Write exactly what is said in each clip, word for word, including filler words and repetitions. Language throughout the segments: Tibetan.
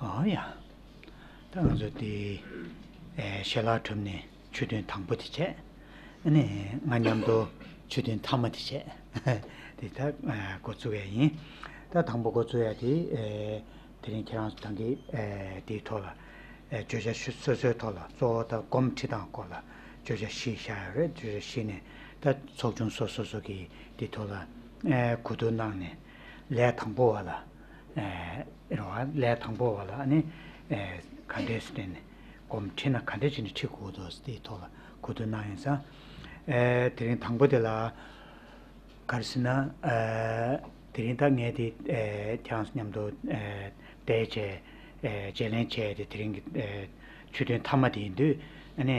ཨོ་ཡ། ད་ང་ཚོ་དེ་ཨེ་ཞལ་ལག་གྲུབ་ནས་ཆོས་ཐུན་དང་པོ་དེ་བྱས། ཨ་ནི་ང་མཉམ་དུ་ཆོས་ཐུན་མཐའ་མ་དེ་བྱས། དེ་ད་ཨེ་འགོ་བཙུགས་ཡ་ཡིན། ད་དང་པོ་འགོ་བཙུགས་ཡ་དེ་ཨེ་དེ་རིང་ཁྱེད་རང་ཚོ་ད་གིན་ཨེ་དེའི་ཐོག་ལ་ཨེ་བརྗོད་བྱ་ཞུ་སོ་སོའི་ཐོག་ལ་གཙོ་བོ་ད་སྒོམ་ཁྲིད་སྟངས་སྐོར་ལ་བརྗོད་བྱ་བཞི་བཞག་ཡོད་རེད། བརྗོད་བྱ་བཞི་ནས་ད་ཚོགས་ཆུང་སོ་སོ་སོ་གིས་དེའི་ཐོག་ལ་ཨེ་གོ་བསྡུར་གནང་ནས་ལས་དང་པོ་བ་ལ། ཨེ་རེད་བ། ལས་དང་པོ་བ་ལ་ཨ་ནི་ཨེ་ག་འདྲས་སེ་བསྟན་ནས་སྒོམ་ཁྲིད་ན་ག་འདྲས་བྱས་ནས་ཁྲིད་དགོས་འདུག་དེའི་ཐོག་ལ་གོ་བསྡུར་གནང་ཡིན་ཙང་། ཨེ་དེ་རིང་དང་པོ་དེ་ལ་ག་རེ་ཟེར་ན། ཨེ་དེ་རིང་ད་ངས་དེ་ཨེ་ཁྱེད་རང་མཉམ་དུ་ཨེ་བལྟས་བྱས་ཨེ་བརྗེ་ལེན་བྱས་ཏེ་དེ་རིང་གི་ཨེ་ཆོས་ཐུན་མཐའ་མ་དེ་ཡིན་དུས། ཨ་ནི།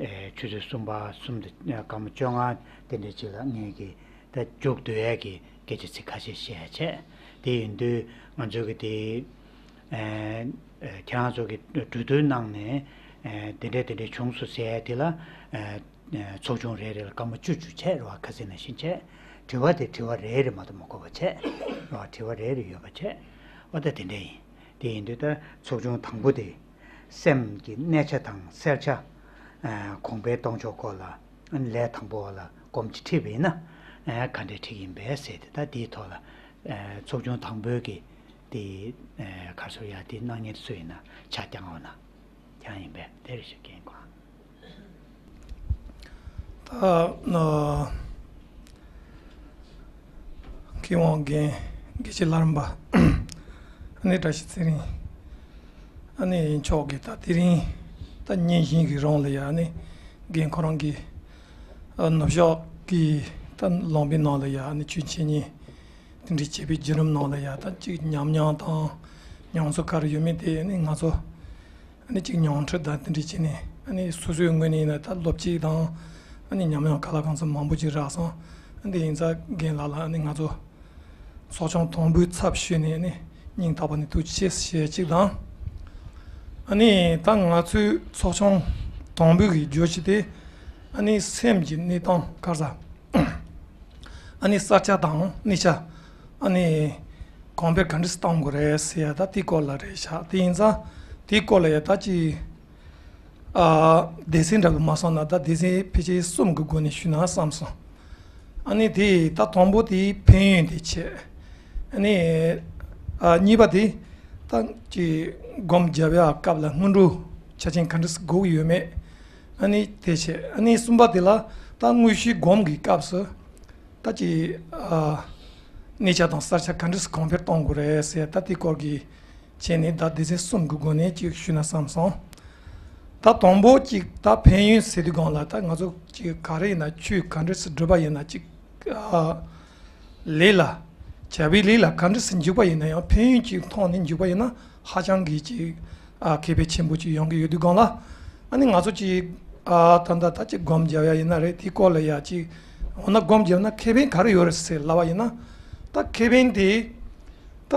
ཨེ་ཆུ་ཚོད་གསུམ་པ་གསུམ་དང་སྐར་མ་བཅོ་ལྔ་དེ་འདྲ་ཅིག་ལ་ངས་ཀྱིས་ད་མཇུག་བསྡུ་ཡས་ཀྱི་སྐད་ཆ་ཚིག་ཁ་ཤས་བཤད་ཡ་བྱས། དེ་ཡིན་དུས་ང་ཚོས་ཀྱི་དེ་ཨེ་ཨེ་ཁྱེད་རང་ཚོ་གི་གྲོས་བསྡུར་གནང་ནས་ཨེ་དེ་འདྲས་དེ་འདྲས་བྱུང་སོང་ཟེར་ཡ་དེ་ལ་ཨེ་ཨེ་ཚོགས་ཆུང་རེ་རེ་ལ་སྐར་མ་བཅུ་བཅུ་བྱས་རེད་བ། ཁ་སང་ནང་བཞིན་བྱས། དྲི་བ་དེ་དྲི་བ་རེ་རེ་མ་གཏོགས་མ་གོ་བ་བྱས་རེད་བ། དྲི་བ་རེ་རེ་ཡོད་པ་བྱས། འོ་ད་དེ་འདྲས་ཡིན། དེ་ཡིན་དུས་ད་ཚོགས་ཆུང་དང་པོ་དེ། སེམས་ཀྱི་གནས་ཆ་དང་སེལ་ཆ། ཨ་གོང་འཕེལ་གཏོང་ཕྱོགས་སྐོར་ལ་ལས་དང་པོ་བ་ལ་སྒོམ་གྱི་ཁྲིད་པ་ཡིན་ན་ཨ་ག་འདྲས་ཁྲིད་ཀྱི་ཡིན་པས་ཟེར་ཏེ། ད་དེའི་ཐོག་ལ་ཨ་ཚོགས་ཆུང་དང་པོའི་གི་དེ་ཨ་ག་རེ་ཟེར་ཡ་དེ་གནང་མཁན་སུ་ཡིན་ན་ཕྱག་བརྐྱངས་འོང་ན་རྐྱང་ཡིན་པས། དེ་རེ་ཞིག་རྒན་ཁོང་། ད་ཨ་མཁས་དབང་རྒན་དགེ་བཤེས་ལྷ་རམས་པ་ཨ་ནི་བཀྲ་ཤིས་ཚེ་རིང་ཨ་ནི་མཆོག་གིས་ད་དེ་རིང་ད་ཉིན་བཞིན་གྱི་རིང་ལ་ཡ་ཨ་ནི་རྒན་ཁོ་རང་གི་ཨ་ནུབ་ཕྱོགས་ཀྱི་ད་ལུང་པའི་ནང་ལ་ཡ་ཨ་ནི་ཆོས་འཆད་ཉན་དེ་འདྲའི་བྱེད་པའི་བརྒྱུད་རིམ་ནང་ལ་ཡ་ད་ཅིག་ཉམས་མྱོང་དང་མྱོང་ཚོར་ག་རེ་ཡོད་མེད་དེ་ཨ་ནི་ང་ཚོ། ཨ་ནི་གཅིག་མྱོང་འཕྲོད་དང་དེ་འདྲ་བྱས་ནས་ཨ་ནི་སོ་སོའི་ངོས་ནས་ཡིན་ན་ད་སློབ་ཁྲིད་དང་ཨ་ནི་ཉམས་མྱོང་ག་ལ་གང་འཚམ་མང་པོ་ཅིག་རག་སོང་། ཨ་འདི་ཡིན་ཙང་རྒན་ལགས་ལ་ཨ་ནི་ང་ཚོ་ཚོགས་ཆུང་དང་པོའི་ཚབ་ཞུས་ནས་ཨ་ནི་སྙིང་ཐག་པ་ནས་ཐུགས་རྗེ་ཆེ་ཞུ་ཡ་གཅིག་དང་། ཨ་ནི་ད་ང་ཚོའི་ཚོགས་ཆུང་དང་པོའི་གི་བརྗོད་གཞི་དེ་ཨ་ནི་སེམས་ཀྱི་གནས་སྟངས་ག་རེ་ཟ། ཨ་ནི་གསར་ཆ་དང་གནས་ཆ་ཨ་ནི་གོང་འཕེལ་ག་འདྲ་གཏོང་དགོས་རེད་ཟེར་ཡ་ད་དེའི་སྐོར་ལ་རེད་ཤག་དེ་ཡིན་ཙང་དེའི་སྐོར་ལ་ཡ་ད་ཅི་ཨ་སྡེ་ཚན་འདྲ་པོ་མ་སོང་ན་ད་སྡེ་ཚན་ཕལ་ཆེར་གསུམ་གྱི་སྒོ་ནས་ཞུས་ན་བསམ་སོང་། ཨ་ནི་དེ་ད་དང་པོ་དེ་ཕན་ཡོན་དེ་བྱས། ཨ་ནི་ཨ་གཉིས་པ་དེ་ད་ཅི་སྒོམ་རྒྱབ་ཡ་སྐབས་ལ་སྔོན་འགྲོ་ཆ་རྐྱེན་ག་འདྲ་དགོས་ཀྱི་ཡོད་མེད། ཨ་ནི་དེ་བྱས། ཨ་ནི་གསུམ་པ་དེ་ལ་ད་དངོས་གཞིའི་སྒོམ་གྱི་སྐབས་སུ་ད་ཅི་ཨ་གནས་ཆ་དང་གསར་ཆ་ག་འདྲ་སེ་གོང་འཕེལ་གཏོང་དགོས་རེད་ཟེར་ད་དེ་སྐོར་གྱི་བྱས་ནས་ད་སྡེ་ཚན་གསུམ་གྱི་སྒོ་ནས་ཅིག་ཞུས་ན་བསམ་སོང་། ད་དང་པོ་ཅིག་ད་ཕན་ཡོན་ཟེར་དུས་སྒང་ལ་ད་ང་ཚོ་ཅིག་ག་རེ་ཡིན་ན་ཆོས་ག་འདྲ་སེ་སྒྲུབ་པ་ཡིན་ན་ཅིག་ཨ་ལས་ལ་བྱ་བའི་ལས་ལ་ག་འདྲ་སེ་འཇུག་པ་ཡིན་ན་ཡང་ཕན་ཡོན་ཅིག་མཐོང་ནས་འཇུག་པ་ཡིན་ན་ཧ་ཅང་གི་ཅིག་ཨ་ཁེ་ཕན་ཆེན་པོ་ཅིག་ཡོང་གི་ཡོད་དུས་སྒང་ལ། ཨ་ནི་ང་ཚོ་ཅིག་ཨ་ད་ལྟ་ད་ཅིག་སྒོམ་རྒྱབ་ཡ་ཡིན་ན་རེད། དེའི་སྐོར་ལ་ཡ་ཅིག་འོ་ན་སྒོམ་རྒྱབ་ན་ཁེ་ཕན་ག་རེ་ཡོད་རེད་ཟེར་ལབ་པ་ཡིན་ན། ད་ཁེ་ཕན་དེ་ད་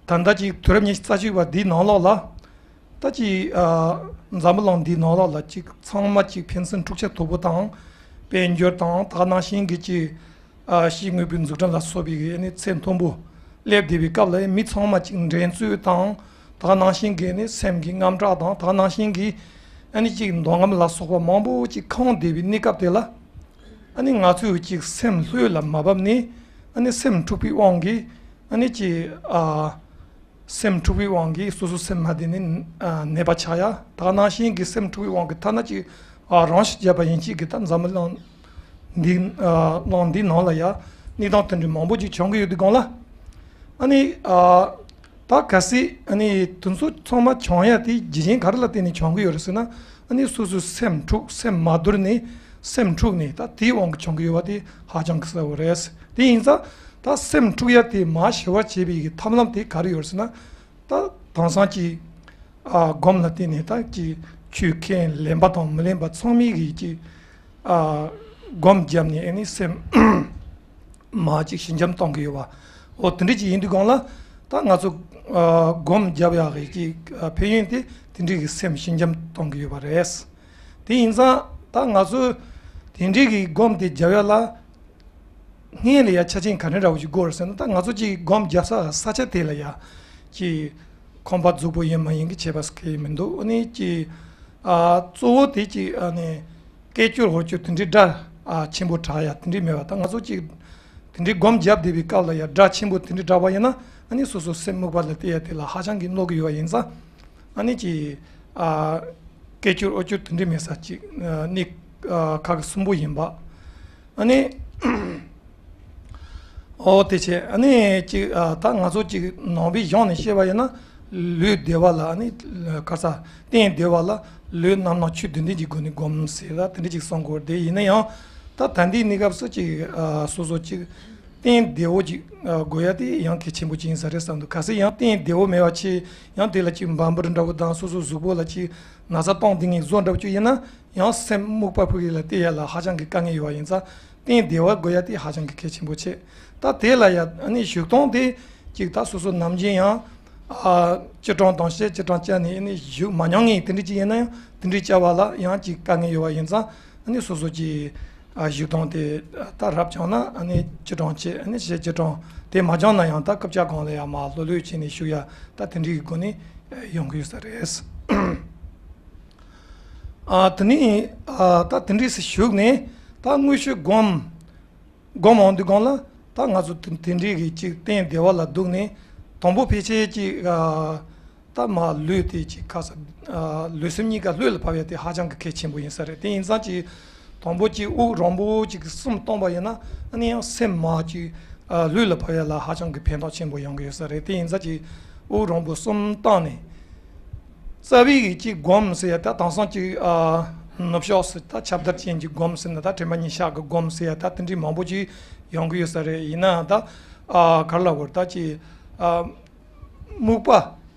ད་ལྟ་ཅིག་དུས་རབས་ཉི་ཤུ་རྩ་གཅིག་པ་འདིའི་ནང་ལོགས་ལ། ད་ཅིག་ཨ་འཛམ་བུ་གླིང་འདིའི་ནང་ལོགས་ལ་ཅིག་ཚང་མ་ཅིག་ཕན་ཚུན་འཁྲུག་ཆ་དོད་པོ་དང་། དཔལ་འབྱོར་དང་ད་ག་ནང་བཞིན་གྱི་ཅིག་ཨ་ཕྱིའི་དངོས་པོའི་འཛུགས་སྐྲུན་ལ་སོགས་པའི་གི་ཨ་ནི་ཚད་མཐོན་པོ་སླེབས་བསྡད་པའི་སྐབས་ལ་མི་ཚང་མ་ཅིག་འགྲན་རྩོད་དང་ད་ག་ནང་བཞིན་གྱི་ཨ་ནི་སེམས་ཀྱི་དངངས་སྐྲག་དང་ད་ག་ནང་བཞིན་གྱི་ཨ་ནི་ཅིག་འདོད་རྔམ་ལ་སོགས་པ་མང་པོ་ཅིག་ཁེངས་བསྡད་པའི་གནས་སྐབས་དེ་ལ། ཨ་ནི་ང་ཚོས་ཅིག་སེམས་ལྷོད་ལ་མ་བབས་ནས་ཨ་ནི་སེམས་འཁྲུགས་པའི་དབང་གིས་ཨ་ནི་ཅིག་ཨ། སེམས་འཁྲུག་པའི་དབང་གིས་སོ་སོ་སེམས་མ་བདེ་ནས་ཨ་ནད་པ་ཆགས་ཡ། ད་ག་ནང་བཞིན་གྱི་སེམས་འཁྲུག་པའི་དབང་གིས་ཐ་ན་ཅིག་ཨ་རང་ཤི་བརྒྱབ་པ་ཡིན་ཅིག་གི་ད་འཛམ་བུ་གླིང་འདི་ཨ་གླིང་འདིའི་ནང་ལ་ཡ་གནས་སྟངས་དེ་འདྲ་མང་པོ་ཅིག་བྱུང་གི་ཡོད་དུས་སྒང་ལ། ཨ་ནི་ཨ་ད་གལ་སྲིད་ཨ་ནི་དེ་ཚོ་ཚང་མ་བྱུང་ཡ་དེ་རྒྱུ་རྐྱེན་ག་རེ་ལ་བརྟེན་ནས་བྱུང་གི་ཡོད་རེད་ཟེར་ན། ཨ་ནི་སོ་སོའི་སེམས་འཁྲུག་སེམས་མ་བསྡུར་ནས་སེམས་འཁྲུག་ནས་ད་དེའི་དབང་གིས་བྱུང་གི་ཡོད་པ་དེ་ཧ་ཅང་གི་གསལ་བོ་རེད། དེ་ཡིན་ཙང་ད་སེམས་འཁྲུག་ཡ་དེ་མར་ཞི་བར་བྱེད་པའི་གི་ཐབས་ལམ་དེ་ག་རེ་ཡོད་རེད་ཟེར་ན། ད་དེང་སང་གི་ཨ་སྒོམ་ལ་བརྟེན་ནས་ད་ཀྱི་ཆོས་ཁས་ལེན་པ་དང་མི་ལེན་པ་ཚང་མས་གི་ཀྱི་ཨ་སྒོམ་བརྒྱབ་ནས་ཨ་ནི་སེམས་མར་ཅིག་ཞི་འཇམ་གཏོང་གི་ཡོད་པ། འོ་དེ་འདྲ་ཅིག་ཡིན་དུས་སྒང་ལ་ད་ང་ཚོ་ཨ་སྒོམ་བརྒྱབ་ཡག་གི་ཀྱི་ཨ་ཕན་ཡོན་དེ་དེ་འདྲ་གི་སེམས་ཞི་འཇམ་གཏོང་གི་ཡོད་པ་རེད། དེ་ཡིན་ཙང་ད་ང་ཚོ་དེ་འདྲ་གི་སྒོམ་དེ་བརྒྱབ་ཡག་ལ། སྔོན་ལ་ཡ་ཆ་རྐྱེན་ག་འདྲ་འདྲ་བོ་ཞིག་དགོས་རེད་ཟེར་ན། ད་ང་ཚོ་ཅིག་སྒོམ་རྒྱག་ས་ས་ཆ་དེ་ལ་ཡ་ཅིག་ ཁང་པ་རྫིག་པོ་ཡིན་མ་ཡིན་གྱི་ཁྱད་པར་གང་ཡང་མི་འདུག་ཨ་ནི་ཅིག་ཨ་གཙོ་བོ་དེ་ཅིག་ཨ་ནི་སྐད་སྒྱུར་འོ་སྒྱུར་དེ་འདྲའི་སྒྲ་ཨ་ཆེན་པོ་གྲགས་ཡ་དེ་འདྲའི་མེད་པ་དང་། ང་ཚོ་ཅིག་དེ་འདྲའི་སྒོམ་བརྒྱབ་བསྡད་པའི་སྐབས་ལ་ཡ་སྒྲ་ཆེན་པོ་དེ་འདྲའི་གྲགས་པ་ཡིན་ན། ཨ་ནི་སོ་སོ་སེམས་རྨུགས་པ་ལ་བལྟས་ཡ་དེ་ལ་ཧ་ཅང་གི་གནོད་ཀྱི་ཡོད་པ་ཡིན་ཙང་། ཨ་ནི་ཅིག་ཨ་སྐད་སྒྱུར་འོ་སྒྱུར་དེ་འདྲའི་མེད་ས་ཅིག་ཨ་ནི་ཨ་ཁག་གསུམ་པོ་ཡིན་པ། ཨ་ནི། ཨོ་དེ་བྱས་ཨ་ནི་ཅིག་ཨ་ད་ང་ཚོ་ཅིག་ནང་པའི་གཞུང་ནས་བཤད་པ་ཡིན་ན། ལུས་བདེ་བ་ལ་ཨ་ནི་ག་ས་རྟེན་བདེ་བ་ལ་ལུས་རྣམ་སྣང་ཆོས་བདུན་ལྡན་གྱི་སྒོ་ནས་སྒོམ་ཟེར་ལ་དེ་འདྲ་ཅིག་གསུང་གི་ཡོད་རེད། དེ་ཡིན་ན་ཡང་ད་ད་ལྟའི་གནས་སྐབས་སུ་ཅིག་ཨ་སོ་སོ་ཅིག་རྟེན་བདེ་བོ་ཅིག་ཨ་དགོས་ཡ་དེ་ཡང་གལ་ཆེན་པོ་ཅིག་ཡིན་ས་རེད་བསམ་འདུག་གལ་སྲིད་ཡང་རྟེན་བདེ་བོ་མེད་པ་ཅིག་ཡང་དེ་ལ་ཅིག་འབའ་འབུར་འདྲ་བོ་དང་སོ་སོ་གཟུགས་པོ་ལ་ཅིག་ན་ཚ་བཏང་བསྡད་མཁན་བཟོ་འདྲ་བོ་ཅིག་ཡིན་ན། ཡང་སེམས་རྨུགས་པ་ཕུག་ཡིན་ལ་བལྟས་ཡ་ལ་ཧ་ཅང་གི་དཀའ་ངལ་ཡོད་པ་ཡིན་ཙང་། རྟེན་བདེ་བ་དགོས་ཡ་དེ་ཧ་ཅང་གི་གལ་ཆེན་པོ་ཆེ། ད་དེ་ལ་ཡ་ཨ་ནི་བཞུགས་སྟངས་དེ་ཅིག་ད་སོ་སོ་ནམ་རྒྱུན་ཡང་ཨ་སྐྱིལ་ཀྲུང་དང་ཞལ་སྐྱིལ་ཀྲུང་བཅས་ནས་ཨ་ནི་བཞུགས་མ་མྱོང་མཁན་དེ་འདྲ་ཅིག་ཡིན་ན་ཡང་དེ་འདྲ་བཅའ་བ་ལ་ཡང་ཅིག་དཀའ་ངལ་ཡོད་པ་ཡིན་ཙང་། ཨ་ནི་སོ་སོ་ཅིག་ཨ་བཞུགས་སྟངས་དེ་ད་རབ་བྱུང་ན་ཨ་ནི་སྐྱིལ་ཀྲུང་བཅས་ཨ་ནི་ཞལ་སྐྱིལ་ཀྲུང་། དེ་མ་བྱུང་ན་ཡང་ད་རྐུབ་བཀྱག་སྒང་ལ་ཡ་མར་ལྷོད་ལྷོད་བྱས་ནས་བཞུགས་ཡ་ད་དེ་འདྲའི་སྒོ་ནས་ཡོང་གི་ཡོད་ས་རེད། ཨ་དེ་ནས་ཨ་ད་དེ་འདྲས་སུ་བཞུགས་ནས་ད་དངོས་སུ་སྒོམ་སྒོམ་འོང་དུས་སྒང་ལ་ད་ང་ཚོ་དེ་དེ་འདྲས་ཀྱི་ཅིག་རྟེན་བདེ་བ་ལ་འདུག་ནས། དང་པོ་ཕལ་ཆེར་ཅིག་ཨ་ད་མར་ལུས་དེ་ཅིག་ག་ས་ཨ་ལུས་སེམས་གཉིས་ཀ་ལྷོད་ལ་བབས་ཡ་དེ་ཧ་ཅང་གི་གལ་ཆེན་པོ་ཡིན་ས་རེད། དེ་ཡིན་ཙང་ཅིག་དང་པོ་ཅིག་དབུགས་རིང་པོ་ཅིག་གསུམ་བཏང་པ་ཡིན་ན་ཨ་ནི་ཡང་སེམས་མར་ཅིག་ཨ་ལུས་ལ་བབས་ཡ་ལ་ཧ་ཅང་གི་ཕན་ཐོགས་ཆེན་པོ་ཡོང་གི་ཡོད་ས་རེད། དེ་ཡིན་ཙང་ཅིག་དབུགས་རིང་པོ་གསུམ་བཏང་ནས། རྩ་བའི་གི་ཅིག་སྒོམ་ཟེར་ཡ་ད་དེང་སང་ཅིག་ཨ་ནུབ་ཕྱོགས་སུ་ད་ཁྱབ་བརྡལ་ཅན་གྱི་སྒོམ་ཟེར་ན་ད་དྲན་པ་ཉེར་བཞག་གི་སྒོམ་ཟེར་ཡ་ད་དེ་འདྲའི་མང་པོ་ཅིག་ཡོང་གི་ཡོད་ས་རེད། ཡིན་ནའང་ད་ཨ་ག་རེ་ལབ་དགོས་རེད། ད་ཅིག་ཨ་རྨུགས་པ་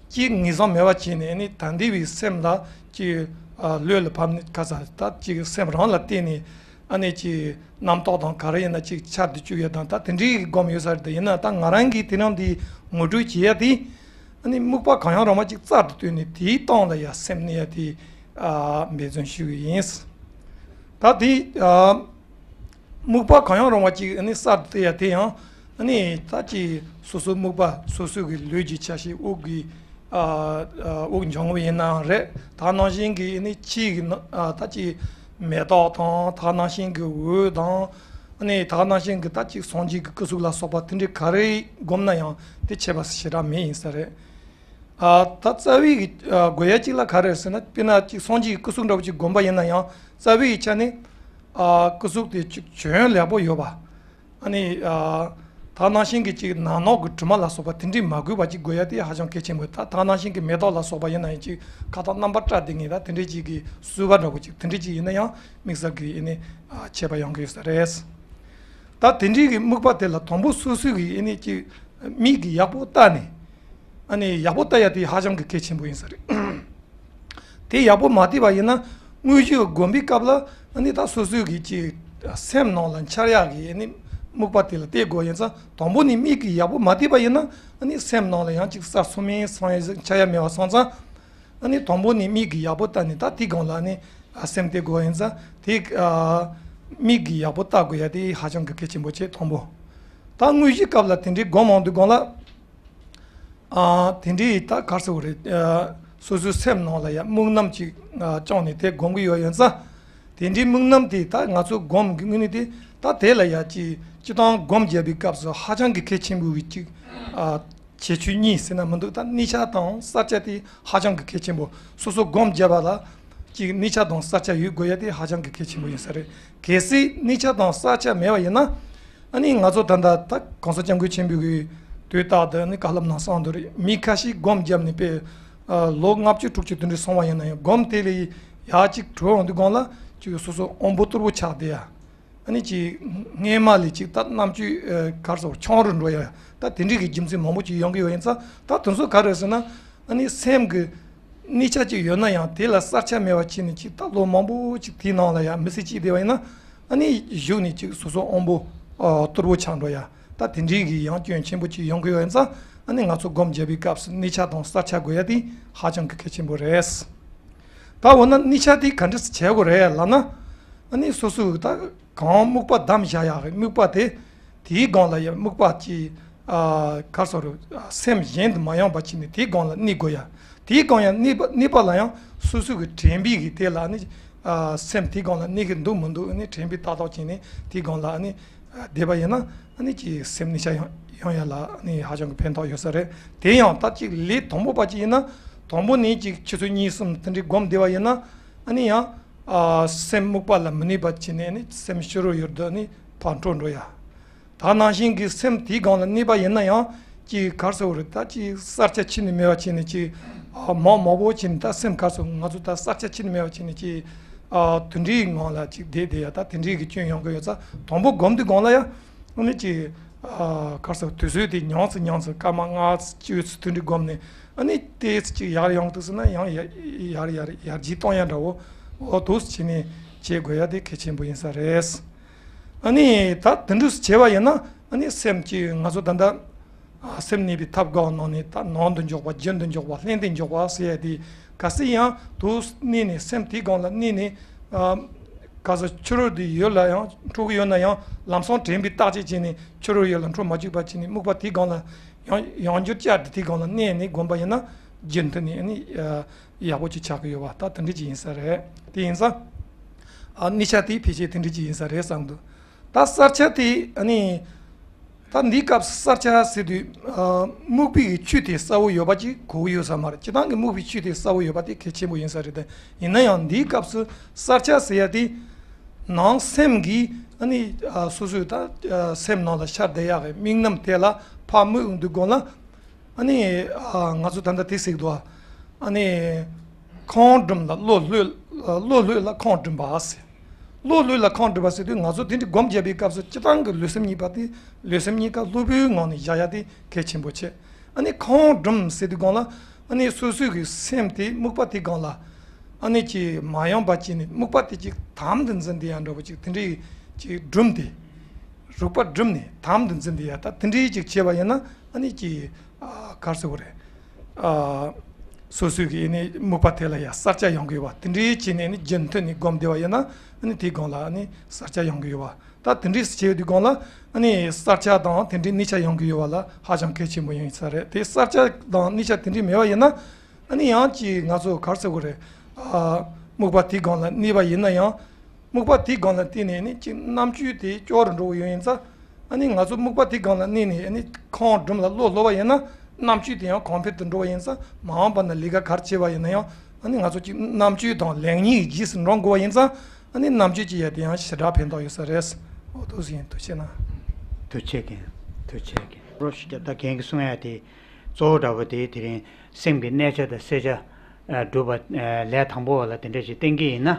ཅིག་ངེས་བཟང་མེད་པ་བྱས་ནས་ཨ་ནི་ད་ལྟའི་བའི་སེམས་ལ་ཅིག་ཨ་ལྷོད་ལ་བབས་ནས་ག་ས་ད་ཅིག་སེམས་རང་ལ་བལྟས་ནས་ཨ་ནི་ཅིག་རྣམ་རྟོག་དང་ག་རེ་ཡིན་ན་ཅིག་འཆར་དུ་བཅུག་ཡ་དང་ད་དེ་འདྲའི་གི་སྒོམ་ཡོད་ས་རེད། ད་ཡིན་ན་ད་ང་རང་གིས་དེ་རིང་འདི་ངོ་སྤྲོད་བྱེད་ཡ་དེ། ཨ་ནི་རྨུགས་པ་གང་ཡང་རུང་བ་ཅིག་རྩལ་དུ་བཏོན་ནས་དེའི་སྟེང་ལ་ཡ་སེམས་གནས་ཡ་དེ་ཨ་འབད་བརྩོན་ཞུ་གི་ཡིན། ད་དེ་ཨ་རྨུགས་པ་གང་ཡང་རུང་བ་ཅིག་ཨ་ནི་རྩལ་དུ་གཏད་ཡ་དེ་ཡང་ཨ་ནི་ད་ཅིག་སོ་སོའི་རྨུགས་པ་སོ་སོའི་གི་ལུས་ཀྱི་ཆ་ཤས་དབུགས་ཀྱི་ཨ་ཨ་དབུགས་འབྱུང་བ་ཡིན་ནའང་རེད། ད་ནང་བཞིན་གི་ཨ་ནི་ཕྱིའི་གི་ཨ་ད་ཅིག་མེ་ཏོག་དང་ད་ནང་བཞིན་གི་འོད་དང་། ཨ་ནི་ད་ག་ནང་བཞིན་གྱི་ད་ཅིག་སངས་རྒྱས་ཀྱི་སྐུ་གཟུགས་ལ་སོགས་པ་དེ་འདྲའི་ག་རེ་བསྒོམས་ན་ཡང་དེ་ཁྱད་པར་ཞེ་དྲག་མེད་ཡིན་ས་རེད། ཨ་ད་རྩ་བའི་གི་ཨ་དགོས་ཡ་གཅིག་ལ་ག་རེ་ཟེར་ན། དཔེར་ན་ཅིག་སངས་རྒྱས་ཀྱི་སྐུ་གཟུགས་འདྲ་བོ་ཅིག་བསྒོམས་པ་ཡིན་ན་ཡང་རྩ་བའི་ཆ་ནས་ཨ་སྐུ་གཟུགས་དེ་ཅིག་བྱོན་ལེགས་པོ་ཡོད་པ། ཨ་ནི་ཨ་ད་ག་ནང་བཞིན་གྱི་ཅིག་ནང་ནོག་གི་དྲི་མ་ལ་སོགས་པ་དེ་འདྲའི་མ་གོས་པ་ཅིག་དགོས་ཡ་དེ་ཧ་ཅང་གལ་ཆེན་པོ། ད་ད་ག་ནང་བཞིན་གྱི་མེ་ཏོག་ལ་སོགས་པ་ཡིན་ན་ཡང་ཅིག་ཁ་དོག་རྣམ་པར་བཀྲ་བསྡད་མཁན་ད་དེ་འདྲའི་ཅིག་གི་བསུ་བ་འདྲ་བོ་ཅིག་དེ་འདྲའི་ཅིག་ཡིན་ན་ཡང་། དམིགས་བསལ་གྱི་ཨ་ནི་ཨ་ཁྱད་པར་ཡོང་གི་ཡོད་ས་རེད། ད་དེ་འདྲའི་གི་རྨུགས་པ་དེ་ལ་དང་པོ་སོ་སོའི་གི་ཨ་ནི་ཅིག་མིག་གིས་ཡག་པོ་བལྟས་ནས་ཨ་ནི་ཡག་པོ་བལྟ་ཡ་དེ་ཧ་ཅང་གི་གལ་ཆེན་པོ་ཡིན་ས་རེད། དེ་ཡག་པོ་མ་བལྟས་པ་ཡིན་ན་དངོས་གཞི་སྒོམ་པའི་སྐབས་ལ་ཨ་ནི་ད་སོ་སོའི་གི་ཅིག་སེམས་ནང་ལ་འཆར་ཡག་གི་ཨ་ནི་རྨུགས་པ་དེ་ལ་བལྟ་དགོས་ཡིན་ཙང་། དང་པོ་ནས་མིག་གིས་ཡག་པོ་མ་བལྟས་པ་ཡིན་ན་ཨ་ནི་སེམས་ནང་ལ་ཡང་ཅིག་གསར་སོང་མིན་སོང་ཡ་ཟིག་འཆར་ཡ་མེད་པ་སོང་ཙང་། ཨ་ནི་དང་པོ་ནས་མིག་གིས་ཡག་པོ་བལྟས་ནས་ད་དེའི་སྒང་ལ་ཨ་ནི་ཨ་སེམས་གཏད་དགོས་ཡིན་ཙང་། དེ་ཨ་མིག་གིས་ཡག་པོ་བལྟ་དགོས་ཡ་དེ་ཧ་ཅང་གི་གལ་ཆེན་པོ་བྱེད། དང་པོ། ད་དངོས་གཞིའི་སྐབས་ལ་དེ་འདྲའི་སྒོམ་འོང་དུས་སྒང་ལ། ཨ་དེ་འདྲའི་ད་ག་རེ་ཟེར་དགོས་རེད། ཨ་སོ་སོའི་སེམས་ནང་ལ་ཡ་རྨུགས་རྣམ་ཅིག་ཨ་བཅངས་ནས་དེ་སྒོམ་གྱི་ཡོད་ཡིན་ཙང་། དེ་འདྲའི་རྨུགས་རྣམ་དེ་ད་ང་ཚོ་སྒོམ་གྱི་དངོས་གནས་དེ་ད་དེ་ལ་ཡ་ཅིག་སྤྱིར་བཏང་སྒོམ་བརྒྱབ་པའི་སྐབས་སུ་ཧ་ཅང་གི་གལ་ཆེན་པོ་གི་ཅིག་ཨ། ཁྱད་ཆོས་གཉིས་ཟེར་ན་མི་འདུག་ད་གནས་ཆ་དང་བསལ་བྱ་དེ་ཧ་ཅང་གི་གལ་ཆེན་པོ། སོ་སོ་སྒོམ་བརྒྱབ་པ་ལ་ཅིག་གནས་ཆ་དང་བསལ་བྱ་ཡོད་དགོས་ཡ་དེ་ཧ་ཅང་གི་གལ་ཆེན་པོ་ཡིན་ས་རེད། གལ་སྲིད་གནས་ཆ་དང་བསལ་བྱ་མེད་པ་ཡིན་ན། ཨ་ནི་ང་ཚོ་ད་ལྟ་ད་གོང་ས་སྐྱབས་མགོན་ཆེན་པོའི་གི་དུས་རྟག་ཏུ་ནི་བཀའ་སློབ་ནང་གསུངས་འདུག་རེད། མི་ཁ་ཤས་སྒོམ་བརྒྱབ་ནས་དཔེ་ལོ་ལྔ་བཅུ་དྲུག་ཅུ་དེ་འདྲ་སོང་བ་ཡིན་ན་ཡང་སྒོམ་དེ་ལས་ཡག་ཅིག་གྲོལ་འོང་དུས་སྒང་ལ་ཅིག་སོ་སོ་དབང་པོ་རྟུལ་པོ་ཆགས་བསྡད་ཡ། ཨ་ནི་ཅིག་སྔས་མ་ལས་ཅིག་ད་རྣམ་དཔྱོད་ཨ་ག་རེ་ཟེར་ཆུང་རུ་འགྲོ་ཡ། ད་དེ་འདྲའི་གི་རྒྱུ་མཚན་མང་པོ་ཅིག་ཡོང་གི་ཡོད་ཡིན་ཙང་། ད་དེ་ཚོ་ག་རེ་ཟེར་ན། ཨ་ནི་སེམས་ཀྱི་གནས་ཆ་ཅིག་ཡོད་ན་ཡང་དེ་ལ་བསལ་བྱ་མེད་པ་བྱས་ནས་ཅིག་ད་ལོ་མང་པོ་ཅིག་དེའི་ནང་ལ་ཡ་མི་ཚེ་གཅིག་བསྡད་པ་ཡིན་ན། ཨ་ནི་གཞུག་ནས་ཅིག་སོ་སོ་དབང་པོ་ཨ་རྟུལ་པོ་ཆགས་འགྲོ་ཡ། ད་དེ་འདྲའི་གི་ཡང་སྐྱོན་ཆེན་པོ་ཅིག་ཡོང་གི་ཡོད་ཡིན་ཙང་། ཨ་ནི་ང་ཚོ་སྒོམ་བརྒྱབ་པའི་སྐབས་སུ་གནས་ཆ་དང་བསལ་བྱ་དགོས་ཡ་དེ་ཧ་ཅང་གི་གལ་ཆེན་པོ་རེད། ད་འོ་ན་གནས་ཆ་དེ་ག་འདྲས་སེ་བྱེད་དགོས་རེད་ལབ་ན། ཨ་ནི་སོ་སོའི་ད་གང་རྨུགས་པ་བསྡམས་བཞག་ཡག་གི་རྨུགས་པ་དེ། དེའི་སྒང་ལ་ཡ་རྨུགས་པ་ཅིག་ ཨ་ག་རེ་ཟེར་རུང་སེམས་གཞན་དུ་མ་ཡོང་བ་བྱས་ནས་དེའི་སྒང་ལ་གནས་དགོས་ཡ། དེའི་སྒང་ཡང་གནས་པ་གནས་པ་ལ་ཡང་སོ་སོ་གི་དྲན་པའི་གི་དེ་ལ་ནི་ཨ་སེམས་དེའི་སྒང་ལ་གནས་ཀྱི་འདུག་མི་འདུག་ནི་དྲན་པའི་ལྟ་རྟོག་བྱས་ནས་དེའི་སྒང་ལ་ནི་ཨ་བསྡད་པ་ཡིན་ན་ཨ་ནི་ཅིག་སེམས་གནས་ཆ་ཡོང་ཡོང་ཡ་ལ་ནི་ཧ་ཅང་གི་ཕན་ཐོགས་ཡོད་ས་རེད། དེ་ཡང་ད་ཅིག་ལས་དང་པོ་པ་ཅིག་ཡིན་ན་དང་པོ་ནས་ཅིག་ཆུ་ཚོད་གཉིས་གསུམ་དེ་འདྲའི་སྒོམ་བསྡད་པ་ཡིན་ན་ཨ་ནི་ཡང་ཨ་སེམས་རྨུགས་པ་ལ་མི་གནས་པ་བྱས་ནས་ནི་སེམས་ཕྱི་རོལ་ཡུལ་དུ་ནི་ཕར་འགྲོ་འགྲོ་ཡ། ད་ནང་བཞིན་གྱི་སེམས་དེའི་སྒང་ལ་གནས་པ་ཡིན་ན་ཡང་ཅིག་ག་རེ་ཟེར་དགོས་རེད། ད་ཅིག་གསར་ཆ་ཁྱོན་ནས་མེད་པ་བྱས་ནས་ཅིག་ཨ་མོག་མོག་པོ་བྱས་ནས་ད་སེམས་ག་རེ་ཟེར་དགོས། ང་ཚོ་ད་གསར་ཆ་ཁྱོན་ནས་མེད་པ་བྱས་ནས་ཅིག་ཨ་དེ་འདྲའི་ངང་ལ་ཅིག་བསྡད་བསྡད་ཡ་ད་དེ་འདྲའི་གི་སྐྱོན་ཡོང་གི་ཡོད་ཙང་དང་པོ་སྒོམ་དུས་སྒང་ལ་ཡང་ཨ་ནི་ཅིག་ཨ་ག་རེ་ཟེར་དུས་ཚོད་དེ་ཉུང་ཙམ་ཉུང་ཙམ་སྐར་མ་ལྔ་བཅུ་ཙམ་དེ་འདྲའི་སྒོམ་ནས་ཨ་ནི་ཏོག་ཙམ་ཅིག་ཡར་ཡོང་དུས་ཟེར་ན་ཡང་ཡར་ཡར་ཡར་ཡར་རྒྱས་གཏོང་ཡ་འདྲ་བོ་འོ་འདུག་སེ་བྱས་ནས་བྱེད་དགོས་ཡ་དེ་གལ་ཆེན་པོ་ཡིན་ས་རེད། ཨ་ནི་ད་དེ་འདྲ་བྱས་པ་ཡིན་ན་ཨ་ནི་སེམས་ཀྱི་ང་ཚོ་ད་ལྟ་ཨ་སེམས་གནས་པའི་ཐབས་བཀའ་ནང་ནས་ད་ནང་དུ་འཇོག་པ་རྒྱུན་དུ་འཇོག་པ་ལྷན་དུ་འཇོག་པ་ཟེར་ཡ་དེ་གལ་སྲིད་ཡང་དུ་གནས་ནས་སེམས་དེའི་སྒང་ལ་གནས་ནས་ཨ་ག་ས་ཕྱི་རོལ་དུ་ཡུལ་ལ་ཡང་འགྲོ་གི་ཡོད་ན་ཡང་ལམ་སང་དྲན་པའི་བརྟག་དཔྱད་བྱས་ནས་ཕྱི་རོལ་ཡུལ་ལ་འགྲོ་མ་བཅུག་པ་བྱས་ནས་རྨུགས་པ་དེའི་སྒང་ལ་ཡང་ཡང་བསྐྱར་བསྐྱར་དུ་དེའི་སྒང་ལ་གནས་ནས་སྒོམ་པ་ཡིན་ན་རྒྱུན་མཐུད་ནས་ཨ་ནི་ཡག་པོ་ཅིག་ཆགས་ཀྱི་ཡོད་པ་ད་དེ་འདྲ་ཅིག་ཡིན་ས་རེད། དེ་ཡིན་ཙང་ཨ་གནས་ཆ་དེ་ཕལ་ཆེར་དེ་འདྲ་ཅིག་ཡིན་ས་རེད་བསམ་འདུག་ད་གསར་ཆ་དེ་ཨ་ནི་ད་འདིའི་སྐབས་སུ་གསར་ཆ་ཟེར་དུས་ཨ་རྨུགས་པའི་ཆོས་དེ་གསལ་བོ་ཡོད་པ་ཅིག་གོ་གི་ཡོད་ས་མ་རེད། སྤྱིར་བཏང་གི་རྨུགས་པའི་ཆོས་དེ་གསལ་བོ་ཡོད་པ་དེ་གལ་ཆེན་པོ་ཡིན་ས་རེད། དེ་ཡིན་ན་ཡང་འདིའི་སྐབས་སུ་གསར་ཆ་ཟེར་ཡ་དེ་ནང་སེམས་ཀྱི་ཨ་ནི་ཨ་སོ་སོའི་ད་ཨ་སེམས་ནང་ལ་ཤར་བསྡད་ཡག་གི་དམིགས་རྣམ་དེ་ལ་ཕར་རྨུགས་འདུག་དགོངས་ལ། ཨ་ནི་ཨ་ང་ཚོ་ད་ལྟ་དེ་ཟེར་གི་འདུག་ཨ་ནི་ཁོང་སྒྲུབ་ལ་བློ་ལྷོད། བློ་ལྷོད་ལ་ཁོང་སྒྲུབ་པ་ཟེར། བློ་ལྷོད་ལ་ཁོང་སྒྲུབ་པ་ཟེར་དུས་ང་ཚོ་དེ་འདྲའི་སྒོམ་བརྒྱབ་པའི་སྐབས་སུ་སྤྱིར་བཏང་གི་ལུས་སེམས་གཉིས་པ་དེ་ལུས་སེམས་གཉིས་ཀ་གློ་བུར་ངང་ནས་བཞག་ཡ་དེ་གལ་ཆེན་པོ་ཆེ། ཨ་ནི་ཁོང་སྒྲུབ་ཟེར་དུས་སྒང་ལ་ཨ་ནི་སོ་སོའི་གི་སེམས་དེ་རྨུགས་པ་དེ་སྒང་ལ་ཨ་ནི་ཅིག་མ་ཡོང་པ་བྱས་ནས་རྨུགས་པ་དེ་ཅིག་དམ་དུ་འཛིན་བསྡད་ཡ་འདྲ་བོ་ཅིག་དེ་འདྲའི་ཅིག་སྒྲུབ་སྟེ། རུག་པ་སྒྲུབ་ནས་དམ་དུ་འཛིན་བསྡད་ཡ་ད་དེ་འདྲའི་ཅིག་བྱས་པ་ཡིན་ན་ཨ་ནི་ཅིག་ཨ་ག་རེ་ཟེར་དགོས་རེད། ཨ་སོ་སོའི་གི་ཨ་ནི་རྨུགས་པ་དེ་ལ་ཡ་གསར་ཆ་ཡོང་གི་ཡོད་པ་དེ་འདྲའི་བྱས་ནས་ཨ་ནི་རྒྱུན་མཐུད་ནས་སྒོམ་བསྡད་པ་ཡིན་ན་ཨ་ནི་དེའི་སྒང་ལ་ཨ་ནི་གསར་ཆ་ཡོང་གི་ཡོད་པ། ད་དེ་འདྲའི་བྱས་དུས་སྒང་ལ་ཨ་ནི་གསར་ཆ་དང་དེ་འདྲའི་གནས་ཆ་ཡོང་གི་ཡོད་པ་ལ་ཧ་ཅང་གལ་ཆེན་པོ་ཡིན་ས་རེད། དེ་གསར་ཆ་དང་གནས་ཆ་དེ་འདྲའི་མེད་པ་ཡིན་ན་ཨ་ནི་ཡང་ཅིག་ང་ཚོ་ག་རེ་ཟེར་དགོས་རེད། ཨ་རྨུགས་པ་དེའི་སྒང་ལ་གནས་པ་ཡིན་ན་ཡང་། རྨུགས་པ་དེའི་སྒང་ལ་བརྟེན་ནས་ནི་གཅིག་རྣམ་དཔྱོད་དེ་སྐྱོ་རུ་འགྲོ་བ་ཡོད་ཡིན་ཙང་། ཨ་ནི་ང་ཚོ་རྨུགས་པ་དེའི་སྒང་ལ་གནས་ནས་ཨ་ནི་ཁོང་སྒྲུབ་ལ་བློ་སློབ་པ་ཡིན་ན་རྣམ་དཔྱོད་དེ་ཡང་གོང་འཕེལ་དུ་འགྲོ་བ་ཡིན་ཙང་མ་འོངས་པ་ན་ལས་ཀ་ག་རེ་བྱེད་པ་ཡིན་ན་ཡང་ཨ་ནི་ང་ཚོ་གཅིག་རྣམ་དཔྱོད་དང་ལེགས་ཉེས་ཀྱི་རྗེས་སུ་འབྲང་དགོས་པ་ཡིན་ཙང་ཨ་ནི་རྣམ་དཔྱོད་ཀྱི་ཡ་དེ་ཡང་ཞེ་དྲག་ཕན་ཐོགས་ཡོད་ས་རེད། འོ་ཐུགས་རྗེ་ཆེ་གནང་། ཐུགས་རྗེ་ཆེ་གནང་། ཐུགས་རྗེ་ཆེ་གནང་། རོ་ཞིག་ད་རྒན་གྱིས་གསུང་ཡ་དེ་གཙོ་བོ་འདྲ་པོ་དེ་དེ་རིང་སེམས་ཀྱི་གནས་ཆ་དང་གསལ་ཆ། སྒྲུབ་པ་ལས་དང་པོ་བ་ལ་དེ་འདྲ་ཞིག་བསྟན་གྱི་ཡིན་ན།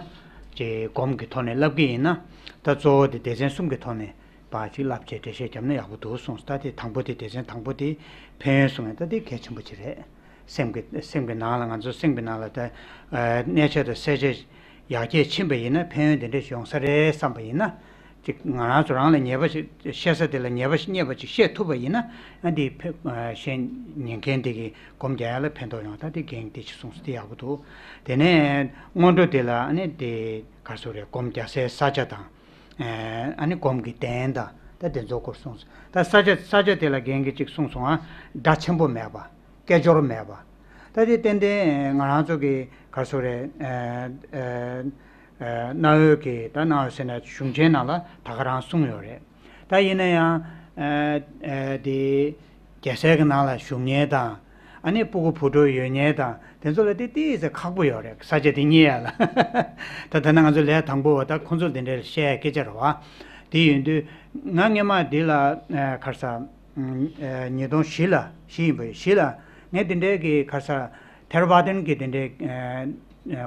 ཅེས་སྒོམ་གྱི་ཐོག་ནས་བསླབ་ཀྱི་ཡིན་ན། ད་གཙོ་བོ་དེ་སྡེ་ཚན་གསུམ་གྱི་ཐོག་ནས་ཕར་ཅིག་བསླབ་བྱས་འགྲེལ་བཤད་བརྒྱབ་ན་ཡག་པོ་འདུག་གསུངས། ད་དེ་དང་པོ་དེ་སྡེ་ཚན་དང་པོ་དེ་ཕན་ཡོན་གསུང་ཡ་ད་དེ་གལ་ཆེན་པོ་ཅིག་རེད། སེམས་ཀྱི་སེམས་ཀྱི་ནང་ལ་ང་ཚོ་སེམས་ཀྱི་ནང་ལ་ད་གནས་ཆ་དང་གསལ་ཆ་ཡར་རྒྱས་ཕྱིན་པ་ཡིན་ན་ཕན་ཡོན་དེ་འདྲ་ཞིག་ཡོང་ས་རེད་བསམ་པ་ཡིན་ན། ཅིག་ང་རང་ཚོ་རང་ལ་ཉེས་པ་ཞིག་བཤད་ས་དེ་ལ་ཉེས་པ་ཞིག་རྙེད་པ་ཅིག་བཤད་ཐུབ་པ་ཡིན་ན་ཨ་འདི་ཕེ་ཨ་གཞན་ཉན་མཁན་དེ་གི་སྒོམ་རྒྱག་ཡ་ལ་ཕན་ཐོགས་ཡོང་། ད་དེ་རྒན་དེ་ཅིག་གསུངས་སོང་དེ་ཡག་པོ་འདུག་དེ་ནས་སྔོན་འགྲོ་དེ་ལ་ཨ་ནི་དེ་ག་རེ་ཟེར་རེད། སྒོམ་རྒྱག་སའི་ས་ཆ་དང་ཨ་ནི་སྒོམ་གྱི་གདན་དང་ད་དེ་ཚོ་སྐོར་གསུངས་སོང་། ད་ས་ཆ་ས་ཆ་དེ་ལ་རྒན་གྱིས་ཅིག་གསུངས་སོང་ཨ། སྒྲ་ཆེན་པོ་མེད་པ། སྐད་ཅོར་མེད་པ། ད་དེ་ཏན་ཏན་ང་རང་ཚོ་གི་ག་རེ་ཟེར་རེད། ཨ་ཨ་ཨ་གནའ་བོའི་གི་ད་གནའ་བོ་ཟེར་ན་གཞུང་ཆེན་ནང་ལ་ད་ག་རང་གསུངས་ཡོད་རེད། ད་ཡིན་ན་ཡང་ཨ་ཨ་དེ་རྒྱལ་སྲས་ཀྱི་ནང་ལ་བཞུགས་མཁན་དང་ཨ་ནི་སྤུ་གུ་བུ་ཕྲུག་ཡོད་མཁན་དང་དེ་ཚོ་ལ་དེ་ཏོག་ཙམ་ཁག་པོ་ཡོད་རེད། ས་ཆ་དེ་རྙེད་ཡ་ལ། ད་ད་ནང་ང་ཚོ་ལས་དང་པོ་བ་ད་ཁོང་ཚོ་དེ་འདྲ་བཤད་ཡ་སྐད་ཆ་རེད་བ། དེ་ཡིན་དུས་ང་སྔས་མ་འདི་ལ་ཨ་ག་རེ་ཟེར། ཉིས་སྟོང་བཞི་ལ་བཞི་ཡིན་པ་བཞི་ལ་ངས་དེ་འདྲའི་གི་ག་རེ་ཟེར། ཐེ་ར་བ་དན་གི་དེ་འདྲའི་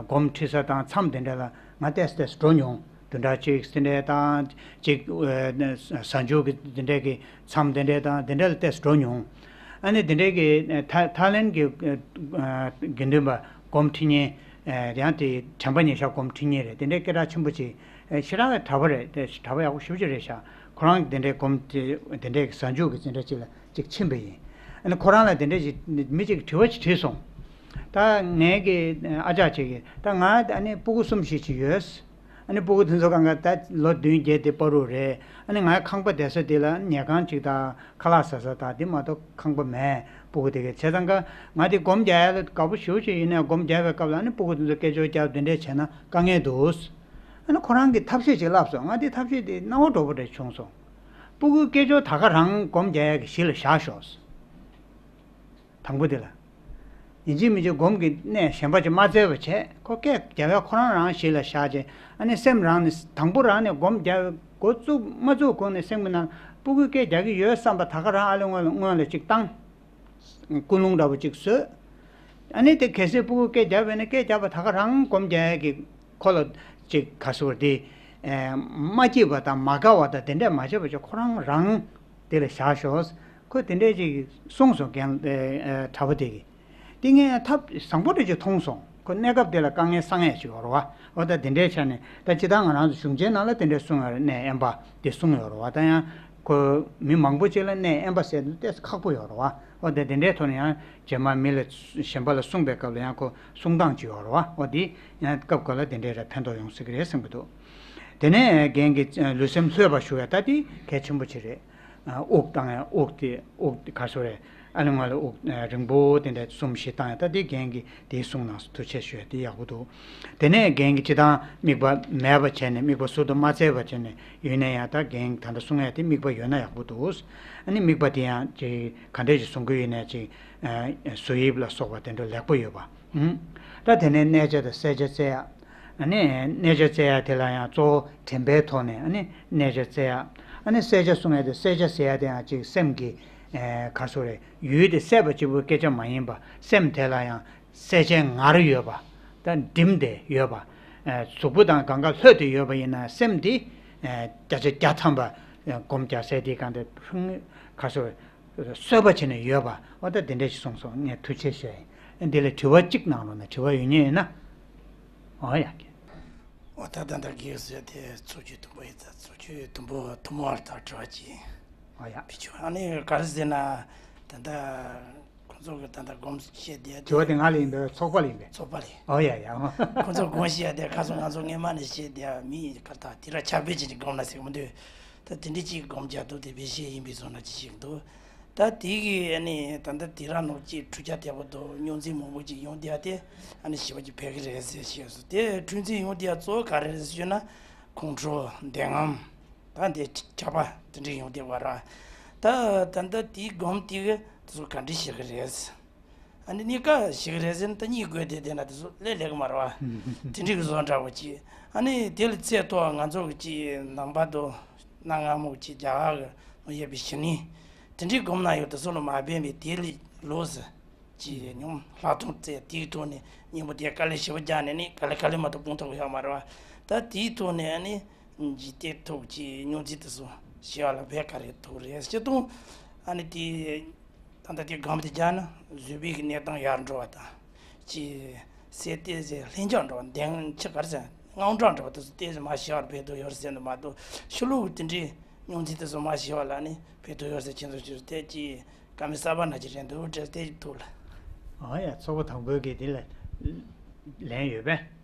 སྒོམ་ཁྲིད་ས་དང་མཚམས་དེ་འདྲ་ལ་ང་ཏོག་ཙམ་ཏོག་ཙམ་འགྲོ་མྱོང་། བདུན་ཕྲག་གཅིག་དེ་འདྲའི་དང་གཅིག་གཟའ་མཇུག་གི་དེ་འདྲའི་གི་མཚམས་དེ་འདྲའི་དང་དེ་འདྲ་ལ་ཏོག་ཙམ་འགྲོ་མྱོང་། ཨ་ནི་དེ་འདྲའི་གི་ཐ་ཐའི་ལན་གི་དགེ་འདུན་པ་སྒོམ་ཁྲིད་མཁན་ཡང་དེ་དྲན་པ་ཉེར་བཞག་སྒོམ་ཁྲིད་མཁན་རེད། དེ་འདྲའི་སྐད་གྲགས་ཆེན་པོ་ཅིག་ཞེ་དྲག་གྲྭ་པ་རེད། དེ་གྲྭ་པ་ཡག་པོ་ཞེ་པོ་ཅིག་རེད་ཤག་ཁོ་རང་གི་དེ་འདྲའི་སྒོམ་དེ་དེ་འདྲའི་གི་གཟའ་མཇུག་གི་དེ་འདྲ་ཅིག་ལ་ཅིག་ཕྱིན་པ་ཡིན། ཨ་ནི་ཁོ་རང་ལ་དེ་འདྲ་ཅིག་མི་ཅིག་དྲི་བ་ཅིག་དྲིས་སོང་། ད་ངའི་གི་ཨ་ཅག་ཅིག་གིས་ད་ང་ཨ་ནི་སྤུ་གུ་གསུམ་བཞི་ཅིག་ཡོད། ཨ་ནི་སྤུ་གུ་དེ་ཚོ་གང་ག་ད་ལོ་བདུན་བརྒྱད་དེ་བར་དུ་རེད། ཨ་ནི་ང་ཁང་པ་བསྡད་ས་དེ་ལ་ཉལ་ཁང་གཅིག་དང་ཁ་ལག་ཟ་ས་དང་དེ་མ་གཏོགས་ཁང་པ་མེད། སྤུ་གུ་དེ་གས་བྱས་ཙང་ཀ་ང་དེ་སྒོམ་རྒྱག་ཡ་ལ་དགའ་པོ་ཞེ་པོ་ཅིག་ཡིན་ནའི་སྒོམ་རྒྱག་པའི་སྐབས་ལ་ཨ་ནི་སྤུ་གུ་དེ་ཚོ་སྐད་ཅོར་རྒྱབ་དེ་འདྲས་བྱས་ན་དཀའ་ངལ་འདུག་ཨ་ནི་ཁོ་རང་གིས་ཐབས་ཤེས་ཅིག་ལབ་སོང་། ང་དེ་ཐབས་ཤེས་དེ་སྣང་བ་འགྲོ་པོ་འདྲ་བྱུང་སོང་། སྤུ་གུའི་སྐད་ཅོར་ད་ག་རང་སྒོམ་རྒྱག་ཡ་གི་གཞི་ལ་བཞག་ཤོག་དང་པོ་དེ་ལ། ཡིན་གཅིག་མིན་གཅིག་སྒོམ་གྱི་གནས་གཞན་པ་ཅིག་མ་བཙལ་བ་བྱས། ཁོ་སྐད་རྒྱབ་ཡ་ཁོ་རང་རང་གཞི་ལ་བཞག་བྱས། ཨ་ནི་སེམས་རང་ནས་དང་པོ་རང་ནས་སྒོམ་རྒྱག་འགོ་བཙུགས་མ་བཙུགས་གོང་ནས་སེམས་ཀྱི་ནང་སྤུ་གུས་སྐད་རྒྱག་གི་ཡོད་བསམ་པ་ད་ག་རང་ཨ་ལེ་སྔོན་ལ་སྔོན་ལ་ཅིག་བཏང་། ཀུན་སློང་འདྲ་པོ་ཅིག་བཟོས། ཨ་ནི་དེ་གལ་སྲིད་སྤུ་གུས་སྐད་རྒྱབ་པ་ཡིན་ན་སྐད་རྒྱབ་པ་ད་ག་རང་སྒོམ་རྒྱག་ཡ་གི་ཁོ་ལ་ཅིག་ག་ཟེར་དེ། ཨེ། མ་སྐྱིད་པ་དང་མ་དགའ་བ་དང་དེ་འདྲས་མ་བྱས་པ་ཅིག་ཁོ་རང་རང་དེ་ལ་བཞག་ཤོག་ཁོས་དེ་འདྲས་ཅིག་གསུངས་སོང་རྒན། ཨེ། ཨེ། གྲྭ་པ་དེ་གིས། དེ་ངས་ཐབས་བཟང་པོ་འདྲ་ཅིག་མཐོང་སོང་། ཁོ་གནས་སྐབས་དེ་ལ་དཀའ་ངལ་བསམ་ཡས་ཅིག་ཡོད་རེད་བ། འོ་ད་དེ་འདྲའི་ཆ་ནས་ད་སྤྱིར་བཏང་ང་རང་ཚོ་གཞུང་ཆེན་ནང་ལ་དེ་འདྲའི་གསུང་ཡོད་རེད། གནས་དབེན་པ་དེ་གསུང་ཡོད་རེད་བ། ད་ཡང་ཁོ་མི་མང་པོ་ཅིག་ལ་གནས་དབེན་པ་ཟེར་དུས་ཏོག་ཙམ་ཁག་པོ་ཡོད་རེད་བ། འོ་ད་དེ་འདྲའི་ཐོག་ནས་ཡང་རྗེས་མ་མི་ལ་གཞན་པ་ལ་གསུངས་པའི་སྐབས་ལ་ཡང་ཁོ་གསུང་སྟངས་ཅིག་ཡོད་རེད་བ། འོ་དེ་ཡང་སྐབས་འགའ་ལ་དེ་འདྲའི་ར་ཕན་ཐོགས་ཡོང་སྲིད་ཀྱི་རེད་བསམ་གྱི་འདུག་དེ་ནས་རྒན་གྱིས་ལུས་སེམས་ལྷོད་པ་ཞུ་ཡ་ད་དེ་གལ་ཆེན་པོ་ཅིག་རེད། དབུགས་བཏང་ཡ་དབུགས་དེ་དབུགས་དེ་ག་ཚོད་རེད། ཨ་ནི་ང་ལ་དབུགས་རིང་པོ་དེ་འདྲ་གསུམ་བཞི་བཏང་ཡ་ད་དེ་རྒན་གྱིས་དེ་གསུངས་གནང་སོང་། ཐུགས་རྗེ་ཆེ་ཞུ་ཡ་དེ་ཡག་པོ་འདུག་དེ་ནས་རྒན་གྱིས་སྤྱིར་བཏང་དམིགས་པ་མེད་པ་བྱས་ནས་དམིགས་པ་ཟུར་དུ་མ་བཙལ་བ་བྱས་ནས་ཡོད་ན་ཡང་ད་རྒན་ད་ལྟ་གསུང་ཡ་དེ་དམིགས་པ་ཡོད་ན་ཡག་པོ་འདུག་ཨ་ནི་དམིགས་པ་དེ་ཡང་ཅིག་ག་འདྲས་ཅིག་བཟུང་གི་ཡོད་ན་ཅིག་བཟོ་དབྱིབས་ལ་སོགས་པ་དེ་འདྲ་ལེགས་པོ་ཡོད་པ། ད་དེ་ནས་གནས་ཆ་དང་གསལ་ཆ་བཙལ་ཡ། ཨ་ནི་གནས་ཆ་བཙལ་ཡ་དེ་ལ་ཡང་གཙོ་བོ་དྲན་པའི་ཐོག་ནས་ཨ་ནི་གནས་ཆ་བཙལ་ཡ། ཨ་ནི་གསལ་ཆ་གསུང་ཡ་དེ་གསལ་ཆ་ཟེར་ཡ་དེ་ཡང་ཅིག་སེམས་ཀྱི་ག་ཚོད་རེད། ཡུལ་དེ་གསལ་བ་གཅིག་པུའི་སྐད་ཆ་མ་ཡིན་པ། སེམས་དེ་ལ་ཡང་གསལ་ཆའི་ངར་ཡོད་པ། ད་འགྲིམ་སྟེ་ཡོད་པ། གཟུགས་པོ་དང་གང་ག་ལྷོད་དེ་ཡོད་པ་ཡིན་ན་སེམས་དེ་བརྒྱ་ཆ་བརྒྱ་ཐམ་པ་སྒོམ་རྒྱག་སའི་དེ་གང་དེ་ཕུང་ག་ཚོད་རེད། གསོལ་པ་བྱས་ནས་ཡོད་པ། འོ་ད་དེ་འདྲ་ཞིག་གསུངས་སོང་། ངས་ཐུགས་རྗེ་ཆེ་ཞུ་ཡིན། འདི་ལ་དྲི་བ་གཅིག་གནང་རོགས་གནང་། དྲི་བ་ཡོད་མཁན་ཡིན་ན། འོ་ཡ་གི། འོ་ད་ད་ལྟ་གིས་ཟེར་དེ་ཚོ་བཅུ་དུམ་བུ་ཡིན་ཙང་ཚོ་བཅུ་དུམ་བུ་ཐུན་མོང་བར་ཐག་དྲི་བ་གཅིག་འོ་ཡ། བི་ཆུ་ཨ་ནི་ག་རེ་ཟེར་ན། ད་ལྟ་ཁོང་ཚོ་གི་ད་ལྟ་སྒོམ་བཤད་བསྡད་དེ། དྲི་བ་དེ་ང་ལ་ཡིན་པས། ཚོགས་པ་ལ་ཡིན་པས། ཚོགས་པ་ལ་ཡིན། འོ་ཡ་ཡ། ཁོང་ཚོ་སྒོམ་བཤད་བསྡད་ཁ་སང་ང་ཚོ་སྔས་མ་ནས་བཤད་བསྡད་མི་ག་ད་དེ་ར་ཆ་བེད་ཅན་གྱི་སྒོམ་ན་ཟེར་གི་མི་འདུག་ད་དེ་འདྲ་ཅིག་སྒོམ་རྒྱག་འདུག་དེ་བེད་སྤྱད་ཡིན་པའི་བཟོ་འདྲ་ཅིག་ཞིག་འདུག་ད་དེ་གི་ཨ་ནི་ད་ལྟ་དེ་ར་ནོར་གྱི་འཕྲུལ་ཆས་དེ་པོ་འདུག་རྙོག་འཛིང་མང་པོ་ཅིག་ཡོང་བསྡད་དེ་ཨ་ནི་ཞེ་པོ་ཅིག་ཕན་གི་རེད་ཟེར་བཤད་སོང་། དེ་འཁྲུག་འཛིང་ཡོང་བསྡད་གཙོ་བོ་ག་རེ་རེད་ཟེར་ན། ཁོང་ཁྲོ་འདོད་རྔམ། ད་འདི་ཆགས་པ་དེ་འདྲ་ཡོང་བསྡད་པ་ར། ད་ད་ལྟ་དེའི་སྒོམ་དེ་གི་དེ་ཚོ་ག་འདྲ་བྱེད་གི་རེད། ཨ་ནི་གཉིས་ཀ་ཞིག་རེད་ཟེར་ན་ད་གཉིད་དགོས་དེ་དེ་ན་དེ་ཚོ་ལས་ལེགས་མ་རེད་བ། དེ་འདྲའི་བཟོ་འདྲ་བོ་ཅིག་ཨ་ནི་དེ་ལ་ཚད་མཐོ་བ་ང་ཚོ་གི་ཅིག་ནང་པ་དང་གནའ་སྔ་མོ་ཅིག་རྒྱ་གར་གི་ནང་ཡོད་པའི་གཞི་ནི་དེ་འདྲའི་སྒོམ་ན་ཡོད། དེ་ཚོ་ལ་མ་ཕན་པའི་དེ་ལས་ལོགས་སུ་ཅིག་སྙོམས་ལྷག་མཐོང་བཙལ། དེའི་ཐོག་ནས་སྙིང་པོ་དེ་དཀའ་ལས་ཞེ་པོ་རྒྱག་ནས་ནི་དཀའ་ལས་དཀའ་ལས་མ་གཏོགས་སྤང་ཐུབ་ཡོད་མ་རེད་བ། ད་དེའི་ཐོག་ནས་ཨ་ནི། འཇིག་རྟེན་ཐོག་གི་རྙོག་འཛིང་དེ་ཚོ་ཞི་བ་ལ་བས་ག་རེ་ཐུག་རེད་ཟེར་དུས། ཨ་ནི་དེ་ད་ལྟ་དེ་སྒོམ་དེ་རྒྱག་ན་བཟོད་པའི་གི་གནས་སྟངས་ཡར་འགྲོ་བ་དང་། ཅི་ཟེར་ཏེ་ཟེར་ལྷིང་འཇགས་འགྲོ་བ། འདེང་ཆི་ག་རེ་ཟེར། དངངས་སྐྲག་འགྲོ་བ་དེ་ཚོ་ཏོག་ཙམ་མར་ཞི་བར་ཕན་ཐོགས་ཡོད་ཟེར་འདུག་མ་གཏོགས་ཕྱི་ལོགས་ཀྱི་དེ་འདྲའི་རྙོག་འཛིང་དེ་ཚོ་མར་ཞི་བ་ལ་ནི་ཕན་ཐོགས་ཡོད་ཟེར་ཁྱེད་ཚོ་ཅི་རེད་དེ་ཅི་བཀའ་མོལ་གསར་པ་ན་ཅི་རེད་འདུག་དྲན་དེ་ཐུག་ལ། ཨ་ཡ། ཚོགས་པ་དང་པོའི་གི་དེ་ལ་ལན་ཡོད་པས།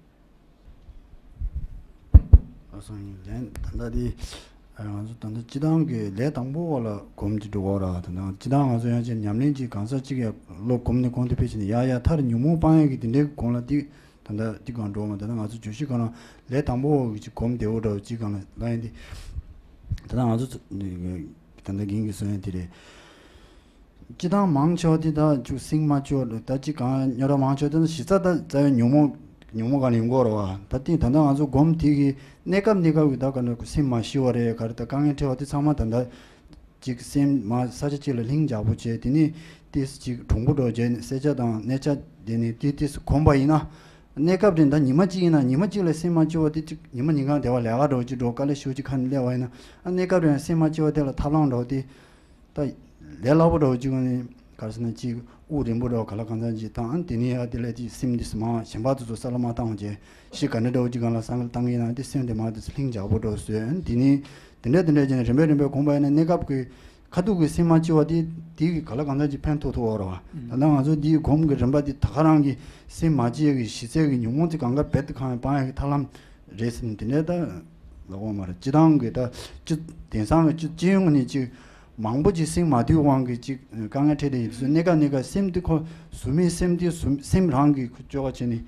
ཨ་སང་ཡིན་ལན་ད་ལྟ་དེ། ང་ཚོ་ད་ལྟ་སྤྱི་བཏང་གི་ལས་དང་པོ་བ་ལ་གོམས་ཀྱི་འགྲོ་བ་ར། ད་ལྟ་སྤྱི་བཏང་ང་ཚོ་ཡང་ཅིག་ཉམས་ལེན་ཅིག་གང་ཟག་གཅིག་ཡ་བློ་གོམས་ནས་གོང་དུ་འཕེལ་ཕྱིན་ནས་ཡ་ཡ་མཐར་ཉོན་མོངས་སྤང་ཡ་གི་དེ་འདྲའི་གོང་ལ་ཏིག་ད་ལྟ་ཏིག་གང་འགྲོ་མ། ད་ལྟ་ང་ཚོ་བརྗོད་གཞི་གང་ལ་ལས་དང་པོ་བ་གི་ཅིག་གོམས་བདེ་བོ་འདྲ་བོ་ཅིག་གང་ལ་ལ་ཡིན་ཏེ། ད་ལྟ་ང་ཚོ་ད་ལྟ་རྒན་གྱིས་གསུང་ཡ་དེ་རེད། སྤྱི་བཏང་མང་ཆེ་བ་དེ་ད་ཅིག་སེམས་མ་སྐྱིད་པ་ད་ཅིག་གང་རྙོག་དྲ་མང་ཆེ་བ་དེ་ན་གཞི་རྩ་ད་རྩ་བའི་ཉོན་མོངས་ཉོན་མོངས་ག་ནས་ཡོང་གི་ཡོད་རེད་བ། ད་ཐེངས་ད་ལྟ་ང་ཚོ་སྒོམ་དེ་གི་གནས་སྐབས་གནས་སྐབས་ཀྱི་ད་ག་ནས་སེམས་མ་ཞི་བ་རེད། ག་རེ་ད་དཀའ་ངལ་འཕྲད་པ་དེ་ཚང་མ་ད་ལྟ་ཅིག་སེམས་མ་ས་ཆ་གཅིག་ལ་ལྷིང་འཇགས་པོ་བྱས། དེ་ནས་ཏིས་ཅིག་གྲུང་པོ་འདྲ་བྱས་ནས་གསལ་ཆ་དང་གནས་ཆ་དེ་ནས་ཏིས་ཏིས་གོམས་པ་ཡིན་ན། གནས་སྐབས་དེ་ད་ཉི་མ་གཅིག་ཡིན་ན་ཉི་མ་གཅིག་ལ་སེམས་མ་སྐྱིད་པ་དེ་ཅིག་ཉི་མ་ཉིན་གང་བདེ་བ་ལས་ཀ་འདྲ་བོ་ཅིག་འགྲོ། དཀའ་ལས་ཞེ་པོ་ཅིག་ཁ་ནས་སླེབས་པ་ཡིན་ན། ཨ་གནས་སྐབས་དེ་སེམས་མ་སྐྱིད་པ་དེ་ལ་ཐབས་ལམ་འདྲ་བོ་དེ། ད་ལས་སླ་པོ་འདྲ་བོ་གཅིག་ནི་ག་རེ་ཟེར་ན་གཅིག་དབུགས་རིང་པོ་འདྲ་བོ་ག་ལ་གང་འཚམ་གཅིག་བཏང་། དེ་ནས་ཡང་དེ་ལས་ཀྱི་སེམས་འདི་སུ་མ་གཞན་པ་དེ་ཚོ་ས་ལ་མ་བཏང་བྱས་གཞི་ག་འདྲ་འདྲ་བོ་གཅིག་གང་ལ་ས་ལ་བཏང་གི་ཡིན་ན་དེ་སེམས་དེ་མ་དེ་ཚོ་ལྷིང་འཇགས་པོ་འདྲ་བོ་བཟོས། དེ་ནས་དེ་འདྲ་དེ་འདྲ་བྱས་ནས་རིམ་པས་རིམ་པས་གོམས་པ་ཡིན་ན་གནས་སྐབས་ཀྱི་ཁ་ཐུག་གི་སེམས་མ་སྐྱིད་པ་དེ་དེ་གི་ག་ལ་གང་འཚམ་གཅིག་ཕན་ཐོགས་ཐུབ་པ་རེད་བ། ད་ལྟ་ང་ཚོ་འདིའི་གོམས་ཀྱི་རིམ་པ་དེ་ད་ག་རང་གི་སེམས་མ་སྐྱིད་ཀྱི་གཞི་རྩའི་གི་ཉོན་མོངས་དེ་གང་ག་རྦད་དེ་གང་ཡང་སྤང་ཡ་གི་ཐབས་ལམ། རེད་ཟེར་ནས་དེ་འདྲའི་ད་ལབ་དགོས་མ་རེད། སྤྱི་བཏང་གི་ད་སྤྱི་དེང་སང་གི་སྤྱི་སྤྱི་ཡོངས་ནས་ཅིག་མང་པོ་ཅིག་སེམས་མ་དུལ་དབང་གིས་ཅིག་དཀའ་ངལ་འཕྲད་བསྡད་ཡོད་དུས་ཚོད། གནས་སྐབས་གནས་སྐབས་སེམས་དེ་ཁོ་གཟུགས་མེད་སེམས་དེ་གཟུགས་སེམས་རང་གིས་ཁོ་བཅོ་ཁ་བྱས་ནས།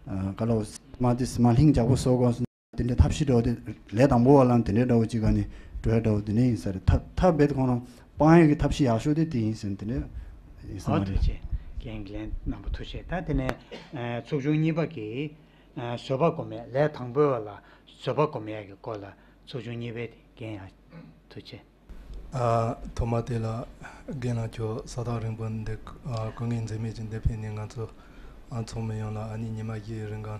ཨ། ག་ལ་བ་སེམས་མ་དེ་སེམས་མ་ལྷིང་འཇགས་པོ་བཟོ་དགོས། དེ་འདྲའི་ཐབས་ཤེས་འདྲ་བོ་དེ་ལས་དང་པོ་བ་ལ་དེ་འདྲའི་འདྲ་བོ་ཅིག་ག་ནས་འགྲོ་ཡ་འདྲ་བོ་དེ་འདྲ་ཡིན་ས་རེད། ཐབས་ཐབས་རྦད་དེ་ཁོང་རང་སྤང་ཡ་གི་ཐབས་ཤེས་ཡག་ཤོས་དེ་དེ་ཡིན་ཟེར་དེ་འདྲ་ཡིན་ས་ཨོ། མ་ཐུགས་རེད། རྗེ་ཆེ། རྒན་གྱི་ལན་རྣམ་པ་ཐུགས་རྗེ་ཆེ། ད་དེ་ནས་ཚོགས་ཆུང་གཉིས་པ་གི་བཟོད་པ་སྒོམ་ཡ་ལས་དང་པོའི་བ་ལ་བཟོད་པ་སྒོམ་ཡ་གི་སྐོར་ལ་ཚོགས་ཆུང་གཉིས་པའི་དེ་རྒན་ཡང་ཐུགས་རྗེ་ཆེ། ཨ། ཐོག་མ་དེ་ལ་རྒན་ལགས་ཁྱོད་ས་ཐག་རིང་པོ་འདི། ཨ། སྐུ་ངལ་འཛེམས་མེད་ཀྱིས་འདིར་ཕེབས་ནས་ང་ཚོ་ཨ་ཚོགས་མི་ཡོངས་ལ་ཨ་ནི་ཉི་མ་བཞིའི་རིང་གང་།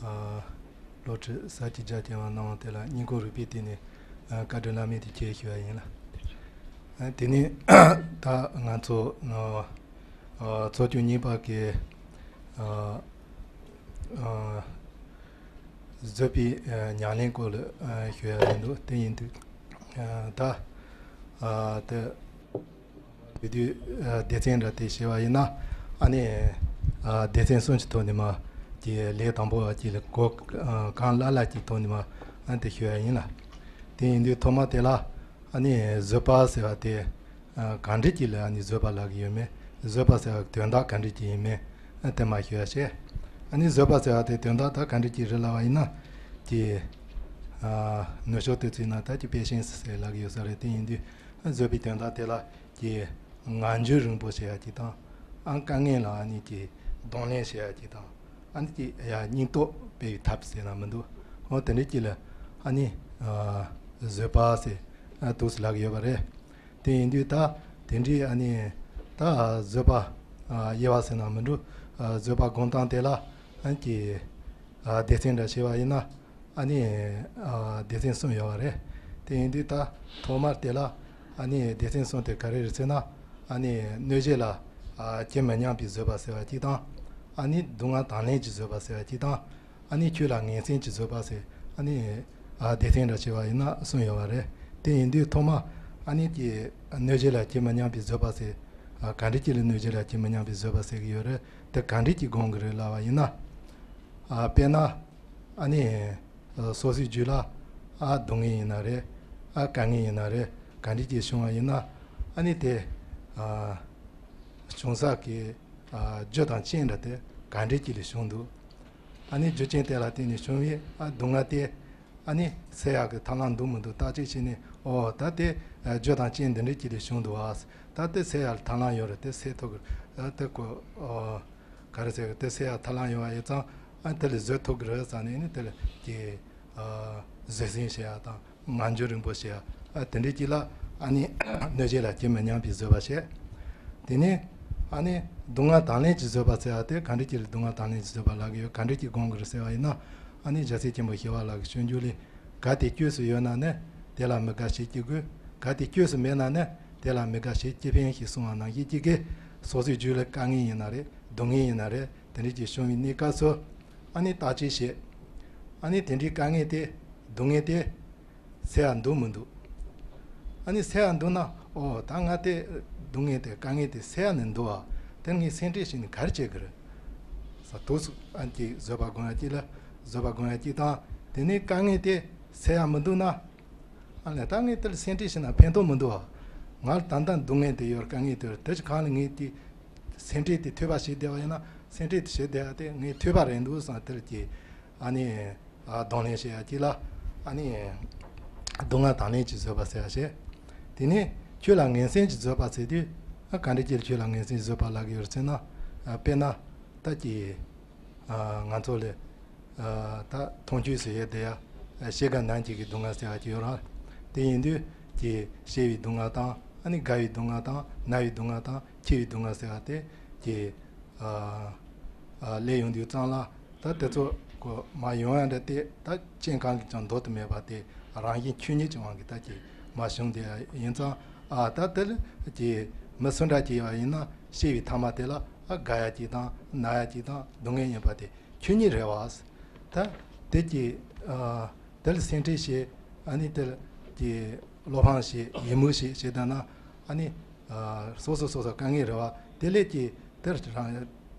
ཨ། སློབ་ཁྲིད་ས་བཅད་རྒྱ་ཆེ་བ་གནང་བ་དེ་ལ་སྙིང་ཁོང་རུས་པའི་གཏིང་ནས་ཨ་བཀའ་དྲིན་བླ་མེད་དུ་ཆེ་ཞུ་བ་ཡིན་ལ། ཨ། དེ་ནས་ད་ང་ཚོ་ཨ་ཚོགས་ཆུང་གཉིས་པ་གི་ཨ་ཨ་བཟོད་པའི་ཨ་ཉམས་ལེན་སྐོར་ལ་ཨ་ཞུ་ཡ་ཡིན་འདུག་དེ་ཡིན་དུས་ཨ་ད་ཨ་དེ་དུས་ཨ་སྡེ་ཚན་འདྲ་དེ་བྱས་པ་ཡིན་ན། ཨ་ནི་ཨ་སྡེ་ཚན་གསུམ་གྱི་ཐོག་ནས་མ་གི་ལས་དང་པོ་བ་གཅིག་ལ་གོ་ཨ་གང་ལ་ལ་གཅིག་ཐོག་ནས་མ་ཨ་དེ་ཞུ་ཡ་ཡིན་ལ། དེ་ཡིན་དུས་ཐོག་མ་དེ་ལ་ཨ་ནི་བཟོད་པ་ཟེར་བ་དེ་ཨ་གང་འདྲ་ཅིག་ལ་ཨ་ནི་བཟོད་པ་ལབ་ཀྱི་ཡོད་མེད། བཟོད་པ་ཟེར་བ་དོན་དག་གང་འདྲ་ཅིག་ཡིན་མེད་ཨ་དེ་མ་ཞུ་ཡ་བྱས། ཨ་ནི་བཟོད་པ་ཟེར་བ་དེ་དོན་དག་ད་གང་འདྲ་ཅིག་རེད་ལབ་པ་ཡིན་ན་ཀྱི་ཨ་ནུབ་ཕྱོགས་དུས་ཚིགས་ན་ད་ཀྱི་པེ་ཤེན་སི་ཟེར་ལབ་ཀྱི་ཡོད་ས་རེད། དེ་ཡིན་དུས་ཨ་བཟོད་པའི་དོན་དག་དེ་ལ་ཀྱི་ངང་རྒྱུད་རིང་པོ་བྱེད་ཡ་གཅིག་དང་། ཨ་དཀའ་ངལ་ལ་ཨ་ནི་ཀྱི་གདོང་ལེན་བྱེད་ཡ་གཅིག་དང་། ཨ་ནི་ཀྱི་ཡ་སྙིང་སྟོབས་སྤེལ་བའི་ཐབས་ཟེར་ན་མི་འདུག་འོ་དེ་འདྲ་ཅིག་ལ་ཨ་ནི་ཨ་བཟོད་པ་ཟེར་ཨ་འདུག་སེ་ལབ་ཀྱི་ཡོད་པ་རེད། དེ་ཡིན་དུས་ད་དེ་འདྲའི་ཨ་ནི་ད་བཟོད་པ་ཨ་དབྱེ་བ་ཟེར་ན་མི་འདུག་ཨ་བཟོད་པ་སྒོམ་སྟངས་དེ་ལ་ཨ་ནི་ཀྱི་ཨ་སྡེ་ཚན་འདྲ་བྱས་པ་ཡིན་ན། ཨ་ནི་ཨ་སྡེ་ཚན་གསུམ་ཡོད་པ་རེད། དེ་ཡིན་དུས་ད་ཐོག་མར་དེ་ལ་ཨ་ནི་སྡེ་ཚན་གསུམ་དེ་ག་རེ་རེད་ཟེར་ན། ཨ་ནི་གནོད་བྱེད་ལ་ཨ་ཇི་མི་སྙམ་པའི་བཟོད་པ་ཟེར་བ་གཅིག་དང་། ཨ་ནི་སྡུག་བསྔལ་དང་ལེན་གྱི་བཟོད་པ་ཟེར་བ་གཅིག་དང་། ཨ་ནི་ཆོས་ལ་ངན་སེམས་ཀྱི་བཟོད་པ་ཟེར་ཨ་ནི་ཨ་སྡེ་ཚན་འདྲ་བྱས་པ་ཡིན་ན་གསུམ་ཡོད་པ་རེད། དེ་ཡིན་དུས་ཐོག་མ་ཨ་ནི་ཀྱི་གནོད་བྱེད་ལ་ཇི་མི་སྙམ་པའི་བཟོད་པ་ཟེར། ཨ་ག་འདྲ་ཅིག་ལ་གནོད་བྱེད་ལ་ཇི་མི་སྙམ་པའི་བཟོད་པ་ཟེར་གྱི་ཡོད་རེད། དེ་ག་འདྲ་ཅིག་སྒོམ་གྱི་རེད་ལབ་པ་ཡིན་ན། ཨ་དཔེར་ན། ཨ་ནི་ཨ་སོ་སོའི་རྒྱུད་ལ་ཨ་སྡུག་བསྔལ་ཡིན་ན་རེད། ཨ་དཀའ་ངལ་ཡིན་ན་རེད། ག་འདྲ་ཅིག་བྱུང་བ་ཡིན་ན། ཨ་ནི་དེ་ཨ་བྱུང་ས་གི་ཨ་རྒྱུ་དང་རྐྱེན་འདྲ་དེ་ག་འདྲ་ཅིག་ལས་བྱུང་འདུག་ཨ་ནི་རྒྱུ་རྐྱེན་དེ་ལ་བརྟེན་ནས་བྱུང་བའི་ཨ་སྡུག་བསྔལ་དེ་ཨ་ནི་སེལ་ཡག་གི་ཐབས་ལམ་འདུག་མི་འདུག་བརྟག་དཔྱད་བྱས་ནས། ཨོ་ད་དེ་ཨ་རྒྱུ་དང་རྐྱེན་འདི་འདྲ་ཅིག་ལས་བྱུང་འདུག་ཨ། ད་དེ་སེལ་ཡག་ཐབས་ལམ་ཡོད་རེད། དེ་སེལ་ཐུབ་ཀྱི་རེད། ཨ་དེ་ཀོ་ཨོ། ག་རེ་ཟེར་གི། དེ་སེལ་ཡག་ཐབས་ལམ་ཡོད་པ་ཡིན་ཙང་ཨ་དེ་ལས་བཟོད་ཐུབ་ཀྱི་རེད་བསམ་ནས་ནི་དེ་ལ་ཀྱི་ཨ་བཟོད་བསྲན་བྱེད་ཡག་དང་ངང་རྒྱུད་རིང་པོ་བྱེད་ཡག་ཨ་དེ་འདྲའི་ཅིག་ལ་ཨ་ནི་གནོད་བྱེད་ལ་ཇི་མི་སྙམ་པའི་བཟོད་པ་བྱེད། དེ་ནས་ཨ་ནི་སྡུག་བསྔལ་དང་ལེན་གྱི་བཟོད་པ་ཟེར་བ་དེ་ག་འདྲ་ཅིག་ལ་སྡུག་བསྔལ་དང་ལེན་གྱི་བཟོད་པ་ལབ་ཀྱི་ཡོད། ག་འདྲ་ཅིག་སྒོམ་དགོས་རེད་ཟེར་བ་ཡིན་ན། ཨ་ནི་རྒྱལ་སྲས་ཆེན་པོ་ཞི་བ་ལྷ་གི་སྤྱོད་འཇུག་ལས། གལ་ཏེ་དཀྱུས་སུ་ཡོད་ན་ནི། དེ་ལ་མི་དགའ་བྱེད་ཀྱི་དགོས། གལ་ཏེ་དཀྱུས་སུ་མེད་ན་ནི། དེ་ལ་མི་དགའ་བྱེད་ཀྱི་ཕན་ཞེས་གསུངས་པ་ནང་བཞིན་གཅིག་གིས་སོ་སོའི་རྒྱུད་ལ་དཀའ་ངལ་ཡིན་ན་རེད། སྡུག་བསྔལ་ཡིན་ན་རེད། དེ་འདྲ་ཅིག་བྱུང་བའི་གནས་སྐབས་སུ་ཨ་ནི་བརྟག་དཔྱད་བྱེད། ཨ་ནི་དེ་འདྲའི་དཀའ་ངལ་དེ་སྡུག་བསྔལ་དེ་སེལ་ཡག་འདུག་མི་འདུག་ཨ་ནི་སེལ་ཡག་འདུག་ན། ཨོ་ད་ང་དེ་སྡུག་བསྔལ་དེ་དཀའ་ངལ་དེ་སེལ་ཡག་ནི་འདུག་ཨ། དེ་ངས་སེམས་ཁྲལ་བྱས་ནས་ག་རེ་བྱེད་ཀྱི་རེད། ས་ཐོག་སུ་ཨ་ནི་ཅིག་བཟོད་པ་སྒོམ་ཡག་ཅིག་ལ་བཟོད་པ་སྒོམ་ཡག་ཅིག་དང་། དེ་ནས་དཀའ་ངལ་དེ་སེལ་ཡག་མི་འདུག་ན། ཨ་ལས་ད་ངས་དེ་ལ་སེམས་ཁྲལ་བྱས་ན་ཕན་ཐོགས་མི་འདུག་ཨ། ང་ལ་ད་ལྟ་སྡུག་བསྔལ་དེ་ཡོད་རེད། དཀའ་ངལ་དེ་ཡོད་རེད། དེ་ཅི་གང་ལ་ངས་དེ་སེམས་ཁྲལ་དེ་འཐོལ་པ་བྱེད་བསྡད་པ་ཡིན་ན། སེམས་ཁྲལ་དེ་བྱེད་བསྡད་པ་དེ་ངས་འཐོལ་པ་རེད་འདུག་བསམ། དེ་ལ་ཀྱི་ཨ་ནི་ཨ་གདོང་ལེན་བྱེད་ཡག་ཅིག་ལ་ཨ་ནི་སྡུག་བསྔལ་དང་ལེན་གྱི་བཟོད་པ་ཟེར་བ་བྱེད། དེ་ནས་ཆོས་ལ་ངན་སེམས་ཀྱི་བཟོད་པ་ཟེར་དུས། ཨ་ག་འདྲ་ཅིག་ལ་ཆོས་ལ་ངན་སེམས་ཀྱི་བཟོད་པ་ལབ་ཀྱི་ཡོད་རེད་ཟེར་ན། ཨ་དཔེར་ན་ད་ཀྱི་ཨ་ང་ཚོ་ལ་ཨ་ད་མཐོང་ཆོས་སུ་ཡོད་བསྡད་ཡ། ཨ་ཤེས་དགའ་ནང་བཞིན་གྱི་སྡུག་བསྔལ་ཟེར་བ་ཅིག་ཡོད་རེད། དེ་ཡིན་དུས་ཀྱི་ཤེས་པའི་སྡུག་བསྔལ་དང་། ཨ་ནི་དགའ་བའི་སྡུག་བསྔལ་དང་། ན་བའི་སྡུག་བསྔལ་དང་། འཆི་བའི་སྡུག་བསྔལ་ཟེར་བ་དེ་ཀྱི་ཨ་ཨ་སླེབས་ཡོང་དུས་ཙམ་ལ། ད་དེ་ཚོ་ཀོ་མར་ཡོང་ཡ་འདྲ་དེ། ད་རྐྱེན་གང་གིས་ཀྱང་འདོར་དུ་མེད་པ་དེ་རང་བཞིན་ཆོས་ཉིད་ཀྱི་དབང་གིས་ད་ཀྱི་མར་བྱུང་བསྡད་ཡ་ཡིན་ཙང་། ཨ་ད་དེ་ལ་ཀྱི་མི་སུ་འདྲ་ཅིག་ཡོད་པ་ཡིན་ན་ཤེས་པའི་ཐ་མ་དེ་ལ་ཨ་དགའ་ཡ་ཅིག་དང་། ན་ཡ་ཅིག་དང་། སྡུག་བསྔལ་ཡིན་པ་དེ་ཆོས་ཉིད་རེད་བ། ད་དེ་ཀྱི་ཨ་དེ་ལ་སེམས་ཁྲལ་བྱེད། ཨ་ནི་དེ་ལ་ཀྱི་བློ་ཕམ་བྱེད། ཡིད་མུག་བྱེད་བྱེད་ད་ན། ཨ་ནི་ཨ་སོ་སོ་སོ་སོ་དཀའ་ངལ་རེད་བ། དེ་ལས་ཀྱི་དེར་རང་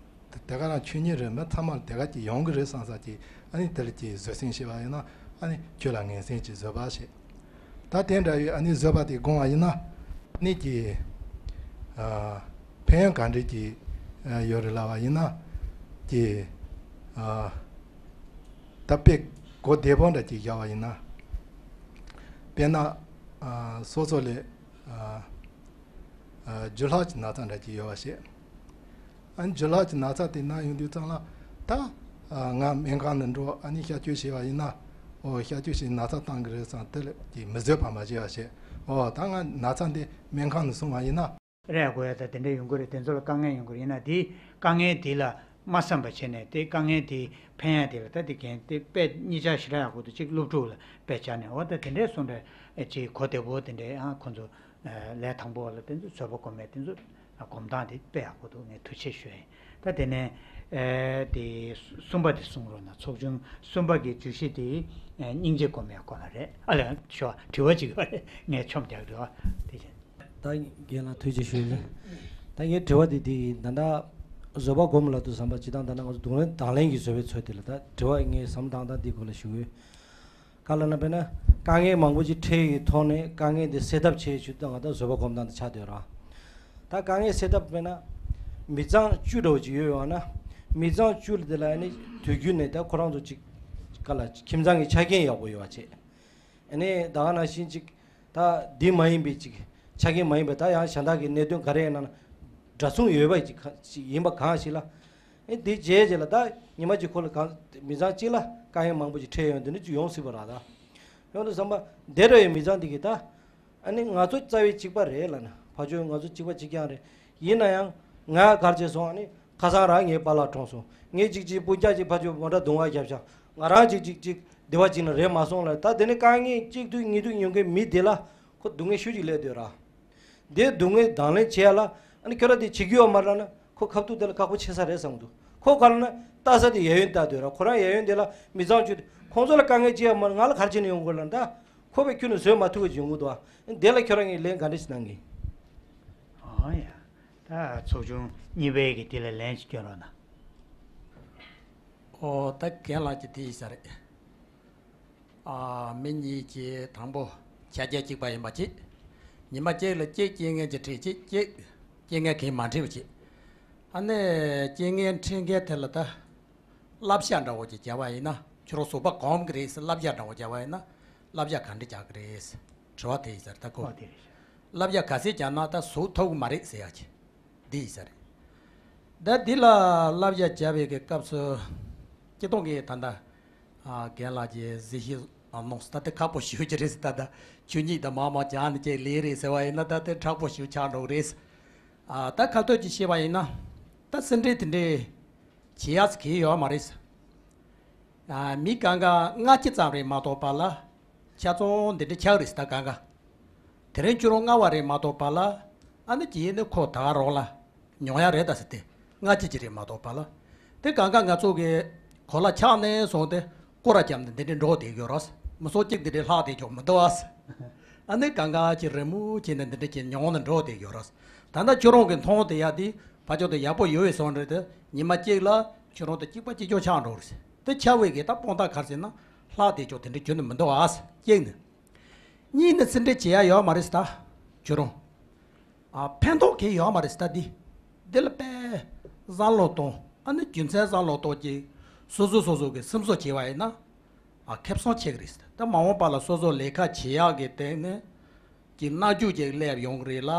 ད་ དེ་ག་རང་ཆོས་ཉིད་རེད། མི་ཚང་མར་དེ་ག་ཅིག་ཡོང་གི་རེད་བསམ་ས་ཅིག་ཨ་ནི་དེ་ལ་ཅིག་བཟོད་བསྲན་བྱས་པ་ཡིན་ན། ཨ་ནི་ཁྱོད་ལ་ངན་སེམས་ཅིག་བཟོད་པ་བྱེད། ད་དེ་འདྲ་བའི་ཨ་ནི་བཟོད་པ་དེ་སྒོམ་པ་ཡིན་ན། ཨ་ནི་ཅིག་ཨ་ཕན་ཡོན་ག་འདྲ་ཅིག་ཨ་ཡོད་རེད་ལབ་པ་ཡིན་ན། ཅིག་ཨ་ད་དཔེ་གོ་བདེ་པོ་འདྲ་ཅིག་བཞག་པ་ཡིན་ན། དཔེར་ན་ཨ་སོ་སོ་ལ་ཨ་ཨ་རྒྱུ་ལྷག་གི་ན་ཚ་འདྲ་ཅིག་ཡོད་པ་བྱས། ཨ་ནི་རྒྱུ་ལྷག་གི་ན་ཚ་དེ་ན་ཡོང་དུས་ཙམ་ལ། ད་ཨ་ང་སྨན་ཁང་ནང་འགྲོ། ཨ་ནི་གཤག་བཅོས་བྱས་པ་ཡིན་ན། ཨོ་གཤག་བཅོས་བྱས་ན་ཚ་བཏང་གི་རེད་བསམ་དེ་ལ་ཅིག་མི་བཟོད་པ་མ་བྱས་པ་བྱས། ཨོ་ད་ང་ན་ཚ་འདི་སྨན་ཁང་ནང་སོང་བ་ཡིན་ན། རེད། དགོས་ཡ་ད་དེ་འདྲ་ཡོང་གི་རེད། དེ་ཚོ་ལ་དཀའ་ངལ་ཡོང་གི་རེད། ཡིན་ན་དེ་དཀའ་ངལ་དེ་ལ་མ་བསམ་པ་བྱས་ནས། དེ་དཀའ་ངལ་དེ་ཕན་ཡ་དེ་ལ་ད་དེ་གན་དེ་དཔེ་གཉིས་ཆ་ཞེ་དྲག་ཡག་པོ་འདུག་ཅིག་སློབ་ཕྲུག་ལ་དཔེ་བྱས་ནས། འོ་ད་དེ་འདྲའི་སོང་འདྲ་ཅིག་གོ་བདེ་པོ་དེ་འདྲའི་ཨ་ཁོ་ཚོ་ལས་དང་པོ་ལ་དེ་ཚོ་བཟོད་པ་སྒོམ་མེད་དེ་ཚོ་སྒོམ་སྟངས་དེ་དཔེ་ཡག་པོ་འདུག་ངས་ཐུགས་རྗེ་ཆེ་ཞུ་ཡ་ཡིན། ད་དེ་ནས་ཨེ་དེ་གསུམ་པ་དེ་གསུང་རོགས་གནང་། ཚོགས་ཆུང་གསུམ་པ་གི་བརྗོད་གཞི་དེ་ཨེ་སྙིང་རྗེ་སྒོམ་ཡ་སྐོར་ལ་རེད། ཨ་ལ་ཞོ་དྲི་བ་ཅིག་ཡོད་རེད། ངས་ཆོམ་རྒྱག་དྲི་བ་དེ་བྱས། ད་རྒན་ལགས་ཐུགས་རྗེ་ཞུ་ཡིན། ད་ངའི་དྲི་བ་དེ་དེ་ཡིན། ད་ལྟ་བཟོད་པ་སྒོམ་ལབ་དུས་ཙམ་པ་ཇི་ལྟར་ད་ལྟ་ང་ཚོ་རྡུང་ལེན་དང་ལེན་གྱི་བཟོད་པའི་ཚུལ་དེ་ལ། ད་དྲི་བ་ངས་བསམ་བློ་བཏང་སྟངས་འདིའི་སྐོར་ལ་ཞུ་གི་ཡོད། ག་ལབ་ན། དཔེར་ན་དཀའ་ངལ་མང་པོ་ཅིག་འཕྲད་ཡོད་ཀྱི་ཐོག་ནས་དཀའ་ངལ་འདི་སེལ་ཐབས་བྱེད་ཆེད་དུ་ང་ད་བཟོད་པ་སྒོམ་སྟངས་འདི་ཆགས་སྡོད་ར། ད་དཀའ་ངལ་སེལ་ཐབས་དཔེར་ན་མི་ཚང་བཅུ་འདྲ་བོ་ཅིག་ཡོད་ཡོད་ན། མི་ཚང་བཅུ་ལ་དེ་ལ་ཨ་ནི་དུས་རྒྱུན་ནས་ད་ཁོ་རང་ཚོ་ཅིག་ག་ལ་ཁྱིམ་ཚང་གི་ཆ་རྐྱེན་ཡག་པོ་ཡོད་པ་བྱས། ཨ་ནི་ད་ག་ནང་བཞིན་ཅིག་ད་འདི་མ་ཡིན་པའི་ཅིག་ཆ་རྐྱེན་མ་ཡིན་པའི་ད་ཡང་གཞན་དག་གི་གནད་དོན་ག་རེ་ཡིན་ན་འདྲ་མཚུངས་ཡོད་པ་ཅིག་ག་ཅིག་ཡིན་པ་གང་ཞིག་ལ། ཨེ་འདི་བྱས་རྗེས་ལ་ད་ཉི་མ་གཅིག་ཁོ་ལ་གང་མི་ཚང་གཅིག་ལ་དཀའ་ངལ་མང་པོ་ཅིག་འཕྲད་ཡོང་། འདི་འདྲ་ཅིག་ཡོང་སྲིད་པ་ར། ད་ཡོང་དུས་ཙམ་པ་འདི་འདྲ་བའི་མི་ཚང་འདི་གིས་ད་ཨ་ནི་ང་ཚོ་རྩ་བའི་གཅིག་པ་རེད་ལབ་ན། ཕར་ཕྱོགས་ང་ཚོ་གཅིག་པ་གཅིག་རྐྱང་རེད། ཡིན་ན་ཡང་ང་གར་བྱས་སོང་། ཨ་ནི་ཁ་སང་རང་ངའི་པཱ་ལགས་གྲོངས་སོང་། ངས་གཅིག་གཅིག་སྤུན་ཀྱག་གཅིག་ཕར་ཕྱོགས་མོ་ཊ་རྡུང་བ་བརྒྱབ་ཤག་ང་རང་གཅིག་གཅིག་གཅིག་སྡེ་བ་གཅིག་ན་རེད་མ་སོང་ལབ། ད་དེ་ནི་དཀའ་ངལ་གཅིག་སྡུག་གཉིས་སྡུག་མྱོང་མཁན་མི་དེ་ལ་ཁོ་སྡུག་བསྔལ་ཤུགས་ཅིག་སླེབས་སྡོད་ར། དེ་སྡུག་བསྔལ་དང་ལེན་བྱེད་ཡ་ལ་ཨ་ནི་ཁྱོད་རང་དེ་བྱེད་རྒྱུ་ཡོད་མ་རེད་ལབ་ན། ཁོ་ཁ་ཐུག་དེ་ལ་ཁག་པོ་ཆེ་ས་རེད་བསམ་གྱི་འདུག་ཁོ་ག་ལབ་ན་ལྟ་ས་དེ་གཡས་གཡོན་ལྟ་སྡོད་ར། ཁོ་རང་གཡས་གཡོན་དེ་ལ་མི་ཚང་བཅུ་དེ་ཁོང་ཚོ་ལ་དཀའ་ངལ་ཅི་ཡང་མ་རེད། ང་ལ་ག་རེ་བྱས་ནས་ཡོང་དགོས་ལབ་ན། ད་ཁོ་བས་ཁྱོན་ནས་བཟོད་མ་ཐུབ་པ་ཅིག་ཡོང་གི་འདུག་ཨ། དེ་ལ་ཁྱོད་རང་གིས་ལན་ག་འདྲ་ཞིག་གནང་གི། ཨོ་ཡ། ད་ཚོགས་ཆུང་གཉིས་པའི་གི་དེ་ལ་ལན་ཞིག་སྐྱོན་རོགས་གནང་། ཨོ་ད་རྒན་ལགས་ཀྱིས་དེ་ཡིན་ས་རེད། ཨ། མི་གཉིས་ཀྱིས་དང་པོ་ཆ་རྐྱེན་གཅིག་པ་ཡིན་པ་གཅིག་ཉི་མ་གཅིག་ལ་གཅིག་རྐྱེན་ངན་གྱིས་འཕྲད་གཅིག་གཅིག་རྐྱེན་ངན་གྱིས་མ་འཕྲད་པ་གཅིག་ཨ་ནི་རྐྱེན་ངན་འཕྲད་མཁན་དེ་ལ་ད་བསླབ་བྱ་འདྲ་བོ་ཅིག་བྱས་པ་ཡིན་ན། ཁྱོད་རང་བཟོད་པ་སྒོམ་གི་རེད་ཟེར་བསླབ་བྱ་འདྲ་བོ་བྱས་པ་ཡིན་ན། བསླབ་བྱ་ག་འདྲ་རྒྱག་གི་རེད་ཟེར་དྲི་བ་དེ་ཡིན་ས་རེད། ད་ཁོ་ཨོ་དེ་རེད། བསླབ་བྱ་ག་ཚད་རྒྱག་ན་ད་བཟོད་ཐུབ་གི་མ་རེད་ཟེར་ཡ་ཅིག་འདི་ཡིན་ས་རེད། ད་འདི་ལ་བསླབ་བྱ་བྱ་བའི་གི་སྐབས་སུ་སྤྱིར་བཏང་གི་ད་ལྟ་ཨ་རྒན་ལགས་ཀྱིས་གཟིགས་ཞིབ་གནང་སོང་། ད་དེ་ཁག་པོ་ཞེ་པོ་ཅིག་རེད་ཟེར། ད་ད་ཆོས་ཉིད་དང་མར་མར་སྦྱངས་ནས་ཅིག་ལས་རེད་ཟེར་བ་ཡིན་ན་ད་དེ་ཁག་པོ་ཞེ་པོ་ཆགས་འགྲོ་གི་རེད། ཨ་ད་ཁ་ཐུག་ཅིག་བཤད་པ་ཡིན་ན། ད་སེ་འབྲས་དེ་འདྲའི་བྱེད་ཡག་གང་ཡང་ཡོད་མ་རེད། ཨ་མི་གང་ག་སྔ་ཕྱི་ཙམ་རེད་མ་གཏོགས་པ་ལ་ཆ་ཚང་འདི་འདྲ་ཆགས་རེད་ཟེར། ད་གང་ག་དེ་རིང་ཁྱོད་རང་སྔ་བ་རེད་མ་གཏོགས་པ་ལ། ཨ་ནི་དེ་ནི་ཁོ་ད་ག་རང་ལ་མྱོང་ཡ་རེད་ད་ཟེར། དེ་སྔ་ཕྱི་ཅིག་རེད་མ་གཏོགས་པ་ལ། དེ་གང་ག་ང་ཚོ་གི་གོ་ལ་ཆགས་ནས་སོང་སྟེ་སྐོར་ར་བརྒྱབ་ནས་འདི་འདྲ་འགྲོ་བསྡད་ཡོད་རེད། མི་ཚོགས་གཅིག་འདི་འདྲ་ལྷག་བསྡད་ཆོག་མི་འདུག་ཨ། ཨ་ནི་གང་ག་ཅིག་རི་མོ་བྱས་ནས་འདི་འདྲ་ཅིག་མྱོང་ནས་འགྲོ་བསྡད་ཡོད་རེད། ད་ལྟ་ཁྱོད་རང་གི་མཐོང་དེ་ཡ་དེ་ཕར་ཕྱོགས་དེ་ཡག་པོ་ཡོད་པའི་བཟོ་འདྲ་དེ། ཉི་མ་གཅིག་ལ་ཁྱོད་རང་དང་གཅིག་པ་གཅིག་རྐྱང་ཆགས་འགྲོ་རེད། དེ་ཆགས་པའི་གི་ད་དཔང་རྟགས་ག་རེ་ཟེར་ན། ལྷག་བསྡད་ཆོག་དེ་འདྲ་ཁྱོན་ནས་མི་འདུག་ཨ། གཅིག་ནི། གཉིས་ནི་སེ་འབྲས་བྱེད་ཡ་ཡོད་མ་རེད་ད་ཁྱོད་རང་། ཨ་ཕན་ཐོགས་གང་ཡང་ཡོད་མ་རེད་ད། འདི་འདི་ལ་དཔེ་བསམ་བློ་གཏོང་། ཨ་ནི་རྒྱུ་མཚན་བསམ་བློ་གཏོང་གི་སོ་སོ་སོ་སོ་གི་སེམས་གསོ་བྱས་པ་ཡིན་ན། ཨ་ཁེ་བཟང་ཆེ་གི་རེད། ད་མ་འོངས་པ་ལ་སོ་སོ་ལས་ཀ་བྱེད་ཡག་གི་སྟེང་ནས་ཀྱི་སྣང་ཆུང་ཅིག་སླེབས་ཡོང་གི་རེད་ལ།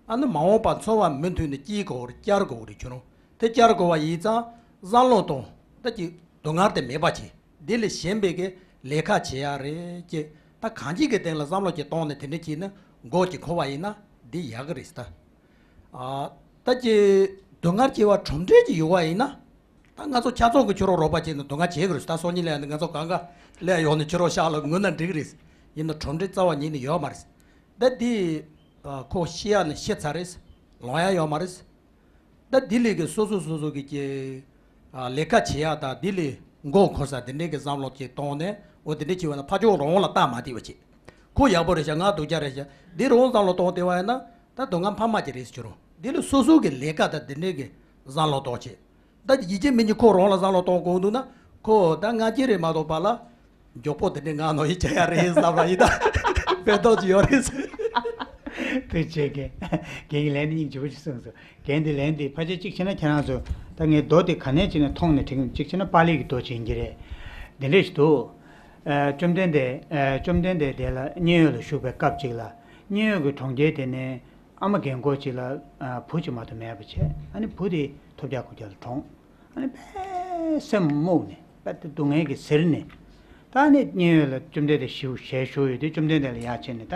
ཨ་ནི་མ་འོངས་པ་འཚོ་བ་མུ་མཐུད་ནས་སྐྱེལ་དགོས་རེད། བསྐྱལ་དགོས་རེད་ཁྱོད་རང་། དེ་བསྐྱལ་དགོས་པ་ཡིན་ཙང་བསམ་བློ་གཏོང་། ད་ཀྱི་སྡུག་བསྔལ་དེ་མེད་པ་བྱེད། འདི་ལས་གཞན་པའི་གི་ལས་ཀ་བྱེད་ཡག་རེད་ཅེས། ད་གང་ཅིའི་གི་སྟེང་ལ་བསམ་བློ་ཅིག་གཏོང་ནས་དེ་འདྲ་བྱས་ན་མགོ་ཅིག་འཁོར་བ་ཡིན་ན་འདི་ཡག་གི་རེད་ད། ཨ་ད་ཀྱི་སྡུག་བསྔལ་སྐྱེ་བ་གྲུབ་འབྲས་ཅིག་ཡོད་པ་ཡིན་ན། ད་ང་ཚོ་ཆ་ཚང་གི་ཁྱོད་རང་རོགས་པ་བྱས་ནས་སྡུག་བསྔལ་བྱེད་གི་རེད། ད་སང་ཉིན་ལ་ཡང་ང་ཚོ་གང་ག་ལས་ཡོང་ནས་ཁྱོད་རང་ཤག་ལ་ངུས་ན་འགྲིག་གི་རེད། ཡིན་ན་གྲུབ་འབྲས་རྩ་བ་ཉིད་ནས་ཡོད་མ་རེད། ད་འདི་ཨ་ཁོ་ཤེས་ཡག་ནི་ཤེས་ཚར་རེད། ལོང་ཡག་ཡོད་མ་རེད། ད་འདི་ལས་གི་སོ་སོ་སོ་སོ་གི་ཀྱི་ཨ་ལས་ཀ་བྱེད་ཡག་དང་འདི་ལས་མགོ་འཁོར་ས་དེ་འདྲའི་གི་བསམ་བློ་ཅིག་གཏོང་ནས། འོ་དེ་འདྲ་བྱས་པ་ན་ཕར་ཕྱོགས་རང་དབང་ལ་བལྟ་མ་བསྡད་པ་བྱེད། ཁོ་ཡག་པོ་རེད་ཤག་ང་སྡུག་ཅག་རེད་ཤག་འདི་རང་བསམ་བློ་གཏོང་བསྡད་པ་ཡིན་ན་ད་སྡུག་བསྔལ་འཕར་མ་ཅིག་རེད་ཟེར་རུང་། འདི་ལས་སོ་སོ་གི་ལས་ཀ་དང་དེ་འདྲའི་གི་བསམ་བློ་གཏོང་བྱེད། ད་ཡིད་ཆེས་མེད་ཉིན་ཁོ་རང་ལ་བསམ་བློ་གཏོང་དགོས་འདུག་ན། ཁོ་ད་ང་རྒྱལ་རེད་མ་གཏོགས་པ་ལ། མགྱོགས་པོ་དེ་འདྲའི་ངང་ནོ་ཡིན་ཆ་ཡ་རེད་བསམ་པ་ཡིན་ད། ཕན་ཐོགས་ཅིག་ཡོད་རེད་ཟེར། ཐུགས་རྗེ་ཆེ། རྒན་རྒན་གྱིས་ལན་འདི་སྙིང་རྗེ་པོ་ཞིག་གསུངས་སོང་། རྒན་འདི་ལན་འདི་ཕལ་ཆེར་གཅིག་བྱས་ན་ཁྱེད་རང་ཚོ་ད་ངས་མདོ་དེ་ག་ནས་བྱས་ནས་མཐོང་ནས་དྲན་གི། གཅིག་བྱས་ན་པཱ་ལི་གི་མདོ་བྱེད་ཀྱི་རེད། འདི་འདྲ་ཞིག་འདུག། ཨ། བཅོམ་ལྡན་འདས། ཨ། བཅོམ་ལྡན་འདས་དེ་ལ་མཉན་ཡོད་ལ་བཞུགས་པའི་སྐབས་ཅིག་ལ། མཉན་ཡོད་ཀྱི་གྲོང་ཁྱེར་དེ་ནས་ཨ་མ་རྒན་འཁོགས་ཅིག་ལ། ཨ། བུ་གཅིག་མ་གཏོགས་མེད་པ་བྱས། ཨ་ནི་བུ་དེ་ཐོབ་རྒྱག་ཁོ་རྒྱག་ལ་གྲོངས། ཨ་ནི་དཔེ་སེམས་རྨོངས་ནས། དཔེ་དེ་སྡུག་བསྔལ་གྱིས་གཟིར་ནས། ད་ནི་མཉན་ཡོད་ལ་བཅོམ་ལྡན་འདས་ཞིའུ་ཞལ་བཞུགས་ཡོད་དུས། བཅོམ་ལྡན་འདས་ལ་ཡར་ཕྱིན་ནས། ད་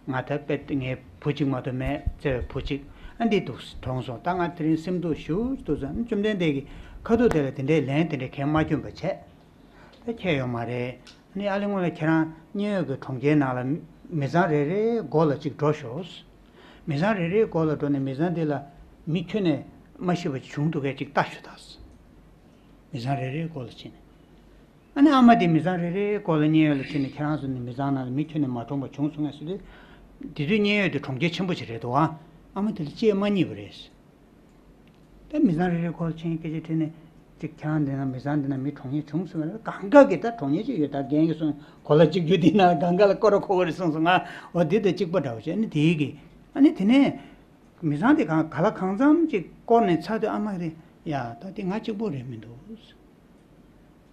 ང་ད་དཔེ་ངའི་བུ་གཅིག་མ་གཏོགས་མེད། བརྩེ་བའི་བུ་གཅིག། ཨ། འདི་འདུག་གྲོངས་སོང་། ད་ང་དེ་རིང་སེམས་སྡུག་ཞེ་པོ་འདུག་ཟེར། བཅོམ་ལྡན་འདས་ཀྱི་ཁ་ཐུག་དེ་ལ་དེ་འདྲའི་ལན་དེ་འདྲའི་གང་མ་བསྐྱོན་པ་བྱས། ད་ཁྱད་ཡོད་མ་རེད། ཨ་ནི་ཨ་ལེ་སྔོན་ལ་ཁྱེད་རང་མཉན་ཡོད་ཀྱི་གྲོང་ཁྱེར་ནང་ལ་མི་ཚང་རེ་རེའི་སྒོ་ལ་གཅིག་འགྲོ་ཤོག། མི་ཚང་རེ་རེའི་སྒོ་ལ་འགྲོ་ནས་མི་ཚང་དེ་ལ་མི་ཁྱོན་ནས་མ་ཤི་བ་བྱུང་འདུག་གས་གཅིག་ལྟ་ཤོག་དང་། མི་ཚང་རེ་རེའི་སྒོ་ལ་ཕྱིན་ནས། ཨ་ནི་ཨ་མ་དེ་མི་ཚང་རེ་རེའི་སྒོ་ལ་མཉན་ཡོད་ལ་ཕྱིན་ནས། ཁྱེད་རང་ཚོ་ནི་མི་ཚང་ནང་ལ་མི་ཁྱོན་ནས་མ་གྲོངས་པ་བྱུང་སོང་ངས་ཟེར་དུས། དེ་དུས་མཉན་ཡོད་དེ་གྲོང་ཁྱེར་ཆེན་པོ་ཞིག་རེད་འདུག་ཨ། ཨ་མ་དེ་ལ་ལྕེ་མ་རྙེད་པ་རེད། ད་མི་ཚང་རེ་རེའི་སྒོ་ལ་ཕྱིན། སྐད་ཆ་དྲིས་ནས། ཅིག་ཁྱེད་རང་འདི་ན་མི་ཚང་འདི་ན་མི་གྲོངས་མཁན་བྱུང་སོང་ངས། གང་ག་གི་ད་གྲོངས་མཁན་ཅིག་ཡོད། ད་རྒན་གྱིས་གསུངས། གོ་ལ་གཅིག་གྱུར་འདི་ན་གང་ག་ལ་སྐོར་ར་འཁོར་གྱི་རེད་གསུངས་སོང་། ང་འོ་འདི་དང་གཅིག་པ་འདྲ་བོ་བྱས་ནས། དེའི་གི། ཨ་ནི་དེ་ནས་མི་ཚང་དེ་གང་ག་ལ་གང་འཚམ་ཅིག་སྐོར་ནས་ཚར་དུས། ཨ་མ་རེད་ཡ། ད་དེ་ང་གཅིག་པོ་རེད་མི་འདུག།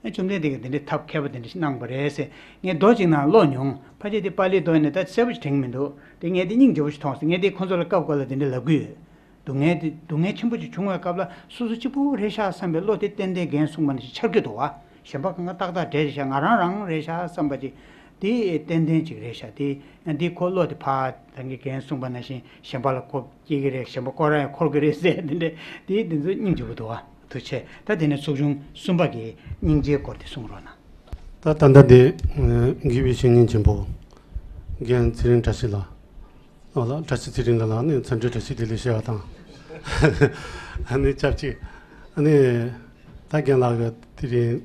ཨ། བཅོམ་ལྡན་འདས་ཀྱིས་འདི་འདྲའི་ཐབས་མཁས་པོ་དེ་འདྲ་ཞིག་གནང་བ་རེད་ཟེར། ངས་མདོ་ཅིག་ནང་ཀློག་མྱོང་། ཕལ་ཆེར་དེ་པཱ་ལིའི་མདོ་ཡིན་ན། ད་གསལ་པོ་ཞིག་དྲན་གྱི་མི་འདུག། དེ་ངས་དེ་སྙིང་རྗེ་པོ་ཞིག་མཐོང་སོང་། ངས་དེ་ཁོང་ཚོ་ལ་སྐབས་སྐབས་ལ་དེ་འདྲ་ལབ་ཀྱི་ཡོད། སྡུག་བསྔལ་དེ། སྡུག་བསྔལ་ཆེན་པོ་ཅིག་བྱུང་བའི་སྐབས་ལ་སོ་སོ་གཅིག་པུ་རེད་ཤག་བསམ་པའི་བློ་དེ་ཏན་ཏན་རྒན་གསུངས་པ་ནང་བཞིན་འཆར་གྱི་འདུག་བ། གཞན་པ་གང་ག་ཏག་ཏག་བསྡད་རེད་ཤག། ང་རང་རང་རེད་ཤག་བསམ་པ་ཅིག། དེ་ཏན་ཏན་ཅིག་རེད་ཤག། དེ་འདི་ཁོ་བློ་དེ་ཕར་ད་གིན་རྒན་གསུངས་པ་ནང་བཞིན་གཞན་པ་ལ་ཁོ་སྐྱེ་གི་རེད། གཞན་པ་ཁོ་རང་ཡང་འཁོར་གི་རེད་ཟེར། དེ་འདྲ་དེ་དེ་ཚོ་སྙིང་རྗེ་པོ་འདུག་བ། ཐུགས་རྗེ་ཆེ། ད་དེ་ནས་ཚོགས་ཆུང་གསུམ་པ་གི་སྙིང་རྗེའི་སྐོར་དེ་གསུང་རོགས་གནང་། ད་ད་ལྟ་འདི། ཨ། དགེ་བའི་བཤེས་གཉེན་ཆེན་པོ་རྒན་ཚེ་རིང་བཀྲ་ཤིས་ལགས། ཨོ་ལགས། བཀྲ་ཤིས་ཚེ་རིང་ལགས་ལ་ནི་འཚམས་འདྲི་བཀྲ་ཤིས་བདེ་ལེགས་ཞུ་བ་དང་། ཨ་ནི་ཆབས་ཅིག། ཨ་ནི་ད་རྒན་ལགས་ཀྱིས་དེ་རིང་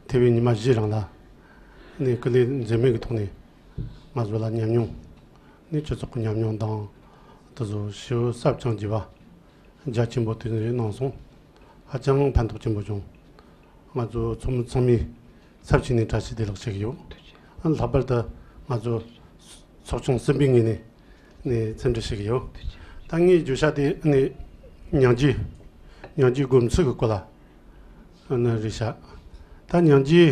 ཐེ་བའི་ཉི་མ་བཞི་རིང་ལ་ནི་སྐུ་ལས་འཛེམས་མེད་ཀྱི་ཐོག་ནས་ང་ཚོ་ལ་ཉམས་མྱོང་། ནི་སྤྱི་ཚོགས་ཀྱི་ཉམས་མྱོང་དང་། དེ་ཚོ་ཞེ་པོ་ཟབ་ཅིང་རྒྱས་པ་རྒྱ་ཆེན་པོ་དེ་ཚོ་གནང་སོང་། ཧ་ཅང་ཕན་ཐོགས་ཆེན་པོ་བྱུང་། ང་ཚོ་ཚོགས་མི་ཚང་མའི་ཚབ་བྱས་ནས་བཀྲ་ཤིས་བདེ་ལེགས་ཞུ་གི་ཡོད། ཨ། ལྷག་པར་དུ་ང་ཚོ་ཚོགས་ཆུང་གསུམ་པའི་ངོས་ནས་ནས་འཚམས་འདྲི་ཞུ་གི་ཡོད། ད་ངའི་བརྗོད་བྱ་དེ་ནི་སྙིང་རྗེ། སྙིང་རྗེའི་སྒོམ་ཚུལ་གྱི་སྐོར་ལ་ནི་རེད་ཤག། ད་སྙིང་རྗེའི་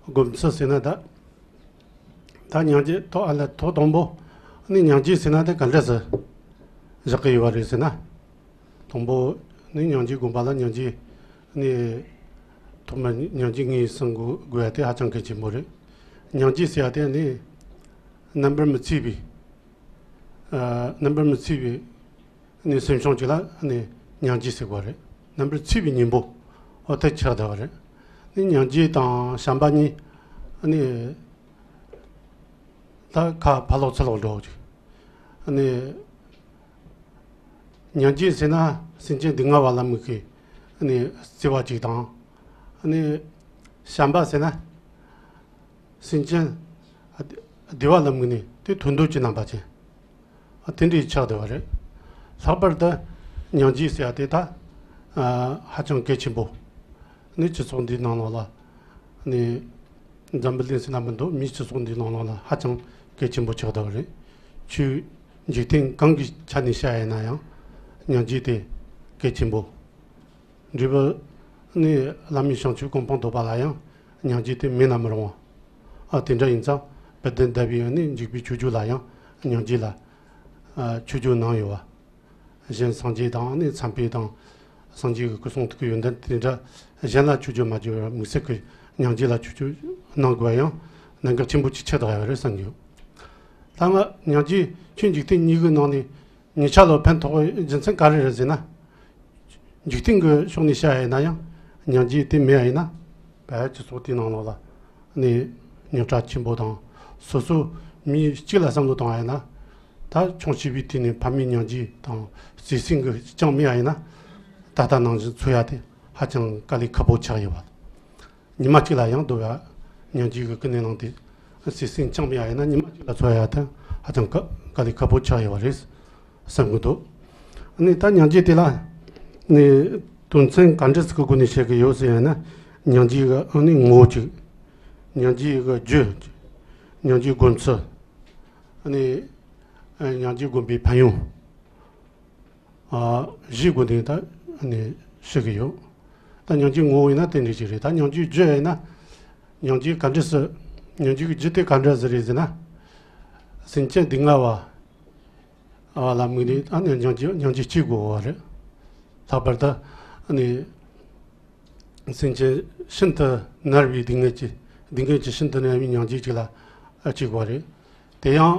སྒོམ་ཚུལ་ཟེར་ན། ད། ད་སྙིང་རྗེ་ཐོག། ཨ་ལ། ཐོག་དང་པོ་ནི་སྙིང་རྗེ་ཟེར་ན་དེ་ག་འདྲ་ཟེར་བཞག་གི་ཡོད་པ་རེད་ཟེར་ན། དང་པོ་ནི་སྙིང་རྗེ་སྒོམ་པ་ལ་སྙིང་རྗེ་ནི། ཐོག་མར་སྙིང་རྗེ་ངེས་སུ་འགོ་དགོས་ཡ་དེ་ཧ་ཅང་གལ་ཆེན་པོ་རེད། སྙིང་རྗེ་ཟེར་ཡ་དེ་ནི་རྣམ་པར་མི་འཚེ་བའི། ཨ། རྣམ་པར་མི་འཚེ་བའི་ནི་སེམས་བྱུང་ཅིག་ལ་ནི་སྙིང་རྗེ་ཟེར་གོ་རེད། རྣམ་པར་འཚེ་བའི་གཉེན་པོ། འོ་དེ་ཆགས་བསྡད་པ་རེད། ནི་སྙིང་རྗེ་དང་བྱམས་པ་གཉིས་ནི་ད་ཁ་ཕར་ལོག་ཚུར་ལོག་འགྲོ་གི། ནི་སྙིང་རྗེ་ཟེར་ན་སེམས་ཅན་སྡུག་བསྔལ་བ་ལ་དམིགས་ཀྱི་ནི་བརྩེ་བ་ཅིག་དང་། ནི་བྱམས་པ་ཟེར་ན། སེམས་ཅན་བདེ་བ་ལ་དམིགས་ནས་དེ་མཐུན་འདོད་ཀྱི་རྣམ་པ་ཅན། དེ་འདྲའི་ཆགས་བསྡད་པ་རེད། ལྷག་པར་དུ་སྙིང་རྗེ་ཟེར་ཡ་དེ་ད་ཧ་ཅང་གལ་ཆེན་པོ། ནི་སྤྱི་ཚོགས་འདིའི་ནང་ལོགས་ལ་ནི་འཛམ་བུ་གླིང་ཟེར་ན་མི་འདུག། མིའི་སྤྱི་ཚོགས་འདིའི་ནང་ལོགས་ལ་ཧ་ཅང་གལ་ཆེན་པོ་ཆགས་བསྡད་པ་རེད། ཆོས་འཇིག་རྟེན་གང་གི་ཆ་ནས་བཤད་ཡིན་ན་ཡང་སྙིང་རྗེ་དེ་གལ་ཆེན་པོ། འབྲས་བུ་ནི་བླ་མེད་བྱང་ཆུབ་གོ་འཕང་ཐོབ་པ་ལ་ཡང་སྙིང་རྗེ་དེ་མེད་ན་མི་རུང་བ། ཨ། དེ་འདྲ་ཡིན་ཙང་དཔལ་ལྡན་འདས་པས་ནི་འཇུག་པའི་ཆོས་བརྒྱད་ལ་ཡང་སྙིང་རྗེ་ལ། ཨ། ཆོས་བརྒྱད་གནང་ཡོད་པ། གཞན་སངས་རྒྱས་དང་ནི་མཚན་དཔེ་དང་། སངས་རྒྱས་ཀྱི་སྐུ་གསུང་ཐུགས་ཀྱི་ཡོན་ཏན་དེ་འདྲ་གཞན་ལ་ཆོས་བརྒྱད་མ་བརྗོད་པར་དམིགས་བསལ་གྱི་སྙིང་རྗེ་ལ་ཆོས་བརྒྱད་གནང་དགོས་པ་ཡང་གནད་འགག་ཆེན་པོ་ཅིག་ཆགས་བསྡད་ཡོད་རེད་བསམ་གྱི་ཡོད། ད་ང་སྙིང་རྗེ་ཆོས་འཇིག་རྟེན་གཉིས་ཀྱི་ནང་ནས། ཉེ་ཆར་ལ་ཕན་ཐོགས་པའི་རྒྱུ་མཚན་ག་རེ་རེད་ཟེར་ན། འཇིག་རྟེན་གྱི་ཕྱོགས་ནས་བཤད་ཡ་ཡིན་ན་ཡང་། སྙིང་རྗེ་དེ་མེད་ཡ་ཡིན་ན། བོད་སྤྱི་ཚོགས་དེའི་ནང་ལོགས་ལ་ནི་རྙོག་དྲ་ཆེན་པོ་དང་། སོ་སོ་མི་གཅིག་ལ་བསམ་བློ་བཏང་བ་ཡིན་ན། ད་ཆུང་བྱིས་པའི་དུས་ནས་ཕ་མའི་སྙིང་རྗེ་དང་བརྩེ་སེམས་ཀྱིས་ཅང་མེད་ཡ་ཡིན་ན། ད་ལྟ་ནང་བཞིན་འཚོ་ཡ་དེ་ཧ་ཅང་དཀའ་ལས་ཁག་པོ་ཆགས་ཡོད་པ། ཉི་མ་གཅིག་ལ་ཡང་སྡུག་པ། སྙིང་རྗེ་གི་ཀུན་ནས་བསླངས་ཏེ་བརྩེ་སེམས་ཅང་མེད་ཡ་ཡིན་ན། ཉི་མ་གཅིག་ལ་འཚོ་ཡ་དེ་ཧ་ཅང་དཀའ་དཀའ་ལས་ཁག་པོ་ཆགས་ཡོད་པ་རེད་བསམ་གྱི་འདུག། ནི་ད་སྙིང་རྗེ་དེ་ལ་ནི་ དོན་ཚན་ག་འདྲ་ཟིག་གི་སྒོ་ནས་བཤད་གི་ཡོད་ཟེར་ཡང་ན། སྙིང་རྗེ་གི་ཨ་ནི་ངོ་བོ་གཅིག། སྙིང་རྗེ་གི་རྒྱུ། སྙིང་རྗེ་སྒོམ་ཚུལ། ཨ་ནི་སྙིང་རྗེ་སྒོམ་པའི་ཕན་ཡོན། ཨ། བཞིའི་སྒོ་ནས་ད་ཨ་ནི་བཤད་གི་ཡོད། ད་སྙིང་རྗེ་ངོ་བོ་ཡིན་ན་དེ་འདྲ་ཅིག་རེད། ད་སྙིང་རྗེ་རྒྱུ་ཡིན་ན། སྙིང་རྗེ་ག་འདྲ་ཟིག། སྙིང་རྗེ་གི་རྒྱུ་དེ་ག་འདྲ་ཟིག་རེད་ཟེར་ན། སེམས་ཅན་སྡུག་བསྔལ་བ། ཨ། ལ་དམིགས་ནས་ཨ་ནི་སྙིང་རྗེ་སྙིང་རྗེ་སྐྱེ་དགོས་པ་རེད། ལྷག་པར་དུ་ཨ་ནི་སེམས་ཅན་ཤིན་ཏུ་མནར་བའི་སྡུག་བསྔལ་གྱི་སྡུག་བསྔལ་གྱིས་ཤིན་ཏུ་མནར་བའི་སྙིང་རྗེ་ཅིག་ལ་ཨ་སྐྱེ་དགོས་པ་རེད། དེ་ཡང་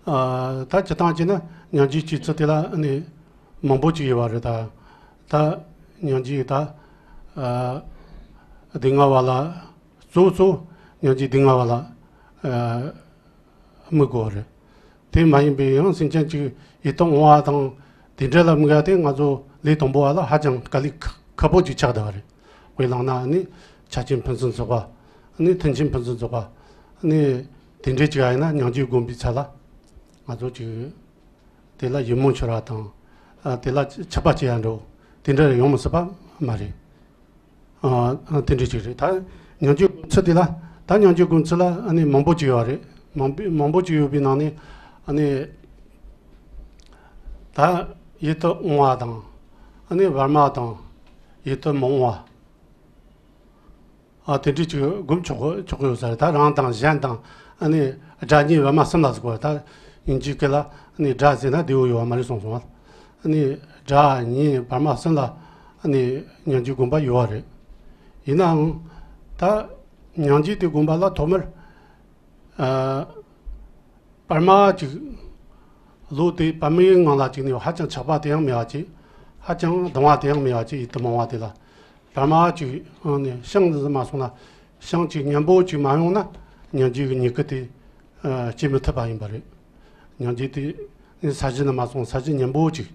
ཨ་ད་སྤྱིར་བཏང་བྱས་ན་སྙིང་རྗེ་སྐྱེ་ཚུལ་དེ་ལ་ཨ་ནི་མང་པོ་ཅིག་ཡོད་པ་རེད། ད་ད་སྙིང་རྗེ་ད་ཨ་སྡུག་བསྔལ་བ་ལ་གཙོ་གཙོ་སྙིང་རྗེ་སྡུག་བསྔལ་བ་ལ་ཨ་དམིགས་དགོས་པ་རེད། དེ་མ་ཡིན་པའི་ཡང་སེམས་ཅན་གཅིག་ཡིད་དུ་འོང་བ་དང་དེ་འདྲ་ལ་དམིགས་ཡ་དེ་ང་ཚོ་ལས་དང་པོ་བ་ལ་ཧ་ཅང་དཀའ་ལས་ཁག་ཁག་པོ་ཅིག་ཆགས་བསྡད་པ་རེད། དཔེ་བླངས་ན་ནི་ཆ་རྐྱེན་ཕུན་སུམ་ཚོགས་པ། ནི་མཐུན་རྐྱེན་ཕུན་སུམ་ཚོགས་པ། ནི་དེ་འདྲའི་ཅིག་ཡིན་ན་སྙིང་རྗེ་སྒོམ་པའི་ཚད་ལ་ང་ཚོ་ཅིག་དེ་ལ་ཡིད་སྨོན་འཆོར་བ་དང་། ཨ། དེ་ལ་ཆགས་པ་སྐྱེ་ཡ་འགྲོ། དེ་འདྲ་ཡོང་མི་སྲིད་པ་མ་རེད། ཨ། དེ་འདྲ་ཅིག་རེད། ད་སྙིང་རྗེ་སྒོམ་ཚུལ་དེ་ལ། ད་སྙིང་རྗེ་སྒོམ་ཚུལ་ལ་ཨ་ནི་མང་པོ་ཅིག་ཡོད་རེད། མང་པོ་མང་པོ་ཅིག་ཡོད་པའི་ནང་ནས་ཨ་ནི་ད་ཡིད་དུ་འོང་བ་དང་། ཨ་ནི་བར་མ་དང་ཡིད་དུ་མི་འོང་བ། ཨ། དེ་འདྲ་ཅིག་སྒོམ་ཆོག་ཆོག་གི་ཡོད་ས་རེད། ད་རང་དང་གཞན་དང་ཨ་ནི་དགྲ་གཉེན་བར་མ་གསུམ་ལ་ཟེར་གོ། ད་དབྱིན་ཇིའི་སྐད་ལ་ཨ་ནི་དགྲ་ཟེར་ན་བདེ་བོ་ཡོད་པ་མ་རེད་གསུངས་སོང་བ། ཨ་ནི་དགྲ་གཉེན་བར་མ་གསུམ་ལ་ཨ་ནི་སྙིང་རྗེ་སྒོམ་པ་ཡོད་པ་རེད། ཡིན་ནའང་ད་སྙིང་རྗེ་དེ་སྒོམ་པ་ལ་ཐོག་མར། ཨ། བར་མ་ཅིག། བློ་དེ་བར་མའི་ངང་ལ་ཅིག་ནས་ཧ་ཅང་ཆགས་པ་དེ་ཡང་མེད་པ་ཅིག། ཧ་ཅང་སྡང་བ་དེ་ཡང་མེད་པ་ཅིག། ཡིད་དུ་མང་བ་དེ་ལ། བར་མ་ཅིག་ཨ་ནི་ཤིང་ཟིག་མ་སོང་ན། ཤིང་ཅིག་མཉམ་པོ་ཅིག་མ་ཡོང་ན་སྙིང་རྗེ་གི་མྱུ་གུ་དེ་ཨ་སྐྱེ་མི་ཐུབ་པ་ཡིན་པ་རེད། སྙིང་རྗེ་དེ་ནི་ས་གཞི་ནས་མ་སོང་། ས་གཞི་མཉམ་པོ་ཅིག་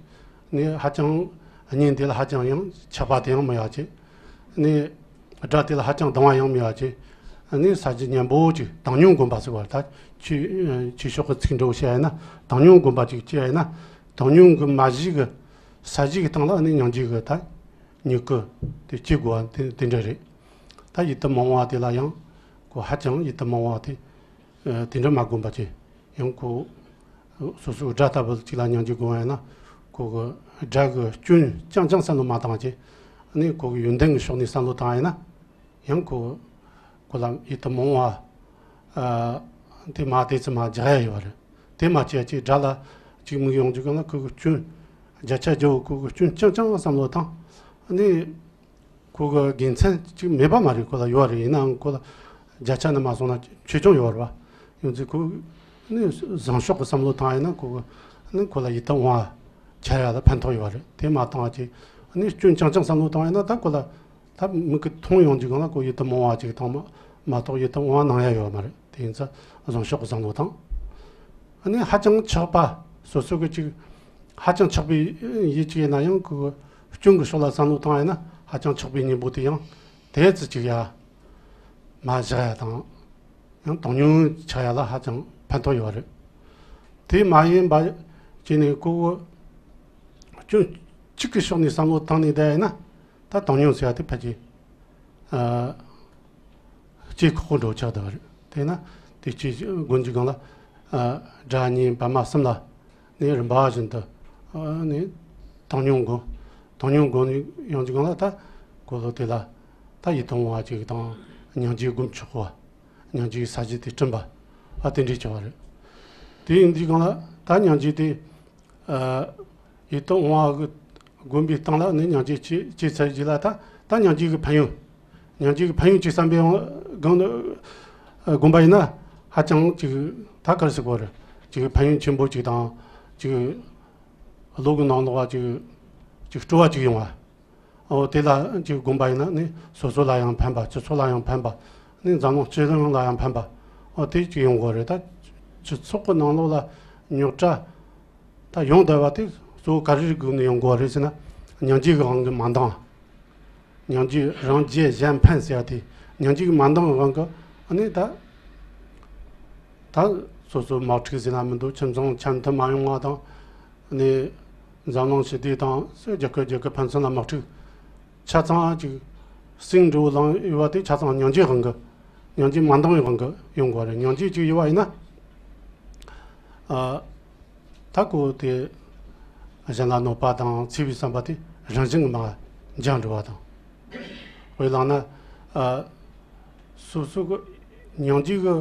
ནི་ཧ་ཅང་གཉེན་དེ་ལ་ཧ་ཅང་ཡང་ཆགས་པ་དེ་ཡང་མེད་པ་ཅིག། ནི་དགྲ་དེ་ལ་ཧ་ཅང་སྡང་བ་ཡང་མེད་པ་ཅིག། ནི་ས་གཞི་མཉམ་པོ་ཅིག། བཏང་སྙོམས་སྒོམ་པ་ཟེར་བ། ད་ཆོས་ཆོས་ཕྱོགས་ཀྱི་ཚིག་འགྲོ་བཤད་ཡ་ན་བཏང་སྙོམས་སྒོམ་པ་ཅིག་བྱས་ཡ་ན། བཏང་སྙོམས་ཀྱི་མ་གཞི་གི་ས་གཞི་གི་སྟེང་ལ་ནི་སྙིང་རྗེ་གི་ད་མྱུ་གུ་དེ་སྐྱེ་དགོས་པ་དེ་དེ་འདྲ་རེད། ད་ཡིད་དུ་མི་འོང་བ་དེ་ལ་ཡང་ཁོ་ཧ་ཅང་ཡིད་དུ་མི་འོང་བ་དེ། ཨ། དེ་འདྲ་མ་བསྒོམས་པ་ཅིག་ཡང་ཁོ་སོ་སོའི་དགྲ་ལྟ་བུ་ཅིག་ལ་སྙིང་རྗེ་བསྒོམས་ཡ་ན། ཁོ་གི་དགྲ་གི་སྐྱོན་རྐྱང་རྐྱང་བསམ་བློ་མ་བཏང་བ་ཅིག། ཨ་ནི་ཁོ་གི་ཡོན་ཏན་གྱི་ཕྱོགས་ནས་བསམ་བློ་བཏང་ཡ་ན། ཡང་ཁོ་ཁོ་ལ་ཡིད་དུ་མི་འོང་བ། ཨ། དེ་མ་དེ་ཚོ་མ་རྒྱག་ཡ་ཡོད་རེད། དེ་མ་བྱས་ཅིག་དགྲ་ལ་ཅིག་དམིགས་ཡོང་རྒྱུ་གང་ལ་ཁོ་གི་སྐྱོན། བརྒྱ་ཆ་བརྒྱ་བོ་ཁོ་གི་སྐྱོན་རྐྱང་རྐྱང་བསམ་བློ་བཏང་། ཨ་ནི། ཁོ་གི་དགེ་མཚན་ཅིག་མེད་པ་མ་རེད། ཁོ་ལ་ཡོད་རེད། ཡིན་ནའང་ཁོ་ལ་བརྒྱ་ཆ་ནས་མ་སོང་ན་ཆེ་ཆུང་ཡོད་རེད་པ། ཡིན་ཙང་ཁོ་ནི་བཟང་ཕྱོགས་ཀྱི་བསམ་བློ་བཏང་ཡིན་ན་ཁོ་གི་ནི་ཁོ་ལ་ཡིད་དུ་འོང་བ་ཆགས་ཡ་ལ་ཕན་ཐོགས་ཡོད་རེད། དེ་མ་བཏང་བ་ཅིག་ནི་སྐྱོན་རྐྱང་རྐྱང་བསམ་བློ་བཏང་ཡིན་ན་ད་ཁོ་ལ་ད་མིག་གིས་མཐོང་ཡོང་རྒྱུ་གང་ལ་ཁོ་ཡིད་དུ་མི་འོང་བ་ཅིག་བཏང་མ་མ་གཏོགས་ཡིད་དུ་འོང་བ་ནམ་ཡང་ཡོད་མ་རེད། དེ་ཡིན་ཙང་བཟང་ཕྱོགས་ཀྱི་བསམ་བློ་བཏང་། ཨ་ནི་ཧ་ཅང་ཆགས་པ། སོ་སོ་གི་ཅིག་ཧ་ཅང་ཆགས་པའི་ཡིད་ཅིག་ཡིན་ན་ཡང་ཁོ་གི་སྐྱོན་གྱི་ཕྱོགས་ལ་བསམ་བློ་བཏང་ཡིན་ན་ཧ་ཅང་ཆགས་པའི་གཉེན་པོ་དེ་ཡང་དེ་ཙི་ཅིག་ཡ་མ་བཞག་ཡ་དང་། ཡང་བཏང་སྙོམས་ཆགས་ཡ་ལ་ཧ་ཅང་ཕན་ཐོགས་ཡོད་རེད། དེ་མ་ཡིན་པ་ཅིག་ནས་ཁོ་གི་སྐྱོན་གཅིག་གི་ཕྱོགས་ནས་བསམ་བློ་བཏང་ནས་བསྡད་ཡིན་ན། ད་བཏང་སྙོམས་ཟེར་བ་དེ་ཕལ་ཆེར་ཨ་ལྕི་ཁག་པོ་འདྲ་བོ་ཆགས་བསྡད་པ་རེད། དེས་ན་དེ་ཅི་དགོན་གྱི་སྒང་ལ་ཨ་དགྲ་གཉེན་བར་མ་གསུམ་ལ་ནི་རིམ་པ་བཞིན་དུ་ཨ་ནི་བཏང་སྙོམས་སྒོམ། བཏང་སྙོམས་སྒོམ་ནས་ཡོང་གྱི་སྒང་ལ་ད་གོ་ལོ་དེ་ལ་ད་ཡིད་དུ་འོང་བ་ཅིག་དང་། སྙིང་རྗེ་སྒོམ་ཆོག་པ། སྙིང་རྗེའི་ས་གཞི་དེ་བསྐྲུན་པ། ཨ་དེ་འདྲའི་བྱ་བ་རེད། དེ་ཡིན་དུས་སྒང་ལ་ད་སྙིང་རྗེ་དེ། ཨ་ཡིད་དུ་འོང་བ་གི་སྒོམ་པའི་སྟེང་ལ་ནི་སྙིང་རྗེ་སྐྱེ་སྐྱེ་ཚར་རྗེས་ལ་ད་ད་སྙིང་རྗེ་གི་ཕན་ཡོན། སྙིང་རྗེ་གི་ཕན་ཡོན་ཅིག་བསམ་པའི་སྒང་ལ་ཨ་སྒོམ་པ་ཡིན་ན་ཧ་ཅང་ཅིག་ད་ག་རེ་ཟེར་དགོས་རེད། ཅིག་ཕན་ཡོན་ཆེན་པོ་ཅིག་དང་། ཅིག་བློ་གི་ནང་ལོགས་ལ་ཅིག་ཅིག་སྤྲོ་བ་ཅིག་ཡོང་བ། འོ་དེ་ལ་ཅིག་སྒོམ་པ་ཡིན་ན་ནི་སོ་སོ་ལ་ཡང་ཕན་པ། སྤྱི་ཚོགས་ལ་ཡང་ཕན་པ། ནི་འཛམ་གླིང་སྤྱི་ཡོངས་ལ་ཡང་ཕན་པ། འོ་དེ་ཅིག་ཡོང་དགོས་རེད། ད་སྤྱི་ཚོགས་ཀྱི་ནང་ལོགས་ལ་རྙོག་དྲ་ད་ཡོང་བསྡད་པ་དེ་གཙོ་བོ་ག་རེ་སྒོ་ནས་ཡོང་དགོས་རེད་ཟེར་ན། སྙིང་རྗེ་གི་དབང་གིས་མ་འདང་། སྙིང་རྗེ་རང་རྒྱལ་གཞན་ཕན་ཟེར་ཡ་དེ་སྙིང་རྗེ་གིས་མ་འདང་བའི་དབང་གིས་ཨ་ནི་ད་ད་སོ་སོ་དམག་འཁྲུག་ཟེར་ན་མི་འདུག་ཁྱིམ་ཚང་འཆམ་མཐུན་མ་ཡོང་བ་དང་། ནི་འཛམ་གླིང་ཞི་བདེ་དང་རྒྱལ་ཁབ་རྒྱལ་ཁབ་ཕན་ཚུན་ལ་དམག་འཁྲུག་ ཆ་ཚང་ཅིག་སེང་འབྲས་བུ་ལངས་ཡོད་པ་དེ་ཆ་ཚང་སྙིང་རྗེའི་དབང་གིས། སྙིང་རྗེ་མ་འདང་བའི་དབང་གིས་ཡོང་དགོས་རེད། སྙིང་རྗེ་ཅིག་ཡོད་པ་ཡིན་ན། ཨ། ད་ཁོ་དེ་གཞན་ལ་གནོད་པ་དང་འཚེ་བའི་བསམ་པ་དེ་རང་བཞིན་གྱིས་མར་འཇགས་འགྲོ་བ་དང་། དཔེ་བླངས་ན། ཨ། སོ་སོ་གི་སྙིང་རྗེ་གི་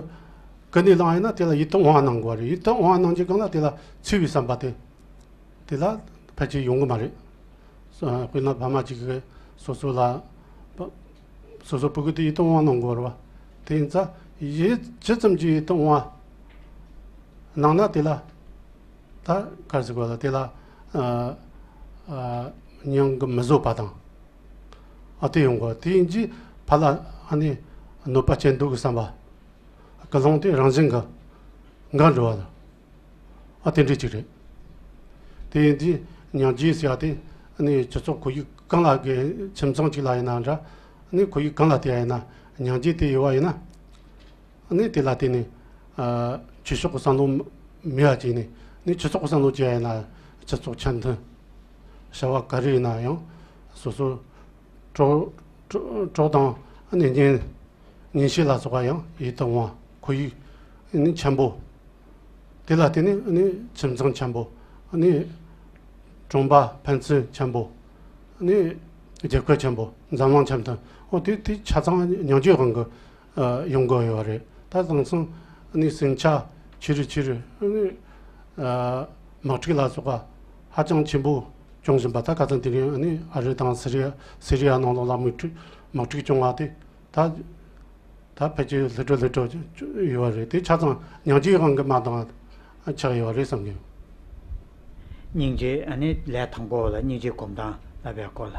ཀུན་ནས་བསླངས་ཡིན་ན་དེ་ལ་ཡིད་དུ་འོང་བ་གནང་དགོས་རེད། ཡིད་དུ་འོང་བ་གནང་རྒྱུ་གང་ལ་དེ་ལ་འཚེ་བའི་བསམ་པ་དེ། དེ་ལ་ཕལ་ཆེར་ཡོང་གི་མ་རེད། སོ་དཔེར་ན་ཕ་མ་གཅིག་གིས་སོ་སོ་ལ། སོ་སོ་ཕྲུ་གུ་དེ་ཡིད་དུ་འོང་བ་གནང་དགོས་རེད་བ། དེ་ཡིན་ཙང་ཡིད་ཇི་ཙམ་གྱིས་ཡིད་དུ་འོང་བ་གནང་ན་དེ་ལ། ད་ག་རེ་ཟེར་དགོས་ལ་དེ་ལ། ཨ། ཨ། སྙིང་གི་མི་བཟོད་པ་དང་། ཨ། དེ་ཡོང་དགོས། དེ་ཡིན་གྱི་ཕར་ལ་ཨ་ནི་གནོད་པ་བྱེད་འདུག་གི་བསམ་པ། ཀུན་སློང་དེ་རང་བཞིན་གྱིས་འགག་འགྲོ་བ་དང་། ཨ། དེ་འདྲ་ཅིག་རེད། དེ་ཡིན་དུས་སྙིང་རྗེ་ཟེར་ཡ་དེ་ནི་སྤྱི་ཚོགས་ཁོར་ཡུག་གང་ལ་གི་ཁྱིམ་ཚང་གཅིག་ལ་ཡིན་ན་འདྲ། ནི་ཁོར་ཡུག་གང་ལ་བལྟས་ཡ་ཡིན་ན་སྙིང་རྗེ་དེ་ཡོད་པ་ཡིན་ན། ནི་དེ་ལ་བརྟེན་ནས། ཨ། ཆོས་ཕྱོགས་ཀྱི་བསམ་བློ་མེད་པ་ཅིག་ནི་ནི་སྤྱི་ཚོགས་ཀྱི་བསམ་བློ་བྱས་ཡ་ཡིན་ན་སྤྱི་ཚོགས་འཆམ་མཐུན། བྱ་བ་ག་རེ་ཡིན་ན་ཡང་སོ་སོ་གྲོགས་གྲོགས་གྲོགས་དང་ནི་གཉེན། ཉིན་ཤས་ལ་སོགས་པ་ཡང་ཡིད་དུ་འོང་བ། ཁོར་ཡུག་ནི་འཆམ་པོ། དེ་ལ་བརྟེན་ནས་ནི་ཁྱིམ་ཚང་འཆམ་པོ། ནི་གྲོང་པ་ཕན་ཚུན་འཆམ་པོ། ནི་རྒྱལ་ཁབ་འཆམ་པོ། འཛམ་གླིང་འཆམ་མཐུན། འོ་དེ་དེ་ཆ་ཚང་སྙིང་རྗེའི་དབང་གིས་ཡོང་དགོས་ཡོད་རེད། ད་དེང་སང་ནི་ཟིང་ཆ་ཆེ་རུ་ཆེ་རུ་ནི་དམག་འཁྲུག་ལ་སོགས་པ་ཧ་ཅང་ཆེན་པོ་བྱུང་བཞིན་པ། ད་ཁ་སང་དེ་རིང་ནི་ཨ་རི་དང་སི་རི་ཡ་སི་རི་ཡ་ནང་ལོགས་ལ་དམག་འཁྲུག་དམག་འཁྲུག་བྱུང་བ་དེ། ད། ད་ཕལ་ཆེར་ལྷོད་འགྲོ་ལྷོད་འགྲོ་ཡོད་པ་རེད། དེ་ཆ་ཚང་སྙིང་རྗེའི་དབང་གིས་མ་འདང་ཆགས་ཡོད་པ་རེད་བསམ་གྱི། སྙིང་རྗེ་ཨ་ནི་ལས་དང་པོ་ལ་སྙིང་རྗེ་སྒོམ་སྟངས་ལབ་པའི་སྐོར་ལ།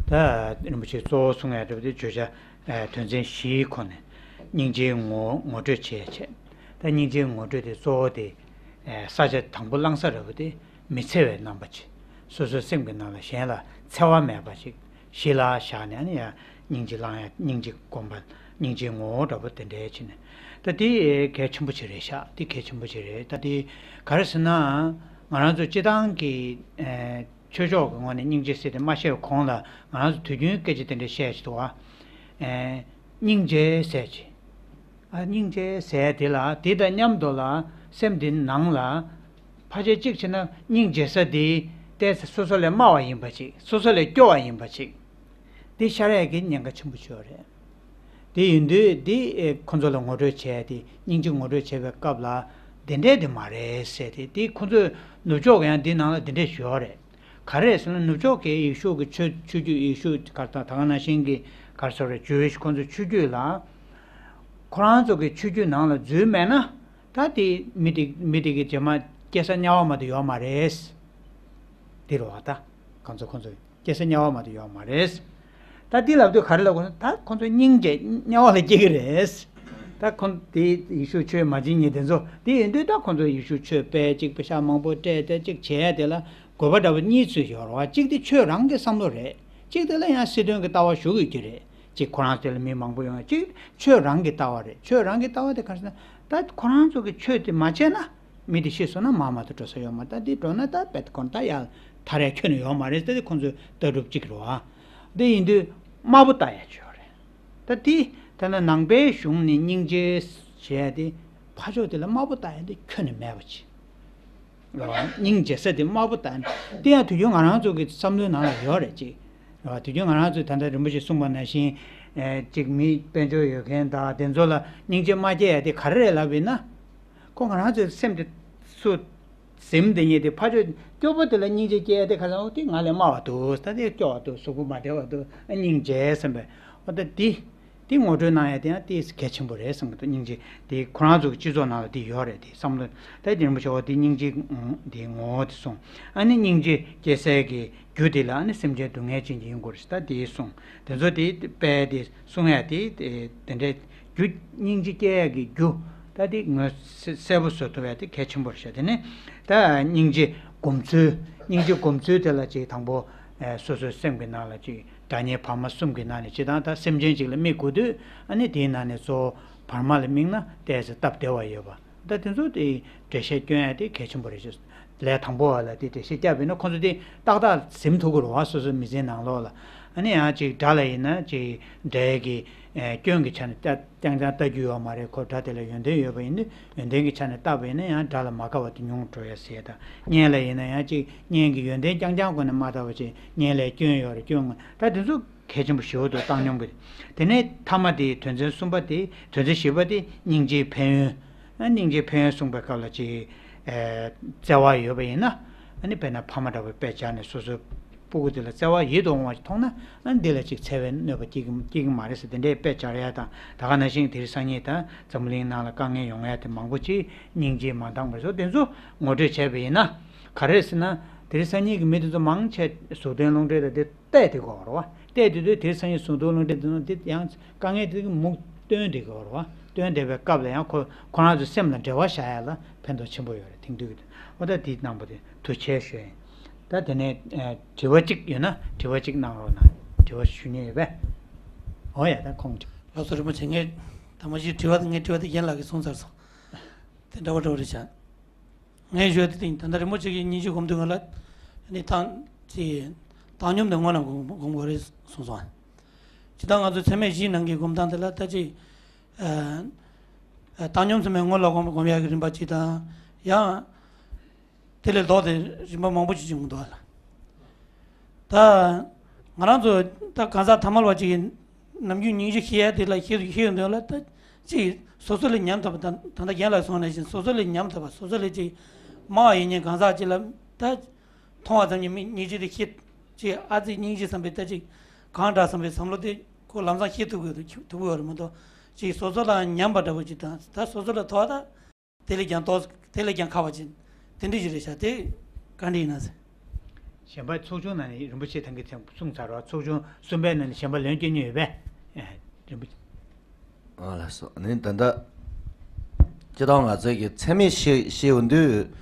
ད་རིན་པོ་ཆེས་གཙོ་བོ་གསུང་ཡ་འདྲ་པོ་དེ་བརྗོད་བྱ་དོན་ཚན་བཞིའི་ཁོངས་ནས་སྙིང་རྗེའི་ངོ་ངོ་སྤྲོད་བྱེད་ཡ་བྱས། ད་སྙིང་རྗེའི་ངོ་སྤྲོད་དེ་གཙོ་བོ་དེ་ས་ཆ་དང་པོ་བླང་ས་འདྲ་པོ་དེ་མི་འཚེ་བའི་རྣམ་པ་ཅིག་སོ་སོའི་སེམས་ཀྱི་ནང་ལ་གཞན་ལ་འཚེ་བ་མེད་པ་ཅིག་གཞི་ལ་བཞག་ནས་ཨ་ནི་ཡང་སྙིང་རྗེ་བླང་ཡ། སྙིང་རྗེ་སྒོམ་པ། སྙིང་རྗེའི་ངོ་བོ་འདྲ་པོ་དེ་འདྲའི་བྱས་ནས། ད་དེ་གལ་ཆེན་པོ་ཅིག་རེད་ཤག་དེ་གལ་ཆེན་པོ་ཅིག་རེད། ད་དེ་ག་རེ་ཟེར་ན། ང་རང་ཚོ་སྤྱི་བཏང་གི་ཨེ་ཆོས་ཕྱོགས་ཀྱི་ངོས་ནས་སྙིང་རྗེ་ཟེར་དེ་མ་བཤད་གོང་ལ་ང་རང་ཚོ་དུས་རྒྱུན་སྐད་ཆ་དེ་འདྲ་བཤད་ཀྱི་འདུག་བ། ཨེ་སྙིང་རྗེ་ཟེར་གྱི། ཨ། སྙིང་རྗེ་ཟེར་དེ་ལ་དེ་དང་མཉམ་དུ་ལ་སེམས་དེ་ནང་ལ་ཕལ་ཆེར་གཅིག་བྱས་ན་སྙིང་རྗེ་ས་དེ་ཏོག་ཙམ་སོ་སོ་ལས་དམའ་བ་ཡིན་པ་ཅིག་སོ་སོ་ལས་སྐྱོ་བ་ཡིན་པ་ཅིག་དེ་ཤར་ཡས་ཀྱི་ཉེན་ཁ་ཆེན་པོ་ཅིག་ཡོད་རེད། དེ་ཡིན་དུས་དེ་ཨེ་ཁོ་ཚོ་ལ་ངོ་སྤྲོད་བྱས་ཏེ་སྙིང་རྗེ་ངོ་སྤྲོད་བྱེད་པའི་སྐབས་ལ་དེ་འདྲས་དེ་མ་རེད་ཟེར་ཏེ། དེ་ཁོ་ཚོས་ནུབ་ཕྱོགས་ཀྱི་ཡང་དེ་ནང་ལ་དེ་འདྲས་ཡོད་རེད། ག་རེ་ཟེར་ན་ནུབ་ཕྱོགས་ཀྱི་ཡེ་ཤུ་གི་ཆོས་ཆོས་བརྒྱུད། ཡེ་ཤུ་ག་ད་ག་ནང་བཞིན་གྱི་ག་རེ་ཟེར་རེད། ཇུ་ཝིཤ་ཁོང་ཚོའི་ཆོས་བརྒྱུད་ལ། ཁོ་རང་ཚོ་གི་ཆོས་བརྒྱུད་ནང་ལ་འཛུལ་མེད་ན་ད་དེ་མི་དེ་མི་དེ་གི་རྗེས་མ་སྐྱེ་ས་དམྱལ་བ་མ་གཏོགས་ཡོད་མ་རེད། དེ་རེད་བ། ད་ཁོང་ཚོ་ཁོང་ཚོ་སྐྱེ་ས་དམྱལ་བ་མ་གཏོགས་ཡོད་མ་རེད། ད་འདི་ལབ་དུས་ག་རེ་ལབ་དགོས་ན། ད་ཁོང་ཚོ་སྙིང་རྗེ་དམྱལ་བ་ལ་སྐྱེ་གི་རེད། ད་ཁོང་དེ་ཡེ་ཤུ་ཆོས་མ་བྱེད་མཁན་དེ་ཚོ་དེ་ཡིན་དུས། ད་ཁོང་ཚོ་ཡེ་ཤུ་ཆོས་སྤེལ་ཅིག་པེ་ཤག་མང་པོ་སྤྲད་དེ་ཅིག་བྱས་དེ་ལ་དགོས་པ་འདྲ་པོ་གཉིས་ཚུད་ཡོད་རེད་བ། གཅིག་དེ་ཆོས་རང་གི་བསམ་བློ་རེད། གཅིག་དེ་ལ་ཡང་སྲིད་དོན་གྱི་ལྟ་བ་ཞུགས་ཡོད་ཀྱི་རེད། གཅིག་ཁོ་རང་དེ་ལ་མི་མང་པོ་ཡོང་། གཅིག་ཆོས་རང་གི་ལྟ་བ་རེད། ཆོས་རང་གི་ལྟ་བ་དེ་ག་རེ་ཟེར་ན། ད་ཁོ་རང་ཚོ་གི་ཆོས་དེ་མ་བྱས་ན་མི་དེ་ཤི་སོང་ན་མར་མ་གཏོགས་འགྲོ་ས་ཡོད་མ་རེད། ད་འདི་འགྲོ་ན་ད་དཔེ་ཁོ་རང་ད་ཡར་ཐར་ཡ་ཁྱོན་ནས་ཡོད་མ་རེད། ད་དེ་ཁོང་ཚོའི་ལྟ་གྲུབ་གཅིག་རེད་བ། འདི་ཡིན་དུས་དམའ་པོ་ལྟ་ཡ་ཅིག་ཡོད་རེད། ད་དེ་ད་ནི་ནང་པའི་གཞུང་ནས་སྙིང་རྗེ་ཞེས་དེ་ཕ་ཕྱོགས་དེ་ལ་དམའ་པོ་ལྟ་ཡ་འདི་ཁྱོན་ནས་མེད་པ་ཅིག་རེད་བ། སྙིང་རྗེ་ས་དེ་དམའ་པོ་ལྟ་ཡ་འདི་ཡང་དུས་རྒྱུན་ང་རང་ཚོ་གི་བསམ་བློའི་ནང་ལ་ཡོད་རེད་ཅིག་རེད་བ། དུས་རྒྱུན་ང་རང་ཚོས་ད་ལྟ་རིན་པོ་ཆེས་གསུངས་པ་ནང་བཞིན། ཨེ་ཅིག་མི་དཔལ་འབྱོར་ཡོད་མཁན་དང་དེ་ཚོ་ལ་སྙིང་རྗེ་མ་སྐྱེ་ཡ་དེ་ག་རེ་རེད་ལབ་ཡིན་ན། ཁོ་ང་རང་ཚོའི་སེམས་དེ་སུ་ཟིན་དེ་ཉིད་དེ་ཕ་ཕྱོགས་སྐྱོ་པོ་དེ་ལ་སྙིང་རྗེ་སྐྱེ་ཡ་དེ་ག་རེ་ཟེར་ན། འོ་དེ་ང་ལས་དམའ་བ་འདུག་ད་དེ་སྐྱོ་བ་འདུག་གཟུགས་པོ་མ་བདེ་བ་འདུག་ཨ་སྙིང་རྗེ་བསམ་པའི། འོ་ད་དེ་དེ་ངོ་སྤྲོད་གནང་ཡ་དེ་ཡང་དེ་གལ་ཆེན་པོ་རེད་བསམ་གྱི་འདུག་སྙིང་རྗེ་དེ་ཁོ་རང་ཚོ་གི་སྤྱི་ཚོགས་ནང་ལ་དེ་ཡོད་རེད། དེ་བསམ་བློ། ད་དེ་རིན་པོ་ཆེ་འོ་དེ་སྙིང་རྗེ་དེ་ངོ་བོ་དེ་གསུངས། ཨ་ནི་སྙིང་རྗེ་སྐྱེ་སའི་གི་རྒྱུ་དེ་ལ་ཨ་ནི་སེམས་ཅན་སྡུག་བསྔལ་ཅན་གྱི་ཡིན་དགོས་རེད་ཟེར་ད་དེ་གསུངས། དེ་ཚོ་དེ་དཔེ་དེ་གསུང་ཡ་དེ་དེ་འདྲའི་རྒྱུ། སྙིང་རྗེ་སྐྱེ་ཡ་གི་རྒྱུ་ད་དེ་ངོས་གསལ་པོ་བཟོ་ཐུབ་ཡ་དེ་གལ་ཆེན་པོ་རེད་ཤག་དེ་ནས་ད་སྙིང་རྗེ་སྒོམ་ཚུལ། སྙིང་རྗེ་སྒོམ་ཚུལ་དེ་ལ་ཅིག་དང་པོ་ཨེ་སོ་སོའི་སེམས་ཀྱི་ནང་ལ་ཅིག་དགྲ་གཉེན་བར་མ་གསུམ་གྱི་ནང་ནས་སྤྱིར་བཏང་ད་སེམས་ཅན་ཅིག་ལ་དམིགས་དགོས་དུས། ཨ་ནི་དེའི་ནང་ནས་གཙོ་བོ་བར་མ་ལ་དམིགས་ན་ཏོག་ཙམ་སྟབས་བདེ་བ་ཡོད་པ། ད་དེ་ཚོ་དེ་འགྲེལ་བཤད་སྐྱོན་ཡ་དེ་གལ་ཆེན་པོ་རེད་ཅེས། ལས་དང་པོ་བ་ལ་དེ་འགྲེལ་བཤད་བརྒྱབ་པ་ཡིན་ན་ཁོང་ཚོ་དེ་ཏག་ཏག་ཟིན་ཐུབ་ཀྱི་རེད་བ། སོ་སོའི་མི་ཚེའི་ནང་ལོགས་ལ། ཨ་ནི་ཡང་ཅིག་སྒྲ་ལ་ཡིན་ན་ཅིག་སྒྲའི་གི་ཨེ་སྐྱོན་གྱི་ཆ་ནས་ལྟ་རྐྱང་རྐྱང་ལྟ་རྒྱུ་ཡོད་མ་རེད། ཁོ་སྒྲ་དེ་ལ་ཡོན་ཏན་ཡོད་པ་ཡིན་ན་ཡོན་ཏན་གྱི་ཆ་ནས་བཏགས་པ་ཡིན་ན་ཡང་སྒྲ་ལ་མ་དགའ་བ་དེ་ཉུང་འགྲོ་ཡ་ཟེར་དང་། སྙན་ལ་ཡིན་ན་ཡང་ཅིག་སྙན་གྱི་ཡོན་ཏན་རྐྱང་རྐྱང་སྒོ་ནས་མ་བཏགས་པ་ཅིག་སྙན་ལ་སྐྱོན་ཡོད་རེད། སྐྱོན་ད་དེ་ཚོ་གལ་ཆེན་པོ་ཞེ་པོ་འདུག་བཏང་སྙོམས་ཀྱི། དེ་ནས་ཐ་མ་དེ་དོན་ཚན་གསུམ་པ་དེ་དོན་ཚན་བཞི་པ་དེ་སྙིང་རྗེའི་ཕན་ཡོན། སྙིང་རྗེའི་ཕན་ཡོན་གསུངས་པའི་སྐབས་ལ་ཅིག་ཨེ་བརྩེ་བ་ཡོད་པ་ཡིན་ན། ཨ་ནི་དཔེར་ན་ཕ་མ་འདྲ་བོ་དཔེ་སྦྱར་ནས་སོ་སོའི་སྤུ་གུ་དེ་ལ་བརྩེ་བ་ཡིད་དུ་འོང་བ་ཞིག་མཐོང་ན། ཨ་ནི་འདི་ལ་ཅིག་འཚེ་བའི་གནོད་པ་སྐྱེལ་གྱི་སྐྱེལ་གྱི་མ་རེད་ཟེར་དེ་འདྲའི་དཔེ་སྦྱར་ཡ་དང་། ད་ག་ནང་བཞིན་དེ་རིང་སང་ཉིན་ད་འཛམ་བུ་གླིང་ནང་ལ་དཀའ་ངལ་ཡོང་ཡ་དེ་མང་པོ་ཅིག་སྙིང་རྗེས་མ་འདང་བ་སོགས་དེ་ཚོ་ངོ་སྤྲོད་བྱས་པ་ཡིན་ན། ག་རེ་ཟེར་ན། དེ་རིང་སང་ཉིན་གྱི་མི་དེ་ཚོ་མང་ཆེ་གཟུགས་འདོན་རླུང་འཕྲིན་དང་དེ་བལྟས་བསྡད་ཀྱི་ཡོད་རེད་བ། བལྟས་བསྡད་དུས་དེ་རིང་སང་ཉིན་གཟུགས་འདོན་རླུང་འཕྲིན་དེ་ཚོ་དེ་ཡང་དཀའ་ངལ་དེ་གི་མུ་མཐུད་བསྟན་བསྡད་ཀྱི་ཡོད་རེད་བ། བསྟན་བསྡད་པའི་སྐབས་ལ་ཡང་ཁོ་ཁོ་རང་ཚོའི་སེམས་ལ་འབྲེལ་བ་བཞག་ཡ་ལ་ཕན་ཐོགས་ཆེན་པོ་ཡོད་རེད། དེང་དུས་ཀྱི་འོ་ད་དེའི་གནང་པ་དེ་ཐུགས་རྗེ་ཆེ་ཞུ་ཡིན། ད་དེ་ནས་ཨ་དྲི་བ་གཅིག་ཡོད་ན་དྲི་བ་གཅིག་གནང་རོགས་གནང་། དྲི་བ་ཞུ་མཁན་ཡོད་པས། འོ་ཡ་ད་ཁོང་དྲི། ལགས་སོ། རིན་པོ་ཆེ། ངས་ད་མ་གཞི་དྲི་བ་དེ་ངའི་དྲི་བ་དེ་རྒན་ལགས་ཀྱིས་གསུངས་ཚར་སོང་། དེ་འདྲ་བ་འདྲ་བ་རེད་བཞག་ངས་ཞུ་ཡ་དེ་དེ་ཡིན། ད་ལྟ་རིན་པོ་ཆེ་གིས་སྙིང་རྗེ་སྒོམ་དུས་སྒང་ལ་ནི་བཏང་ཅིག་བཏང་སྙོམས་དེ་སྔོན་ལ་སྒོམ་སྒོམ་དགོས་རེད་གསུངས་སོང་། ཇི་ལྟར་ང་ཚོ་ཚད་མེད་བཞིའི་ནང་གི་སྒོམ་སྟངས་དེ་ལ་ད་ཅིག་ཨ་བཏང་སྙོམས་ཚད་མེད་སྔོན་ལ་སྒོམ་སྒོམ་ཡ་གི་རིམ་པ་གཅིག་དང་། ཡང་དེ་ལས་ལྡོག་སྟེ་རིམ་པ་མང་པོ་ཅིག་བྱུང་འདུག་ལ། ད་ང་རང་ཚོ་ད་གང་ཟག་ཐ་མལ་པ་ཅིག་གིས་ནམ་རྒྱུན་སྙིང་རྗེ་ཤེས་ཡ་དེ་ལ་ཤེས་ཤེས་ཡོང་དུས་ལ། ད་ཅིག་སོ་སོ་ལས་ཉམས་ཐུབ་པ་དང་། ད་ལྟ་རྒན་ལགས་གསུངས་ནང་བཞིན་སོ་སོ་ལས་ཉམས་ཐུབ་པ། སོ་སོ་ལས་ཅིག་དམའ་བ་ཡིན་ཉན་གང་ཟག་ཅིག་ལ་ད་མཐོང་བ་ཙམ་གྱིས་མི་སྙིང་རྗེ་དེ་ཤེས། ཅིག་ཨ་ཙི་སྙིང་རྗེ་བསམ་པའི་ད་ཅིག་གང་འདྲ་བསམ་པའི་བསམ་བློ་དེ་ཁོ་ལམ་སང་ཤེས་ཐུབ་དགོས་ཐུབ་དགོས་པ་རེད་མ་གཏོགས། ཅིག་སོ་སོ་ལ་ཉམས་པ་འདྲ་བོ་ཅིག་དང་། ད་སོ་སོ་ལ་ཐོག་ད། དེ་ལས་ཀྱང་ཏོག་དེ་ལས་ཀྱང་ཁག་པ་ཅིག་དེ་འདྲ་ཞིག་རེད་ཤག་དེ་བཀའ་འདྲི་ཡིན་ན་ཟེར། གཞན་པ་ཚོགས་ཆུང་ནང་ནས་རིན་པོ་ཆེ་ཐང་གི་ཚེ་གསུངས་ཚར་བ། ཚོགས་ཆུང་གསུམ་པའི་ནང་ནས་གཞན་པ་ལན་སྐྱོན་མཁན་ཡོད་པས། ཨེ། རིན་པོ་ཆེ། ཨ་ལགས་སོ། ནི་ད་ལྟ་སྤྱིར་བཏང་ང་ཚོས་ཀྱི་ཚད་མེད་བཞི་བཞི་ཡོང་དུས།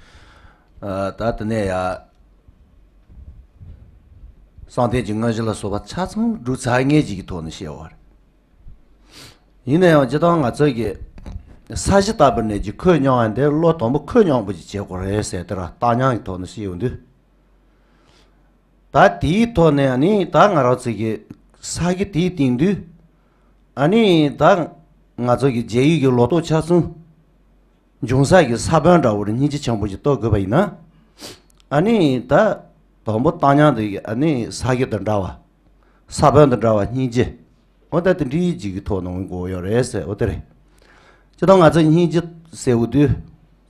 ཨ་ད་དེ་ནས་ཡ་བསམ་གཏན་གྱི་དངོས་གཞི་ལ་སོགས་པ་ཆ་ཚང་སྒྲུབ་ཚར་མཁན་ཅིག་གི་ཐོག་ནས་བཤད་པ་རེད། ཡིན་ན་ཡང་སྤྱིར་བཏང་ང་ཚོས་ཀྱི་ས་གཞི་ལྟ་བུ་ནས་ཀྱི་འཁོད་མྱོང་བ་འདི་བློ་དང་པོ་འཁོད་མྱོང་པོ་ཅིག་བྱེད་དགོས་རེད་ཟེར་དེ་ར་བཏང་སྙོམས་ཀྱི་ཐོག་ནས་བཤད་ཡོང་དུས། ད་དེའི་ཐོག་ནས་ནི་ད་ང་རང་ཚོས་ཀྱི་ས་གཞི་དེའི་སྟེང་དུ་ཨ་ནི་ད་ང་ཚོ་གི་རྗེས་ཡོད་ཀྱི་ལོ་ཏོག་ཆ་ཚང་འབྱུང་ས་གི་ས་བོན་འདྲ་བོར་སྙིང་རྗེ་ཆེན་པོ་ཞིག་གཏོད་དགོས་པ་ཡིན་ན། ཨ་ནི་ད་དང་པོ་བཏང་སྙོམས་དེ་ཨ་ནི་ས་གཞི་དང་འདྲ་བ། ས་བོན་དང་འདྲ་བ་སྙིང་རྗེ། འོ་ད་དེ་འདྲའི་ཅིག་གི་ཐོག་ནས་འོང་དགོས་ཡོད་རེད་ཟེར། འོ་དེ་རེད། སྤྱིར་བཏང་ང་ཚོ་སྙིང་རྗེ་ཟེར་བ་དུས་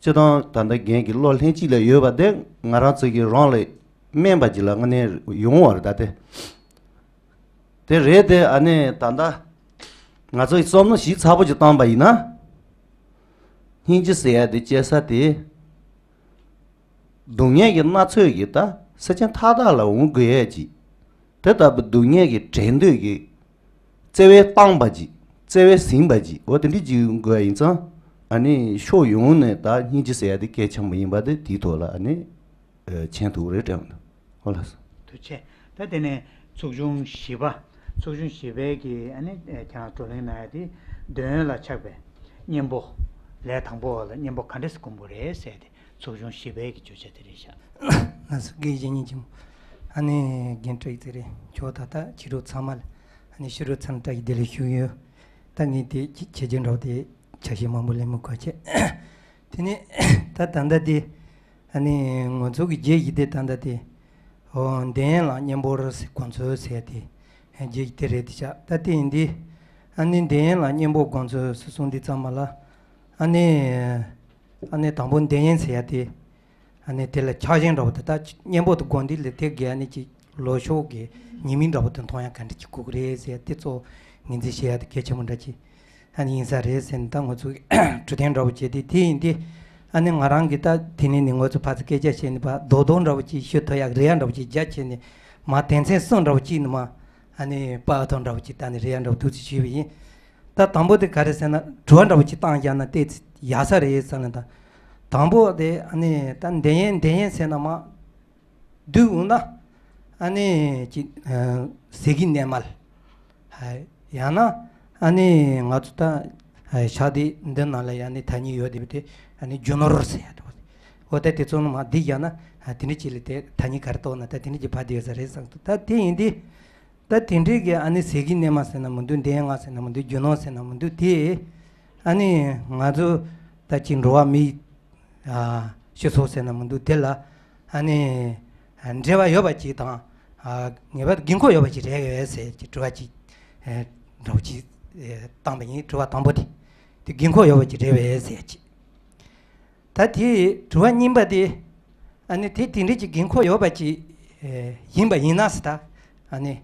སྤྱིར་བཏང་ད་ལྟ་རྒན་གྱི་བློ་ལྷན་ཅིག་ལ་ཡོད་པ་དེ་ང་རང་ཚོ་གི་རང་ལ་དམན་པ་ཅིག་ལ་དངོས་གནས་ཡོང་བ་རེད་ད་དེ། དེ་རེད་དེ། ཨ་ནི་ད་ལྟ་ང་ཚོ་ཡི་བསམ་བློ་ཞིབ་ཚགས་པོ་ཅིག་བཏང་པ་ཡིན་ན། སྙིང་རྗེ་ཟེར་ཡ་དེ་སྐྱེ་ས་དེ་སྡུག་བསྔལ་གྱི་སྣ་ཚོགས་ཀྱི་ད་སེམས་ཅན་མཐའ་དག་ལ་འོང་དགོས་ཡ་ཅིག་དེ་ལྟ་བུ་སྡུག་བསྔལ་གྱི་བྲལ་འདོད་ཀྱི་བརྩེ་བས་བསླངས་པ་ཅིག་བརྩེ་བས་ཟིན་པ་ཅིག་འོ་དེ་འདྲ་ཅིག་དགོས་ཡ་ཡིན་ཙང་། ཨ་ནི་ཕྱོགས་ཡོངས་ནས་ད་སྙིང་རྗེ་ཟེར་ཡ་དེ་གལ་ཆེན་པོ་ཡིན་པ་དེ་དེའི་ཐོག་ལ་ཨ་ནི་མཁྱེན་ཐུབ་རེད་དྲན་འདུག་འོ་ལགས་སོ། ཐུགས་རྗེ་ཆེ། ད་དེ་ནས་ཚོགས་ཆུང་བཞི་པ། ཚོགས་ཆུང་བཞི་པའི་གི་ཨ་ནི་ཁྱེད་རང་བགྲོ་གླེང་གནང་ཡ་དེ། འདོད་ཡོན་ལ་ཆགས་པའི་གཉེན་པོ། ལས་དང་པོ་ལ་གཉེན་པོ་ག་འདྲས་སེ་སྒོམ་དགོས་རེད་ཟེར་ཏེ། ཚོགས་ཆུང་བཞི་པའི་གི་བརྗོད་བྱ་དེ་རེད་ཤག་ལགས་སོ། དགེ་བཤེས་གཉེན་ཆེན་མོ། ཨ་ནི་རྒན་བཀྲ་ཤིས་ཚེ་རིང་མཆོག་ད་ལྟ་ཕྱི་དྲོ་ཚང་མ་ལ་ཨ་ནི་ཕྱི་དྲོ་མཚམས་བཀྲ་ཤིས་བདེ་ལེགས་ཞུ་གི་ཡོད། ད་ངས་དེ་ཁྱེད་ཀྱི་འདྲ་བོ་དེ་ཆ་ཤས་མང་པོ་ལེན་མི་དགོས་བྱས། དེ་ནས་ད་ད་ལྟ་དེ་ཨ་ནི་ང་ཚོ་གི་རྗེས་ཀྱི་དེ་ད་ལྟ་དེ། འོ་འདོད་ཡོན་ལ་གཉེན་པོར་དགོངས་ཚུལ་ཟེར་དེ་རྗེས་ཀྱི་དེ་རེད་དེ་ཤག་ད་དེ་ཡིན་དེ། ཨ་ནི་འདོད་ཡོན་ལ་གཉེན་པོར་དགོངས་ཚུལ་སུ་གསུངས་དེ་ཚང་མ་ལ། ཨ་ནི། ཨ་ནི་དང་པོ་འདོད་ཡོན་ཟེར་ཡ་དེ། ཨ་ནི་དེ་ལ་ཆགས་ཞེན་འདྲ་བོ་དེ་ད་གཉེན་པོ་དེ་དགོངས་དུས་ལ་དེ་གི་ཨ་ནི་ཅིག་ལོ་ཤོག་གི་ཉེས་དམིགས་འདྲ་བོ་དེ་མཐོང་ཡ་ག་འདྲ་ཅིག་དགོས་ཀྱི་རེད་ཟེར་ཡ་དེ་གཙོ་ངོས་འཛིན་བྱེད་ཡ་དེ་གལ་ཆེན་པོ་འདྲ་ཅིག་ཨ་ནི་ཡིན་ས་རེད་ཟེར་ནས་ད་ང་ཚོ་གི་གྲོས་དོན་འདྲ་བོ་བྱས་ཏེ་དེ་ཡིན་དེ། ཨ་ནི་ང་རང་གི་ད་དེ་ནས་ནི་ང་ཚོ་ཕར་ཚུར་སྐད་ཆ་བཤད་ནས་ཕར་རྡོག་རྡོག་འདྲ་བོ་ཅིག་ཞུ་ཐུབ་ཡ་རེ་ཡ་འདྲ་བོ་ཅིག་རྒྱ་བྱས་ནས་མར་དོན་ཚན་གསུམ་འདྲ་བོ་ཅིག་ནི་མར་ཨ་ནི་པར་ཐོག་འདྲ་བོ་ཅིག་བཏང་ནས་རེ་ཡ་འདྲ་བོ་འདུག་ཅིག་ཞུས་པ་ཡིན། ད་དང་པོ་དེ་ག་རེ་ཟེར་ན་དྲི་བ་འདྲ་བོ་ཅིག་བཏང་བཞག་ན་ཏོག་ཙམ་ཡག་ས་རེད་བསམ་ནས་ད། དང་པོ་དེ་ཨ་ནི་ད་འདོད་ཡོན་འདོད་ཡོན་ཟེར་ན་མར། བསྡུས་འོང་ན། ཨ་ནི་ཅིག་ཨ་ཟས་ཀྱི་གནས་མལ། ཡང་ན་ཨ་ནི་ང་ཚོ་ད་ཞག་དེ་འདི་ནང་ལ་ཡང་ནི་ཐ་སྙད་ཡོད་དེ་བས་དེ་ཨ་ནི་རྒྱུ་ནོར་ཟེར་ཡ་འདྲ་བོ། འོ་ད་དེ་ཚོ་ནང་མར་བསྡུས་བཞག་ན་ཨ་དེ་འདྲ་ཅིག་ལ་དེ་ཐ་སྙད་ག་རེ་བཏགས་ན་ད་དེ་འདྲ་ཅིག་ཕར་བསྡུས་ཡོད་ས་རེད་བསམ་འདུག་ད་དེ་ཡིན་དེ། ད་དེ་འདྲའི་གི་ཨ་ནི་ཟས་ཀྱི་སྣོན་མ་ཟེར་ན་མི་འདུག། འདོད་ཡོན་ལྔ་ཟེར་ན་མི་འདུག། རྒྱུ་ནོར་ཟེར་ན་མི་འདུག། དེ་ཨ་ནི་ང་ཚོ་ད་ཅིག་འགྲོ་བ་མིའི་ཨ་སྤྱི་ཚོགས་ཟེར་ན་མི་འདུག། དེ་ལ་ཨ་ནི་འབྲེལ་བ་ཡོད་པ་ཅིག་དང་། ཨ་ངེས་པར་དུ་དགོས་མཁོ་ཡོད་པ་ཅིག་རེད་ཟེར་གྱི་དྲི་བ་ཅིག་ཨ་འདྲ་བོ་ཅིག་ཨ་བཏང་པ་ཡིན། དྲི་བ་དང་པོ་དེ། དེ་དགོས་མཁོ་ཡོད་པ་ཅིག་རེད་པས་ཟེར་གྱི། ད་དེ་དྲི་བ་གཉིས་པ་དེ། ཨ་ནི་དེ་དེ་འདྲ་ཅིག་དགོས་མཁོ་ཡོད་པ་ཅིག་ཨེ་ཡིན་པ་ཡིན་ན་ཟེར་ད། ཨ་ནི་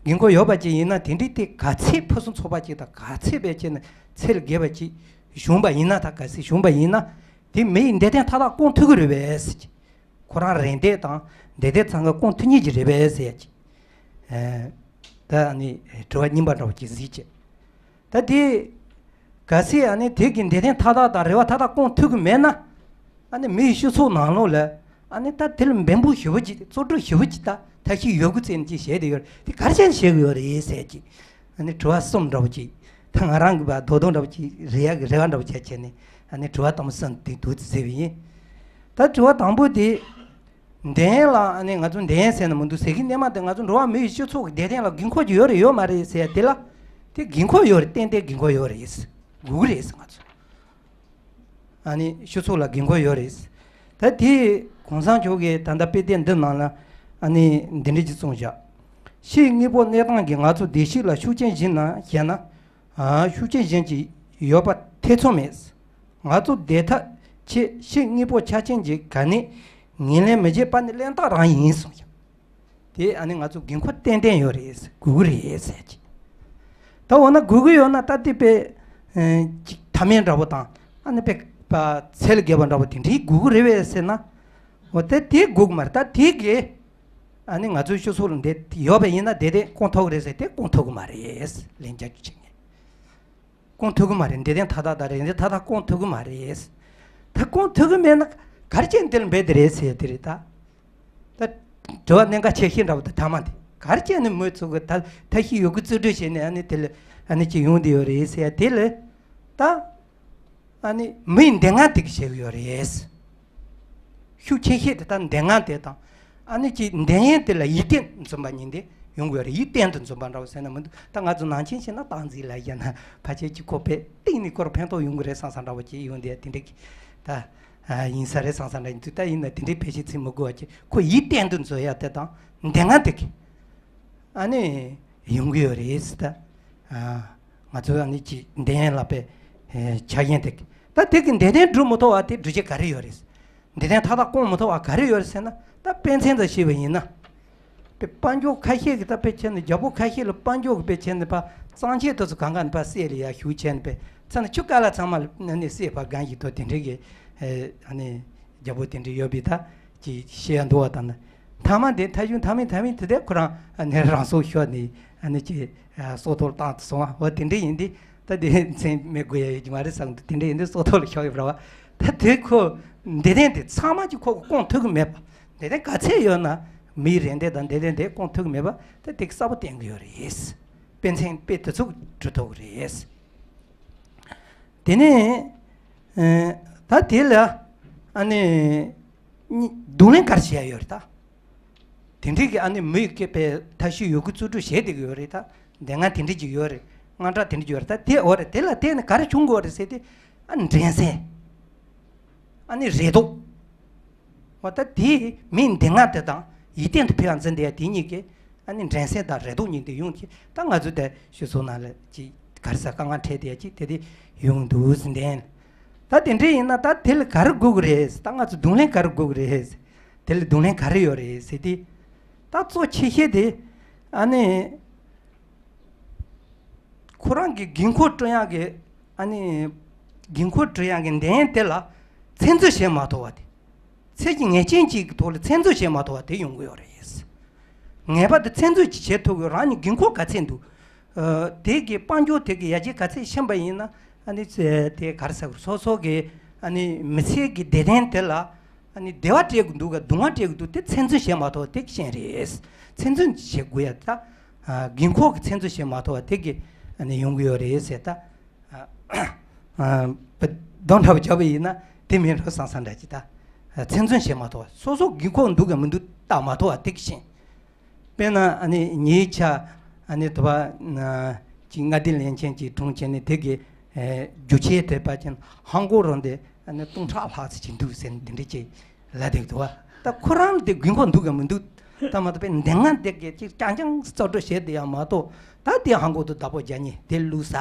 དགོས་མཁོ་ཡོད་པ་ཅིག་ཡིན་ན། དེ་འདྲའི་དེ་ག་ཚད་ཕུན་སུམ་ཚོགས་པ་ཅིག་དང་། ག་ཚད་བེད་སྤྱད་ནས་ཚད་ལས་བརྒལ་བ་ཅིག་བྱུང་པ་ཡིན་ན། ད་གལ་སྲིད་བྱུང་པ་ཡིན་ན། དེ་མི་ཡི་འདོད་དོན་མཐའ་དག་སྐོང་ཐུབ་ཀྱི་རེད་པས་ཟེར་གྱི། ཁོ་རང་རེ་འདོད་དང་འདོད་དོན་ཚང་ཀ་སྐོང་ཐུབ་ངེས་ཀྱི་རེད་པས་ཟེར་གྱི། ཨེ་ད་ཨ་ནི་དྲི་བ་གཉིས་པ་འདྲ་བོ་ཅིག་གཟིགས་ཀྱི། ད་དེ་གལ་སྲིད་ཨ་ནི་དེ་གི་འདོད་དོན་མཐའ་དག་དང་རེ་བ་མཐའ་དག་སྐོང་ཐུབ་ཀྱི་མེད་ན། ཨ་ནི་མི་ཡི་སྤྱི་ཚོགས་ནང་ལོགས་ལ་ཨ་ནི་ད་དེ་ལ་འབད་འབུངས་ཞེ་པོ་ཅིག། བཙོག་གྲུབ་ཞེ་པོ་ཅིག། ད་ཐབས་ཤེས་ཡོད་རྒུ་བཙལ་ནས་ཅིག་བྱས་བསྡད་ཡོད་རེད། དེ་ག་རེ་བྱས་ནས་བྱེད་དགོས་ཡོད་རེད་ཟེར་གྱི། ཨ་ནི་དྲི་བ་གསུམ་འདྲ་བོ་ཅིག། ད་ང་རང་གི་བར་དོ་དོ་འདྲ་བོ་ཅིག་རེ་ཡག་གི་རེ་བ་འདྲ་བོ་བྱས་བྱས་ནས། ཨ་ནི་དྲི་བ་དང་པོ་གསུམ་དེ་འདུག་ཟེར་བ་ཡིན། ད་དྲི་བ་དང་པོ་དེ། འདོད་ཡོན་ལ་ཨ་ནི་ང་ཚོ་འདོད་ཡོན་ཟེར་ན་མི་འདུག། ཟས་ཀྱི་སྣོན་མ་དེ་ང་ཚོ་འགྲོ་བ་མིའི་སྤྱི་ཚོགས་ཀྱི་བདེ་དོན་ལ་དགོས་མཁོ་ཅིག་ཡོད་རེད་ཡོད་མ་རེད་ཟེར་ཡ་དེ་ལ། དེ་དགོས་མཁོ་ཡོད་རེད། ཏན་ཏན་དགོས་མཁོ་ཡོད་རེད། དགོས་ཀྱི་རེད་ང་ཚོ། ཨ་ནི་སྤྱི་ཚོགས་ལ་དགོས་མཁོ་ཡོད་རེད། ད་དེ་གོང་ས་མཆོག་གིས་ད་ལྟ་དཔེ་དེབ་འདི་ནང་ལ་ཨ་ནི་འདི་འདྲ་ཅིག་གསུངས་བཞག། ཕྱིའི་དངོས་པོ་གནས་སྟངས་ཀྱིས་ང་ཚོ་བདེ་སྐྱིད་ལ་ཤུགས་རྐྱེན་བྱིན་ན་ཞེ་ན། ཨ་ཤུགས་རྐྱེན་བྱིན་གྱི་ཡོད་པ་ཐེ་ཚོམ་མེད། ང་ཚོ་བདེ་ཐབས་ཆེད་ཕྱིའི་དངོས་པོ་ཆ་རྐྱེན་གྱིས་ག་ནས་ངོས་ལེན་མི་བྱེད་པ་ནི་གླེན་རྟགས་རང་ཡིན་གསུངས་ཀྱང་། དེ་ཨ་ནི་ང་ཚོ་དགོས་མཁོ་ཏན་ཏན་ཡོད་རེད། དགོས་ཀྱི་རེད་ཟེར་གྱི། ད་འོ་ན་དགོས་ཀྱི་ཡོད་ན་ད་དེ་དཔེ་ཨེ་ཅིག་ཐ་མལ་འདྲ་པོ་དང་། ཨ་ནི་དཔེ་པ་ཚད་ལས་བརྒལ་བ་འདྲ་པོ་དེ་འདྲའི་དགོས་ཀྱི་རེད་པས་ཟེར་ན། འོ་དེ་དེ་དགོས་ཀྱི་མ་རེད། ད་དེ་གི་ཨ་ནི་ང་ཚོའི་སྤྱི་ཚོགས་ལ་འདི་ཡོད་པ་ཡིན་ན་དེ་དེ་སྐོང་ཐུབ་ཀྱི་རེད་ཟེར། དེ་སྐོང་ཐུབ་ཀྱི་མ་རེད། ལན་རྒྱག་རྒྱུ་བྱེད་ངེས། སྐོང་ཐུབ་ཀྱི་མ་རེད། འདོད་དོན་མཐའ་དག་དང་རེ་འདོད་མཐའ་དག་སྐོང་ཐུབ་ཀྱི་མ་རེད། ད་སྐོང་ཐུབ་ཀྱི་མེད་ན་ག་རེ་བྱས་ནས་དེ་ལ་འབད་དེ་རེད་ཟེར་ཡ་དེ་རེད་ད། ད་དྲི་བ་གནད་འགག་ཆེ་ཤོས་འདྲ་པོ་ད་ཐ་མ་དེ། ག་རེ་བྱས་ནས་མི་ཚོ་གི་ད་ཐབས་ཤེས་ཡོད་རྒུ་རྩིས་སྤྲོད་བྱས་ནས་ཨ་ནི་དེ་ལ་ཨ་ནི་ཅིག་ཡོང་བསྡད་ཡོད་རེད་ཟེར་ཡ་དེ་ལ། ད་ཨ་ནི་མི་ཡི་འདོད་ལྔ་དེ་གི་བྱེད་ཀྱི་ཡོད་རེད། ཤུགས་ཆེ་ཤོས་དེ་ད་འདོད་ལྔ་དེ་དང་། ཨ་ནི་ཅིག་འདོད་ཡོན་དེ་ལ་ཡིད་བརྟན་འཛོམས་པ་ཉིད་དེ་ཡོང་གི་ཡོད་རེད། ཡིད་བརྟན་དུ་འཛོམས་པ་འདྲ་བོ་ཟེར་ན་མི་འདུག། ད་ང་ཚོ་ནང་ཆེན་བྱས་ན་སྟངས་འཛིན་ལ་བཞག་ན་ཕལ་ཆེར་ཅིག་ཁོ་དཔེ་གཏིང་ནས་ཁོར་ཕན་ཐོགས་ཡོང་གི་རེད་བསམ་བསམ་འདྲ་བོ་ཅིག་ཡོང་དེ་དེ་འདྲ་གི་ད་ཨ་ཡིན་ས་རེད་བསམ་བསམ་འདྲ་ཡིན་དུས། ད་ཡིན་ན་དེ་འདྲའི་ཕལ་ཆེར་ཚིག་མི་དགོས་པ་ཅིག། ཁོ་ཡིད་བརྟན་དུ་འཛོམས་ཡ་དེ་དང་འདོད་ལྔ་དེ་གི་ཨ་ནི་ཡོང་གི་ཡོད་རེད་ཟེར། ད་ཨ་ང་ཚོ་ཨ་ནི་ཅིག་འདོད་ཡོན་ལ་དཔེ་ཨེ་ཆ་རྐྱེན་དེ་གི། ད་དེ་གི་འདོད་དོན་སྒྲུབ་མི་ཐུབ་པ་དེ་སྒྲུབ་བྱེད་ག་རེ་ཡོད་རེད། འདོད་དོན་མཐའ་དག་སྐོང་མི་ཐུབ་པ་ག་རེ་ཡོད་རེད་ཟེར་ན། ད་དཔེ་མཚོན་དུ་བྱས་པ་ཡིན་ན། དཔེ་དཔལ་འབྱོར་ཁ་ཤས་ཀྱིས་ད་དཔེ་བྱས་ནས། རྒྱལ་པོ་ཁ་ཤས་ལ་དཔལ་འབྱོར་གྱི་དཔེ་བྱས་ནས་ཕར་གཙང་ཆེན་དེ་ཚོ་གང་ག་ནས་ཕར་བསད་ལ་ཡར་ཞུགས་བྱས་ནས། དཔེ་མཚོན་ན་ཆུ་ཀ་ལ་ཚང་མ་ལ་ནི་བསད་པ་གང་ཞིག་ཐོག་དེ་འདྲའི་གི་ཨ་ནི་རྒྱལ་པོ་དེ་འདྲ་ཡོད་པའི་ད་ཅིག་བཤད་འདུག་པ་དང་། མཐའ་མ་དེ་ཐ་གཞུང་མཐའ་མའི་མཐའ་མའི་དེ་དེ་ཁོ་རང་ཨ་ནི་རང་སྲོག་ཤོར་ནས་ཨ་ནི་ཅིག་སྲོག་ཐོག་ལ་བཏང་དུ་སོང་བ། འོ་དེ་འདྲ་ཡིན་དུས། ད་དེ་མཚན་སྨད་དགོས་ཡ་ཡོད་ཀྱི་མ་རེད་བསམ་འདུག། དེ་འདྲ་ཡིན་དུས་སྲོག་ཐོག་ལ་ཤོར་ཡོད་རེད་བ། ད་དེ་ཁོ་འདོད་དོན་དེ་ཚང་མ་ཅིག་ཁོ་སྐོང་ཐུབ་ཀྱི་མེད་པ། འདོད་དོན་ག་ཚད་ཡོད་ན་མིའི་རེ་འདོད་དང་འདོད་དོན་དེ་སྐོང་ཐུབ་ཀྱི་མེད་པ་ད་དེ་གསལ་པོ་བསྟན་གྱི་ཡོད་རེད། དཔེ་མཚོན་དཔེ་དེ་ཚོ་འབྲི་ཐུབ་ཀྱི་རེད། དེ་ནས་ཨ་ད་དེ་ལ་ཨ་ནི་གཉིས་རྡུང་ལེན་ག་རེ་བྱེད་ཡ་ཡོད་རེད་ད། དེ་འདྲའི་གི་ཨ་ནི་མི་སྐད་པའི་ཐབས་ཤེས་ཡོད་རྒུ་རྩིས་སྤྲོད་བྱས་བསྡད་ཀྱི་ཡོད་རེད་ད། འདོད་ལྔ་དེ་འདྲ་ཅིག་ཡོད་རེད། དངངས་སྐྲག་དེ་འདྲ་ཅིག་ཡོད་རེད་ད། དེ་འོ་རེད། དེ་ལ་བརྟེན་ནས་ག་རེ་བྱུང་དགོས་རེད་ཟེར་ཏེ། ཨ་ནི་འགྲན་སེམས། ཨ་ནི་རེ་དོགས། འོ་ད་དེ་མིའི་འདོད་ལྔ་དེ་དང་ཡིད་བརྟན་དུ་ཕེབས་པར་འཛིན་བསྡད་ཡ་དེ་གཉིས་ཀས་ཨ་ནི་འགྲན་སེམས་དང་རེ་དོགས་གཉིས་དེ་ཡོང་གི། ད་ང་ཚོ་དེ་སྤྱི་ཚོགས་ནང་ལ་ཅིག་ག་རེ་ཟ་དཀའ་ངལ་འཕྲད་བསྡད་ཡ་ཅིག་དེ་དེ་ཡོང་འདུག་ཟེར་འདན། ད་དེ་འདྲ་ཡིན་ན་ད་དེ་ལ་ག་རེ་དགོས་ཀྱི་རེད། ད་ང་ཚོ་རྡུང་ལེན་ག་རེ་དགོས་ཀྱི་རེད། དེ་ལ་རྡུང་ལེན་ག་རེ་ཡོད་རེད་ཟེར་ཏེ། ད་གཙོ་ཆེ་ཤོས་དེ་ཨ་ནི་ཁོ་རང་གི་དགོས་མཁོ་སྤྲོད་ཡག་གི་ཨ་ནི་དགོས་མཁོ་སྤྲོད་ཡག་གི་འདོད་ཡོན་དེ་ལ་ཚོད་འཛིན་བྱེད་མ་ཐུབ་པ་དེ། ཚད་ཀྱི་ངེས་ཅན་གཅིག་གི་ཐོག་ལ་ཚོད་འཛིན་བྱེད་མ་ཐུབ་པ་དེ་ཡོང་གི་ཡོད་རེད། ངེས་པར་དུ་ཚོད་འཛིན་ཅིག་བྱེད་ཐུབ་དགོས། རང་ཉིད་དགོས་མཁོ་ག་ཚད་འདུག། ཨ་དེ་གི་དཔལ་འབྱོར་དེ་གི་ཡར་རྒྱས་ག་ཚད་ཕྱིན་པ་ཡིན་ན། ཨ་ནི་ཚེ་དེ་ག་རེ་ཟེར་དགོས། སོ་སོ་གི་ཨ་ནི་མི་ཚེ་གི་བདེ་དོན་དེ་ལ་ཨ་ནི་བདེ་བ་སྤྲད་དགོས་འདུག་ག་སྡུག་བསྔལ་སྤྲད་དགོས་འདུག། དེ་ཚོད་འཛིན་བྱེད་མ་ཐུབ་པ་དེ་གི་རྐྱེན་རེད། ཚོད་འཛིན་བྱེད་དགོས་ཡ་ད། ཨ་དགོས་མཁོ་གི་ཚོད་འཛིན་བྱེད་མ་ཐུབ་པ་དེ་གི་ཨ་ནི་ཡོང་གི་ཡོད་རེད་ཟེར་ད། ཨ་ཨ་བ་གདོང་འདྲ་པོ་བྱས་པ་ཡིན་ན་དེ་མིན་འགྲོ་བསམ་བསམ་འདྲ་ཅིག་ད། ཨ་ཚོད་འཛིན་བྱེད་མ་ཐུབ་པ། སོ་སོ་དགོས་མཁོ་འདུག་ག་མི་འདུག་བལྟ་མ་ཐུབ་པ་དེ་གི་རྐྱེན། དཔེར་ན་ཨ་ནི་ཉེ་ཆར་ཨ་ནི་དུ་བ་ཅིག་མངའ་སྡེ་ལྷན་ཁྱེན་གྱི་དྲུང་ཆེན་ནི་དེ་གི་རྒྱུ་ཆའི་དེ་པ་ཅན་ཧང་གོ་རང་དེ་ཨ་ནི་སྟོང་ཕྲག་ལྷག་ཙམ་ཅིག་འདུག་ཟེར་ནས་འདི་འདྲ་ཅིག་ལབ་བསྡད་འདུག་བ། ད་ཁོ་རང་ལ་དེ་དགོས་མཁོ་འདུག་གམ་མི་འདུག་ད་མ་གཏོགས་པའི་འདི་ང་འདི་གི་ཅིག་རྐྱང་རྐྱང་རྩོལ་སྒྲུབ་བྱས་བསྡད་ཡ་མ་གཏོགས། ད་དེ་ཧང་གོ་དུ་བདག་པོ་རྒྱག་ཉེ་དེ་བླུགས་ས་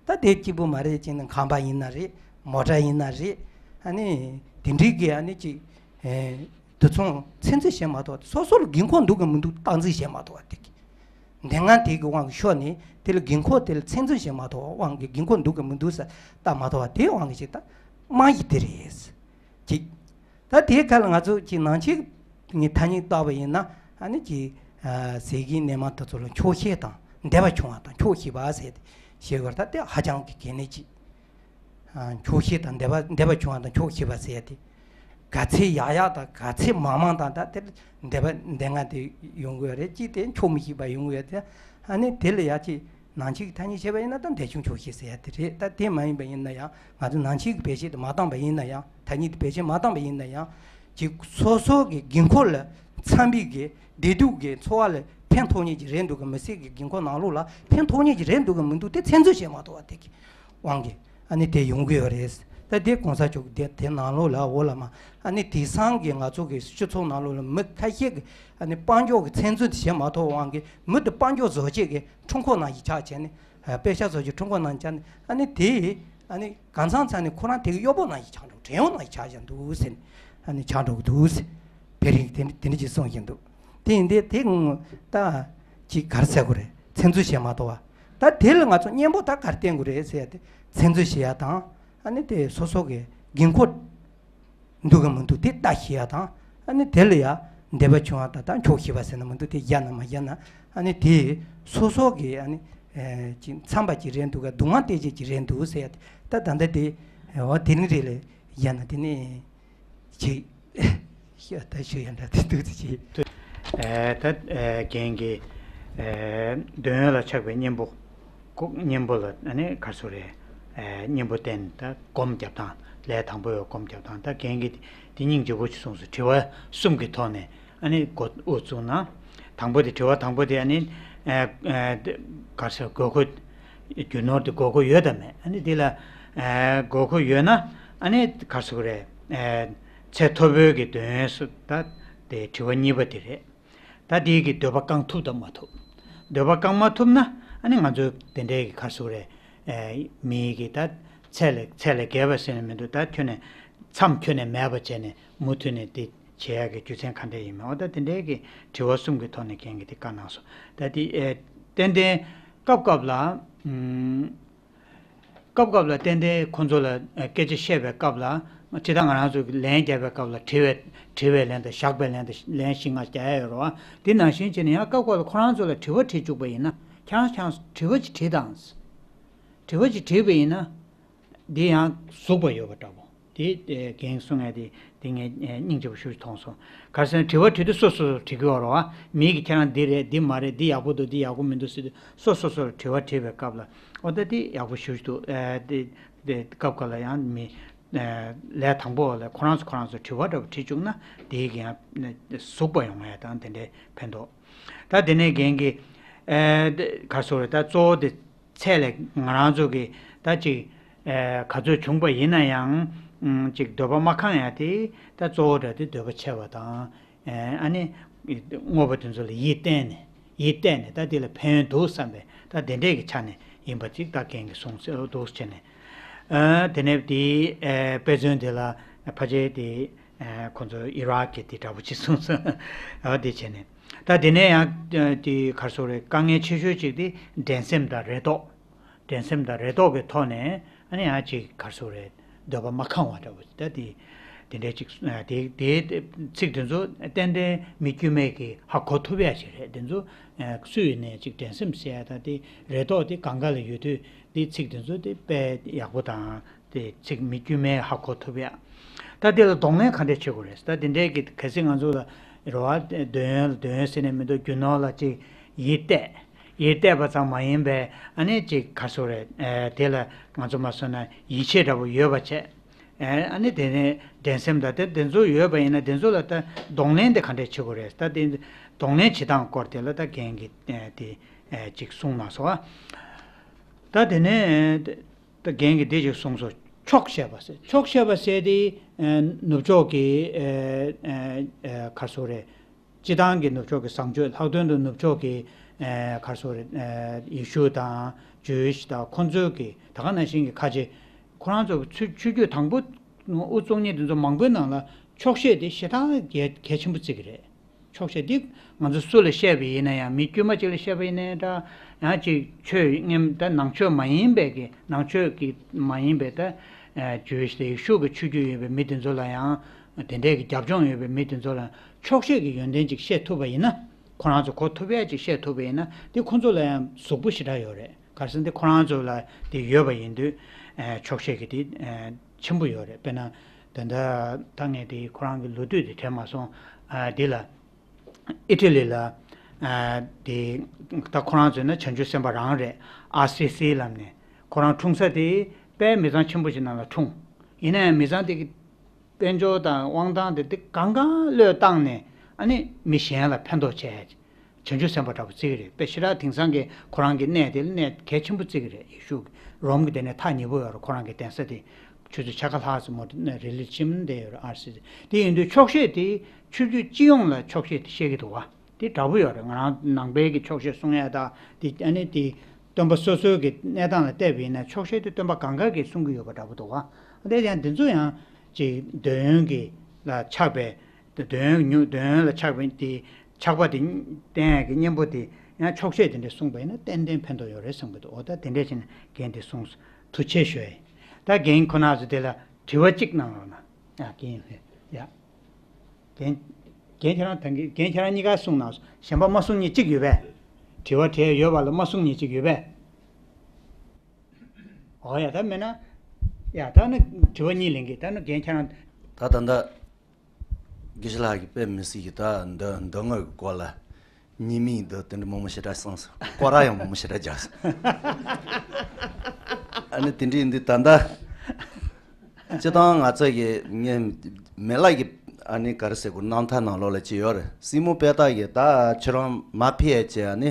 ད་དེ་གཅིག་པུ་མ་རེད། ཅིག་ནི་ཁང་པ་ཡིན་ན་རེད། མོ་ཊ་ཡིན་ན་རེད། ཨ་ནི་དེ་འདྲའི་གི་ཨ་ནི་ཅིག་དུད་ཚང་ཚོད་འཛིན་བྱེད་མ་ཐུབ། སོ་སོ་ལ་དགོས་མཁོ་འདུག་གམ་མི་འདུག་བརྟག་འཛིན་བྱེད་མ་ཐུབ་པ་དེ་གི། འདི་ང་དེ་གི་དབང་གིས་ཤོར་ནས་དེ་ལ་དགོས་མཁོ་དེ་ལ་ཚོད་འཛིན་བྱེད་མ་ཐུབ་པ་དབང་གིས་དགོས་མཁོ་འདུག་གམ་མི་འདུག་ཟེར་བལྟ་མ་ཐུབ་པ་དེའི་དབང་གིས་ཅིག་ད་དམའ་ཡི་དེ་རེད། ཅིག་ད་དེའི་ཁ་ལ་ང་ཚོ་ཅིག་ནང་ཆོས་ཀྱི་ཐ་སྙད་བཏགས་པ་ཡིན་ན་ཨ་ནི་ཅིག་ཟས་ཀྱི་སྣེ་མང་དེ་ཚོ་ལ་འཁྱོག་བཤད་དང་འདོད་པ་ཆུང་བ་དང་འཁྱོག་བཤད་པ་ཟེར་ཏེ་བཤད་དགོས་ད་དེ་ཧ་ཅང་གི་གལ་གནད་ཅིག་འཁྱོག་བཤད་དང་འདོད་པ་འདོད་པ་ཆུང་བ་དང་འཁྱོག་བཤད་པ་ཟེར་ཏེ། ག་ཚད་ཡག་ཡག་དང་ག་ཚད་མང་མང་དང་ད་དེར་འདོད་པ་འདོད་ང་དེ་ཡོང་གི་ཡོད་རེད། ཅིག་དེ་འཁྱོག་མི་ཤེས་པ་ཡོང་གི་ཡོད་དེ། ཨ་ནི་དེ་ལ་ཡ་ཅིག་ནང་ཆོས་ཀྱི་ཐ་སྙད་བྱས་པ་ཡིན་ན་ད་འདོད་ཆུང་འཁྱོག་བཤད་ཟེར་ཡ་དེ་རེད། ད་དེ་མ་ཡིན་པ་ཡིན་ན་ཡང་ང་ཚོ་ནང་ཆོས་ཀྱི་བེད་སྤྱོད་དེ་མ་བཏང་པ་ཡིན་ན་ཡང་ཐ་སྙད་དེ་བེད་སྤྱོད་མ་བཏང་པ་ཡིན་ན་ཡང་ཅིག་སོ་སོ་གི་དགོས་མཁོ་ལ་འཚམ་པའི་གི་བདེ་སྡུག་གི་འཚོ་བ་ལ་ཕན་ཐོགས་ངེས་ཀྱི་རེད་འདུག་གམ་མི་སེར་གྱི་དགོས་མཁོ་ནང་ལོགས་ལ་ཕན་ཐོགས་ངེས་ཀྱི་རེད་འདུག་གམ་མི་འདུག་དེ་ཚོད་འཛིན་བྱེད་མ་ཐུབ་པ་དེ་གི་དབང་གིས་ཨ་ནི་དེ་ཡོང་གི་ཡོད་རེད། ད་དེ་གོང་ས་མཆོག་གི་དེ་དེ་ནང་ལོགས་ལ་འོ་ལ་མ་ཨ་ནི་དེང་སང་གི་ང་ཚོ་གི་སྤྱི་ཚོགས་ནང་ལོགས་ལ་མི་ཁ་ཤས་ཀྱི་ཨ་ནི་དཔལ་འབྱོར་གྱི་ཚོད་འཛིན་དེ་བྱེད་མ་ཐུབ་པ་དབང་གིས་མི་དེ་དཔལ་འབྱོར་བཟོ་བྱེད་ཀྱི་ཁྲོམ་སྐོར་ནང་ཞིག་ཆགས་བྱས་ནས་ཨ་པེ་ཤག་བཟོ་བྱེད་ཁྲོམ་སྐོར་ནང་ཆགས་ནས་ཨ་ནི་དེ་ཨ་ནི་གང་ཚང་ཚང་ནས་ཁོ་རང་དེ་གི་གཡོག་པོ་ནང་ཞིག་ཆགས་འགྲོ། བྲན་གཡོག་ནང་ཞིག་ཆགས་བཞག་འདུག་ཟེར་ནས་ཨ་ནི་ཆགས་འགྲོ་གི་འདུག་ཟེར། བེ་རིང་དེ་འདྲ་དེ་འདྲ་ཅིག་གསུངས་བཞིན་འདུག་དེ་ཡིན་དེ་དེ་ད་ཅིག་ག་རེ་ཟེར་དགོས་རེད། ཚོད་འཛིན་བྱེད་མ་ཐུབ་པ། ད་དེ་ལ་ང་ཚོ་གཉེན་པོ་ད་ག་རེ་བསྟེན་དགོས་རེད་ཟེར་ཡ་དེ་ཚོད་འཛིན་བྱེད་ཡ་དང་ཨ་ནི་དེ་སོ་སོ་གི་དགོས་མཁོ་འདུག་གམ་མི་འདུག་དེ་ལྟ་ཤེས་ཡ་དང་ཨ་ནི་དེ་ལ་ཡ་འདོད་པ་ཆུང་བ་དང་ད་འཁྱོག་ཤེས་པ་ཟེར་ན་མི་འདུག་དེ་བཞག་ན་མ་བཞག་ན་ཨ་ནི་དེ་སོ་སོ་གི་ཨ་ནི་ཅིག་འཚམ་པ་ཅིག་རེད་འདུག་ག་སྡུག་བསྔལ་སྟེར་བྱེད་ཅིག་རེད་འདུག་ཟེར་ཡ་དེ་ད་ད་ལྟ་དེ་འོ་དེ་རིང་རེད་ལ་བཞག་ན་དེ་ནི་ཅིག་ཤ་ད་ཤུ་ཡ་འདྲ་དེ་འདུག་ཅིག་ཨེ་ད་ཨེ་རྒན་གྱི་ཨེ་འདོད་ཡོན་ལ་ཆགས་པའི་གཉེན་པོ། ཁོ་གཉེན་པོ་ལ་ཨ་ནི་ག་རེ་ཟེར་རེད། ཨེ་གཉེན་པོ་བསྟེན་ད་སྒོམ་རྒྱབ་སྟངས་ལས་དང་པོ་ཡོད། སྒོམ་རྒྱབ་སྟངས་ད་རྒན་གྱིས་དེ་སྙིང་རྗེ་པོ་ཞིག་གསུངས་སོང་། དྲི་བ་གསུམ་གྱི་ཐོག་ནས་ཨ་ནི་འགོ་དབུ་བཙུགས་ན། དང་པོ་དེ་དྲི་བ་དང་པོ་དེ་ཨ་ནི་ཨེ་ཨེ་ག་རེ་ཟེར་དགོས་མཁོ་རྒྱུ་ནོར་དེ་དགོས་མཁོ་ཡོད་དམ་མེད། ཨ་ནི་དེ་ལ་ཨེ་དགོས་མཁོ་ཡོད་ན་ཨ་ནི་ག་རེ་ཟེར་དགོས་རེད། ཨེ་ཚད་མཐོ་པོའི་གི་འདོད་ཡོན་སུ་ད་དེ་དྲི་བ་གཉིས་པ་དེ་རེད། ད་དེའི་གི་འདོད་པ་བསྐང་ཐུབ་དང་མ་ཐུབ། འདོད་པ་བསྐང་མ་ཐུབ་ན་ཨ་ནི་ང་ཚོ་དེ་འདྲའི་གི་ག་རེ་ཟེར་དགོས་རེད། ཨེ་མིའི་གི་ད་ཚད་ལས་ཚད་ལས་བརྒལ་བ་ཟེར་ནས་མི་འདུག་ད་ཁྱོན་ནས་མཚམས་ཁྱོན་ནས་མེད་པ་བྱས་ནས་མུ་མཐུད་ནས་དེ་བྱེད་ཡག་གི་རྒྱུ་མཚན་ག་འདྲ་ཡིན་མིན། འོ་ད་དེ་འདྲའི་གི་དྲི་བ་གསུམ་གི་ཐོག་ནས་རྒན་གྱིས་དེ་བཀའ་གནང་སོང་། ད་དེ་ཨེ་ཏན་ཏན་སྐབས་སྐབས་ལ་ཨུམ། སྐབས་སྐབས་ལ་ཏན་ཏན་ཁོང་ཚོ་ལ་ཨ་སྐད་ཆ་བཤད་པའི་སྐབས་ལ་ཇི་ལྟར་ང་རང་ཚོ་གི་ལན་རྒྱག་པའི་སྐབས་ལ་དྲི་བའི་དྲི་བའི་ལན་དང་བཞག་པའི་ལན་དང་ལན་བཞི་ལྔ་རྒྱག་ཡ་ཡོད་རེད་བ། དེ་ནང་བཞིན་བྱས་ནས་ཡང་སྐབས་སྐབས་ལ་ཁོ་རང་ཚོ་ལ་དྲི་བ་དྲིས་བཅུག་པ་ཡིན་ན་ཁྱེད་རང་ཁྱེད་རང་དྲི་བ་ཅིག་དྲིས་དང་། དྲི་བ་ཅིག་དྲིས་པ་ཡིན་ན་འདི་ཡང་ཟུག་པ་ཡོད་པ་འདྲ་པོ། དེ་ཨེ་རྒན་གསུང་ཡ་དེ་དེ་ངས་ཨེ་སྙིང་རྗེ་པོ་ཞེ་པོ་ཅིག་མཐོང་སོང་། ག་རེ་ཟེར་ན་དྲི་བ་དྲིས་དུས་སོ་སོ་སོ་དྲི་གི་ཡོད་རེད་བ། མི་གིས་ཁྱེད་རང་འདི་རེད་འདི་མ་རེད་འདི་ཡག་པོ་འདུག་འདི་ཡག་པོ་མི་འདུག་ཟེར་དུས་སོ་སོ་སོར་དྲི་བ་དྲིས་པའི་སྐབས་ལ་འོ་ད་དེ་ཡག་པོ་ཞེ་པོ་ཅིག་འདུག་ཨེ་དེ་དེ་སྐབས་འགའ་ལ་ཡང་མི་ཨེ་ལས་དང་པོ་ལ་ཁོ་རང་ཚོ་ཁོ་རང་ཚོ་དྲི་བ་འདྲ་པོ་དྲིས་བཅུག་ན་དེའི་གི་ཡང་ཨེ་ཟུག་པ་ཡོང་ཡ་དང་དེ་འདྲའི་ཕན་ཐོགས། ད་དེ་ནས་རྒན་གྱིས་ཨེ་དེ་ག་རེ་ཟེར་དགོས་རེད། ད་གཙོ་བོ་དེ་ཚད་ལས་ང་རང་ཚོ་གི་ད་ཅིག་ཨེ་ག་ཚོད་བྱུང་པ་ཡིན་ན་ཡང་ཨུམ་ཅིག་འདོད་པ་མ་ཁེངས་ཡ་དེ་ད་གཙོ་བོ་འདྲ་དེ་འདོད་པ་ཆེ་བ་དང་ཨེ་ཨ་ནི་དངོས་པོ་དེ་ཚོ་ལ་ཡིད་གཏད་ནས་ཡིད་གཏད་ནས་ད་དེ་ལ་ཕན་ཡོན་འདུག་བསམ་པའི་ད་དེ་འདྲས་ཀྱི་ཆ་ནས་ཡིན་པ་ཅིག་ད་རྒན་གྱིས་གསུངས་ཟེར་འདུག་བྱས་ནས་ཨེ་དེ་ནས་དེའི་ཨེ་དཔེ་མཚོན་དེ་ལ་ཕལ་ཆེར་དེ་ཨེ་ཁོ་ཚོ་ཨི་རག་གི་དེ་འདྲ་པོ་ཅིག་གསུངས་སོང་། ཨ་དེ་བྱས་ནས། ད་དེ་ནས་ཡང་དེ་ག་རེ་ཟེར་དགོས་རེད། དཀའ་ངལ་ཆེ་ཤོས་གཅིག་དེ་འགྲན་སེམས་དང་རེ་དོགས། འགྲན་སེམས་དང་རེ་དོགས་ཀྱི་ཐོག་ནས་ཨ་ནི་ཡང་ཅིག་ག་རེ་ཟེར་དགོས་རེད། འདོད་པ་མ་ཁེངས་པ་འདྲ་པོ་ད་དེ་དེ་འདྲའི་ཅིག་དེ་དེ་ཚིག་དེ་ཚོ་ཏན་ཏན་མི་དཀྱུས་མས་ཀྱིས་ཧ་གོ་ཐུབ་ཡ་ཞིག་རེད། དེ་ཚོ་སུ་ཡིན་ནའི་ཅིག་འགྲན་སེམས་ཟེར་ཡ་ད་དེ་རེ་དོགས་དེ་གང་ག་ལ་ཡོད་དུས་དེ་ཚིག་དེ་ཚོ་དེ་དཔེ་ཡག་པོ་དང་། དེ་ཚིག་མི་དཀྱུས་མས་ཧ་གོ་ཐུབ་ཡ། ད་དེ་ལ་གདོང་ལེན་ག་འདྲས་བྱེད་དགོས་རེད། ད་དེ་འདྲས་ཀྱི་གལ་སྲིད་ང་ཚོ་ལ་རེ་བ་འདོད་ཡོན་ལ་འདོད་ཡོན་ཟེར་ནས་མི་འདུག་རྒྱུ་ནོར་ལ་ཅིག་ཡིད་གཏད། ཡིད་གཏད་པ་ཙམ་མ་ཡིན་པའི་ཨ་ནི་ཅིག་ག་རེ་ཟེར་དགོས་རེད། ཨེ་དེ་ལ་ང་ཚོ་མ་སོང་ན་ཡིད་ཆེས་འདྲ་པོ་ཡོད་པ་བྱས། ཨ་ནི་དེ་ནས་འགྲན་སེམས་དང་དེ་དེ་ཚོ་ཡོད་པ་ཡིན་ན་དེ་ཚོ་ལ་ད་གདོང་ལེན་དེ་ག་འདྲས་བྱེད་དགོས་རེད། ད་དེ་གདོང་ལེན་བྱེད་སྟངས་སྐོར་དེ་ལ་ད་རྒན་གྱིས་དེ་ཅིག་གསུངས་གནང་སོང་ཨ། ད་དེ་ནས་ད་རྒན་གྱིས་དེ་ཅིག་གསུངས་སོང་། ཆོག་ཤེས་པ་ཟེར། ཆོག་ཤེས་པ་ཟེར་དེ་ནུབ་ཕྱོགས་ཀྱི་ག་རེ་ཟེར་དགོས་རེད། སྤྱི་བཏང་གི་ནུབ་ཕྱོགས་ཀྱི་བཟང་སྤྱོད། ལྷག་དོན་དུ་ནུབ་ཕྱོགས་ཀྱི་ཨེ་ག་རེ་ཟེར་དགོས་རེད། ཨེ་ཡེ་ཤུ་དང་ཇུའི་ཤི་དང་ཁོང་ཚོའི་གི་ད་ག་ནང་བཞིན་གྱི་ཁ་ཆེ། ཁོ་རང་ཚོ་གི་ཆོས་ཆོས་བརྒྱུད་དང་པོ་དབུ་བཙུགས་མཁན་དེ་ཚོ་མང་པོའི་ནང་ལ་ཆོག་ཤེས་དེ་ཞེ་དྲག་གལ་གལ་ཆེན་པོ་བརྩི་གི་རེད། ཆོག་ཤེས་འདི་ང་ཚོ་སུ་ལ་བཤད་པ་ཡིན་ན་ཡང་། མི་དཀྱུས་མ་གཅིག་ལ་བཤད་པ་ཡིན་ན་ཡང་འདྲ། ཡང་ཅིག་ཆོས་མཉམ་ད་ནང་ཆོས་མ་ཡིན་པའི་གི་ནང་ཆོས་ཀྱི་མ་ཡིན་པའི་ད་ཨེ་ཇུའི་ཤི་ཡེ་ཤུ་གི་ཆོས་བརྒྱུད་ཡོད་པའི་མི་དེ་ཚོ་ལ་ཡང་། དེ་འདྲས་ཀྱི་རྒྱབ་ལྗོངས་ཡོད་པའི་མི་དེ་ཚོ་ལ་ཆོག་ཤེས་ཀྱི་ཡོན་ཏན་ཅིག་ཤེས་ཐུབ་པ་ཡིན་ན། ཁོ་རང་ཚོ་གོ་ཐུབ་ཡས་ཅིག་ཤེས་ཐུབ་པ་ཡིན་ན་དེ་ཁོ་ཚོ་ལ་ཡང་གཟུགས་པོ་ཞེ་དྲག་ཡོད་རེད། ག་རེ་ཟེར་ན་དེ་ཁོ་རང་ཚོ་ལ་དེ་ཡོད་པ་ཡིན་དུས་ཨེ་ཆོག་ཤེས་ཀྱི་དེ་ཨེ་ཆེན་པོ་ཡོད་རེད། དཔེར་ན་ད་ལྟ་ད་ངས་དེ་ཁོ་རང་གི་ལོ་དུས་དེ་དྲན་མ་སོང་། ཨ་འདི་ལ་ཨི་ཊ་ལི་ལ་ཨ་དེ་ད་ཁོ་རང་ཚོ་ནི་བྱང་ཆུབ་སེམས་དཔའ་རང་རེད། ཨར་སི་སི་ལབ་ནས་ཁོ་རང་འཁྲུངས་ས་དེ་དཔེ་མི་ཚང་ཆེན་པོ་ཞིག་ནང་ལ་འཁྲུངས། ཡིན་ན་ཡང་མི་ཚང་དེ་གི་དཔལ་འབྱོར་དང་དབང་ཐང་དེ་དེ་གང་གང་བློས་བཏང་ནས་ཨ་ནི་མི་གཞན་ལ་ཕན་ཐོགས་བྱས། བྱང་ཆུབ་སེམས་དཔའ་འདྲ་པོ་བརྩི་གི་རེད། དཔེ་ཞེ་དྲག་དེང་སང་གི་ཁོ་རང་གི་གནས་དེ་ལ་གནས་གལ་ཆེན་པོ་བརྩི་གི་རེད། ཡེ་ཤུ་རོམ་གྱི་དེ་ནས་ཐག་ཉེ་པོ་ཡོད་རེད། ཁོ་རང་གི་གདན་ས་དེ་ཆུ་ཚོད་ཕྱེད་ཀ་ལྷག་ཙམ་མོ་རི་ལི་ཆིམ་དེ་ཡོད་རེད། ཨར་སི་སི་དེ་ཡིན་དུས་ཆོག་ཤེས་དེ་ཆོས་བརྒྱུད་སྤྱི་ཡོངས་ལ་ཆོག་ཤེས་དེ་བཤད་ཀྱི་འདུག་བ། དེ་འདྲ་པོ་ཡོད་རེད། ང་རང་ནང་པའི་གི་ཆོག་ཤེས་གསུང་ཡ་ད་དེ་ཨ་ནི་དེ་སྟོན་པ་སོ་སོའི་གི་གནས་སྟངས་ལ་བལྟས་པ་ཡིན་ན་ཆོག་ཤེས་དེ་སྟོན་པ་གང་ག་གིས་གསུང་གི་ཡོད་པ་འདྲ་པོ་འདུག་བ། དེ་ཡང་འདི་ཚོ་ཡང་ཅིག་འདོད་ཡོན་གྱི་ལ་ཆགས་པའི། འདོད་ཡོན་ཉུང་འདོད་ཡོན་ལ་ཆགས་པའི་དེ་ཆགས་པ་དེ་བརྟན་ཡག་གི་གཉེན་པོ་དེ་ཡང་ཆོག་ཤེས་དེ་འདྲས་གསུངས་པ་ཡིན་ན་ཏན་ཏན་ཕན་ཐོགས་ཡོད་རེད་བསམ་གྱི་འདུག་འོ་ད་དེ་འདྲས་བྱས་ནས་རྒན་དེ་གསུངས་སོང་། ཐུགས་རྗེ་ཆེ་ཞུ་ཡ་ཡིན། ད་རྒན་ཁོ་ན་ཚོ་དེ་ལ་དྲི་བ་གཅིག་གནང་རོགས་གནང་། ཡ་རྒན་ཡ། རྒན་རྒན་ཁྱེད་རང་ད་གིན་རྒན་ཁྱེད་རང་གཉིས་ཀ་གསུངས་གནང་སོང་། གཞན་པ་མ་གསུང་མཁན་གཅིག་ཡོད་པས། དྲི་བ་དྲིས་ཡོད་པ་ལ་མ་གསུང་མཁན་གཅིག་ཡོད་པས། འོ་ཡ་ད་མེད་ན། ཡ་ད་ནི་དྲི་བ་གཉིས་ལེན་གི་ད་ནི་རྒན་ཁྱེད་རང་། ད་ད་ད། དགེ་བཤེས་ལགས་ཀྱིས་དཔེ་མི་སྲིད་ཀྱི་ད་འདི་འདི་ངོས་ཀྱི་སྐོར་ལ་ཉེས་དམིགས་འདི་དེ་འདྲ་མང་པོ་ཞེ་དྲག་གསུངས་སོང་། སྐོར་ར་ཡང་མང་པོ་ཞེ་དྲག་རྒྱག་སོང་། ཨ་ནི་དེ་འདྲ་ཡིན་དུས་ད་ལྟ་སྤྱིར་བཏང་ང་ཚོ་གི་ངའི་མི་ལ་གི་ཨ་ནི་ག་རེ་ཟེར་དགོས། རྣམ་ཐར་ནང་ལོགས་ལ་ཅི་ཡོད་རེད། སྲིང་མོ་དཔལ་རྟགས་ཀྱིས་ད་ཁྱོད་རང་མ་ཕེབས་ཡས་ཅེས་ཨ་ནི་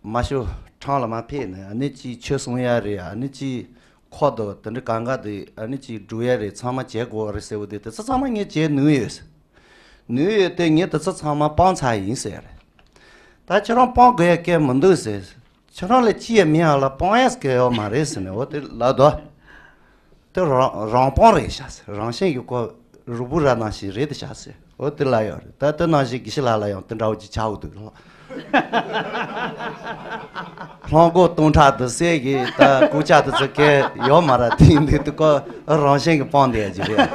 མ་ཤོ་ཁྲང་ལ་མ་ཕེབས་ནས་ཨ་ནི་ཅི་ཆོས་གསུང་ཡ་རེད། ཨ་ནི་ཅི་ཁོ་དོ་དེ་འདྲ་གང་ག་དེ་ཨ་ནི་ཅིག་འགྲོ་ཡ་རེད། ཚང་མ་བྱེད་དགོས་རེད་ཟེར་བ་དེ་དེ་ཚོ་ཚང་མ་ངས་བྱེད་ནུས་ཡོད། ནུས་ཡོད་དེ་ངས་དེ་ཚོ་ཚང་མ་སྤང་ཚར་ཡིན་ཟེར་རེད། ད་ཁྱེད་རང་སྤང་དགོས་ཡ་སྐད་མི་འདུག་ཟེར། ཁྱེད་རང་ལ་ཅི་ཡང་མེད་ཡ་ལ་སྤང་ཡ་སྐད་ཡོད་མ་རེད་ཟེར་ནས་འོ་དེ་ལབ་དོ། དེ་རང་རང་སྤང་རེད་ཤག་ཟེར། རང་བཞིན་གྱི་ཁོ་རུས་བུ་ར་ནང་བཞིན་རེད་དེ་ཤག་ཟེར། འོ་དེ་ལ་ཡོད་རེད། ད་དེ་ནང་བཞིན་དགེ་བཤེས་ལགས་ལ་ཡང་དེ་འདྲ་བོ་ཅིག་ཆགས་འདུག་ལ། ལྷམ་གོག་སྟོང་ཕྲག་དུ་གསེར་གྱི་ད་ལྐུགས་ཆ་དུ་ཚོ་གས་ཡོད་མ་ར། དེ་ཡིན་དུས་དུ་ཀོ་རང་བཞིན་གྱི་སྤང་བསྡད་ཀྱི་རེད།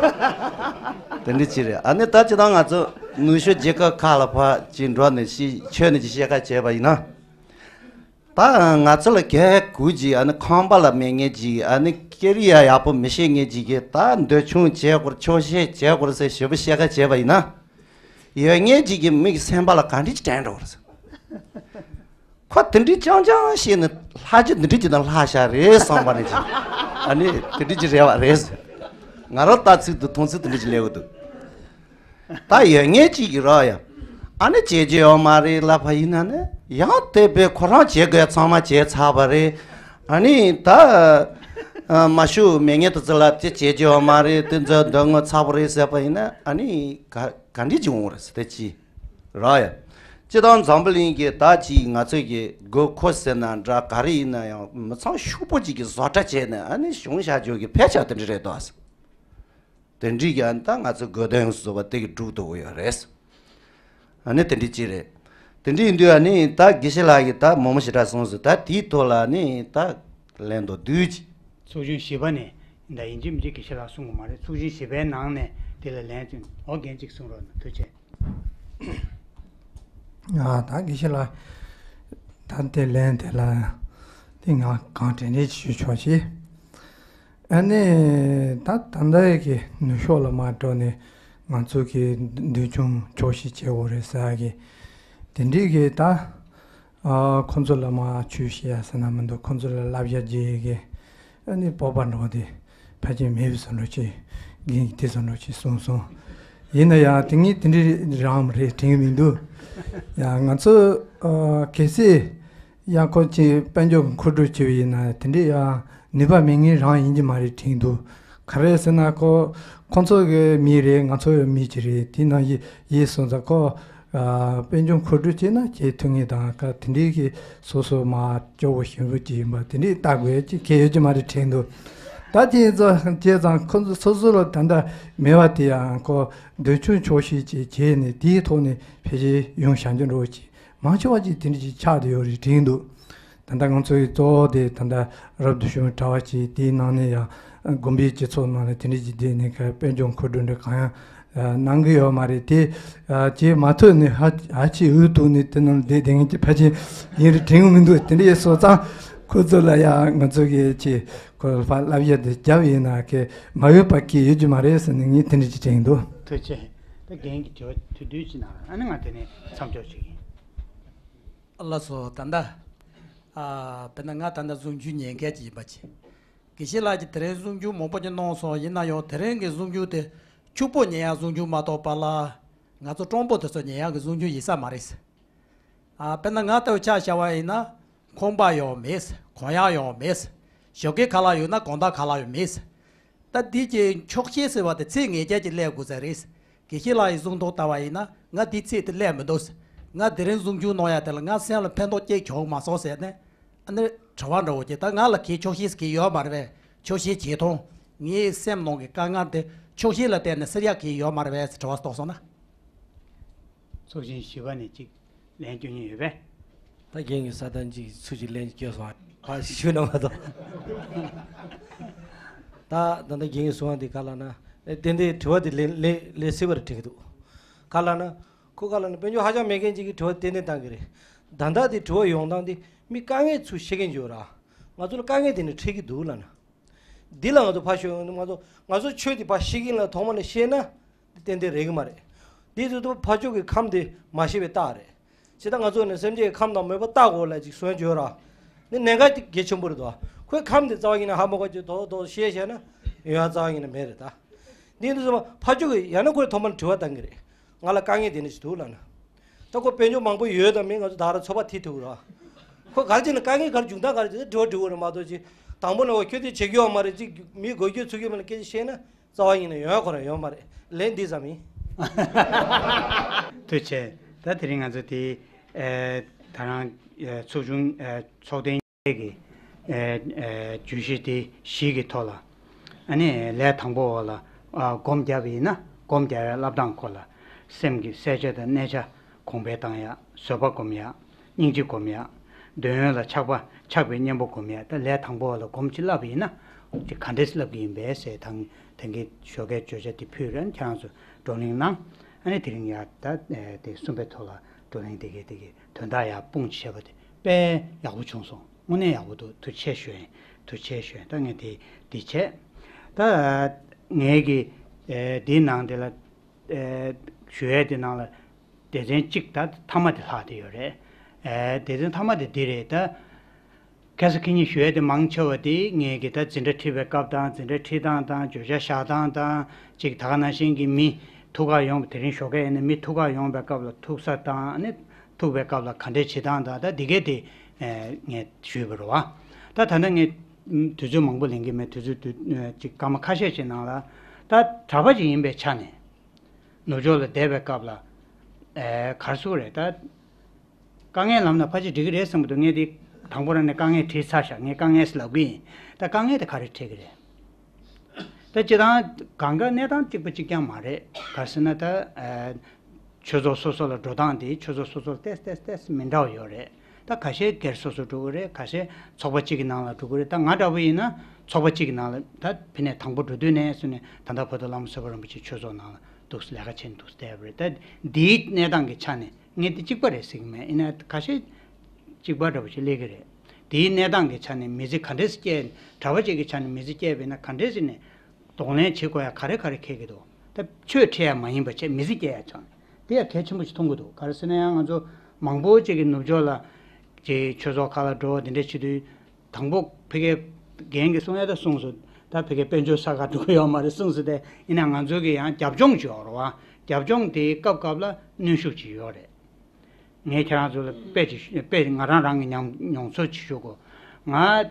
དེ་འདྲ་ཅིག་རེད། ཨ་ནི་ད་ཅི་ད་ང་ཚོ་ནུབ་ཕྱོགས་རྒྱལ་ཁབ་ཁག་ལ་ཕར་ཅིག་འགྲོ་ནས་ཤི་ཆོས་ནས་ཅིག་བཤད་ཁ་བྱས་པ་ཡིན་ན། ད་ང་ཚོ་ལ་གལ་དགོས་ཀྱི་ཨ་ནི་ཁང་པ་ལ་མེད་མཁན་ཅིག་ཨ་ནི་ཀེ་རི་ཡ་ཡག་པོ་མི་ཤེས་མཁན་ཅིག་གིས་ད་འདོད་ཆུང་བྱས་དགོས་ཆོག་ཤེས་བྱས་དགོས་ཟེར་ཞེ་པོ་བཤད་ཁ་བྱས་པ་ཡིན་ན། ཡོད་མཁན་ཅིག་གི་མིག་སེམས་པ་ལ་ག་འདྲ་ཅིག་དྲན་འགྲོ་བ་རེད། ཁོ་དེ་འདྲའི་རྐྱང་རྐྱང་བཤད་ནས་ལྷག་རྒྱུ་འདི་འདྲ་ཅིག་དང་ལྷག་བཞག་རེད་བསམ་པ་ནས་ཅིག་ཨ་ནི་དེ་འདྲ་ཅིག་རེད་བ་རེད། ང་རང་ལྟ་ཚུལ་དུ་མཐོང་ཚུལ་དེ་འདྲ་ཅིག་སླེབས་ཀྱི་འདུག་ད་ཡོད་མཁན་ཅིག་གིས་རོགས་ཡ། ཨ་ནི་བྱེད་རྒྱུ་ཡོད་མ་རེད་ལབ་པ་ཡིན་ན་ནི་ཡང་དེ་བས་ཁོ་རང་བྱེད་དགོས་ཚང་མ་བྱས་ཚར་བ་རེད། ཨ་ནི་ད་མ་ཤུ་མེད་མཁན་དུ་ཚོ་ལ་དེ་བྱེད་རྒྱུ་ཡོད་མ་རེད། དེ་ཚོ་འདོད་རྔོ་ཚར་བ་རེད་ཟེར་བ་ཡིན་ན་ཨ་ནི་ག་ག་འདྲ་ཅིག་འོང་རེད་ཟེར་དེ་ཅི་རོགས་ཡ། སྤྱིར་བཏང་འཛམ་བུ་གླིང་གི་ད་ཅིག་ང་ཚོས་ཀྱི་དགོས་མཁོ་ཟེར་ན་འདྲ་ག་རེ་ཡིན་ན་ཡང་མི་ཚང་ཤུགས་པོ་ཅིག་གིས་བཟོ་གྲྭ་བྱས་ནས་ཨ་ནི་གཞུང་བཞག་རྒྱུ་གི་ཕལ་ཆེར་དེ་འདྲ་རེད་དོ། དེ་འདྲའི་ཀྱང་ད་ང་ཚོ་དགོས་དོན་བཟོ་བ་དེ་གི་སྒྲུབ་ཐུབ་ཀྱི་ཡོད་རེད། ཨ་ནི་དེ་འདྲའི་ཅི་རེད། དེ་འདྲའི་ཡིན་དུས་ཨ་ནི་ད་དགེ་བཤེས་ལགས་ཀྱིས་ད་མང་པོ་ཞེ་དྲག་གསུངས་སོང་། ད་དེའི་ཐོག་ལ་ནི་ད་ལན་དུ་བསྡུས་ཀྱི། ཚོགས་ཆུང་བཞི་པ་ནས་ད་ཡིན་གཅིག་མིན་གཅིག་དགེ་བཤེས་ལགས་གསུང་གི་མ་རེད། ཚོགས་ཆུང་བཞི་པའི་ནང་ནས་དེ་ལ་ལན་ཅིག་འོ་རྒན་གཅིག་གསུང་རོགས་གནང་། ཐུགས་རྗེ་ཆེ། ཨ་ད་དགེ་བཤེས་ལགས་ད་དེ་ལན་དེ་ལ་དེ་ང་གང་དྲན་དྲན་ཞུ་ཆོག་ཤེས། ཨ་ནི་ད་ད་ལྟའི་གི་ནུབ་ཕྱོགས་ལ་མར་འགྲོ་ནས་ང་ཚོ་གི་འདོད་ཆུང་ཆོག་ཤེས་བྱེད་དགོས་རེད་ཟེར་གི་དེ་འདྲའི་གི་ད་ཨ་ཁོ་ཚོ་ལ་མར་ཆོས་བཤད་ཡ་ཟེར་ན་མི་འདུག་ཁོ་ཚོ་ལ་བསླབ་བྱ་བྱེད་ཡ་གི་ཨ་ནི་སྤོབས་པ་འདྲ་བོ་དེ་ ཕལ་ཆེར་མེད་པའི་བཟོ་འདྲ་ཅིག་རྒན་གྱིས་དེ་བཟོ་འདྲ་ཅིག་གསུངས་སོང་། ཡིན་ན་ཡང་དེ་ངས་དེ་འདྲའི་རང་མ་རེད་དྲན་གྱི་མི་འདུག་ཡང་ང་ཚོ་ཨ་གལ་སྲིད་ཡང་ཁོ་ཅིག་དཔལ་འབྱོར་གྱི་མཁོ་སྒྲུབ་བྱས་པ་ཡིན་ན་དེ་འདྲའི་ཡང་ནུས་པ་མེད་མཁན་རང་ཡིན་གྱི་མ་རེད་དྲན་གྱི་འདུག་ག་རེ་ཟེར་ན་ཁོ་ཁོ་ཚོ་གི་མི་རེད། ང་ཚོ་ཡི་མི་ཅིག་རེད། དེ་ནང་བཞིན་ཡིན་སོང་ཙང་ཁོ་ཨ་དཔལ་འབྱོར་མཁོ་སྒྲུབ་བྱས་ན་བྱེད་ཐུབ་ངེས་དང་། ཁ་དེ་འདྲའི་གི་སོ་སོ་མ་སྐྱོ་བོ་ཞིམ་པོ་ཅིག་ཡིན་པ་དེ་འདྲའི་ལྟ་དགོས་ཅིག་གལ་ཡོད་ཀྱི་མ་རེད་དྲན་འདུག་ད་དེ་ཚོ་བྱས་ཙང་ཁོ་ཚོ་སོ་སོ་ལ་ད་ལྟ་མེད་པ་དེ་ཡང་ཁོ་འདོད་ཆུང་ཆོག་ཤེས་ཅིག་བྱས་ནས་དེའི་ཐོག་ནས་ཕལ་ཆེར་ཡོང་བཞག་རྒྱུ་འགྲོ་ཅིག་མང་ཆེ་བ་ཅིག་དེ་འདྲ་ཅིག་ཆགས་བསྡད་ཡོད་རེད་དྲན་འདུག་ད་ལྟ་ང་ཚོ་ཡི་གཙོ་བོ་དེ་ད་ལྟ་རབ་ཏུ་བྱུང་བའི་གྲྭ་པ་ཅིག་དེའི་ནང་ནས་ཡང་དགོན་པའི་སྤྱི་ཚོགས་ནང་ལ་དེ་འདྲ་ཅིག་བསྡད་ནས་ཁ་དཔལ་འབྱོར་མཁོ་སྒྲུབ་འདྲ་གང་ཡང་གནང་གི་ཡོད་མ་རེད། དེ་ཨ་བྱེད་མ་ཐུབ་ནས་ཧ་ཧ་ཅིག་འུ་ཐུག་ནས་དེ་ནང་བསྡད་བསྡད་མཁན་གྱི་ཕལ་ཆེར་ཡིན་རེད་དྲན་གྱི་མི་འདུག་དེ་འདྲ་ཡིན་སོང་ཙང་ཁོ་ཚོ་ལ་ཡང་ང་ཚོ་གི་ཅིག་ཁོ་ལ་ཕར་བསླབ་བྱ་དེ་བརྒྱབ་ཡིན་ན་ཁེ་མ་འོས་པ་གི་ཡོད་ཀྱི་མ་རེད་ཟེར་ནས་ངས་དེ་འདྲ་ཅིག་དྲན་གྱི་འདུག་ཐུགས་རྗེ་ཆེ། ད་རྒན་གྱི་དྲི་བ་དེ་དུས་ཅི་ན་ཨ་ནི་ང་དེ་ནས་མཚམས་འཇོག་བྱེད་ཀྱི་ཡིན། ལགས་སོ། ད་ལྟ་ཨ་དཔེར་ན་ང་ད་ལྟ་གཟུངས་ཆུང་ཉན་མཁན་ཅིག་ཡིན་པ་ཅིག་དགེ་བཤེས་ལགས་ཀྱིས་དེ་རིང་གཟུངས་ཆུང་མང་པོ་ཅིག་གནང་སོང་། ཡིན་ན་ཡང་དེ་རིང་གི་གཟུངས་ཆུང་དེ་ཕྱུག་པོ་ཉན་ཡག་གཟུངས་ཆུང་མ་གཏོགས་པ་ལ་ང་ཚོ་སྤྲང་པོ་དེ་ཚོ་ཉན་ཡག་གི་གཟུངས་ཆུང་ཡིན་ས་མ་རེད། ཨ་དཔེར་ན་ང་ལྟ་བུ་ཆ་བཞག་པ་ཡིན་ན་ཁང་པ་ཡང་མེད། གོན་ཡག་ཡང་མེད། ཞོགས་ཀས་ཁ་ལག་ཡོད་ན་དགོང་དག་ཁ་ལག་ཡང་མེད། ད་འདི་གི་ཆོག་ཤེས་ཟེར་བ་དེ་ཚིག་ངེས་ཅན་གྱི་ཀླད་དགོས་ས་རེད། དགེ་བཤེས་ལགས་ཡི་གཟུངས་ཐོ་ལྟ་བ་ཡིན་ན་ང་འདི་ཚིག་དེ་ཀླད་མི་འདུག་ང་དེ་རིང་གཟུངས་ཆུང་གནང་ཡ་དེ་ལ་ང་སེམས་ལ་ཕན་ཐོགས་ཅིག་བྱུང་མ་སོང་ཟེར་ནས་ཨ་ནི་དྲི་བ་འདྲ་བོ་ཅིག་ད་ང་ལ་གི་ཆོག་ཤེས་གི་ཡོད་མ་རེད་པས། ཆོག་ཤེས་བྱེད་ཐོང་། ངའི་སེམས་ནང་གི་དཀའ་ངལ་དེ་ཆོག་ཤེས་ལ་བརྟེན་ནས་སེལ་ཡ་གི་ཡོད་མ་རེད་པས་ཟེར་དྲི་བ་གཏོང་སོང་ན། ཚོགས་ཆེན་བཞི་པ་ནས་གཅིག་ལན་སྐྱོན་ཉེན་ཡོད་པས། ད་རྒན་གྱི་ས་དང་གཅིག་ཚུལ་གཅིག་ལན་སྐྱོན་སོང་ཨ་ཞུས་ན་མ་གཏོགས། ད་ད་ལྟ་རྒན་གྱི་གསུང་བ་འདི་ག་ལ་ན་ཏན་ཏན་དྲི་བ་འདི་ལན་ལན་ལན་སྲིད་པར་དྲན་གྱི་འདུག་ག་ལ་ན་ཁོ་ག་ལ་ན་དཔལ་འབྱོར་ཧ་ཅང་མེད་མཁན་གཅིག་གིས་དྲི་བ་ཏན་ཏན་བཏང་གི་རེད། ད་ལྟ་འདི་དྲི་བ་ཡོང་སྟངས་འདི་མི་དཀའ་ངལ་ཚུར་ཤེས་མཁན་ཅིག་ཡོད་ར། ང་ཚོ་ལ་དཀའ་ངལ་དེ་ནི་འཕྲད་ཀྱི་འདུག་ལ་ན། འདི་ལ་ང་ཚོ་ཕར་ཞོག་ང་ཚོ་ང་ཚོ་ཆོས་འདི་ཕར་ཤེས་ཀྱིན་ལ་ཐོག་མ་ནས་ཤེས་ན་འདི་ཏན་ཏན་རེད་གི་མ་རེད། འདི་ཚོ་ཐུབ་ཕར་ཕྱོགས་ཀྱི་ཁམས་འདི་མ་ཤེས་པའི་རྟགས་རེད། ཇི་ལྟར་ང་ཚོ་ནི་སེམས་ཅན་གྱི་ཁམས་དང་མོས་པ་བརྟག་དགོས་ལ་ཅིག་གསོན་བྱོས་ར། འདི་གནད་འགག་ཅིག་གལ་ཆེན་པོ་རེད་དོ། ཁོའི་ཁམས་འདི་རྩ་བ་ཉིད་ནས་ཧ་མ་གོ་ཅིག་དོ་དོ་ཤེས་བྱས་ན་ཡོང་ཡ་རྩ་བ་ཉིད་ནས་མེད་རེད་ད། འདི་འདི་ཚོ་ཕར་ཕྱོགས་ཀྱི་ཡང་ན་ཁོས་ཐོག་མར་དྲི་བ་བཏང་གི་རེད། ང་ལ་དཀའ་ངལ་དེ་འདྲ་ཞིག་འདུག་ལབ་ན། ད་ཁོ་དཔལ་འབྱོར་མང་པོ་ཡོད་དང་མེད་ང་ཚོ་ད་ར་ཚོད་དཔག་ཐིག་ཐུབ་ར། ཁོ་ག་རེ་བྱས་ན་དཀའ་ངལ་ག་རེ་འབྱུང་སྟངས་ག་རེ་བྱས་ན་དྲི་བ་དྲི་དགོས་རེད་མ་གཏོགས་ཅི། དང་པོ་ནས་འོ་ཁྱོད་དེ་བྱེད་རྒྱུ་ཡོད་མ་རེད་ཅི་མི་དགོས་རྒྱུ་ཚུགས་རྒྱུ་མ་རེད་སྐད་ཆ་བཤད་ན་རྩ་བ་ཉིད་ནས་ཡོང་ཡ་ཁོ་རང་ཡོད་མ་རེད། ལན་འདི་ཙམ་ཡིན། ཐུགས་རྗེ་ཆེ། ད་དེ་རིང་ང་ཚོ་དེ་ཨེ་ད་རང་ཨེ་ཚོགས་ཆུང་ཨེ་ཚོགས་ཐེངས་ཀྱི་ཨེ་ཨེ་བརྗོད་གཞི་དེ་བཞི་གི་ཐོག་ལ་ཨ་ནི་ལས་དང་པོ་འོག་ལ་ཨ་སྒོམ་བརྒྱབ་པ་ཡིན་ན་སྒོམ་བརྒྱབ་པའི་བསླབ་སྟངས་སྐོར་ལ་སེམས་ཀྱི་གསལ་ཆ་དང་གནས་ཆ་གོང་འཕེལ་བཏང་ཡག་བཟོད་པ་སྒོམ་ཡག་སྙིང་རྗེ་སྒོམ་ཡག་འདོད་ཡོན་ལ་ཆགས་པ་ཆགས་པའི་གཉེན་པོ་སྒོམ་ཡག་ད་ལས་དང་པོ་འོག་ལ་སྒོམ་ཅིག་བསླབ་པ་ཡིན་ན་ཅིག་ག་འདྲས་བསླབ་ཀྱི་ཡིན་པས་ཟེར་དང་དེང་གི་ཞོགས་ཀའི་བརྗོད་བྱ་དེ་ཕུལ་རན་ཁྱེད་རང་ཚོ་བགྲོ་གླེང་གནང་། ཨ་ནི་དེ་རིང་ཡ་ད་ཨེ་དེ་གསུམ་པའི་ཐོག་ལ་བགྲོ་གླེང་དེ་གའི་དེ་གའི་དོན་དག་ཡ་སྤུངས་བྱས་པ་དེ་དཔེ་ཡག་པོ་བྱུང་སོང་། དངོས་གནས་ཡག་པོ་འདུག་ཐུགས་རྗེ་ཆེ་ཞུ་ཡིན། ཐུགས་རྗེ་ཆེ་ཞུ་ཡིན། ད་ངས་དེ་འདི་བྱས། ད་ངས་ཀྱི་ཨེ་འདིའི་ནང་དེ་ལ་ཨེ་ཞུ་ཡས་དེ་ནང་ལ་སྡེ་ཚན་གཅིག་ད་མཐའ་མ་དེ་ལྷག་དེ་ཡོད་རེད། ཨེ་སྡེ་ཚན་མཐའ་མ་དེ་འདི་རེད་ད། ཁ་སང་ཁེ་ཉིན་ཞུ་ཡས་དེ་མང་ཆེ་བ་དེ་ངས་ཀྱི་ད་འཛིན་གྲྭ་ཁྲིད་པའི་སྐབས་དང་འཛིན་གྲྭ་ཁྲིད་སྟངས་དང་བརྗོད་བྱ་བཞག་སྟངས་དང་ཅིག་ད་ག་ནང་བཞིན་གྱི་མི་ཐུག་ག་ཡོང་བ་དེ་རིང་ཞོགས་ཀས་ཡིན་ན་མི་ཐུག་ག་ཡོང་བའི་སྐབས་ལ་ཐུག་ས་དང་ཨ་ནི་ཐུག་པའི་སྐབས་ལ་ག་འདྲས་བྱེད་སྟངས་དང་ད་འདི་གས་དེ་ངས་ཞུས་པ་རེད་བ། ད་ད་ལྟ་ངས་དུས་ཚོད་མང་པོ་ལེན་གྱི་མེད། དུས་ཚོད་དུ་ཅིག་སྐར་མ་ཁ་ཤས་ཤིག་ནང་ལ་ད་གྲྭ་པ་ཅིག་ཡིན་པའི་ཆ་ནས། ནུབ་ཕྱོགས་ལ་བསྡད་པའི་སྐབས་ལ། ཨེ་ག་རེ་ཟེར་དགོས་རེད་ད། དཀའ་ངལ་ལམ་ན་ཕལ་ཆེར་འགྲིག་གི་རེད་བསམ་གྱི་འདུག་ངས་དེ་དང་པོ་རང་ནས་དཀའ་ངལ་བྲིས་ཚར་ཤག་ངས་དཀའ་ངལ་ཟེར་ལབ་ཀྱི་ཡིན། ད་དཀའ་ངལ་དེ་ག་རེ་འཕྲད་ཀྱི་རེད། ད་སྤྱིར་བཏང་གང་ག་གནས་སྟངས་གཅིག་པ་གཅིག་རྐྱང་མ་རེད། ག་རེ་ཟེར་ན་ད་ཨེ་ཆོས་ཚོགས་སོ་སོ་ལ་འགྲོ་སྟངས་དེ་ཆོས་ཚོགས་སོ་སོ་ལ་ཏོག་ཙམ་ཏོག་ཙམ་མི་འདྲ་བ་ཡོད་རེད། ད་ཁ་ཤས་སྒེར་སོ་སོ་འགྲོ་གི་རེད། ཁ་ཤས་ཚོགས་པ་གཅིག་གི་ནང་ལ་འགྲོ་གི་རེད། ད་ང་འདྲ་པོ་ཡིན་ན་ཚོགས་པ་གཅིག་གི་ནང་ལ་ད་ཕི་ནས་དང་པོ་འགྲོ་དུས་ནས་བཟུང་ནས་ད་ལྟ་བར་དུ་བླ་མ་བསོད་པ་རིན་པོ་ཆེ་ཆོས་ཚོགས་ནང་ལ་འདུག་ལས་ཀ་བྱས་ནས་འདུག་བསྡད་པ་རེད། ད་འདིའི་གནས་སྟངས་ཀྱི་ཆ་ནས་ངས་འདི་གཅིག་པ་རེད་ཟེར་གྱི་མེད། ཡིན་ན་ཁ་ཤས་གཅིག་པ་འདྲ་པོ་ཞིག་སླེབས་ཀྱི་རེད། དེའི་གནས་སྟངས་ཀྱི་ཆ་ནས་མི་ཚེ་ག་འདྲས་སྐྱེལ། གྲྭ་པ་ཅིག་གི་ཆ་ནས་མི་ཚེ་སྐྱེལ་བས་ན་ག་འདྲས་ཟེར་ནས་གདོང་ལེན་བྱེད་དགོས་ཡ་ག་རེ་ག་རེ་འཁེལ་གྱི་འདུག་ད་ཆོས་ཁྲིད་ཡ་མ་ཡིན་པ་བྱས་མི་ཚེ་སྐྱེལ་ཡ་ཆགས་ནས་དེ་ཡ་གལ་ཆེན་པོ་ཞིག་མཐོང་གི་འདུག་ག་རེ་ཟེར་ན་ཡང་ང་ཚོ་མང་པོ་ཅིག་གི་ནུབ་ཕྱོགས་ལ་ཅིག་ཆོས་ཚོགས་ཁག་ལ་འགྲོ་བ་དེ་འདྲས་བྱེད་དུས་དང་པོ་ཕ་གིའི་རྒན་གྱིས་གསུང་ཡ་ད་གསུངས་སོང་། ད་ཕ་གིའི་དཔལ་འབྱོར་ས་ཁ་འགྲོ་གི་ཡོད་མ་རེད་གསུངས་སོང་། དེ་ཡིན་ན་ང་ཚོ་གི་ཡང་རྒྱབ་ལྗོངས་ཅིག་ཡོད་རེད་བ། རྒྱབ་ལྗོངས་དེའི་སྐབས་སྐབས་ལ་གནོན་ཤུགས་ཅིག་ཡོད་རེད། ངས་ཁྱེད་རང་ཚོ་ལ་དཔེ་ཅིག་དཔེ་ང་རང་རང་གི་ཉམས་མྱོང་ཚོད་ཅིག་ཞུ་དགོས། ང་ཨ་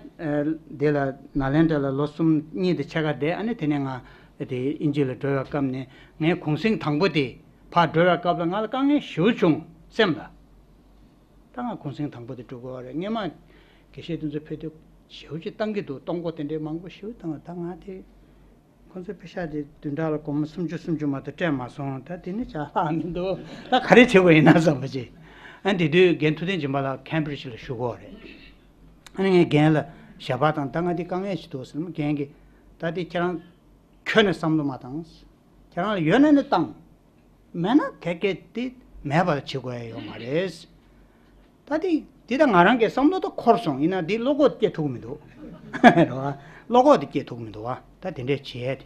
འདི་ལ་ནཱ་ལེནྡྲ་ལ་ལོ་གསུམ་གཉིས་དང་ཕྱེད་ཀ་བསྡད། ཨ་ནི་དེ་ནས་ང་དེ་དབྱིན་ཇི་ལ་འགྲོ་བའི་སྐབས་ནས་ངའི་གུང་སེང་དང་པོ་དེ་ཕར་འགྲོ་བའི་སྐབས་ལ་ང་ལ་དཀའ་ངལ་ཞེ་པོ་བྱུང་སེམས་ལ། ད་ང་གུང་སེང་དང་པོ་དེ་འགྲོ་དགོས་པ་རེད། སྔོན་མ་དགེ་བཤེས་དེ་ཚོ་ཕེབས་དུས་ཞེ་པོ་ཅིག་བཏང་གི་འདུག། གཏོང་སྒོ་དེ་འདྲའི་མང་པོ་ཞེ་པོ་བཏང་། ད་ང་དེ་ཁོང་ཚོའི་པེ་ཤག་དེ་བདུན་ཕྲག་ལ་སྒོར་མོ་སུམ་ཅུ་སུམ་ཅུ་མ་གཏོགས་སྤྲད་མ་སོང་། ད་དེ་ནི་ཆ་ལྷག་མི་འདུག། ད་ག་རེ་བྱེད་དགོས་ཡིན་ན་བསམ་པ་ཅིག། ཨ་དེ་དུས་རྒན་ཐུབ་བསྟན་སྦྱིན་པ་ལགས་ཁེམ་བྷི་རི་ཇི་ལ་བཞུགས་ཡོད་རེད། ཨ་ནི་ངས་རྒན་ལ་ཞལ་པར་བཏང་། ད་ང་དེ་དཀའ་ངལ་ཞིག་འདུག་ཟེར་ན། རྒན་གྱིས་ད་དེ་ཁྱེད་རང་ཁྱོན་ནས་བསམ་བློ་མ་བཏང་། ཁྱེད་རང་ལ་ཡོད་ན་ནི་བཏང་། མེད་ན་ག་གེ་དེ་མེད་པ་ལ་བྱེད་དགོས་ཡ་ཡོད་མ་རེད། ད་དེ་དེ་ད་ང་རང་གི་བསམ་བློ་ད་འཁོར་སོང་། ཡིན་ན་དེ་བློ་ཁོག་སྐྱེ་ཐུབ་ཀྱི་མི་འདུག། རེད་བ། བློ་ཁོག་དེ་སྐྱེ་ཐུབ་ཀྱི་མི་འདུག་བ། ད་དེ་འདྲས་བྱེད་ཡ་དེ།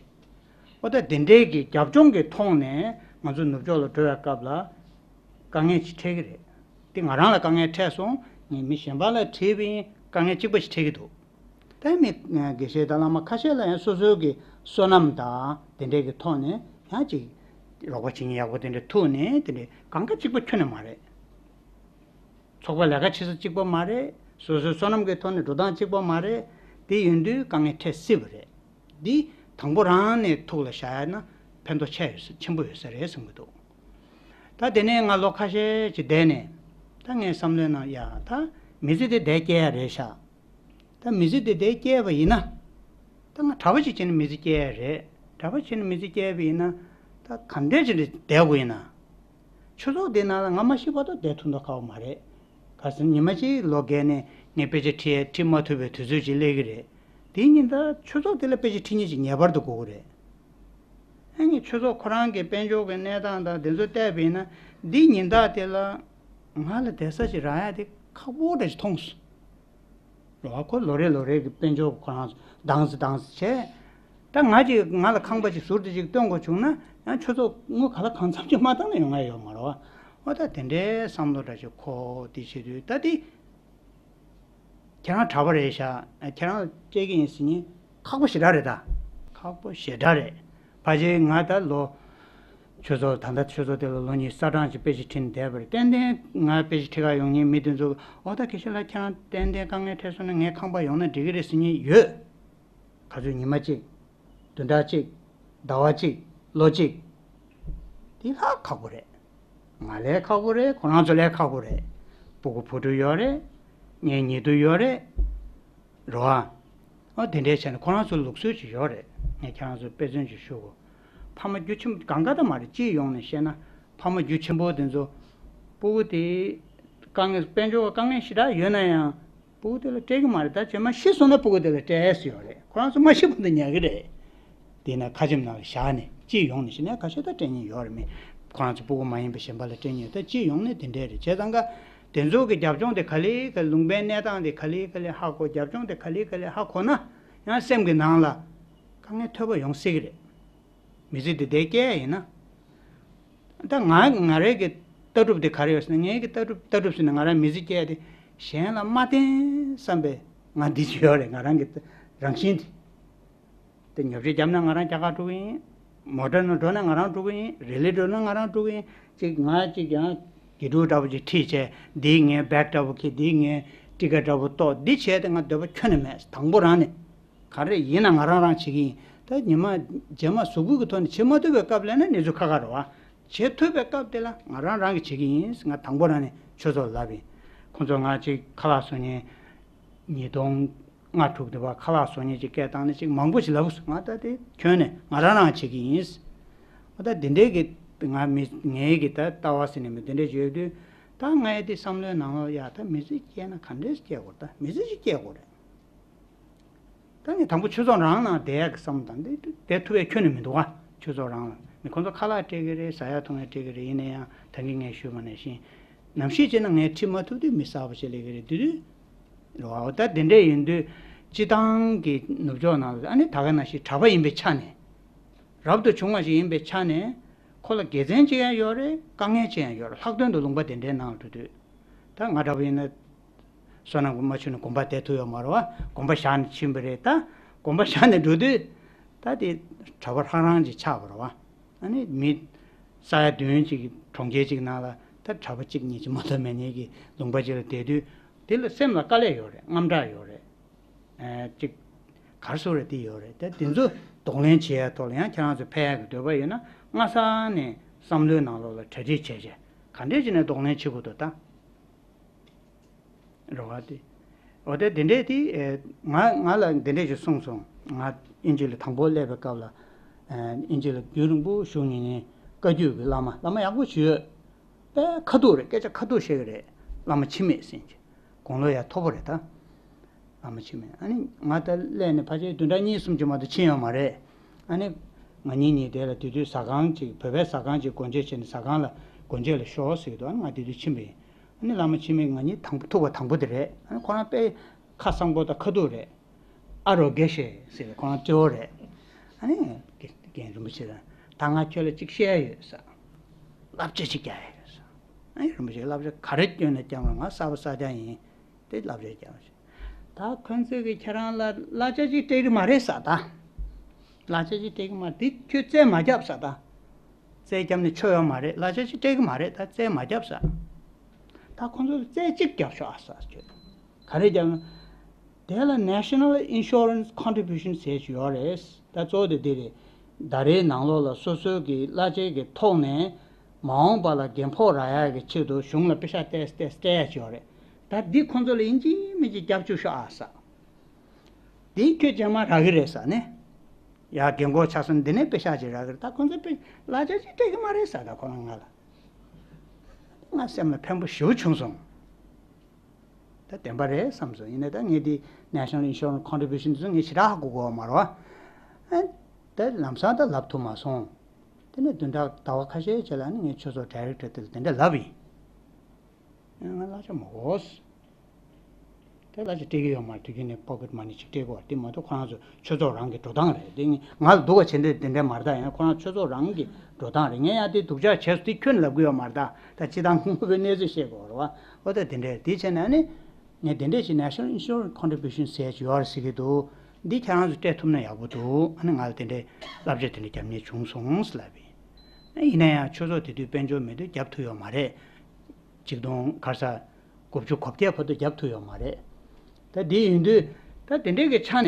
འོ་ད་དེ་འདྲས་ཀྱི་རྒྱབ་ལྗོངས་ཀྱི་ཐོག་ནས་ང་ཚོ་ནུབ་ཕྱོགས་ལ་འགྲོ་བའི་སྐབས་ལ་དཀའ་ངལ་ཅིག་འཕྲད་ཀྱི་རེད། དེ་ང་རང་ལ་དཀའ་ངལ་འཕྲད་སོང་། ངས་མི་གཞན་པ་ལ་དྲིས་པ་ཡིན། དཀའ་ངལ་གཅིག་པ་ཞིག་འཕྲད་ཀྱི་འདུག། ད་མི་དགེ་བཤེས་དང་བླ་མ་ཁ་ཤས་ལ་ཡང་སོ་སོའི་གི་བསོད་ནམས་དང་དེ་འདྲའི་གི་ཐོག་ནས་ཡང་ཅིག་རོགས་པ་བྱེད་མཁན་ཡག་པོ་དེ་འདྲ་ཐུག་ནས། དེ་འདྲའི་གང་ག་གཅིག་པ་ཁྱོན་ནས་མ་རེད། ཚོགས་པ་ལས་ཀ་བྱེད་ས་གཅིག་པ་མ་རེད། སོ་སོའི་བསོད་ནམས་ཀྱི་ཐོག་ནས་འགྲོ་སྟངས་གཅིག་པ་མ་རེད། དེ་ཡིན་དུས་དཀའ་ངལ་འཕྲད་སྲིད་པ་རེད། འདི་དང་པོ་རང་ནས་ཐུགས་ལ་བཞག་ཡ་ན་ཕན་ཐོགས་ཆེ་ཡོད་ས། ཆེན་པོ་ཡོད་ས་རེད་བསམ་གྱི་འདུག། ད་དེ་ནས་ང་ལོ་ཁ་ཤས་ཅིག་བསྡད་ནས། ད་ངའི་བསམ་བློའི་ནང་ཡ་ད་མི་ཚེ་དེ་བསྡད་སྐྱེལ་ཡ་རེད་ཤག། ད་མི་ཚེ་དེ་བསྡད་སྐྱེལ་བ་ཡིན་ན། ད་ང་གྲྭ་པ་ཅིག་བྱས་ནས་མི་ཚེ་སྐྱེལ་ཡ་རེད། གྲྭ་པ་བྱས་ནས་མི་ཚེ་སྐྱེལ་བ་ཡིན་ན། ད་ག་འདྲས་ཅིག་བསྡད་དགོས་ཡིན་ན། ཆོས་ཚོགས་དེ་ནང་ལ་ང་མ་ཤི་བར་དུ་བསྡད་ཐུབ་མདོག་ཁ་པོ་མ་རེད། ག་ཟེར་ན་ཉི་མ་གཅིག་ལོ་བརྒལ་ནས་ངས་དཔེ་ཆ་ཁྲིད་ཡ་ཁྲིད་མ་ཐུབ་པའི་དུས་ཚོད་ཅིག་སླེབས་ཀྱི་རེད། དེའི་ཉིན་ད་ཆོས་ཚོགས་དེ་ལ་དཔེ་ཆ་ཁྲིད་མཁན་ཅིག་ངེས་པར་དུ་དགོས་ཀྱི་རེད། ཨ་ནི་ཆོས་ཚོགས་ཁོ་རང་གི་དཔལ་འབྱོར་གྱི་གནས་སྟངས་དང་དེ་ཚོ་བལྟས་པ་ཡིན་ན། འདིའི་ཉིན་ལྟར་དེ་ལ་ང་ལ་བསྡད་ས་ཞིག་རག་ཡ་དེ་ཁག་པོ་འདྲ་ཞིག་མཐོང་སོང་། རེད་བ། ཁོ་ལོ་རེ་ལོ་རེ་གི་དཔལ་འབྱོར་ཁོ་རང་ཚོ་དྭངས་སེ་དྭངས་སེ་བྱས། ད་ང་ཅིག་ང་ལ་ཁང་པ་ཅིག་ཟུར་དུ་ཅིག་སྟོན་དགོས་བྱུང་ན་ཡང་ཆུ་ཚོད་དངུལ་ག་ལ་གང་འཚམ་ཅིག་མ་བཏང་ན་ཡོང་ཡ་ཡོད་མ་རེད་བ། འོ་ད་དེ་འདྲའི་བསམ་བློ་འདྲ་ཞིག་འཁོར་དེ་བྱེད་དུས། ད་དེ་ཁྱེད་རང་གྲྭ་པ་རེད་ཤག། ཁྱེད་རང་སྤྲད་ཀྱི་ཡིན་ཟེར་མཁན་ཁག་པོ་ཞེ་དྲག་རེད་ད། ཁག་པོ་ཞེ་དྲག་རེད། ཕལ་ཆེར་ང་ད་ལོ། ཆོས་ཚོགས་ད་ལྟ་ཆོས་ཚོགས་དེ་ལ་ལོ་གཉིས་ས་གྲངས་ཀྱི་དཔེ་ཆ་ཁྲིད་ནས་བསྡད་པ་རེད། ཏན་ཏན་ང་དཔེ་ཆ་ཁྲིད་ག་ཡོང་མཁན་མི་དེ་ཚོ། འོ་ད་དགེ་བཤེས་ལགས་ཁྱེད་རང་ཏན་ཏན་དཀའ་ངལ་འཕྲད་སོང་ན་ངའི་ཁང་པ་ཡོང་ན་འགྲིག་གི་རེད་ཟེར་མཁན་ཡོད། ག་ཚོད་ཉི་མ་གཅིག། བདུན་ཕྲག་གཅིག། ཟླ་བ་གཅིག། ལོ་གཅིག། དེ་ལྷག་ཁག་པོ་རེད། ང་ལས་ཁག་པོ་རེད། ཁོ་རང་ཚོ་ལས་ཁག་པོ་རེད། སྤུ་གུ་བུ་ཕྲུག་ཡོད་རེད། ངའི་ཉེ་དུ་ཡོད་རེད། རེད་བ། ཨ་དེ་འདྲའི་བྱས་ནས་ཁོ་རང་ཚོ་ལུགས་སྲོལ་ཅིག་ཡོད་རེད། ངས་ཁྱེད་རང་ཚོར་དཔེ་མཚོན་ཅིག་ཞུ་དགོས། ཕ་མ་རྒྱུ་ཆེན་པོ་གང་ག་ད་མ་རེད། སྤྱིའི་ཡོངས་ནས་བཤད་ན་ཕ་མ་རྒྱུ་ཆེན་པོ་དེ་ཚོ་སྤུ་གུ་དེ་དཀའ་ངལ། དཔལ་འབྱོར་དཀའ་ངལ་ཞེ་དྲག་ཡོད་ན་ཡང་སྤུ་གུ་དེ་ལ་སྤྲད་ཀྱི་མ་རེད། ད་རྗེས་མ་ཤི་སོང་ན་སྤུ་གུ་དེ་ལ་སྤྲད་ཡས་ཡོད་རེད། ཁོ་རང་ཚོ་མ་ཤི་བར་དུ་ཉར་གྱི་རེད། དེས་ན་ཁ་ཆེམས་ནང་ལ་བཞག་ནས། སྤྱིའི་ཡོངས་ནས་བཤད་ན་ཁ་ཤས་ད་སྤྲད་མཁན་ཡོད་རེད། མི་ཁོ་རང་ཚོ་སྤུ་གུ་མ་ཡིན་པ་གཞན་པ་ལ་སྤྲད་མཁན་ཡོད། ད་སྤྱིའི་ཡོངས་ནས་དེ་འདྲས་རེད། བྱས་ཙང་ཀ་དེ་ཚོ་གི་རྒྱབ་ལྗོངས་དེ་ག་ལེ་ག་ལེ། ལུང་པའི་གནས་སྟངས་དེ་ག་ལེ་ག་ལེ་ཧ་གོ། རྒྱབ་ལྗོངས་དེ་ག་ལེ་ག་ལེ་ཧ་གོ་ན་ཡང་སེམས་ཀྱི་ནང་ལ་དཀའ་ངལ་ཐོལ་པ་ཡོང་སྲིད་ཀྱི་རེད། མི་ཚེ་འདི་བསྡད་སྐྱེལ་ཡ་ཡིན་ན། ད་ང་ང་རང་གི་ལྟ་གྲུབ་དེ་ག་རེ་ཡོད་ཟེར་ན། ངའི་གི་ལྟ་གྲུབ། ལྟ་གྲུབ་ཟེར་ན་ང་རང་མི་ཚེ་སྐྱེལ་ཡ་དེ་གཞན་ལ་མ་བརྟེན་བསམ་པའི་ང་འདི་ཅིག་ཡོད་རེད། ང་རང་གི་རང་བཞིན་དེ། དེ་ཉོ་ཆ་བརྒྱབ་ན་ང་རང་རྒྱ་གར་འགྲོ་གི་ཡིན། མོ་ཊ་ནང་འགྲོ་ན་ང་རང་འགྲོ་གི་ཡིན། རི་ལི་འགྲོ་ན་ང་རང་འགྲོ་གི་ཡིན། ཅིག་ང་ཅིག་ཡང་དགེ་ཕྲུག་འདྲ་པོ་ཅིག་ཁྲིད་བྱས། འདིས་ངའི་བེག་འདྲ་པོ་འཁྱེར། འདིས་ངའི་ཊི་ཀེཊ་འདྲ་པོ་གཏོར། འདི་བྱས་ཏེ་ང་འདོད་པ་ཁྱོན་ནས་མེད། དང་པོ་རང་ནས་ག་རེ་ཡིན་ན་ང་རང་རང་བྱེད་ཀྱི་ཡིན། ད་ཉི་མ་རྗེས་མ་གཟུགས་པོ་གི་ཐོག་ནས་བྱེད་མ་ཐུབ་པའི་སྐབས་སླེབས་ན་གནས་ཚུལ་ཁག་ཁག་རེད་བ། བྱེད་ཐུབ་པའི་སྐབས་དེ་ལ་ང་རང་རང་གིས་བྱེད་ཀྱི་ཡིན། ང་དང་པོ་རང་ནས་ཆོས་ཚོགས་ལབ་ཡིན། ཁོང་ཚོ་ང་ཅིག་ཁ་ལག་བཟོ་མཁན་ཉིས་སྟོང་ལྔ་དྲུག་དེ་བར་ཁ་ལག་བཟོ་མཁན་ཅིག་སྐད་བཏང་ནས་ཅིག་མང་པོ་ཞིག་ལབ་སོང་། ང་ད་དེ་ཁྱོན་ནས་ང་རང་རང་བྱེད་ཀྱི་ཡིན། ང་ད་འདི་འདྲའི་གི་ང་མི་ངའི་གི་ད་ལྟ་བ་ཟེར་ནས་མི་འདི་འདྲའི་བརྗོད་དུས། ད་ངའི་དེ་བསམ་བློའི་ནང་ལ་ཡ། ད་མི་ཚེ་སྐྱེལ་ན་ག་འདྲས་སྐྱེལ་དགོས། ད་མི་ཚེ་ཞིག་སྐྱེལ་དགོས་རེད། ད་ངས་དང་པོ་ཆོས་ཚོགས་རང་ནང་བསྡད་ཡག་གི་བསམ་བློ་དང་། འདི་བསྡད་ཐུབ་པའི་ཁྱོན་ནས་མི་འདུག་ག། ཆོས་ཚོགས་རང་ལ་མི་ཁོང་ཚོ་ཁ་ལག་སྤྲད་ཀྱི་རེད། ཟ་ཡག་འཐུང་ཡག་སྤྲད་ཀྱི་རེད། ཡིན་ན་ཡང་ད་གིན་ངས་ཞུས་པ་ནང་བཞིན་ནམ་ཞིག་བྱས་ན་ངས་ཁྲིད་མ་ཐུབ་དུས་མི་གསར་པ་ཞིག་སླེབས་ཀྱི་རེད། དེ་དུས་རེད་བ། ད་དེ་འདྲས་ཡིན་དུས་སྤྱི་བཏང་གི་ནུབ་ཕྱོགས་ནང་ལ། ཨ་ནི་ད་ག་ནང་བཞིན་གྲྭ་པ་ཡིན་པའི་ཆ་ནས། རབ་ཏུ་བྱུང་བ་ཞིག་ཡིན་པའི་ཆ་ནས། ཁོ་ལ་དགེ་མཚན་ཅིག་ཡང་ཡོད་རེད། དཀའ་ངལ་ཅིག་ཡང་ཡོད་རེད། ལྷག་དོན་དུ་ལུང་པ་དེ་འདྲའི་ནང་ལ་འགྲོ་དུས། ད་ང་འདྲ་པོ་ཡིན་ན་བསོད་ནམས་མ་བྱུང་ན་དགོན་པ་བསྡད་ཐུབ་ཡོད་མ་རེད་བ། དགོན་པ་བཞག་ནས་ཕྱིན་པ་རེད། ད་ དགོན་པ་བཞག་ནས་འགྲོ་དུས་ད་དེ་གྲྭ་པ་ཧྲང་ཧྲང་ཅིག་ཆགས་པ་རེད་བ། ཨ་ནི་མི་ས་ཡ་བདུན་ཅིག་གྲོང་ཁྱེར་ཅིག་ནང་ལ་ད་གྲྭ་པ་གཅིག་གཉིས་ཅིག་མ་གཏོགས་མེད་མཁན་གྱི་ལུང་པ་ཅིག་ལ་བསྡད་དུས། དེ་ལ་སེམས་ལ་དཀའ་ལས་ཡོད་རེད། དངངས་སྐྲག་ཡོད་རེད། ཨ་ཅིག་ག་རེ་ཟེར་རེད། དེ་ཡོད་རེད། ད་དེ་ཚོ་གདོང་ལེན་བྱེད་ཡ་ཐོག་ལ་ཡང་ཁྱེད་རང་ཚོ་ཕེབས་ཡ་གི་འདོད་པ་ཡོད་ན། སྔ་ས་ནས་བསམ་བློའི་ནང་ལོགས་ལ་གྲ་སྒྲིག་བྱས་བྱས་ག་འདྲས་བྱས་ནས་གདོང་ལེན་བྱེད་དགོས་འདུག་ད། རེད་བ། དེ། འོ་དེ་དེ་འདྲས་དེ། ཨེ། ང་ང་ལ་འདི་འདྲས་ཞིག་གསུངས་སོང་། ང་དབྱིན་ཇི་ལ་དང་པོ་སླེབས་པའི་སྐབས་ལ། ཨེ། དབྱིན་ཇི་ལ་རྒྱུན་རིང་པོ་བཞུགས་མྱོང་མཁན་བཀའ་བརྒྱུད་ཀྱི་བླ་མ། བླ་མ་ཡག་པོ་ཞིག་ཡོད། དཔེ་ཁ་ཐུག་རེད། སྐད་ཆ་ཁ་ཐུག་བཤད་ཀྱི་རེད། བླ་མ་འཆི་མེད་ཟེར་གྱི། དགུང་ལོ་ཡང་མཐོ་པོ་རེད་ད། བླ་མ་འཆི་མེད། ཨ་ནི་ང་ད་སླེབས་ནས་ཕལ་ཆེར་བདུན་ཕྲག་གཉིས་གསུམ་ཅིག་མ་གཏོགས་ཕྱིན་ཡོད་མ་རེད། ཨ་ནི་ང་གཉིས་གཉིས་དེ་ལ་དེ་དུས་ཟ་ཁང་ཅིག་བོད་པའི་ཟ་ཁང་ཅིག་སྒོ་འབྱེད་བྱས་ནས། ཟ་ཁང་ལ་སྒོ་འབྱེད་ལ་ཤོག་ཟེར་གྱི་འདུག་ཨ་ནི་ང་དེ་དུས་ཕྱིན་པ་ཡིན། ཨ་ནི་བླ་མ་འཆི་མེད་ང་གཉིས་དང་པོ་ཐུག་པ་དང་པོ་དེ་རེད། ཨ་ནི་ཁོ་རང་དཔེ་ཁ་བཟང་པོ་དང་ཁ་ཐུག་རེད། ཨ་རོ་དགེ་བཤེས་ཟེར་བའི་ཁོ་རང་སྤྲེའུ་རེད། ཨ་ནི་རྒན་རིན་པོ་ཆེ་དང་། ད་ང་ཁྱོད་ལ་གཅིག་བཤད་ཡ་ཡོད་ཟེར། བསླབ་བྱ་གཅིག་རྒྱག་ཡ་ཡོད་ཟེར། ཨ་ནི་རིན་པོ་ཆེས་བསླབ་བྱ་ག་རེ་སྐྱོན་ནས་བསྐྱངས་རུང་ང་གསར་པ་གསར་རྐྱང་ཡིན། དེ་བསླབ་བྱ་རྒྱག་ཟེར། ད་ཁོང་ཚོས་ཀྱིས་ཁྱེད་རང་ལ་གླ་ཆ་གཅིག་སྤྲད་ཀྱི་མ་རེད་ཟེར་ད། གླ་ཆ་གཅིག་སྤྲད་ཀྱི་མ་རེད། འདི་ཁྱོད་རྩིས་མ་རྒྱབ་ཟེར་ད། རྩིས་བརྒྱབ་ནས་ཆོ་ཡོད་མ་རེད། གླ་ཆ་གཅིག་སྤྲད་ཀྱི་མ་རེད། ད་རྩིས་མ་རྒྱབ་ཟེར། ད་ཁོང་ཚོས་རྩིས་གཅིག་རྒྱབ་ཤོག་ཨ་ཟེར་ཁྱོད། ག་རེ་རྒྱབ་ན། དེ་ལ་National Insurance Contribution ཟེར་གྱི་ཡོད་རེད། ད་གཙོ་བོ་དེ་འདི་རེད། ཟླ་རེའི་ནང་ལོགས་ལ་སོ་སོའི་གི་གླ་ཆའི་གི་ཐོག་ནས་མ་འོངས་པ་ལ་རྒན་ཕོགས་རག་ཡག་གི་ཆེད་དུ་གཞུང་ལ་པེ་ཤག་ཏོག་ཙམ་སྤྲད་ཡག་ཅིག་ཡོད་རེད། ད་འདི་ཁོང་ཚོ་ལ་ཡིན་གཅིག་མིན་གཅིག་རྒྱབ་བཅུག་ཤོག་ཨ་ཟེར། འདི་ཁྱོད་རྗེས་མ་རག་གི་རེད་ཟེར་ནས། ཡ་རྒན་གོག་ཆགས་སོང་། འདི་ནས་པེ་ཤག་ཅིག་རག་གི་རེད། ད་ཁོང་ཚོ་པེ་གླ་ཆ་ཅིག་སྤྲད་གི་མ་རེད་ཟེར། ད་ཁོ་རང་ང་ལ། ང་སེམས་ལ་ཕན་པོ་ཞེ་པོ་བྱུང་སོང་། ད་བདེན་པ་རེད་བསམ་སོང་། ཡིན་ནའི་ད་ངས་འདི་National Insurance Contribution དེ་ཚོ་ངས་ཞེ་དྲག་ཧ་གོ་གི་ཡོད་མ་རེད་བ། ཨ། ད་ལམ་སང་ད་ལབ་ཐུབ་མ་སོང་། དེ་ནས་བདུན་ཕྲག་ཟླ་བ་ཁ་ཤས་རྗེས་ལ་ནི་ངས་ཆོས་ཚོགས་ཌའི་རེག་ཊར་དེ་ལ་དེ་འདྲ་ལབ་ཡིན། ཨ། ང་གླ་ཆ་མ་དགོས། དེ་གླ་ཆ་སྤྲད་ཀྱི་ཡོད་མ་རེད། དུས་རྒྱུན་ནས་པོ་ཀེཊ་མ་ནི་ཅིག་སྤྲད་དགོས་པ་དེ་མ་གཏོགས། ཁོ་རང་ཚོ་ཆོས་ཚོགས་རང་གི་འགྲོ་སྟངས་རེད། དེ་ང་ལ་སྡུག་པ་བྱེད་འདོད་དེ་འདྲ་མ་རེད། ད་ཡང་ཁོ་རང་ཆོས་ཚོགས་རང་གི་འགྲོ་སྟངས་རེད། ངས་ཡང་དེ་སྡུག་ཅག་བྱས་སོང་དེ་ཁྱོན་ནས་ལབ་ཀྱི་ཡོད་མ་རེད་ད། ད་སྤྱིར་བཏང་དངོས་པོའི་གནས་ཚུལ་བཤད་དགོས་རེད་བ། འོ་ད་དེ་འདྲ་རེད། དེ་བྱས་ན་ནི་ངས་དེ་འདྲ་ཞིག་National Insurance Contribution ཟེར་ཡག་ཅིག་ཡོད་རེད་ཟེར་གྱི་འདུག་འདི་ཁྱེད་རང་ཚོ་སྤྲད་ཐུབ་ན་ཡག་པོ་འདུག་ཨ་ནི་ང་ལ་དེ་འདྲའི་བསླབ་བྱ་དེ་འདྲ་རྒྱབ་མཁན་བྱུང་སོང་ཟེར་ལབ་པས། ཡིན་ན་ཡང་ཆོས་ཚོགས་དེ་དུས་དཔལ་འབྱོར་མེད་དུས་རྒྱབ་ཐུབ་ཡོད་མ་རེད། ཆིག་སྟོང་ག་རེ་ཟ། དགུ་བཅུ་གོ་བརྒྱད་བར་དུ་རྒྱབ་ཐུབ་ཡོད་མ་རེད། ད་དེ་ཡིན་དུས། ད་དེ་འདྲའི་གི་ཆ་ནས་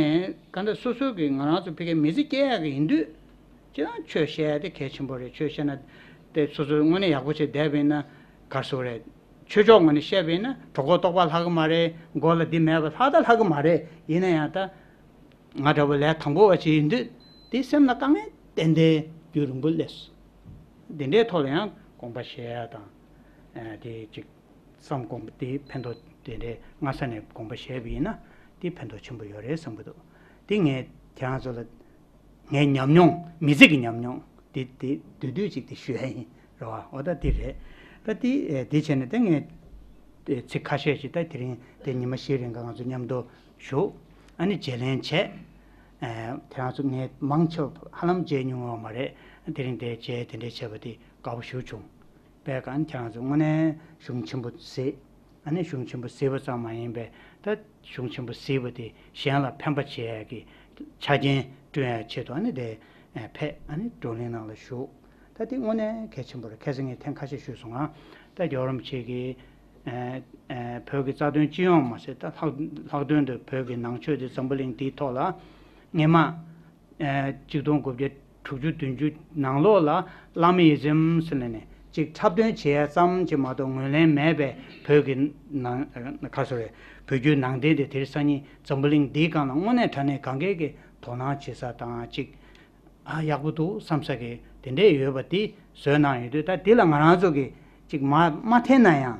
གང་ལྟར་སོ་སོའི་གི་ང་རང་ཚོ་ཕ་གིའི་མི་ཚེ་སྐྱེལ་ཡག་གི་ཡིན་དུས། སྤྱིར་བཏང་ཆོས་བཤད་ཡག་དེ་གལ་ཆེན་པོ་རེད། ཆོས་བཤད་ན་དེ་སོ་སོ་དངོས་གནས་ཡག་པོ་བྱས་བསྡད་པ་ཡིན་ན། ག་རེ་ཟེར་དགོས་རེད། ཆོས་ཕྱོགས་ངོས་ནས་བཤད་པ་ཡིན་ན་གྲོད་ཁོག་ལྟོགས་པ་ལྷག་གི་མ་རེད། མགོ་ལ་འདི་མེད་པ་ལྷག་ད་ལྷག་གི་མ་རེད། ཡིན་ན་ཡང་ད་ང་འདྲ་བོ་ལས་དང་པོ་བ་ཅིག་ཡིན་དུས། དེ་སེམས་ལ་དཀའ་ངལ་ཏན་ཏན་རྒྱུན་རིང་པོ་སླེབས་སོང་། འདི་འདྲའི་ཐོག་ལ་ཡང་དགོངས་པ་བཞེས་ཡ་དང་། ཨ། དེ་ཅིག་བསམ། དགོངས་པ་དེ་ཕན་ཐོགས། དེ་འདྲའི་སྔ་ས་ནས་དགོངས་པ་བཞེས་པ་ཡིན་ན་དེ་ཕན་ཐོགས་ཆེན་པོ་ཡོད་རེད་བསམ་གྱི་འདུག་དེ་ངས་ཁྱེད་རང་ཚོ་ལ་ངའི་ཉམས་མྱོང་། མི་ཚེ་གི་ཉམས་མྱོང་དེ་དེ་བསྡུས་བསྡུས་ཅིག་དེ་ཞུ་ཡ་ཡིན་རེད་བ། འོ་ད་དེ་རེད། ད་དེ་དེ་བྱས་ནས་ད་ངས་ཚིག་ཁ་ཤས་ཅིག་ད་དེ་རིང་དེ་ཉི་མ་བཞིའི་རིང་ག་ང་ཚོ་མཉམ་དུ་བཞུགས། ཨ་ནི་བརྗེ་ལེན་བྱས། ཨ། ཁྱེད་རང་ཚོ་ངས་མང་ཆེ་བ་ཧ་ལམ་མཇལ་མྱོང་ཡོད་མ་རེད། དེ་རིང་དེ་མཇལ། དེ་འདྲས་བྱས་པ་དེ་དགའ་པོ་ཞེ་པོ་བྱུང་། དཔེ་གང་ཁྱེད་རང་ཚོ་དངོས་གནས་གཞུང་ཆེན་པོ་གཟིགས། ཨ་ནི་གཞུང་ཆེན་པོ་གཟིགས་པ་ཙམ་མ་ཡིན་པའི། ད་གཞུང་ཆེན་པོ་གཟིགས་པ་དེ་གཞན་ལ་ཕན་པ་བྱེད་ཡག་གི་ཆ་རྐྱེན་བསྐྲུན་ཡག་ཆེད་དུ། ཨ་ནི་དེ་ཕེབས། ཨ་ནི་བགྲོ་གླེང་ནང་ལ་ཞུགས། ད་དེ་དངོས་གནས་གལ་ཆེན་པོ་རེད། ཁ་སང་ངས་ཐེངས་ཁ་ཤས་ཞུས་སོང་ང་། ད་རྒྱལ་བ་རིན་པོ་ཆེ་གིས། ཨ། ཨ། བོད་ཀྱི་རྩ་དོན་སྤྱི་ཡོངས་མ་ཟད། ད་ལྷག་ལྷག་དོན་དུ་བོད་ཀྱི་ནང་ཆོས་དེ་འཛམ་བུ་གླིང་འདིའི་ཐོག་ལ་སྔས་མ། ཨ། ཆིག་སྟོང་དགུ་བརྒྱ་དྲུག་ཅུ་བདུན་ཅུ་ནང་ལོགས་ལ་བླ་མའི་ཨི་ཛམ་ཟེར་ནས་ཅིག་འཁྲབ་སྟོན་བྱེད་ཡ་ཙམ་ཅིག་མ་གཏོགས་ངོས་ལེན་མེད་པའི་བོད་ཀྱི་ནང་། ག་རེ་ཟེར་དགོས་རེད། བོད་བརྒྱུད་ནང་བསྟན་དེ་དེང་སང་ཉིན་འཛམ་བུ་གླིང་འདིའི་སྒང་ལ་དངོས་གནས་དྲང་གནས་གང་གས་ཀྱི་དོ་སྣང་བྱེད་ས་དང་ཅིག་ཨ། ཡག་པོ་འདུག་བསམ་ས་གི་དེ་འདྲས་ཡོད་པ་དེ་བཟོས་གནང་ཡོད་དུས། ད་དེ་ལ་ང་རང་ཚོ་གིས་ཅིག་མར་མ་འཐེན་ན་ཡང་།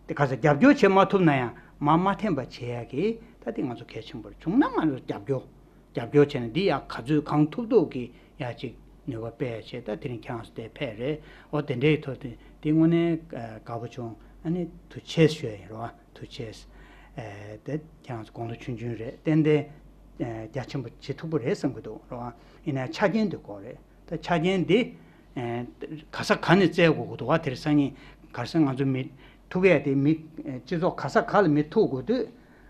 དེ་ག་ས་རྒྱབ་སྐྱོར་བྱེད་མ་ཐུབ་ན་ཡང་། མར་མ་འཐེན་པ་བྱེད་ཡ་གི་ད་དེ་ང་ཚོ་གལ་ཆེན་པོ་རེད། བྱུང་ན་ང་ཚོ་རྒྱབ་སྐྱོར། རྒྱབ་སྐྱོར་བྱས་ནས་འདི་ཡག་ག་ཚོད་གང་ཐུབ་ཐུབ་ཀྱིས་ཡ་ཅིག་ནུས་པ་སྤེལ་ཡ་བྱས། ད་དེ་རིང་ཁྱེད་རང་ཚོ་དེ་ཕེབས་རེད། འོ་དེ་འདྲའི་ཐོག་དེ་དེ་དངོས་གནས་དགའ་པོ་བྱུང་། ཨ་ནི་ཐུགས་རྗེ་ཆེ་ཞུ་ཡ་ཡིན་རོགས། ཐུགས་རྗེ་ཆེ། ཨེ། དེ་ཁྱེད་རང་ཚོ་དགུང་ལོ་ཆུང་ཆུང་རེད། ཏན་ཏན་ཨེ་རྒྱ་ཆེན་པོ་བྱེད་ཐུབ་ཀྱི་རེད་བསམ་གྱི་འདུག་རོགས། ཡིན་ནའི་ཆ་རྐྱེན་དེ་དགོས་རེད། ད་ཆ་རྐྱེན་འདི། ཨེ། ག་ས་ག་ནས་བཙལ་དགོས་ཀྱི་འདུག་བ། དེང་སང་ཉིན་ག་རེ་ཟེར། ང་ཚོ་མི་ཐུག་ཡས་དེ་མི། ཨེ། སྤྱི་ཚོགས་ག་ས་ག་ལ་མི་ཐུག་དགོས་དུས།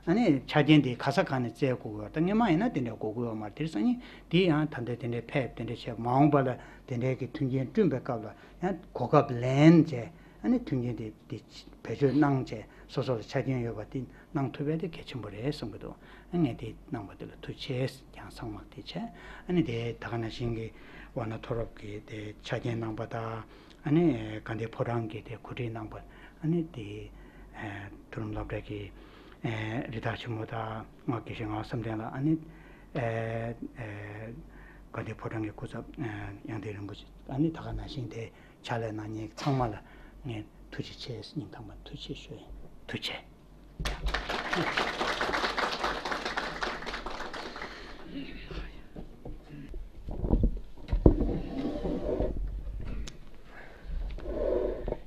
ཨ་ནི་ཆ་རྐྱེན་དེ་ག་ས་ག་ནས་བཙལ་དགོས་ཀྱི་ཡོད་རེད། ད་སྔོན་མ་ཡིན་ན་དེ་འདྲ་དགོས་ཀྱི་ཡོད་མ་རེད། དེ་སང་ཉིན་དེ་ཡང་ད་ལྟ་དེ་འདྲ་ཕེབས་དེ་འདྲ་བྱས། མ་འོངས་པ་ལ་དེ་འདྲའི་གི་མཐུན་རྐྱེན་བསྐྲུན་པའི་སྐབས་ལ་ཡང་གོ་སྐབས་ལེན་བྱས། ཨ་ནི་མཐུན་རྐྱེན་དེ་དེ་བེད་སྤྱོད་གནང་བྱས། སོ་སོ་ལ་ཆ་རྐྱེན་ཡོད་པ་དེ་གནང་ཐུབ་པ་དེ་གལ་ཆེན་པོ་རེད་བསམ་གྱི་འདུག་ཨ་ངས་དེ་གནང་བ་དེ་ལ་ཐུགས་རྗེ་ཆེ། ཡང་ཚང་མ་དེ་བྱས། ཨ་ནི་དེ་ད་ག་ནང་བཞིན་གྱི་ཝཱ་ཎ་ཐོ་རོབ་ཀྱི་དེ་ཆ་རྐྱེན་གནང་པ་དང་། ཨ་ནི་དགའ་ལྡན་ཕོ་བྲང་གི་དེ་གོ་སྒྲིག་གནང་པ། ཨ་ནི་དེ་ཨ་མཐོ་རིམ་སློབ་གྲྭ་གི་ཨ་རི་དྭགས་ཆེན་མོ་དང་། ང་དགེ་བཤེས་ངག་དབང་བསམ་གཏན་ལགས། ཨ་ནི་ཨ་ཨ་དགའ་ལྡན་ཕོ་བྲང་གི་སྐུ་ཚབ་ཨ་དབྱངས་ལྡན་རིན་པོ་ཆེ། ཨ་ནི་ད་ག་ནང་བཞིན་དེ་ཕྱག་ལས་གནང་མཁན་ཚང་མ་ལ་ངས་ཐུགས་རྗེ་ཆེ། སྙིང་ཐག་པ་ནས་ཐུགས་རྗེ་ཆེ་ཞུ་ཡིན། ཐུགས་རྗེ་ཆེ།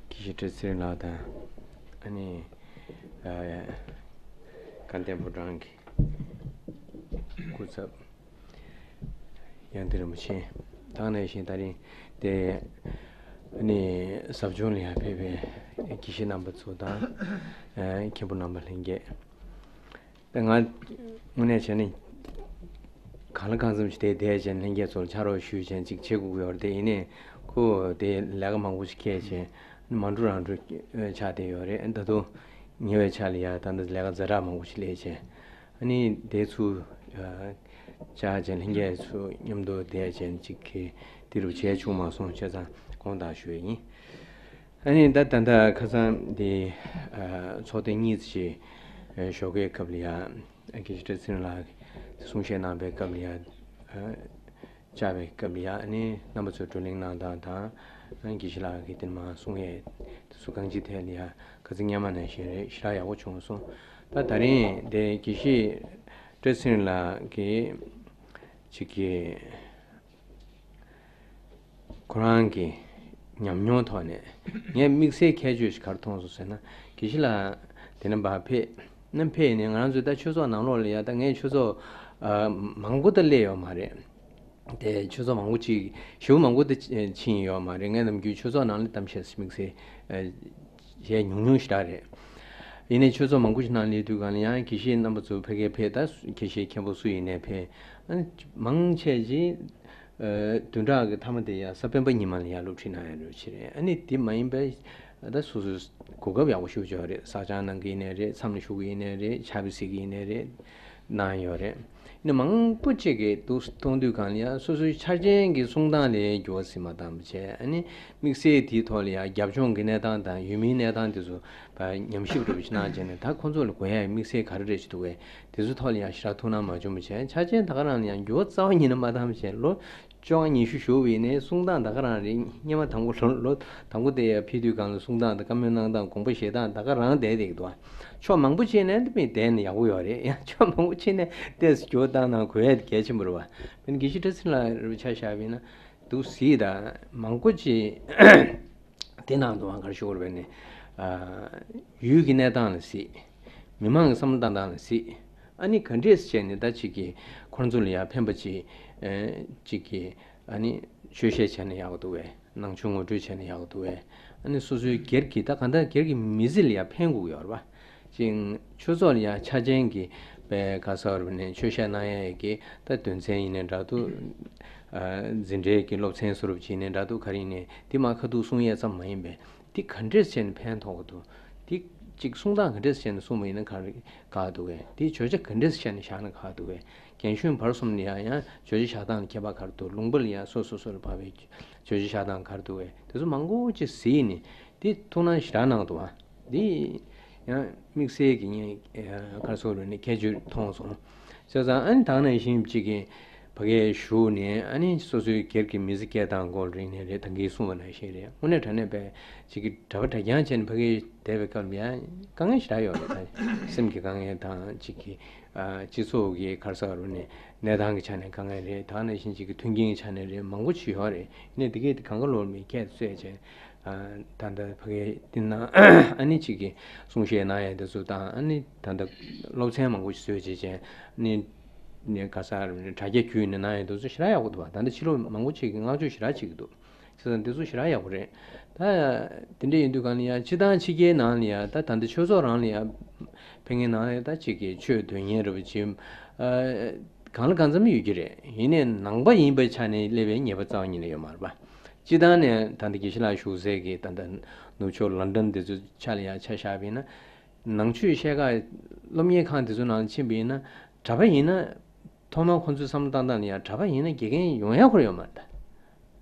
དགེ་བཤེས་བཀྲ་ཤིས་ཚེ་རིང་ལགས་དང་། ཨ་ནི་ཨ་དགའ་ལྡན་ཕོ་བྲང་གི་སྐུ་ཚབ་དབྱངས་ལྡན་རིན་པོ་ཆེ། ད་ག་ནང་བཞིན་ད་རིང་དེ་ཨ་ནི་ཟབ་སྦྱོང་ལ་ཡང་ཕེབས་པའི་དགེ་བཤེས་རྣམ་པ་ཚོ་དང་། ཨ་མཁན་པོ་རྣམ་པ་ལྷན་རྒྱས། ད་ང་དངོས་གནས་བྱས་ན་གང་ལ་གང་འཚམ་ཞིག་དེ་བསྡད་བྱས་ལྷན་རྒྱས་ཚོར་ཕྱག་རོགས་ཞུས་བྱས་ཅིག་བྱེད་དགོས་ཀྱི་ཡོད་རེད། དེ་ཡིན་ནའི་ཁོ་དེ་ལས་ཀ་མང་པོ་ཞིག་འཁྱེར་བྱས་མ་འགྲོ་རང་འགྲོ་ཆགས་བསྡད་ཡོད་རེད། ད་དུང་ཉེ་བའི་ཆར་ལ་ཡ་ད་ལྟ་ལས་ཀ་ཛ་དྲག་མང་པོ་ཞིག་སླེབས་བྱས། ཨ་ནི་དེ་ཚུར་ཨ་བཅར་བྱས་ལྷན་རྒྱས་ཚོ་མཉམ་དུ་བསྡད་བྱས་ཅིག་གི་དེ་རུ་བྱས་བྱུང་མ་སོང་། བྱས་ཙང་དགོངས་དག་ཞུ་ཡས་ཡིན། ཨ་ནི་ད་ད་ལྟ་ཁ་སང་དེ་ཨ་ཚོགས་ཐེངས་གཉིས་ཙམ་ཞིག་ཨ་ཞོགས་ཀའི་སྐབས་ལ་ཡ་དགེ་བཤེས་བཀྲ་ཤིས་ཚེ་རིང་ལགས་གསུང་བཤད་གནང་པའི་སྐབས་ལ་ཡ་ཨ་བཅར་བའི་སྐབས་ལ་ཡ། ཨ་ནི་རྣམ་པ་ཚོས་བགྲོ་གླེང་གནང་སྟངས་དང་། ཨ་དགེ་བཤེས་ལགས་ཀྱིས་དེ་མར་གསུང་ཡས་དེ་ཚོ་གང་ཅིའི་ཐད་ལ་ཡ་ཁ་སང་སྔོན་མ་ནང་བཞིན་རེད། ཞེ་དྲག་ཡག་པོ་བྱུང་སོང་། ད་ད་རིང་དེ་དགེ་བཤེས་བཀྲ་ཤིས་ཚེ་རིང་ལགས་ཀྱིས་ཅིག་གི་ཁོ་རང་གི་ཉམས་མྱོང་ཐོག་ནས། ངས་དམིགས་བསལ་ཁྱད་ཆོས་ཤིག་ག་རེ་མཐོང་སོང་ཟེར་ན། དགེ་བཤེས་ལགས་དེ་ནས་ཕར་ཕེབས། ནམ་ཕེབས་ནས་ང་རང་ཚོའི་ད་ཆོས་ཚོགས་ནང་ལོགས་ལ་ཡ། ད་ངས་ཆོས་ཚོགས་ཨ་མང་པོ་ད་སླེབས་ཡོད་མ་རེད། དེ་ཆོས་ཚོགས་མང་པོ་ཅིག་ཞེ་པོ་མང་པོ་ད་ཕྱིན་ཡོད་མ་རེད། ངས་ནམ་རྒྱུན་ཆོས་ཚོགས་ནང་ལ་གཏམ་བཤད་དམིགས་བསལ་ཨ་བྱས་ཉུང་ཉུང་ཞེ་དྲག་རེད། ཡིན་ནའི་ཆོས་ཚོགས་མང་པོ་ཞིག་ནང་སླེབས་དུས་གང་ལ་ཡང་དགེ་བཤེས་རྣམ་པ་ཚོ་ཕ་གིར་ཕེབས། ད་དགེ་བཤེས་མཁན་པོ་སུ་ཡིན་ནའི་ཕེབས། ཨ་ནི་མང་ཆེ་ཅིག་ཨ་བདུན་ཕྲག་གི་མཐའ་མ་དེ་ཡང་གཟའ་སྤེན་པ་ཉི་མ་ལ་ཡང་སློབ་ཁྲིད་གནང་ཡ་རེད་ཅེས་རེད། ཨ་ནི་དེ་མ་ཡིན་པའི་ད་སོ་སོའི་གོ་སྐབས་ཡག་པོ་ཞེ་པོ་ཅིག་ཡོད་རེད། བསགས་སྦྱང་གནང་གི་ཡིན་ནའི་རེད། མཚམས་ལ་བཞུགས་ཀྱི་ཡིན་ནའི་རེད། ཕྱག་དཔེ་གཟིགས་ཀྱི་ཡིན་ནའི་རེད། གནང་ཡོད་རེད། ནི་མང་པོ་ཅིག་གིས་འདུག་མཐོང་དུས་གང་ལ་ཡང་སོ་སོའི་ཆ་རྐྱེན་གྱི་གསུང་སྟངས་ལ་འགྱུར་བ་ཟིན་མ་བཏང་བ་བྱས། ཨ་ནི་དམིགས་བསལ་དེའི་ཐོག་ལ་ཡང་རྒྱབ་ལྗོངས་ཀྱི་གནས་སྟངས་དང་ཡུལ་མིའི་གནས་སྟངས་དེ་ཚོ་ཕར་ཉམས་ཞིབ་འདྲ་པོ་ཞིག་གནང་བྱས་ནས། ད་ཁོང་ཚོ་ལ་དགོས་ཡ་དམིགས་བསལ་ག་རེ་རེད་ཅིག་འདུག་གས། དེ་ཚོའི་ཐོག་ལ་ཡང་ཞེ་དྲག་ཐུགས་སྣང་མ་བྱུང་བ་བྱས། ཆ་རྐྱེན་ད་ག་རང་ལ་ཡང་འགྱུར་བ་རྩ་བ་ཉིད་ནས་མ་བཏང་བ་བྱས། ལོ་བཅོ་ལྔ་ཉི་ཤུ་བཞུགས་པ་ཡིན་ནའི་གསུང་སྟངས་ད་ག་རང་རེད། སྔོན་མ་དང་པོ་ལོ་ལོ་དང་པོ་དེ་ཡར་ཕེབས་དུས་གང་ལ་གསུང་སྟངས་དང་བཀའ་མོལ་གནང་སྟངས་དགོངས་པ་བཞེས་སྟངས་ད་ག་རང་བསྡད་བསྡད་ཀྱི་འདུག་ཨ། ཕྱོགས་མང་པོ་ཕྱིན་ནས་འདི་མི་བསྡད་ན་ཡག་པོ་ཡོད་རེད། ཡང་ཕྱོགས་མང་པོ་ཕྱིན་ནས་ཏོག་ཙམ་འགྱུར་བ་བཏང་ན་དགོས་ཡ་གལ་ཆེན་པོ་རེད་བ། དཔེར་ན་དགེ་བཤེས་བཀྲ་ཤིས་ལགས་རུ་ཆ་བཞག་པ་ཡིན་ན་འདུག་སེ་ད་མང་པོ་ཅིག་དེ་ནང་དུའང་ག་རེ་ཞུ་དགོས་རེད་པས་ནི། ཨ་ཡུལ་གྱི་གནས་སྟངས་ལ་གཟིགས། མི་མང་གི་བསམ་བློ་བཏང་སྟངས་ལ་གཟིགས། ཨ་ནི་ག་འདྲས་བྱས་ནས་ད་ཅིག་གིས་ཁོང་ཚོ་ལ་ཡང་ཕན་པ་ཅིག་ཨ་ཅིག་གིས་ཨ་ནི་ཆོས་བཤད་བྱས་ན་ཡག་གི་འདུག་གས། ནང་ཆོས་ངོ་སྤྲོད་བྱས་ན་ཡག་གི་འདུག་གས། ཨ་ནི་སོ་སོའི་སྒེར་གྱི་ད་གང་ལྟར་སྒེར་གྱི་མི་ཚེ་ལ་ཡང་ཕན་དགོས་ཀྱི་ཡོད་རེད་པ། ཅིག་ཆོས་ཚོགས་ལ་ཡང་ཆ་རྐྱེན་གྱི་པའི་ག་ས་བར་ནས་ཆོས་བཤད་གནང་ཡས་ཀྱི་ད་དོན་ཚན་ཡིན་ནའི་འདྲ་འདུག་ཨ་འཛིན་གྲྭའི་གི་སློབ་ཚན་བཟོ་འདྲ་ཅིག་ཡིན་ནའི་འདྲ་འདུག་ག་རེ་ཡིན་ནའི་དེ་མར་ཁ་ཐུག་གསུང་ཡས་ཙམ་མ་ཡིན་པས། དེ་ག་འདྲས་བྱས་ནས་ཕན་ཐོགས་ཀྱི་འདུག་དེ་གཅིག་གསུང་སྟངས་ག་འདྲས་བྱས་ནས་གསུངས་པ་ཡིན་ན་ག་རེ་དགའ་འདུག་གས། དེ་བརྗོད་བྱ་ག་འདྲས་བྱས་ནས་བཞག་ན་དགའ་འདུག་གས། རྒན་གཞོན་བར་གསུམ་ལ་ཡང་ཡང་བརྗོད་བྱ་བཞག་སྟངས་ལ་ཁྱད་པར་ག་རེ་འདུག་ལུང་པ་ལ་ཡང་སོ་སོ་སོ་ལ་བབས་པའི་བརྗོད་བྱ་བཞག་སྟངས་ག་རེ་འདུག་གས། དེ་ཚོ་མང་པོ་ཅིག་གཟིགས་ནས། དེ་ཐུགས་སྣང་ཞེ་དྲག་གནང་འདུག་ཨ། དེ་ཡང་དམིགས་བསལ་གྱི་ངས་ག་རེ་ཟེར་དགོས་རེད་ནི་ཁྱད་ཆོས་མཐོང་སོང་། བྱས་ཙང་ཨ་ནི་ད་ག་ནང་བཞིན་གཅིག་གིས་ཕ་གིར་བཞུགས་ནས། ཨ་ནི་སོ་སོའི་སྒེར་གྱི་མི་ཚེ་སྐྱེལ་སྟངས་སྐོར་རིག་གནས་རེད། ད་གིན་གསུངས་པ་ནང་བཞིན་རེད། དངོས་གནས་དྲང་གནས་པའི་གཅིག་གིས་གྲྭ་པ་གྲྭ་རྐྱང་བྱས་ནས་ཕ་གིར་བསྡད་པའི་སྐབས་ལ་ཡང་དཀའ་ངལ་ཞེ་དྲག་ཡོད་རེད། ད་སེམས་ཀྱི་དཀའ་ངལ་དང་། གཅིག་གིས་ཨ་སྤྱི་ཚོགས་ཀྱི་ག་རེ་ཟེར་དགོས་རེད་ནི་གནས་སྟངས་ཀྱི་ཆ་ནས་དཀའ་ངལ་རེད། ད་ག་ནང་བཞིན་གཅིག་གིས་མཐུན་རྐྱེན་གྱི་ཆ་ནས་རེད། མང་པོ་ཞིག་ཡོད་རེད། ཡིན་ནའི་དེ་གས་དེ་གང་ག་ལོར་མི་ཁྱད་གསོད་བྱས། ཨ་ད་ལྟ་ཕ་གིའི་དེ་ན་ཨ་ནི་གཅིག་གིས་གསུང་བཤད་གནང་ཡས་དེ་ཚོ་དང་། ཨ་ནི་ད་ལྟ་སློབ་ཚན་མང་པོ་ཞིག་བཟོས་བྱས་བྱས་ནི་ནི་ག་ས་རུ་ནི་དྲ་རྒྱ་བརྒྱུད་ནས་གནང་ཡས་དེ་ཚོ་ཞེ་དྲག་ཡག་པོ་འདུག་བ། ད་ལྟ་ཕྱི་ལོགས་མང་པོ་ཅིག་གིས་བསྔགས་བརྗོད་ཞེ་དྲག་བྱེད་ཀྱི་འདུག་བྱས་ཙང་འདི་ཚོ་ཞེ་དྲག་ཡག་པོ་རེད། ད་དེ་འདྲ་ཡིན་དུས་གང་ལ་ཡ་སྤྱི་བཏང་ཕྱི་རྒྱལ་ནང་ལ་ཡ་ད་ད་ལྟ་ཆོས་ཚོགས་རང་ལ་ཡ་ཕེབས་མཁན་ནང་ལ་ཡ་ད་ཅིག་གི་ཆོས་དོན་གཉེར་རེད་པ་ཅིག་གང་ལ་གང་འཚམ་ཡོད་ཀྱི་རེད། ཡིན་ནའི་ནང་པ་ཡིན་པའི་ཆ་ནས་སླེབས་པའི་ཉེས་པ་རྩ་བ་ཉིད་ནས་ཡོད་མ་རེད་པ། སྤྱི་བཏང་ནས་ད་ལྟ་དགེ་བཤེས་ལགས་བཞུགས་སའི་གི་ད་ལྟ་ནུབ་ཕྱོགས་ལོན་ཌོན་འདི་ཚོ་ཆ་ལ་ཡ་ཆ་བཞག་པ་ཡིན་ན། ནང་ཆོས་བཤད་ག་སློབ་གཉེར་ཁང་དེ་ཚོ་ནང་ཕྱིན་པ་ཡིན་ན། གྲྭ་པ་ཡིན་ན། ཐོག་མར་ཁོང་ཚོའི་བསམ་བློ་བཏང་སྟངས་ལ་ཡང་གྲྭ་པ་ཡིན་ན་དགེ་རྒན་ཡོང་ཡ་ཁོ་ར་ཡོད་མ་རེད་ད།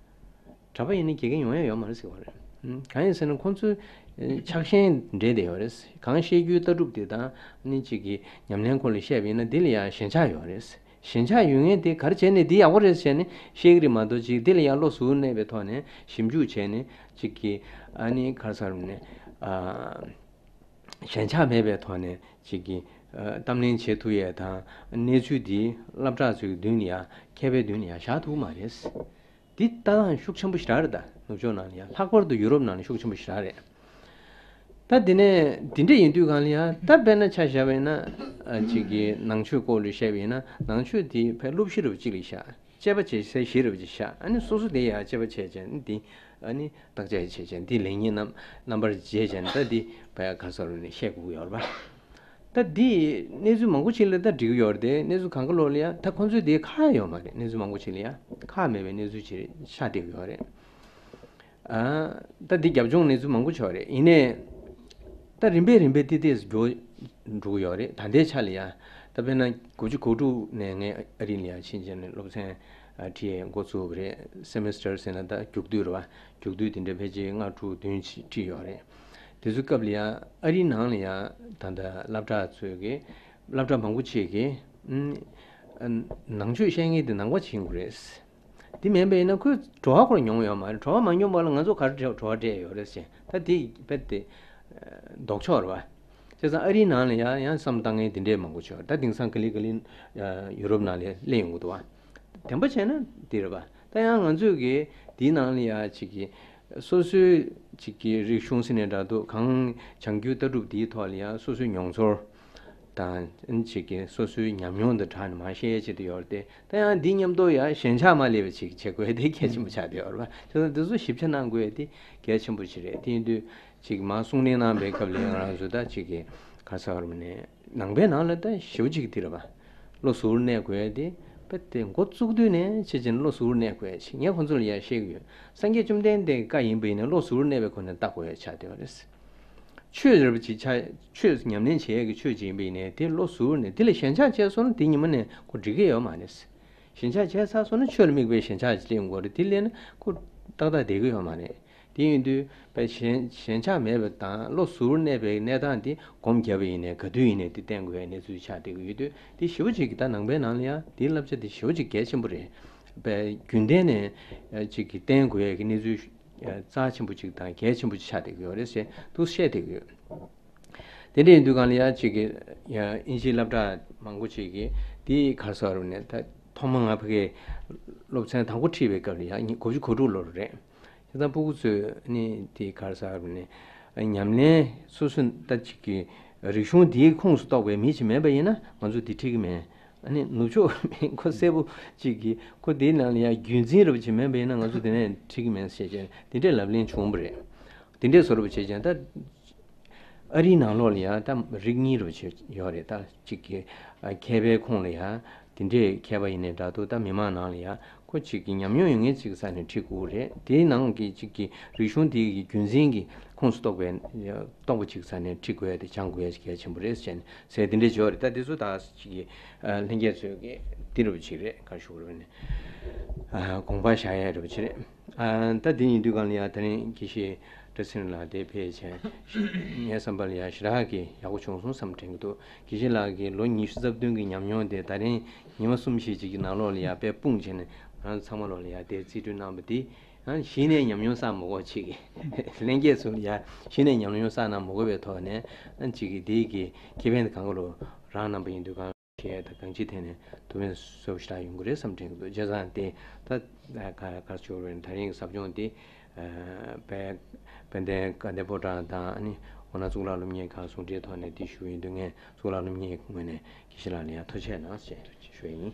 གྲྭ་པ་ཡིན་ན་དགེ་རྒན་ཡོང་ཡ་ཡོད་མ་རེད་ཟེར་བ་རེད། ཨུམ། གང་ཡིན་ཟེར་ན་ཁོང་ཚོའི་ཨེ་ཕྱག་ཞེན་འདྲེས་བསྡད་ཡོད་རེད། གང་བཤད་རྒྱུའི་ལྟ་གྲུབ་དེ་དང་ནི་གཅིག་གི་ཉམས་ལེན་སྐོར་ལ་བཤད་པ་ཡིན་ན་འདི་ལ་ཡང་ཞེན་ཆགས་ཡོད་རེད། ཞེན་ཆགས་ཡོད་མཁན་དེ་ག་རེ་བྱས་ནས་འདི་ཡག་པོ་རེད་ཟེར་ནས་བཤད་ཀྱི་རེད་མ་གཏོགས་ཅིག་འདི་ལ་ཡང་བློ་གཟུར་གནས་པའི་ཐོག་ནས་ཞིབ་འཇུག་བྱས་ནས་གཅིག་གི་ཨ་ནི་ག་རེ་ཟེར་ནས་ཨ། ཞེན་ཆགས་མེད་པའི་ཐོག་ནས་ཅིག་གི་ཨ་གཏམ་གླེང་བྱེད་ཐུབ་ཡས་དང་གནས་ཚུལ་འདི་སློབ་གྲྭ་ཚོའི་མདུན་ལ་ཡ་མཁས་པའི་མདུན་ལ་ཡ་བཞག་ཐུབ་མ་རེད། འདི་ལྟ་སྟངས་ཤུགས་ཆེན་པོ་ཞེ་དྲག་རེད་ད། ནུབ་ཕྱོགས་ནང་ལ་ཡ་ལྷག་པར་དུ་ཡུ་རོབ་ནང་ལ་ཤུགས་ཆེན་པོ་ཞེ་དྲག་རེད། ད་དེ་ནས་འདི་འདྲ་ཡིན་དུས་གང་ལ་ཡ་ད་དཔེར་ན་ཆ་བཞག་པ་ཡིན་ན་ཨ་ཅིག་གི་ནང་ཆོས་སྐོར་ལ་བཤད་པ་ཡིན་ན་ནང་ཆོས་འདི་ཕལ་སློབ་གཞི་རུ་གཅིག་ལ་བཞག་དཔྱད་པ་བྱེད་སའི་གཞི་རུ་བཞག་ཨ་ནི་སོ་སོ་དེ་ཡ་དཔྱད་པ་བྱས་བྱས་ནས་འདི་ཨ་ནི་བརྟག་དཔྱད་བྱས་བྱས་འདི་ལེགས་ཉེས་རྣམ་རྣམ་པར་འབྱེད་བྱས་ནས་ད་འདི་བ་ཡ་ག་ས་རུ་ནས་བཤད་དགོས་ཀྱི་ཡོད་རེད་པ། ད་འདི་གནས་ཚུལ་མང་པོ་ཅིག་ལ་ད་འགྲིག་གི་ཡོད་རེད་དེ་གནས་ཚུལ་གང་ག་ལོག་ལ་ཡ་ད་ཁོང་ཚོས་དེ་ཁག་ཡོད་མ་རེད། གནས་ཚུལ་མང་པོ་ཅིག་ལ་ཡ་ཁག་མེད་པའི་གནས་ཚུལ་ཅིག་ཆགས་བསྡད་ཀྱི་ཡོད་རེད། ཨ། ད་འདི་རྒྱབ་ལྗོངས་གནས་ཚུལ་མང་པོ་ཆགས་རེད། ཡིན་ནའི། ད་རིམ་པས་རིམ་པས་ཏིག་ཏིག་འགྱུར་འགྲོ་གི་ཡོད་རེད། ད་ལྟའི་ཆ་ལ་ཡ། ད་དཔེར་ན་དགུ་བཅུ་གོ་དྲུག་ནས་ངས་ཨ་རི་ལ་ཡ་ཕྱིན་བྱས་ནས་སློབ་ཚན་ཨ་ཁྲིད་འགོ་ཚུགས་པ་རེད། སེ་མེ་སི་ཊར་ཟེར་ན་ད་རྒྱུགས་དུས་རེད་བ། རྒྱུགས་དུས་དེ་འདྲ་ཕལ་ཆེར་ལྔ་དྲུག་བདུན་ཅིག་ཁྲིད་ཡོད་རེད། དེ་ཚོའི་སྐབས་ལ་ཡ་ཨ་རིའི་ནང་ལ་ཡ་ད་ལྟ་སློབ་གྲྭ་ཚོས་ཀྱི་སློབ་གྲྭ་མང་པོ་ཅིག་གིས་ཨ་ནང་ཆོས་བཤད་མཁན་དེ་ནང་པ་ཅིག་ཡིན་དགོས་རེད། དེ་མིན་པ་ཡིན་ན་ཁོས་བྲོ་བ་ཁོ་རང་མྱོང་ཡོད་མ་རེད། བྲོ་བ་མ་མྱོང་བ་ལ་ང་ཚོ་ག་རེ་བྲོ་བ་སྤྲད་ཡོད་རེད་ཟེར། ད་དེ་རྦད་དེ་ལྡོག་ཕྱོགས་རེད་བ། བྱས་ཙང་ཨ་རིའི་ནང་ལ་ཡང་ཡང་བསམ་བཏང་མཁན་དེ་འདྲས་མང་པོ་ཆགས། ད་དེང་སང་ག་ལེ་ག་ལེ་ཡུ་རོབ་ནང་ལ་སླེབས་ཡོང་གི་འདུག་བ། བདེན་པ་བྱས་ན་དེ་རེད་བ། ད་ཡང་ང་ཚོས་ཀྱི་དེའི་ནང་ལ་ཡ་ཅིག་གི་སོ་སོའི་ཅིག་གི་རིག་གཞུང་ཟེར་ནའི་འདྲ་འདུག་གང་བྱང་རྒྱུའི་ལྟ་གྲུབ་དེའི་ཐོག་ལ་ཡ་སོ་སོའི་མྱོང་ཚོར། དང་། ཅིག་གིས་སོ་སོའི་ཉམས་མྱོང་དང་སྦྲགས་ནས་མར་བཤད་ཡས་ཆེད་དུ་ཡོད་རེད་དེ། ད་ཡང་འདི་མཉམ་དུ་ཡང་ཞེན་ཆགས་མ་སླེབས་པ་ཅིག་བྱེད་དགོས་དེ་གལ་ཆེན་པོ་ཆགས་བསྡད་ཡོད་རེད་པ། དེ་ཚོ་དེ་ཚོ་ཞིབ་ཆ་གནང་དགོས་ཡས་དེ་གལ་ཆེན་པོ་ཞིག་རེད། དེ་ཡིན་དུས་ཅིག་མར་གསུང་གླེང་གནང་པའི་སྐབས་ལ་ང་རང་ཚོ་ད་ཅིག་གིས་ག་ས་བར་མ་ནས་ནང་པའི་ནང་ལ་ད་ཞེ་པོ་ཅིག་དེ་རེད་པ། བློ་གཟུར་གནས་དགོས་ཡས་དེ་དཔེ་དེ་འགོ་བཙུགས་དུས་ནས་ཆེ་ཆེ་བློ་གཟུར་གནས་དགོས་ཡས་ཅིག་ངས་ཁོང་ཚོ་ལ་ཡར་བཤད་ཀྱི་ཡོད། སངས་རྒྱས་བཅོམ་ལྡན་འདས་བཀའ་ཡིན་པ་ཡིན་ན་བློ་གཟུར་གནས་པའི་སྒོ་ནས་བལྟ་དགོས་ཡས་ཆགས་བསྡད་ཡོད་རེད། ཆོས་རེད་པ་ཅིག་ཆ། ཆོས་ཉམས་ལེན་བྱེད་ཡས་ཀྱི་ཆོས་ཅིག་ཡིན་པ་ཡིན་ནའི་དེ་བློ་གཟུར་ནས་དེ་ལ་ཞེན་ཆགས་བྱས་སོང་ན་དེ་ཉི་མ་ནས་ཁོ་འགྲིག་གི་ཡོད་མ་རེད། ཞེན་ཆགས་བྱས་ཚར་སོང་ན་ཆོས་ལ་དམིགས་པའི་ཞེན་ཆགས་ཅིག་སླེབས་དགོས་རེད། དེ་སླེབས་ན་ཁོ་ཏག་ཏག་བསྡད་ཀྱི་ཡོད་མ་རེད། དེ་ཡིན་དུས་པའི་ཞེན་ཞེན་ཆགས་མེད་པ་དང་བློ་གཟུར་གནས་པའི་གནས་སྟངས་དེ་སྒོམ་བརྒྱབ་པ་ཡིན་ནའི་ག་དུས་ཡིན་ནའི་དེ་བསྟེན་དགོས་ཡས་གནས་ཚུལ་ཆགས་བསྡད་ཀྱི་ཡོད་དུས་དེ་ཞེ་པོ་ཅིག་གི་ད་ནང་པའི་ནང་ལ་ཡང་དེའི་བསླབ་བྱ་དེ་ཞེ་པོ་ཅིག་གལ་ཆེན་པོ་རེད། པའི་རྒྱུན་ལྡན་ནས་ཅིག་གི་བསྟེན་དགོས་ཡས་ཀྱི་གནས་ཚུལ། རྩ་ཆེན་པོ་ཅིག་དང་གལ་ཆེན་པོ་ཅིག་ཆགས་བསྡད་ཀྱི་ཡོད་རེད་ཟེར་འདུག་བཤད་བསྡད་ཀྱི་ཡོད། དེ་འདྲ་ཡིན་དུས་གང་ལ་ཡ་ཅིག་གི་ཡ་དབྱིན་ཇིའི་སློབ་གྲྭ་མང་པོ་ཅིག་གིས་དེའི་ག་རེ་ཟེར་བ་རེད་ནས་ད་ཐོག་མ་ང་ཕ་གིའི་སློབ་ཚན་དང་པོ་ཁྲིད་པའི་སྐབས་ལ་ཡ་ཉི་དགུ་བཅུ་གོ་དྲུག་ལོར་རེད། དེ་ཙང་སྤུ་གུ་ཚོས་ནི་དེའི་ག་རེ་ཟེར་བ་རེད་ནས་ཉམས་ལེན་སོ་སོ་ད་ཅིག་གི་རིག་གཞུང་དེའི་ཁོངས་སུ་གཏོགས་པའི་མི་ཅིག་མིན་པ་ཡིན་ན་ང་ཚོ་དེ་ཁྲིད་ཀྱི་མེད། ཨ་ནི་ནུབ་ཕྱོགས་མི་ཁོ་གསལ་པོ་གཅིག་གིས་ཁོ་དེའི་ནང་ལ་ཡང་རྒྱུན་འཛིན་རུ་བྱེད་མིན་པ་ཡིན་ན་ང་ཚོ་དེ་ནས་འགྲིག་གི་མེད་ཟེར་བྱས་དེ་འདྲའི་ལབ་གླེང་བྱུང་བ་རེད། དེ་འདྲའི་བཟོ་འདྲ་བྱས་ཀྱང་ད་ཨ་རིའི་ནང་ལོགས་ལ་ཡང་ད་རིགས་གཉིས་རུ་བྱས་ཡོད་རེད། ད་གཅིག་གིས་མཁས་པའི་ཁོངས་ལ་ཡང་དེ་འདྲའི་མཁས་པ་ཡིན་ནའི་འདྲ་འདུག་ད་མི་མང་ནང་ལ་ཡང་ཁོ་གཅིག་གིས་ཉམས་མྱོང་ཡོད་མཁན་གཅིག་ས་ནས་ཁྲིད་དགོས་རེད། དེའི་ནང་གི་གཅིག་གིས་རིག་གཞུང་དེའི་རྒྱུན་འཛིན་གྱི་ཁོངས་སུ་གཏོགས་པའི་གཏོགས་པ་གཅིག་ས་ནས་ཁྲིད་དགོས་ཡ་དེ་སྦྱང་དགོས་ཡ་གལ་ཆེན་པོ་རེད་ཟེར་ནས་ཟེར་དེ་འདྲའི་བརྗོད་རེད། ད་དེ་ཚོ་ད་ཅིག་གི་ལྷན་རྒྱས་ཚོས་ཀྱི་འདི་རུ་ཅིག་རེད། ག་ཞུ་རུ་ནས་དགོངས་པ་བཞག་ཡ་རུ་ཅིག་རེད། ད་དེ་ཡིན་དུས་གང་ལ་ཡ་ད་རིང་དགེ་བཤེས་བཀྲ་ཚེ་རིང་ལགས་དེ་ཕེབས་བྱས་ངའི་བསམ་པ་ལ་ཡ་ཞེ་དྲག་གི་ཡག་པོ་བྱུང་སོང་བསམ་དྲན་གྱི་འདུག་དགེ་བཤེས་ལགས་ཀྱི་ལོ་ཉི་ཤུ་རྩ་བདུན་གྱི་ཉམས་མྱོང་དེ་ད་རིང་ཉི་མ་གསུམ་བཞི་ཅིག་གི་ནང་ལོགས་ལ་ཡ་དཔེ་སྤུངས་བྱས་ནས་ང་ཚང་མ་ལོག་ལ་ཡ་དེ་རྩིས་སྤྲོད་གནང་བ་དེ། ཡང་གཞི་ནས་ཉམས་མྱོང་བསགས་མ་དགོས་ཅིག་གི་ལྷན་རྒྱས་ཚོ་ལ་ཡང་གཞི་ནས་ཉམས་མྱོང་བསགས་གནང་མ་དགོས་པའི་ཐོག་ནས་ཅིག་གི་དེའི་གི་ཁེ་ཕན་དེ་གང་ག་ལོ་རང་རྣམ་པ་ཡིན་དུས་གང་ཤེས་དང་གང་ཅིའི་ཐད་ནས་ཐུགས་ཕན་གསོས་པ་ཞེ་དྲག་ཡོང་གི་རེད་བསམ་དྲན་གྱི་འདུག་བྱས་ཙང་དེ་ད་ག་ག་ཞུ་རེད། ད་རིང་གི་ཟབ་སྦྱོང་དེ་དཔལ་དཔལ་ལྡན་དགའ་ལྡན་ཕོ་བྲང་དང་ཨ་ནི་འོ་ན་གཙུག་ལག་སློབ་གཉེར་ཁང་ཟུང་འབྲེལ་ཐོག་ནས་དེ་ཞུ་ཡིན་དུས་ངས་གཙུག་ལག་སློབ་གཉེར་ངོས་ནས་དགེ་བཤེས་ལགས་ལ་ཡང་ཐུགས་རྗེ་གནང་ཞེས་ཞུ་ཡིན།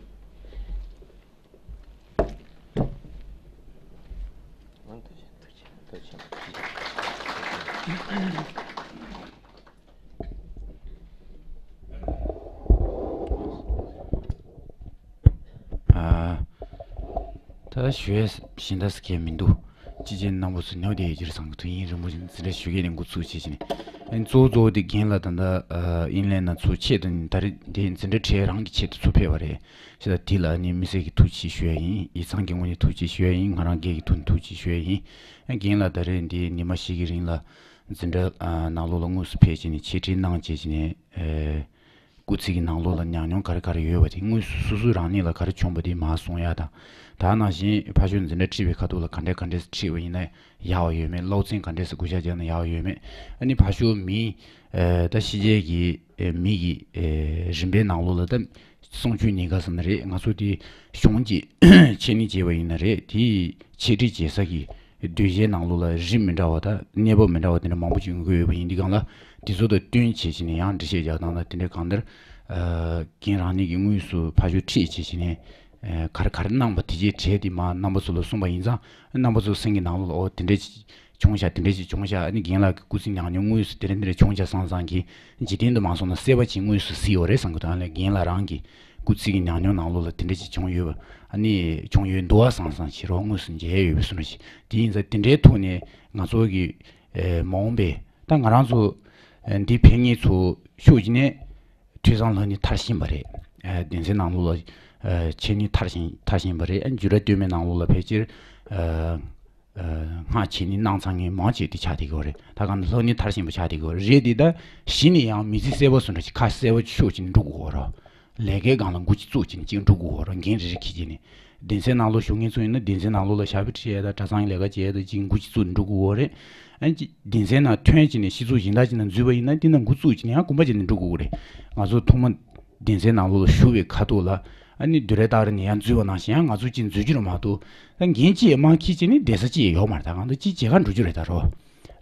ཐུགས་རྗེ་ཆེ། ཐུགས་རྗེ་ཆེ། ཨ། ད་ཞུ་ཡས་གཞན་དག་ཟེར་མཁན་མི་འདུག་ཅི་བྱས་རྣམ་པ་ཚོ་ཉོ་བསྡད་ཡོད་ཀྱི་རེད་བསམ་གྱི་འདུག་ཡུན་རིང་པོ་ཞིག་འཛིན་གྲྭ་ཞུ་མཁན་ནས་འགོ་ཚུགས་བྱས་བྱས་ནས། ཨ་ནི་གཙོ་བོ་གཙོ་བོ་དེ་རྒན་ལགས་ད་ལྟ་ཨ་དབྱིན་ལན་ནང་ཚུར་ཆེད་དུ་ད་རེས་དེ་འཛིན་གྲྭ་ཁྲིད་རང་གི་ཆེད་དུ་ཚུར་ཕེབས་པ་རེད། བྱས་ཙང་དེ་ལ་ཨ་ནི་དམིགས་བསལ་གྱི་ཐུགས་རྗེ་ཆེ་ཞུ་ཡ་ཡིན། ཡིག་ཚང་གི་ངོས་ནས་ཐུགས་རྗེ་ཆེ་ཞུ་ཡ་ཡིན། ང་རང་སྒེར་གྱི་ཐོག་ནས་ཐུགས་རྗེ་ཆེ་ཞུ་ཡ་ཡིན། ཨ་རྒན་ལགས་ད་རེས་འདི་ཉི་མ་བཞི་གི་རིང་ལ་འཛིན་གྲྭ་ཨ་ནང་ལོགས་ལ་དངོས་སུ་ཕེབས་བྱས་ནས་འཆད་ཁྲིད་གནང་བྱས་བྱས་ནས་ཨ། སྐུ་ཚེ་གི་ནང་ལོགས་ལ་ཉམས་མྱོང་ག་རེ་ག་རེ་ཡོད་པ་དེ་དངོས་སུ་སོ་སོ་རང་ཉིད་ལ་ག་རེ་བྱུང་པ་དེ་མར་གསུང་ཡ་དང་། ད་ནང་བཞིན་ཕར་ཕྱོགས་འཛིན་གྲྭ་ཁྲིད་པའི་ཁ་ཐུག་ལ་ག་འདྲས་ག་འདྲས་ཁྲིད་པ་ཡིན་ན་ཡག་པ་ཡོད་མེད། སློབ་ཚན་ག་འདྲས་སུ་བགོ་བཤའ་བརྒྱབ་ན་ཡག་པ་ཡོད་མེད། ཨ་ནི་ཕར་ཕྱོགས་མི་ཨ་ད་ཕྱི་རྒྱལ་གྱི་ཨ་མི་གི་ཨ་རིམ་པའི་ནང་ལོགས་ལ་ད་གསུང་ཆོས་ཉན་ག་ཟེར་ན་རེད། ང་ཚོ་དེ་གཞུང་གི་འཆད་ཉན་བྱས་པ་ཡིན་ན་རེད། དེའི་འཆད་ཁྲིད་བྱེད་ས་གི་སྡོད་གཞིའི་ནང་ལོགས་ལ་རིགས་མི་འདྲ་བ་དང་གནས་བབ་མི་འདྲ་བ་དེ་འདྲ་མང་པོ་ཅིག་ཡོང་གི་ཡོད་པ་ཡིན། འདི་སྒང་ལ་དེ་ཚོ་དང་བསྟུན་བྱས་བྱས་ནས་ཡང་འགྲེལ་བཤད་རྒྱག་སྟངས་དང་དེ་འདྲ་གང་ལྟར་ཨ་རྒན་རང་ཉིད་ཀྱིས་དངོས་སུ་ཕར་ཕྱོགས་ཁྲིད་བྱས་བྱས་ནས་ཨ་ག་རེ་ག་རེ་གནང་པ་དེ་རྗེས་གྲས་དེ་མར་རྣམ་པ་ཚོ་ལ་གསུངས་པ་ཡིན་ཙང་། རྣམ་པ་ཚོ་སེམས་ཀྱི་ནང་ལོགས་ལ་ཨོ་དེ་འདྲ་ཅིག་བྱུང་ཤག་དེ་འདྲ་ཅིག་བྱུང་ཤག་ཨ་ནི་རྒན་ལགས་ཀྱི་སྐུ་ཚེ་ཉམས་མྱོང་དངོས་སུ་དེ་འདྲ་འདི་འདྲ་བྱུང་ཤག་བསམ་བསམ་གྱིས་འཇིག་རྟེན་དུ་མ་སོང་ན་གསལ་པོ་ཅིག་དངོས་སུ་གཟིགས་ཡོད་རེད་བསམ་གྱི་འདུག་ཨ་ནི་རྒན་ལགས་རང་གི་སྐུ་ཚེ་གི་ཉམས་མྱོང་ནང་ལོགས་ལ་དེ་འདྲ་ཅིག་བྱུང་ཡོད་པ། ཨ་ནི་བྱུང་ཡོད་འདུག་བ་བསམ་བསམ་ཞིག་རོགས་དངོས་སུ་མཇལ་ཡོད་པའི་བཟོ་འདྲ་ཞིག་དེ་ཡིན་ཙང་དེ་འདྲའི་ཐོག་ནས་ང་ཚོ་གི་ཨེ་མ་འོངས་པའི་ད་ང་རང་ཚོ་ཨེ་འདི་ཕེབས་མཁན་ཚོ་ཤུགས་ཀྱིས་ནས་ཐོས་བསམ་ལྷོད་ནས་མཐར་ཕྱིན་པ་རེད། ཨེ་གདན་སའི་ནང་ལོགས་ལ་ཨེ་འཆད་ཉན་མཐར་ཕྱིན་མཐར་ཕྱིན་པ་རེད། ཨེ་བརྒྱུད་ར་སྟོད་སྨད་ནང་ལོགས་ལ་ཕལ་ཆེར་ཨེ་ཨ་སྔགས་འཆད་ཉན་གནང་ཚར་མཁན་མང་ཆེ་དེ་ཆགས་བསྡད་ཀྱི་ཡོད་རེད། ད་གང་ལྟར་ལྷོད་ནས་མཐར་ཕྱིན་པ་ཆགས་བསྡད་ཀྱི་ཡོད་རེད། རེད་དེ་ད་གཞི་ནས་ཡང་མི་ཚེ་གསལ་པོ་བཟོ་འདྲ་ཅིག་ཁ་གསལ་པོ་ཤོད་ཅིག་འགྲོ་དགོས་རོགས། ལས་ཀའི་སྒང་ལ་འགོ་ཅིག་བཙུགས་ཅིག་ཅིག་འགྲོ་དགོས་རོགས། འགན་རེ་རེ་འཁྱེར་བྱས་ནས་གདན་སའི་ནང་ལོགས་བཞུགས་མཁན་ཚོ་ཡིན་ན་གདན་སའི་ནང་ལོགས་ལ་ཞབས་ཕྱི་ཁྲིད་ཡས་དང་གྲྭ་ཚང་ལས་ཀ་བྱེད་ཡས་དང་ཅིག་འགོ་ཅིག་བཙུགས་ནས་འགྲོ་དགོས་རེད། ཨ་ཅིག་གདན་སའི་ནང་ཐོན་བྱས་ནས་སྤྱི་ཚོགས་གཞན་དག་ཅིག་ནང་འཛུལ་བ་ཡིན་ན་དེ་ནང་འགོ་བཙུགས་བྱས་ནས་ཡང་གོམ་པ་བྱས་ནས་འགྲོ་དགོས་རེད། ང་ཚོ་ཐོག་མ་གདན་སའི་ནང་ལོགས་ལ་བཞུགས་པའི་ཁ་ཐོག་ལ་ཨ་ནི་དུས་རེ་ཏག་རེ་ནས་ཡར་འཛུལ་བ་ནང་བཞིན་ཡང་ང་ཚོ་གཅིག་འཛུལ་རྒྱུ་རེད་མ་གཏོགས། ད་འགན་གཅིག་མ་འཁྱེར་བྱས་ནས་བསྡད་ས་གཅིག་ཡོད་མ་རེད། ད་གང་ལྟར་གཅིག་བྱེད་ག་འགྲོ་རྒྱུ་རེད་ད་རོ།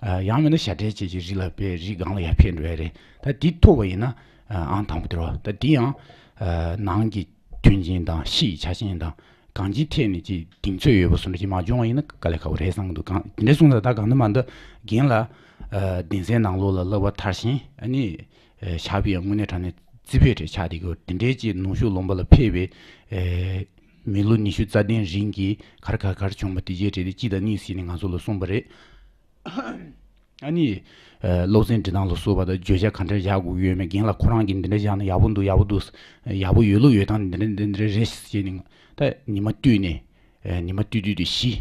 ཨ་ཡང་མིན་ན་ཞག་གྲལ་བྱས་ཀྱི་རི་ལ་བས་རི་སྒང་ལ་ཡར་ཕེབས་འགྲོ་ཡ་རེད། ད་འདི་ཐུག་པ་ཡིན་ན་ཨང་དང་པོ་དེ་རོ། ད་འདི་ཡང་ནང་གི་མཐུན་རྐྱེན་དང་ཕྱི་ཡི་ཆ་རྐྱེན་དང་གང་ཅིའི་ཐད་ནས་ཅིག་གདེང་ཚོད་ཡོད་པ་བཟོ་འདྲ་ཅིག་མ་བྱུང་བ་ཡིན་ན་དཀའ་ལས་ཁག་པོ་རེད་བསམ་གྱི་འདུག་གང་དེ་འདྲ་གསུངས་ཙང་ད་གང་ལྟར་མ་ལྟར་རྒན་ལགས་གདན་སའི་ནང་ལོགས་ལ་བསླབ་པ་མཐར་ཕྱིན། ཨ་ནི་ཞབས་པའི་དངོས་གནས་དྲང་གནས་རྩེ་ཕུད་རེ་ཆགས་བསྡད་ཀྱི་ཡོད། དེ་འདྲའི་ཅིག་ནུབ་ཕྱོགས་ལུང་པ་ལ་ཕེབས་པའི་ཨེ་མི་ལོ་ཉི་ཤུ་རྩ་བདུན་རིང་གི་ག་རེ་ག་རེ་ག་རེ་བྱུང་བ་དེ་རྗེས་དྲན་ཏེ་གཅིག་དང་གཉིས་ཟེར་ནས་ང་ཚོ་ལ་གསུངས་པ་རེད། ཨ་ནི་ཨེ་སློབ་ཚན་འབྲི་སྟངས་ལ་སོགས་པ་དང་བརྗོད་བྱ་ག་འདྲ་བཞག་དགོས་ཀྱི་ཡོད་མེད། རྒན་ལགས་ཁོ་རང་གིས་འདི་འདྲ་བཞག་ན་ཡག་པོ་འདུག་ཡག་པོ་འདུག་ཡག་པོ་ཡོད་ལུགས་ཡོད་སྟངས་འདི་འདྲ་འདི་འདྲ་རེད་ཟེར་ནས་ད་ཉི་མ་བསྟུད་ནས་ཨེ་ཉི་མ་བསྟུད་བསྟུད་དེ་བཞི་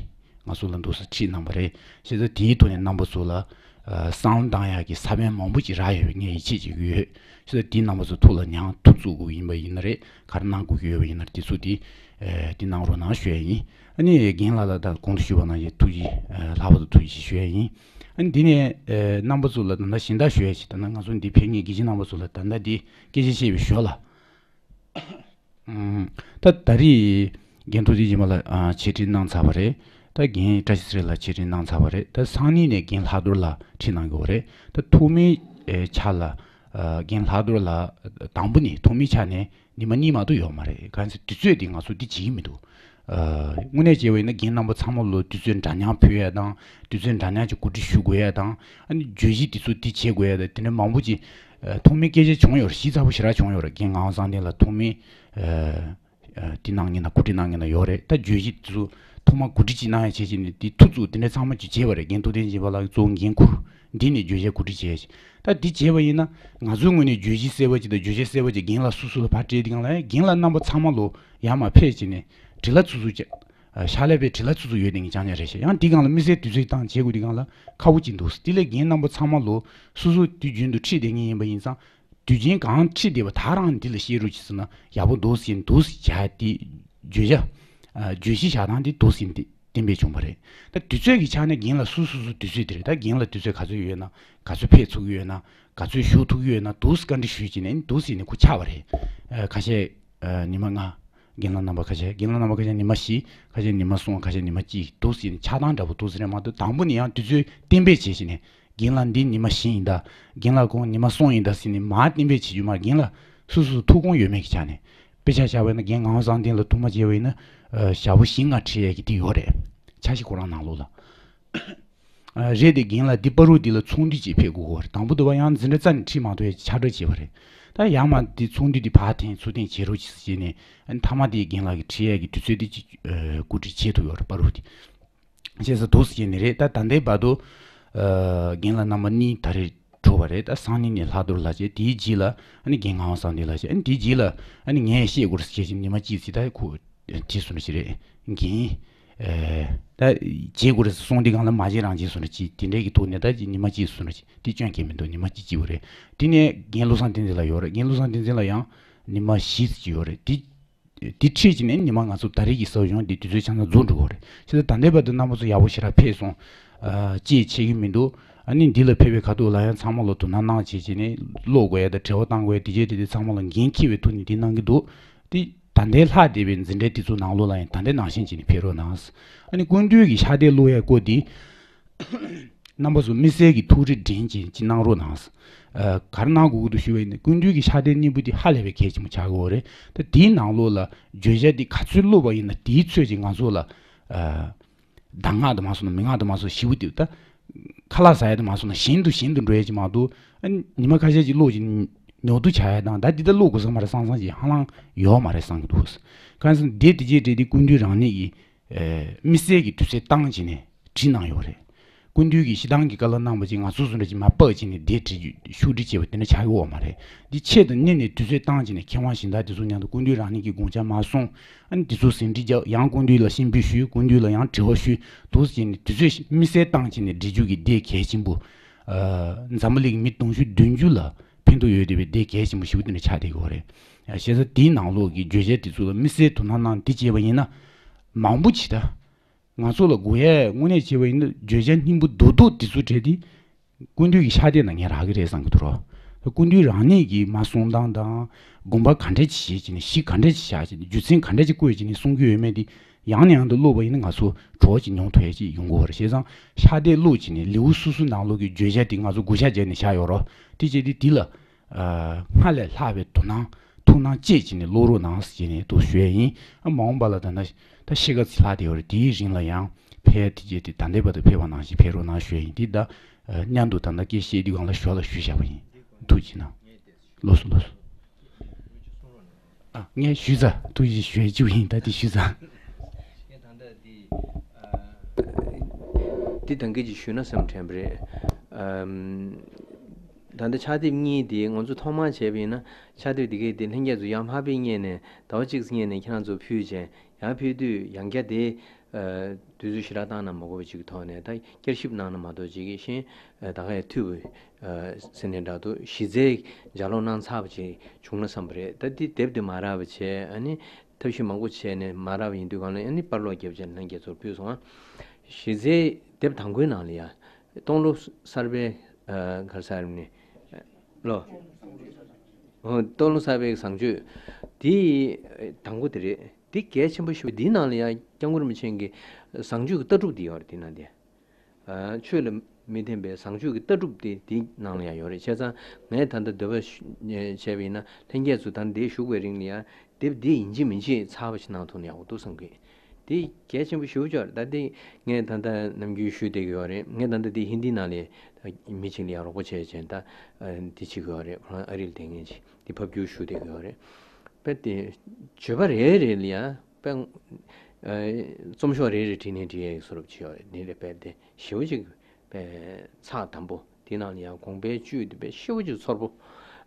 ང་ཚོ་ལ་འདུག་སེ་ཁྲིད་གནང་བ་རེད། བྱས་ཙང་དེའི་ཐོག་ནས་རྣམ་པ་ཚོ་ལ་ཨ་བསམ་བློ་བཏང་ཡག་གི་ས་བོན་མང་པོ་ཅིག་རག་ཡོད་པའི་ངས་ཡིད་ཆེས་བྱེད་ཀྱི་ཡོད། བྱས་ཙང་དེའི་རྣམ་པ་ཚོ་ཐུགས་ལ་མྱང་ཐུགས་བཙུགས་དགོས་ཡིན་པ་ཡིན་ན་རེད། ག་རེ་གནང་དགོས་ཀྱི་ཡོད་པ་ཡིན་ན་རེད། དེ་ཚོ་དེ་ཨ་དེ་གནང་རོགས་གནང་ཞུ་ཡ་ཡིན། ཨ་ནི་རྒན་ལགས་ལ་ད་གོང་དུ་ཞུས་པ་ནང་བཞིན་ཐུགས་རྗེ་ཨ་ལྷག་པར་དུ་ཐུགས་རྗེ་ཆེ་ཞུ་ཡ་ཡིན། ཨ་ནི་འདི་ནས་ཨ་རྣམ་པ་ཚོ་ལ་ད་ལྟ་གཞན་དག་ཞུ་ཡ་ཞིག་ད་ནང་ང་ཚོ་འདི་ཕེབས་མཁན་དགེ་ཆེ་རྣམ་པ་ཚོ་ལ་ད་ལྟ་འདི་སྐད་ཆ་བཤད་པའི་ཞོར་ལ། ཨམ། ད་ད་རེས་རྒན་ཐུགས་རྗེ་ཆེན་པོ་ལགས་ཨ་འཆད་ཁྲིད་གནང་ཚར་བ་རེད། ད་རྒན་བཀྲ་ཤིས་ཚེ་རིང་ལགས་འཆད་ཁྲིད་གནང་ཚར་བ་རེད། ད་སང་ཉིན་ནས་རྒན་ལྷག་རྡོར་ལགས་ཁྲིད་གནང་གི་ཡོད་རེད། ད་ཐོག་མའི་ཨེ་ཆ་ལ་ཨ་རྒན་ལྷག་རྡོར་ལགས་དང་པོ་ནས་ཐོག་མའི་ཆ་ནས་ཉི་མ་གཉིས་མ་གཏོགས་ཡོད་མ་རེད། གང་ཟེར་དུས་ཚོད་དེ་ང་ཚོ་འདི་བྱེད་ཀྱི་མི་འདུག་ཨ་དངོས་གནས་བྱས་པ་ཡིན་ན་རྒན་རྣམ་པ་ཚང་མ་ལོ་དུས་ཚོད་འདྲ་མཉམ་ཕུལ་ཡ་དང་དུས་ཚོད་འདྲ་མཉམ་གྱི་གོ་སྒྲིག་ཞུ་དགོས་ཡ་དང་། ཨ་ནི་བརྗོད་གཞི་འདི་ཚོ་འདི་བྱེད་དགོས་ཡ་དང་དེ་འདྲ་མང་པོ་ཅིག་ཨ་ཐོག་མའི་སྐད་ཆ་བྱུང་ཡོད་རེད། ཞིབ་ཚགས་པོ་ཞེ་དྲག་བྱུང་ཡོད་རེད། རྒན་ངག་དབང་བསམ་གཏན་ལགས་ཐོག་མའི་ཨ། ཨ་དེ་གནང་མཁན་དང་གོ་སྒྲིག་གནང་མཁན་དང་ཡོད་རེད། ད་བརྗོད་གཞི་དེ་ཚོ་ཐོག་མར་གོ་སྒྲིག་ཅིག་གནང་ཡ་བྱས་བྱས་ནས་དེ་ཐུགས་བཙུགས་དེ་འདྲ་ཚང་མ་ཅིག་བྱས་པ་རེད། རྒན་ཐུབ་བསྟན་སྦྱིན་པ་ལགས་གཙོ་བོ་འགན་འཁུར། འདི་ནས་བརྗོད་བྱ་གོ་སྒྲིག་བྱས་ཡ་ཞིག་ད་འདི་བྱས་པ་ཡིན་ན་ང་ཚོའི་ངོས་ནས་བརྗོད་གཞི་གསལ་པོ་ཅིག་དང་བརྗོད་བྱ་གསལ་པོ་ཅིག་རྒན་ལགས་སོ་སོ་ལ་ཕར་སྤྲད་དེ་གང་ལ་རྒན་ལགས་རྣམ་པ་ཚང་མ་ལོ་ཡར་མར་ཕེབས་བྱས་ནས་བྲེལ་བ་ཚུབ་ཚུབ་བྱས། ཨ་ཕྱག་ལས་པའི་བྲེལ་བ་ཚུབ་ཚུབ་ཡོད་དེ་ངས་ཅང་ཅང་རེད་ཤག་ཡང་འདི་སྒང་ལ་དམིགས་བསལ་དུས་ཚོད་བཏང་བྱེད་དགོས་དེ་སྒང་ལ་ཁག་པོ་ཅིག་འདུག་དེ་ལས་རྒན་རྣམ་པ་ཚང་མ་ལོ་སོ་སོ་དུས་རྒྱུན་དུ་ཁྲིད་བསྡད་མཁན་ཡིན་པ་ཡིན་ཙང་། དུས་ཆེན་གང་ཁྲིད་བསྡད་པ་ད་རང་འདི་ལ་བཤད་རོགས་ཅིག་ཟེར་ན་ཡག་པོ་འདུག་ཟེར་འདུག་ཟེར་བྱ་དེ་བརྗོད་བྱ། ཨ་བརྗོད་གཞི་བཞག་སྟངས་དེ་འདུག་ཟེར་དེ་གཏན་འབེབས་བྱུང་བ་རེད། ད་དུས་ཚོད་ཀྱི་ཆ་ནས་རྒན་ལགས་སོ་སོ་སོ་དུས་ཚོད་དེ་རེད། ད་རྒན་ལགས་དུས་ཚོད་ག་ཚོད་ཡོད་ན་ག་ཚོད་ཕེབས་ཚུགས་ཀྱི་ཡོད་ན་ག་ཚོད་བཞུགས་ཐུབ་ཀྱི་ཡོད་ན་འདུག་ཟེར་བཀའ་འདྲི་ཞུས་བྱས་ནས་འདུག་ཟེར་ནས་ཁོ་ཆགས་པ་རེད། ཨ་ཁ་ཤས་ཨ་ཉི་མ་ལྔ། རྒན་ལགས་རྣམ་པ་ཁ་ཤས་རྒན་ལགས་རྣམ་པ་ཁ་ཤས་ཉི་མ་བཞི། ཁ་ཤས་ཉི་མ་གསུམ། ཁ་ཤས་ཉི་མ་གཅིག་འདུག་ཟེར་ནས་ཆགས་སྟངས་འདྲ་པོ་འདུག་ཟེར་རེད་མ་གཏོགས་དང་པོ་ནས་ཡང་དུས་ཚོད་གཏན་འབེབས་བྱས་བྱས་ནས། རྒན་ལགས་འདི་ཉི་མ་བཞི་ཡིན་ད། རྒན་ལགས་ཁོང་ཉི་མ་གསུམ་ཡིན་ད་ཟེར་ནས་མར་གཏན་འབེབས་བྱེད་རྒྱུ་མ་རེད། རྒན་ལགས་སོ་སོ་ཐུགས་དགོངས་ཡོད་མེད་ཀྱི་ཆ་ནས། དཔེ་ཆ་བཞག་པ་ཡིན་ན་རྒན་ངག་དབང་བསམ་གཏན་ལ་ཐོག་མ་མཇལ་བ་ཡིན་ན་ཨ་ཞག་པོ་བཞི་ལྔ་ཁྲིད་ཡས་ཀྱི་དེ་ཡོད་རེད། འཆར་གཞི་ཁོ་རང་ནང་ལོགས་ལ། རེད་དེ། རྒན་ལགས་འདི་བར་དུ་འདི་ལ་ཚོགས་འདུ་ཅིག་ཕེབས་དགོས་ཀྱི་ཡོད་རེད། དང་པོ་དེ་བ་ཡང་འཛིན་གྲྭ་རྩ་ནས་ཁྲིད་མ་ཐུབ་ཡ་ཕྱག་བྲལ་བྱས་པ་རེད། ད་ཡང་མ་འདི་ཚོགས་འདུ་འདི་ཕར་འཐེན་ཚུར་འཐེན་བྱེད་རོགས་གྱིས་ཟེར་བྱས་ནས། ཨ་ནི་མཐའ་མ་དེ་རྒན་ལགས་ཀྱིས་ཁྲིད་ཡ་གི་དུས་ཚོད་དེ་ཅིག་ཨ་གོ་སྒྲིག་བྱེད་ཐུབ་ཡོད་རེད། བར་དུ་དེ་བྱས་ས་འདུག་ཟེར་བྱས་ནས་རེད། ད་ད་ལྟའི་བར་དུ་ཨ་རྒན་ལགས་རྣམ་པ་གཉིས་ད་རེས་གྲོངས་པ་རེད། ད་སང་ཉིན་ནས་ལྷག་རྡོར་ལགས་བྱས། དེའི་རྗེས་ལ་ཨ་ནི་རྒན་ངག་དབང་བསམ་གཏན་ལགས་བྱས། ཨ་ནི་དེའི་རྗེས་ལ་ཨ་ནི་ངས་བཤད་དགོས་རེད་ཟེར་བྱས་ནས་ཉི་མ་གཅིག་ཙམ་ད་ཁོ་བྲིས་སོང་ནི་ཞིག་རེད། རྒན་ཨེ་ད་བྱེད་དགོས་རེད་ཟེར་གསུངས་དེ་སྒང་ལ་མ་བྱེད་རང་བྱེད་སོང་ནི་ཅིག་དེ་འདྲའི་གི་ཐོག་ནས་ད་ཅིག་ཉི་མ་གཅིག་སོང་ནི་ཅིག་དེ་སྐྱོན་གང་ཡང་མི་འདུག་ཉི་མ་གཅིག་གཅིག་པོ་རེད། དེ་ནས་རྒན་བློ་བཟང་བསྟན་འཛིན་ལགས་ཡོད་རེད། རྒན་བློ་བཟང་བསྟན་འཛིན་ལགས་ཡང་ཉི་མ་བཞི་ཙམ་ཅིག་ཡོད་རེད། དེ་དེ་ཁྲིད་ཀྱི་ནས་ཉི་མ་ང་ཚོ་ད་རེས་ཀྱི་ཟབ་སྦྱོང་འདི་དུས་ཚོད་ཆ་ཚང་རྫོགས་འགྲོ་གི་རེད། བྱས་ཙང་ད་ལྟའི་བར་དུ་རྣམ་པ་ཚོ་ཡག་པོ་ཞེ་དྲག་ཕེབས་སོང་། ཨ་ཅེས་བྱེད་ཀྱི་མི་འདུག་ཨ་ནི་འདི་ལ་ཕེབས་པའི་ཁ་ཐུག་ལ་ཡང་ཚང་མ་ལ་དོ་སྣང་གནང་བྱས་བྱས་ནས་ཀློག་དགོས་ཡ་དང་འབྲེལ་བ་གཏང་དགོས་ཡ་དེ་བྱས་དེ་དེ་ཚང་མ་ལ་འགན་འཁྱེར་བའི་ཐོག་ནས་འདི་གནང་གི་འདུག་དེ་ད་ལྟའི་ལྷག་བསྡད་པའི་འཛིན་གྲྭའི་དེ་ཚོ་ནང་ལོགས་ལ་ཡང་ད་ལྟའི་ནང་བཞིན་བྱས་ནས་ཕེབས་རོགས་གནང་། ཨ་ནི་སྐུ་མདུན་གྱི་ཕྱག་དེབ་ཀློག་ཡ་སྐོར་འདི་རྣམ་པ་ཚོ་དམིགས་བསལ་གྱི་ཐུགས་རེ་དྲན་བྱས་ཅིག་གནང་རོགས་གནང་། ཨ་ག་རེ་གནང་དགོས་ཀྱི་འདུག་ཞུ་བ་ཡིན་ན། སྐུ་མདུན་གྱི་ཕྱག་དེབ་གཉིས་པོ་དེ་ཧ་ལས་པའི་གལ་ཆེན་པོ་ཆགས་ཀྱི་ཡོད་རེད། ད་དེའི་ནང་ལོགས་ལ་བརྗོད་བྱ་དེ་ག་ཚོད་ཀློག་པ་ཡིན་ན་དེའི་ཚོད་ཅིག་ང་ཚོ་ལ་ཨ་གདམས་ངག་དུ་མ་སོང་ན་མན་ངག་དུ་མ་སོང་ཞིབ་པོ་དེ་ད་ཁ་ལག་ཟ་ཡ་དུ་མ་སོང་ན་གཞན་དུ་གཞན་དུ་འགྲོ་ཡ་ཅིག་མ་གཏོགས། ཨ་ཉི་མ་ཁ་ཤས་ཅིག་ཀློག་ཅིག་ཉོག་འདུག་བྱ་ཡ་དང་། ད་འདི་ད་ཀློག་དགོས་ས་མ་རེད་བསམ་བསམ་ཅིག་ཧ་ལམ་ཡོད་མ་རེད་བསམ་གྱི་འདུག་གང་ཟེར་ན་དེ་དེ་རྗེས་འབྲེལ་དེ་སྐུ་མདུན་རང་ཉིད་ཀྱིས་ཨེ་དམིགས་བསལ་གྱི་དུས་ཚོད་བཏང་བྱས་ནས་བྲིས་གནང་ཡོད་རེད། སྐུ་མདུན་གྱིས་ཞེ་སྡང་གི་བཀའ་སློབ་གནང་བ་ཅིག་ང་ཚོ་བཟོ་འདྲ་ཅིག་མར་ཕབ་བྱས་ནས་དེ་བྲིས་ཤུགས་བྲིས་བྱས་པ་དེ་འདྲ་ཆགས་ཀྱི་ཡོད་མ་རེད། འདི་ཆེད་དུ་གཉེར་ནས་དུས་ཚོད་བཏང་བྱས་ནས་མཁས་དབང་གཞན་དག་དེ་ཚོ་མཉམ་དུ་སྐུ་མདུན་རང་ཉིད་ཀྱི་དགོངས་འཆར་མར་གསུངས། ཨ་ནི་དེ་ཚོ་ཟིན་བྲིས་བརྒྱབ། ཡང་སྐུ་མདུན་ལ་ཤེས་འབུལ་ཞུས། སྐུ་མདུན་ལ་ཡང་དྲི་བ་ཞུས། འདུག་སེ་བྱས་ནས་དུས་ཚོད་དམིགས་བསལ་བཏང་བྱས་ནས་བྲིས་རྒྱུ་གི་དེ་གལ་ཆེན་པོ། ཨ་འཛམ་བུ་གླིང་གི་མི་དུང་ཕྱུར་བདུན་ཅུ་ལ་ཕན་ཐོགས་ཡོད་བསྡད་པའི་དེ་གལ་ཆེན་པོ་ཞེ་པོ་དེ་འདྲ་ཆགས་བསྡད་ཀྱི་ཡོད་རེད། ཨ་བྱས་ཙང་དེའི་ནང་ལོགས་ཀྱི་བརྗོད་བྱ་དེ་ཚོ་ལ་དམིགས་བསལ་དོ་སྣང་གནང་དེ་བྱས་པ་ཡིན་ན། མང་པོ་ཅིག་ད་ང་ཚོ་ལ་དགོས་ཡས་དངོས་གནས་བྱས་པ་ཡིན་ན་བརྗོད་བྱ་སྙིང་པོ་རྡོག་རྡོག་དེ་ཚོ་བྲིས་ཏེ་སྐུ་མདུན་གྱི་ཕྱག་དེབ་ནང་ངས་རག་གི་རེད་བསམ་གྱི་འདུག་རོ། སྐུ་མདུན་རང་ཉིད་ཀྱིས་མར་གསུང་སྟངས་དང་། དགོངས་པ་ག་འདྲས་ཅིག་བཞེས་བྱས་ནས། གཞི་ག་འདྲས་ཅིག་བཞག་བྱས་ནས། རྒྱུ་མཚན་ག་འདྲས་ཅིག་བཀོད་བྱས་ནས་གསུང་གི་ཡོད་མེད་དེ་ཡང་ནས་ཡང་དུ་ཀློག་པ་ཡིན་ན་ང་ཚོ་བྲོ་བ་ཅིག་མྱོང་ཐུབ་ཡ་ཅིག་ཡོང་གི་ཡོད་རེད། བྱས་ཙང་ཕྱག་དེབ་ཀློག་བྱས་ནས་ལེའུ་སོ་སོའི་ནང་ལོགས་ཀྱི་བརྗོད་བྱ་དེ་ང་ཚོ་བགོ་བཤའ་བརྒྱབ་ནས་བཞག་ཡོད་རོ། དེ་བྱས་ཏེ་འདི་ལ་ཨ་སྔར་ལས་ལྷག་པའི་དོ་སྣང་ཐུགས་སྣང་བཅས་བྱས་ནས་ཀློག་རོགས་གནང་ཟེར་ནས་འདུག་ཞུ་ཡས་ཡིན། ཨ་མ་འོངས་པ་ལ་ད་ལྟ་ད་ཤི་ཁ་ཚིག་ལྷག་བསྡད་ཡོད་རེད། དེའི་རིང་ལ་ཡང་ཕལ་དེ་བྱས་ཏེ་ད་ལྟའི་བར་དུ་ཕེབས་པ་ནང་བཞིན་ཕེབས་རོགས་གནང་ཞུ་ཡས་ཡིན། འདི་ད་ཨ་མཉམ་དུ་ད་ལྟ་སྐད་བཤད་དུས་སྒང་ལ་ཞོར་ལ་ཞུས་བཞག་པ་ཡིན། ཐུགས་རྗེ་གནང་། ལགས་སོ་ལགས་སོ། ཨ་ངས་ཞུས་ཚར། ཐུགས་རྗེ་ཆེ། ཞུ་ཡ་བཅུག་ཡིན། ད་དེ་ཞུས་ཚར། ངས་ད་ལྟ་འདི་ཨ་འདི་ད་གིན་ཅིག་ཞུས་ན་བསམ་དྲན་པ་རེད། ཨམ། ད་ལྟ་ཕྱག་དེབ་གཉིས་དེ་ང་ཚོ་ཐོག་མར་བྱས་པ་ཡིན་ན། ཕྱག་དེབ་དེ་གའི་དེ་ལྷན་རྒྱས་ཚོ་ཡར་མར་ཕར་སྙེག་ནས་ཟླ་བ་གཅིག་སྙེག་ནས་ཁྱེད་རང་ཚོ་ཕུལ་བྱས། ཡར་ཕུལ་དུས་ཡང་བསྐྱར་དེ་ཨ་དུས་ཚོད་ཞེ་དྲག་བཏང་ན་མ་དགོས་པ་ཅིག་གི་ཐོག་ནས་ད་བསྐྱར་ཞིབ་གནང་ན་མ་གཏོགས་ཅིག་གི་ཤེས་ཨ་ད་ག་ཡ་འཐུས་པ་ཨ་ཟེར་ནས་འདྲ་འདུག་གཞི་རྩའི་ལྗགས་ཀློག་གནང་ཚར་བ་ཅིག་བྱུང་ན་བསམ་པ་རེད། ད་འདི་དེབ་དེ་མ་རག་པ་བྱས། ཨ་ནི་ཐབས་ཤེས་མང་པོ་བྱས་ནས་མ་རག་པ་ཡིན་དུས་སྒང་ལ། ཨ་ནི་པར་ཀློག་བརྒྱབ་བྱས་ལྷན་རྒྱས་ཚོར་ཕུལ་སོང་ང་། གཞི་རྩའི་དེབ་དང་པོའི་ནང་ལ་ཡ། སྟོང་ལོ་གསར་པའི་ཨ་ག་རེ་ཟེར་ནི་ལོ། ཨོ་སྟོང་ལོ་གསར་པའི་བཟང་སྤྱོད། དེ་དང་པོ་དེ་རེད། དེ་གལ་ཆེན་པོ་ཞིག་འདིའི་ནང་ལ་ཡ་སྐྱབས་མགོན་རིན་པོ་ཆེ་གི་བཟང་སྤྱོད་ཀྱི་ལྟ་གྲུབ་དེ་ཡོད་རེད། དེ་ནང་དེ། ཨ་ཆོས་ལ་མི་བརྟེན་པའི་བཟང་སྤྱོད་ཀྱི་ལྟ་གྲུབ་དེ་དེའི་ནང་ལ་ཡང་ཡོད་རེད། བྱས་ཙང་ངས་ད་ལྟ་འདོད་པ་ཞུ་བྱས་པ་ཡིན་ན། ལྷན་རྒྱས་ཚོ་ད་འདིར་བཞུགས་པའི་རིང་ལ་ཡང་དེབ་འདི་ཡིན་གཅིག་མིན་གཅིག་ཚར་བ་ཞིག་གནང་ཐུབ་ན་ཡག་པོ་འདུག་བསམ་གི། དེ་གལ་ཆེན་པོ་ཞེ་པོ་ཅིག་རེད། ད་དེ་ངས་ད་ལྟ་ནམ་རྒྱུན་ཞུ་བསྡད་ཀྱི་ཡོད་རེད། ངས་ད་ལྟ་དེ་ཧིན་དི་ནང་ལ་མི་གཅིག་ལ་ཡང་རོགས་པ་བྱས་བྱས་ད་འདི་བྱེད་ཀྱི་ཡོད་རེད། ཁོ་རང་ཨ་རིར་བསྡད་མཁན་ཅིག་དེ་ཕབ་བསྒྱུར་ཞུ་བསྡད་ཀྱི་ཡོད་རེད། དཔེ་དེ་བརྗོད་པ་རེ་རེ་ལ་ཡང་དཔེ་ཨ་རྩོམ་ཤོག་རེ་རེ་བྲིས་ནས་འབྲི་ཡས་བཟོ་འདྲ་ཅིག་ཡོད་རེད། འདི་ལ་དཔེ་དེ་ཞེ་པོ་ཅིག་དཔེ་ཚགས་དམ་པོ། དེ་ནང་ལ་ཡང་དགོངས་པའི་བཅུད་དེ་དཔེ་ཞེ་པོ་ཅིག་ཚོར་པོ་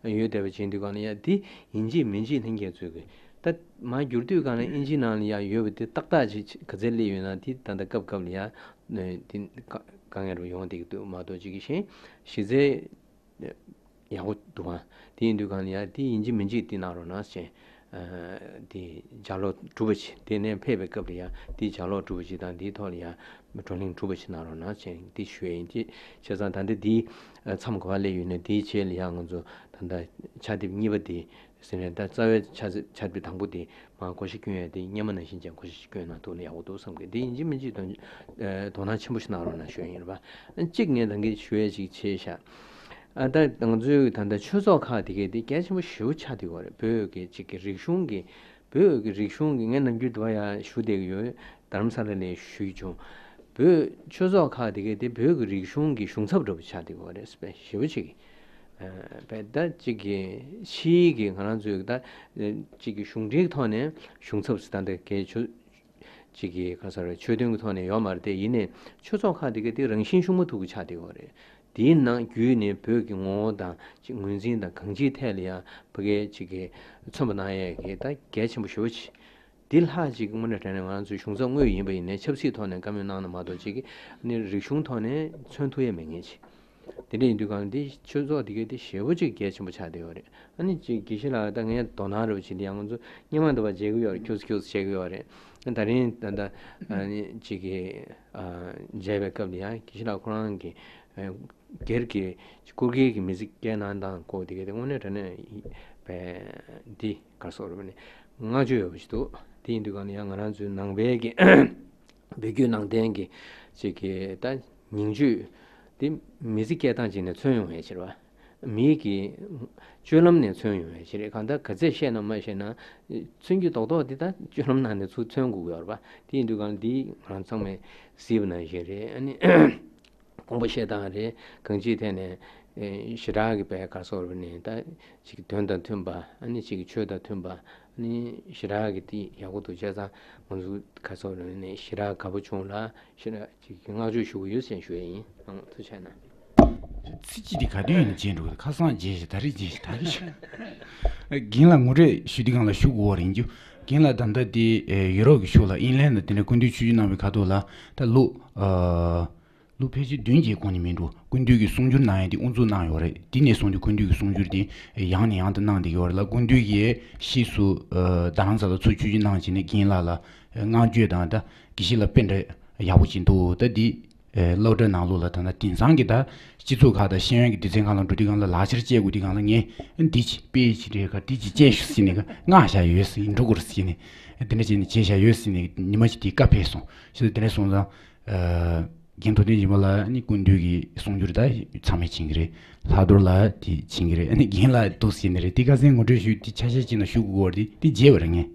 ཡོད་བསྡད་པ་བྱེད་དུས་སྒང་ལ་ཡང་དེ་ཡིན་གཅིག་མིན་གཅིག་ལྷན་རྒྱས་ཚོས་ཀྱི་ད་མར་བསྒྱུར་དུས་སྒང་ལ་ཨིན་ཇི་ནང་ལ་ཡང་ཡོད་པ་དེ་ཏག་ཏག་ཅིག་ག་ཚད་སླེབས་ཡོད་ན། དེ་ད་ལྟ་སྐབས་སྐབས་ལ་ཡང་དེ་དཀའ་དཀའ་ངལ་རུ་ཡོང་བསྡད་ཀྱི་འདུག་མ་གཏོགས་ཅིག་གི་གཞན་གཞི་རྩའི་ཡག་པོ་འདུག་ཨང་། དེ་ཡིན་དུས་སྒང་ལ་ཡང་དེ་ཡིན་གཅིག་མིན་གཅིག་དེ་གནང་རོགས་གནང་ཞེས། ཨ་དེ་ལྗགས་ཀློག་གྲུབ་པ་ཞིག་དེ་ནས་ཕེབས་པའི་སྐབས་ལ་ཡང་དེ་ལྗགས་ཀློག་གྲུབ་པ་ཞིག་དང་། དེའི་ཐོག་ལ་ཡང་བགྲོ་གླེང་གྲུབ་པ་ཞིག་གནང་རོགས་གནང་ཞེས་དེ་ཞུ་ཡ་ཡིན། དེ་བྱས་ཙང་ད་ལྟ་དེ་མཚམས་ག་པར་སླེབས་ཡོད་ན། དེའི་རྗེས་ལ་ཡང་ང་ཚོ་ད་ལྟ་ཕྱག་དེབ་གཉིས་པ་དེ་ཟེར་ནས། ད་རྩ་བའི་ཕྱག་ཕྱག་དེབ་དང་པོ་དེ་མར་བགོ་བཤའ་སྐྱོན་ཡ་དེ་སྔོན་མ་ནང་བཞིན་ཅིག་བགོ་བཤའ་སྐྱོན་གནང་ཐུབ་ན་ཡག་པོ་འདུག་བསམ་གི། དེ་ཡིན་གཅིག་མིན་གཅིག་དོ་ཨ་དོ་སྣང་ཆེན་པོ་ཞིག་གནང་རོགས་གནང་ཞུ་ཡ་ཡིན་རེད་པ། གཅིག་ངས་ད་གིན་ཞུ་ཡ་ཅིག་བྱས་ཤག་ཨ་ད་ང་ཚོའི་ད་ལྟ་ཆོས་ཚོགས་ཁག་དེ་གས་དེ་གལ་ཆེན་པོ་ཞེ་པོ་ཆགས་བསྡད་ཡོད་རེད། བོད་ཀྱི་གཅིག་གི་རིག་གཞུང་གི་བོད་ཀྱི་རིག་གཞུང་གི། ངས་ནམ་རྒྱུན་དུ་བ་ཡ་ཞུ་བསྡད་ཀྱི་ཡོད། རྡ་རམ་ས་ལ་ནས་ཞུ་གི་བྱུང་། བོད་ཆོས་ཚོགས་ཁག་དེ་གའི་དེ་བོད་ཀྱི་རིག་གཞུང་གི་གཞུང་ཚབ་འདྲ་པོ་ཆགས་བསྡད་ཡོད་རེད། དཔེ་ཞེ་པོ་ཅིག་གི་ཨ་དཔེ་ད་ཅིག་གི་ཕྱིའི་གི་ང་རང་ཚོའི་ད་ཅིག་གི་གཞུང་འབྲེལ་གྱི་ཐོག་ནས་གཞུང་ཚབ་ཟེར་ད་འདི་གའི་ཆོས་ཅིག་གི་ག་ས་རེད། ཆོས་དོན་གྱི་ཐོག་ནས་ཡོད་མ་རེད་དེ། ཡིན་ནའི་ཆོས་ཚོགས་ཁག་དེ་གའི་དེ་རང་བཞིན་ཤུགས་མ་ཐུག་གི་ཆགས་བསྡད་ཡོད་རེད། དེའི་ནང་བརྒྱུད་ནས་བོད་ཀྱི་ངོ་བོ་དང་ཅིག་ངོས་འཛིན་དང་གང་ཅིའི་ཐད་ལ་ཡང་ཕ་གིའི་ཅིག་གི་མཚོན་པ་གནང་ཡས་ཀྱི་ད་གལ་ཆེན་པོ་ཞེ་པོ་ཅིག་འདི་ལྷག་ཅིག་དངོས་གནས་དྲང་གནས་ང་རང་ཚོའི་གཞུང་ཚབ་དངོས་ཡིན་པ་ཡིན་ནའི་ཆབ་སྲིད་ཐོག་ནས་བཀའ་མོལ་གནང་ན་མ་གཏོགས་ཅིག་ནི་རིག་གཞུང་ཐོག་ནས་མཚོན་ཐུབ་ཡས་མེད་ངེས་ཅིག་དེ་འདྲ་ཡིན་དུས་གང་འདི་ཆོས་ཚོགས་དེ་གའི་དེ་ཞེ་པོ་ཅིག་གལ་ཆེན་པོ་ཆགས་བསྡད་ཡོད་རེད། ཨ་ནི་ཅིག་དགེ་བཤེས་ལགས་ད་ངས་དོ་སྣང་རེ་བ་བྱེད་དེ་ཡང་ང་ཚོ་སྔོན་མ་འདྲ་བ་མཇལ་གི་ཡོད་རེད། ཁྱུག་ཙམ་ཁྱུག་ཙམ་བྱེད་གི་ཡོད་རེད། ད་རིང་ད་ལྟ་ཨ་ནི་ཅིག་གི་ཨ་མཇལ་བའི་སྐབས་ལ་ཡང་དགེ་བཤེས་ལགས་ཁོ་རང་གི་ཨ་སྒེར་གྱི་སྐུ་སྒེར་གྱི་མི་ཚེ་སྐྱེལ་གནང་སྟངས་སྐོར་དེ་གའི་དེ་དངོས་གནས་དྲང་གནས་པའི་འདི་ག་རེ་ཟེར་དགོས་རེད་པ། ནི་བསྔགས་བརྗོད་ཡོད་པ་ཞིག་འདུག་དེ་ཡིན་དུས་གང་ལ་ཡང་ང་རང་ཚོའི་ནང་པའི་གི་བོད་བརྒྱུད་ནང་བསྟན་གྱི་ཅིག་གི་ད་ཉིང་བཅུད་དེ་མི་ཚེ་སྐྱེལ་སྟངས་ཅིག་ནས་མཚོན་ཡོང་ཡས་ཕྱིར་བ། མིའི་གི་སྤྱོད་ལམ་ནས་མཚོན་ཡོང་ཡས་ཕྱིར་རེད། གང་ལྟར་ག་ཚད་བཤད་ན་མ་བཤད་ན་མཚོན་རྒྱུ་རྡོག་རྡོག་འདི་ད་སྤྱོད་ལམ་ནང་ནས་ཚུར་མཚོན་དགོས་ཀྱི་ཡོད་རེད་པ། དེ་ཡིན་དུས་གང་ལ་འདི་ང་རང་ཚང་མས་གཟིགས་པ་ནང་བཞིན་རེད། ཨ་ནི་དགོངས་པ་བཞེས་སྟངས་རེད། གང་ཅིའི་ཐད་ནས་ཨེ་ཞེ་དྲག་གི་བས་ག་རེ་ཟེར་དགོས་རེད་པ། ནི་ད་ཅིག་དོན་དང་མཐུན་པ། ཨ་ནི་ཅིག་ཆོས་དང་མཐུན་པ། ཨ་ནི་ཞེ་དྲག་གི་དེ་ཡག་པོ་འདུག་བྱས་ཙང་ང་ཚོ་ག་རེ་ཟེར་དགོས་རེད་པ། ནི་ཞེ་དྲག་དགའ་པོ་བྱུང་ལ། ཞེ་དྲག་ཅིག་བསྔགས་བརྗོད་ཞུ་གི་ཡོད་ཟེར་ཞུ་ཡས་ཡིན། ཨང་། ཐུགས་རྗེ་གནང་། ཚིག་གཅིག་དེ་ག་དུས་ཡིན་ན་བརྗེད་འགྲོ་གི། ཁ་སང་བརྗེད་ཤག་ད་རེས་བརྗེད་ཤག་ད་གི་ཤག་རྒན་ལགས་ངོ་སྤྲོད་ཞུ་དུས་སྒང་ལ་ཞུ་དགོས་པ་རེད། འཇུ་རྒན་ལགས་ད་ལྟ་དེ་ཡུ་རོབ་ཀྱི་ཕྱོགས་ལ་ཨིན་ལན་ལ་དེ་འདྲ་སྐུ་མདུན་ཆིབས་བསྒྱུར་གནང་བའི་ཁ་ཐོག་ལ་ད་ལོ་ཨ་ལོ་ཕལ་ཆེར་བདུན་བརྒྱད་གོང་ནས་མིན་འགྲོ་སྐུ་མདུན་གྱི་གསུང་སྒྱུར་གནང་ཡས་དེ་དབུ་འཛུགས་གནང་ཡོད་རེད། དེ་ནས་བཟུང་སྟེ་སྐུ་མདུན་གྱི་གསུང་སྒྱུར་དེ་ཡང་ནས་ཡང་དུ་གནང་བསྡད་ཡོད་རེད་ལ། སྐུ་མདུན་གྱིས་ཕྱིས་སུ་ཨ་རྡ་རམ་ས་ལ་ཚུར་ཆིབས་བསྒྱུར་གནང་བྱས་ནས་རྒན་ལགས་ལ་བསྔགས་བརྗོད་དང་ད་དགེ་བཤེས་ལགས་དཔེ་འདྲ་ཡག་པོ་ཅིག་འདུག་ད་འདི་ཨེ་སློབ་གྲྭ་ནང་ལོགས་ལ་ད་ལྟ་དེང་སང་གི་ད་སྤྱི་ཚོགས་ཁག་དང་ཤེས་ཡོན་གྱི་སྡེ་ཚན་ཁག་ལ་འགྲོ་དུས་སྒང་ལ་ལག་ཁྱེར་སྤྲད་དགོས་དུས་སྒང་ལ་ངས་འདི་ཅིག་དཔེ་ཅིག་རེད་ག་འདི་ཅིག་སྤྲད་ཤོག་ཟེར་ནས་ག་མངགས་བཞག་ཡོད་ཟེར། འགྲོ་དགོས་རེད་ཟེར་ནས་དེ་འདྲ་བྱས་ནས་བྱས་བཞག་ཡོད་ཟེར་ནས་ཉི་མ་ཅིག་དེ་བཀའ་ཕེབས་སོང་། ཞེས་དེ་འདྲ་སོང་ཙང་ཨ་རྒན་རྡོར་གདན་སྦྱིན་པ་ལགས་ནི་སྐུ་མདུན་གྱི་གསུང་སྒྱུར་ད་ཚང་མས་མཁྱེན་གྱི་རེད། ལྷག་རྡོར་ལགས་དེ་མཁྱེན་གྱི་རེད། ཨ་ནི་རྒན་ལགས་འདུག་ཟེར་ནི་རེད། དེ་ཁ་སང་ངོ་སྤྲོད་ཞུས་དེ་ཆ་ཤས་ཅིག་ན་ཞུ་དགོས་པ་རེད། དེ་བརྗེད་པ་རེད། ངས་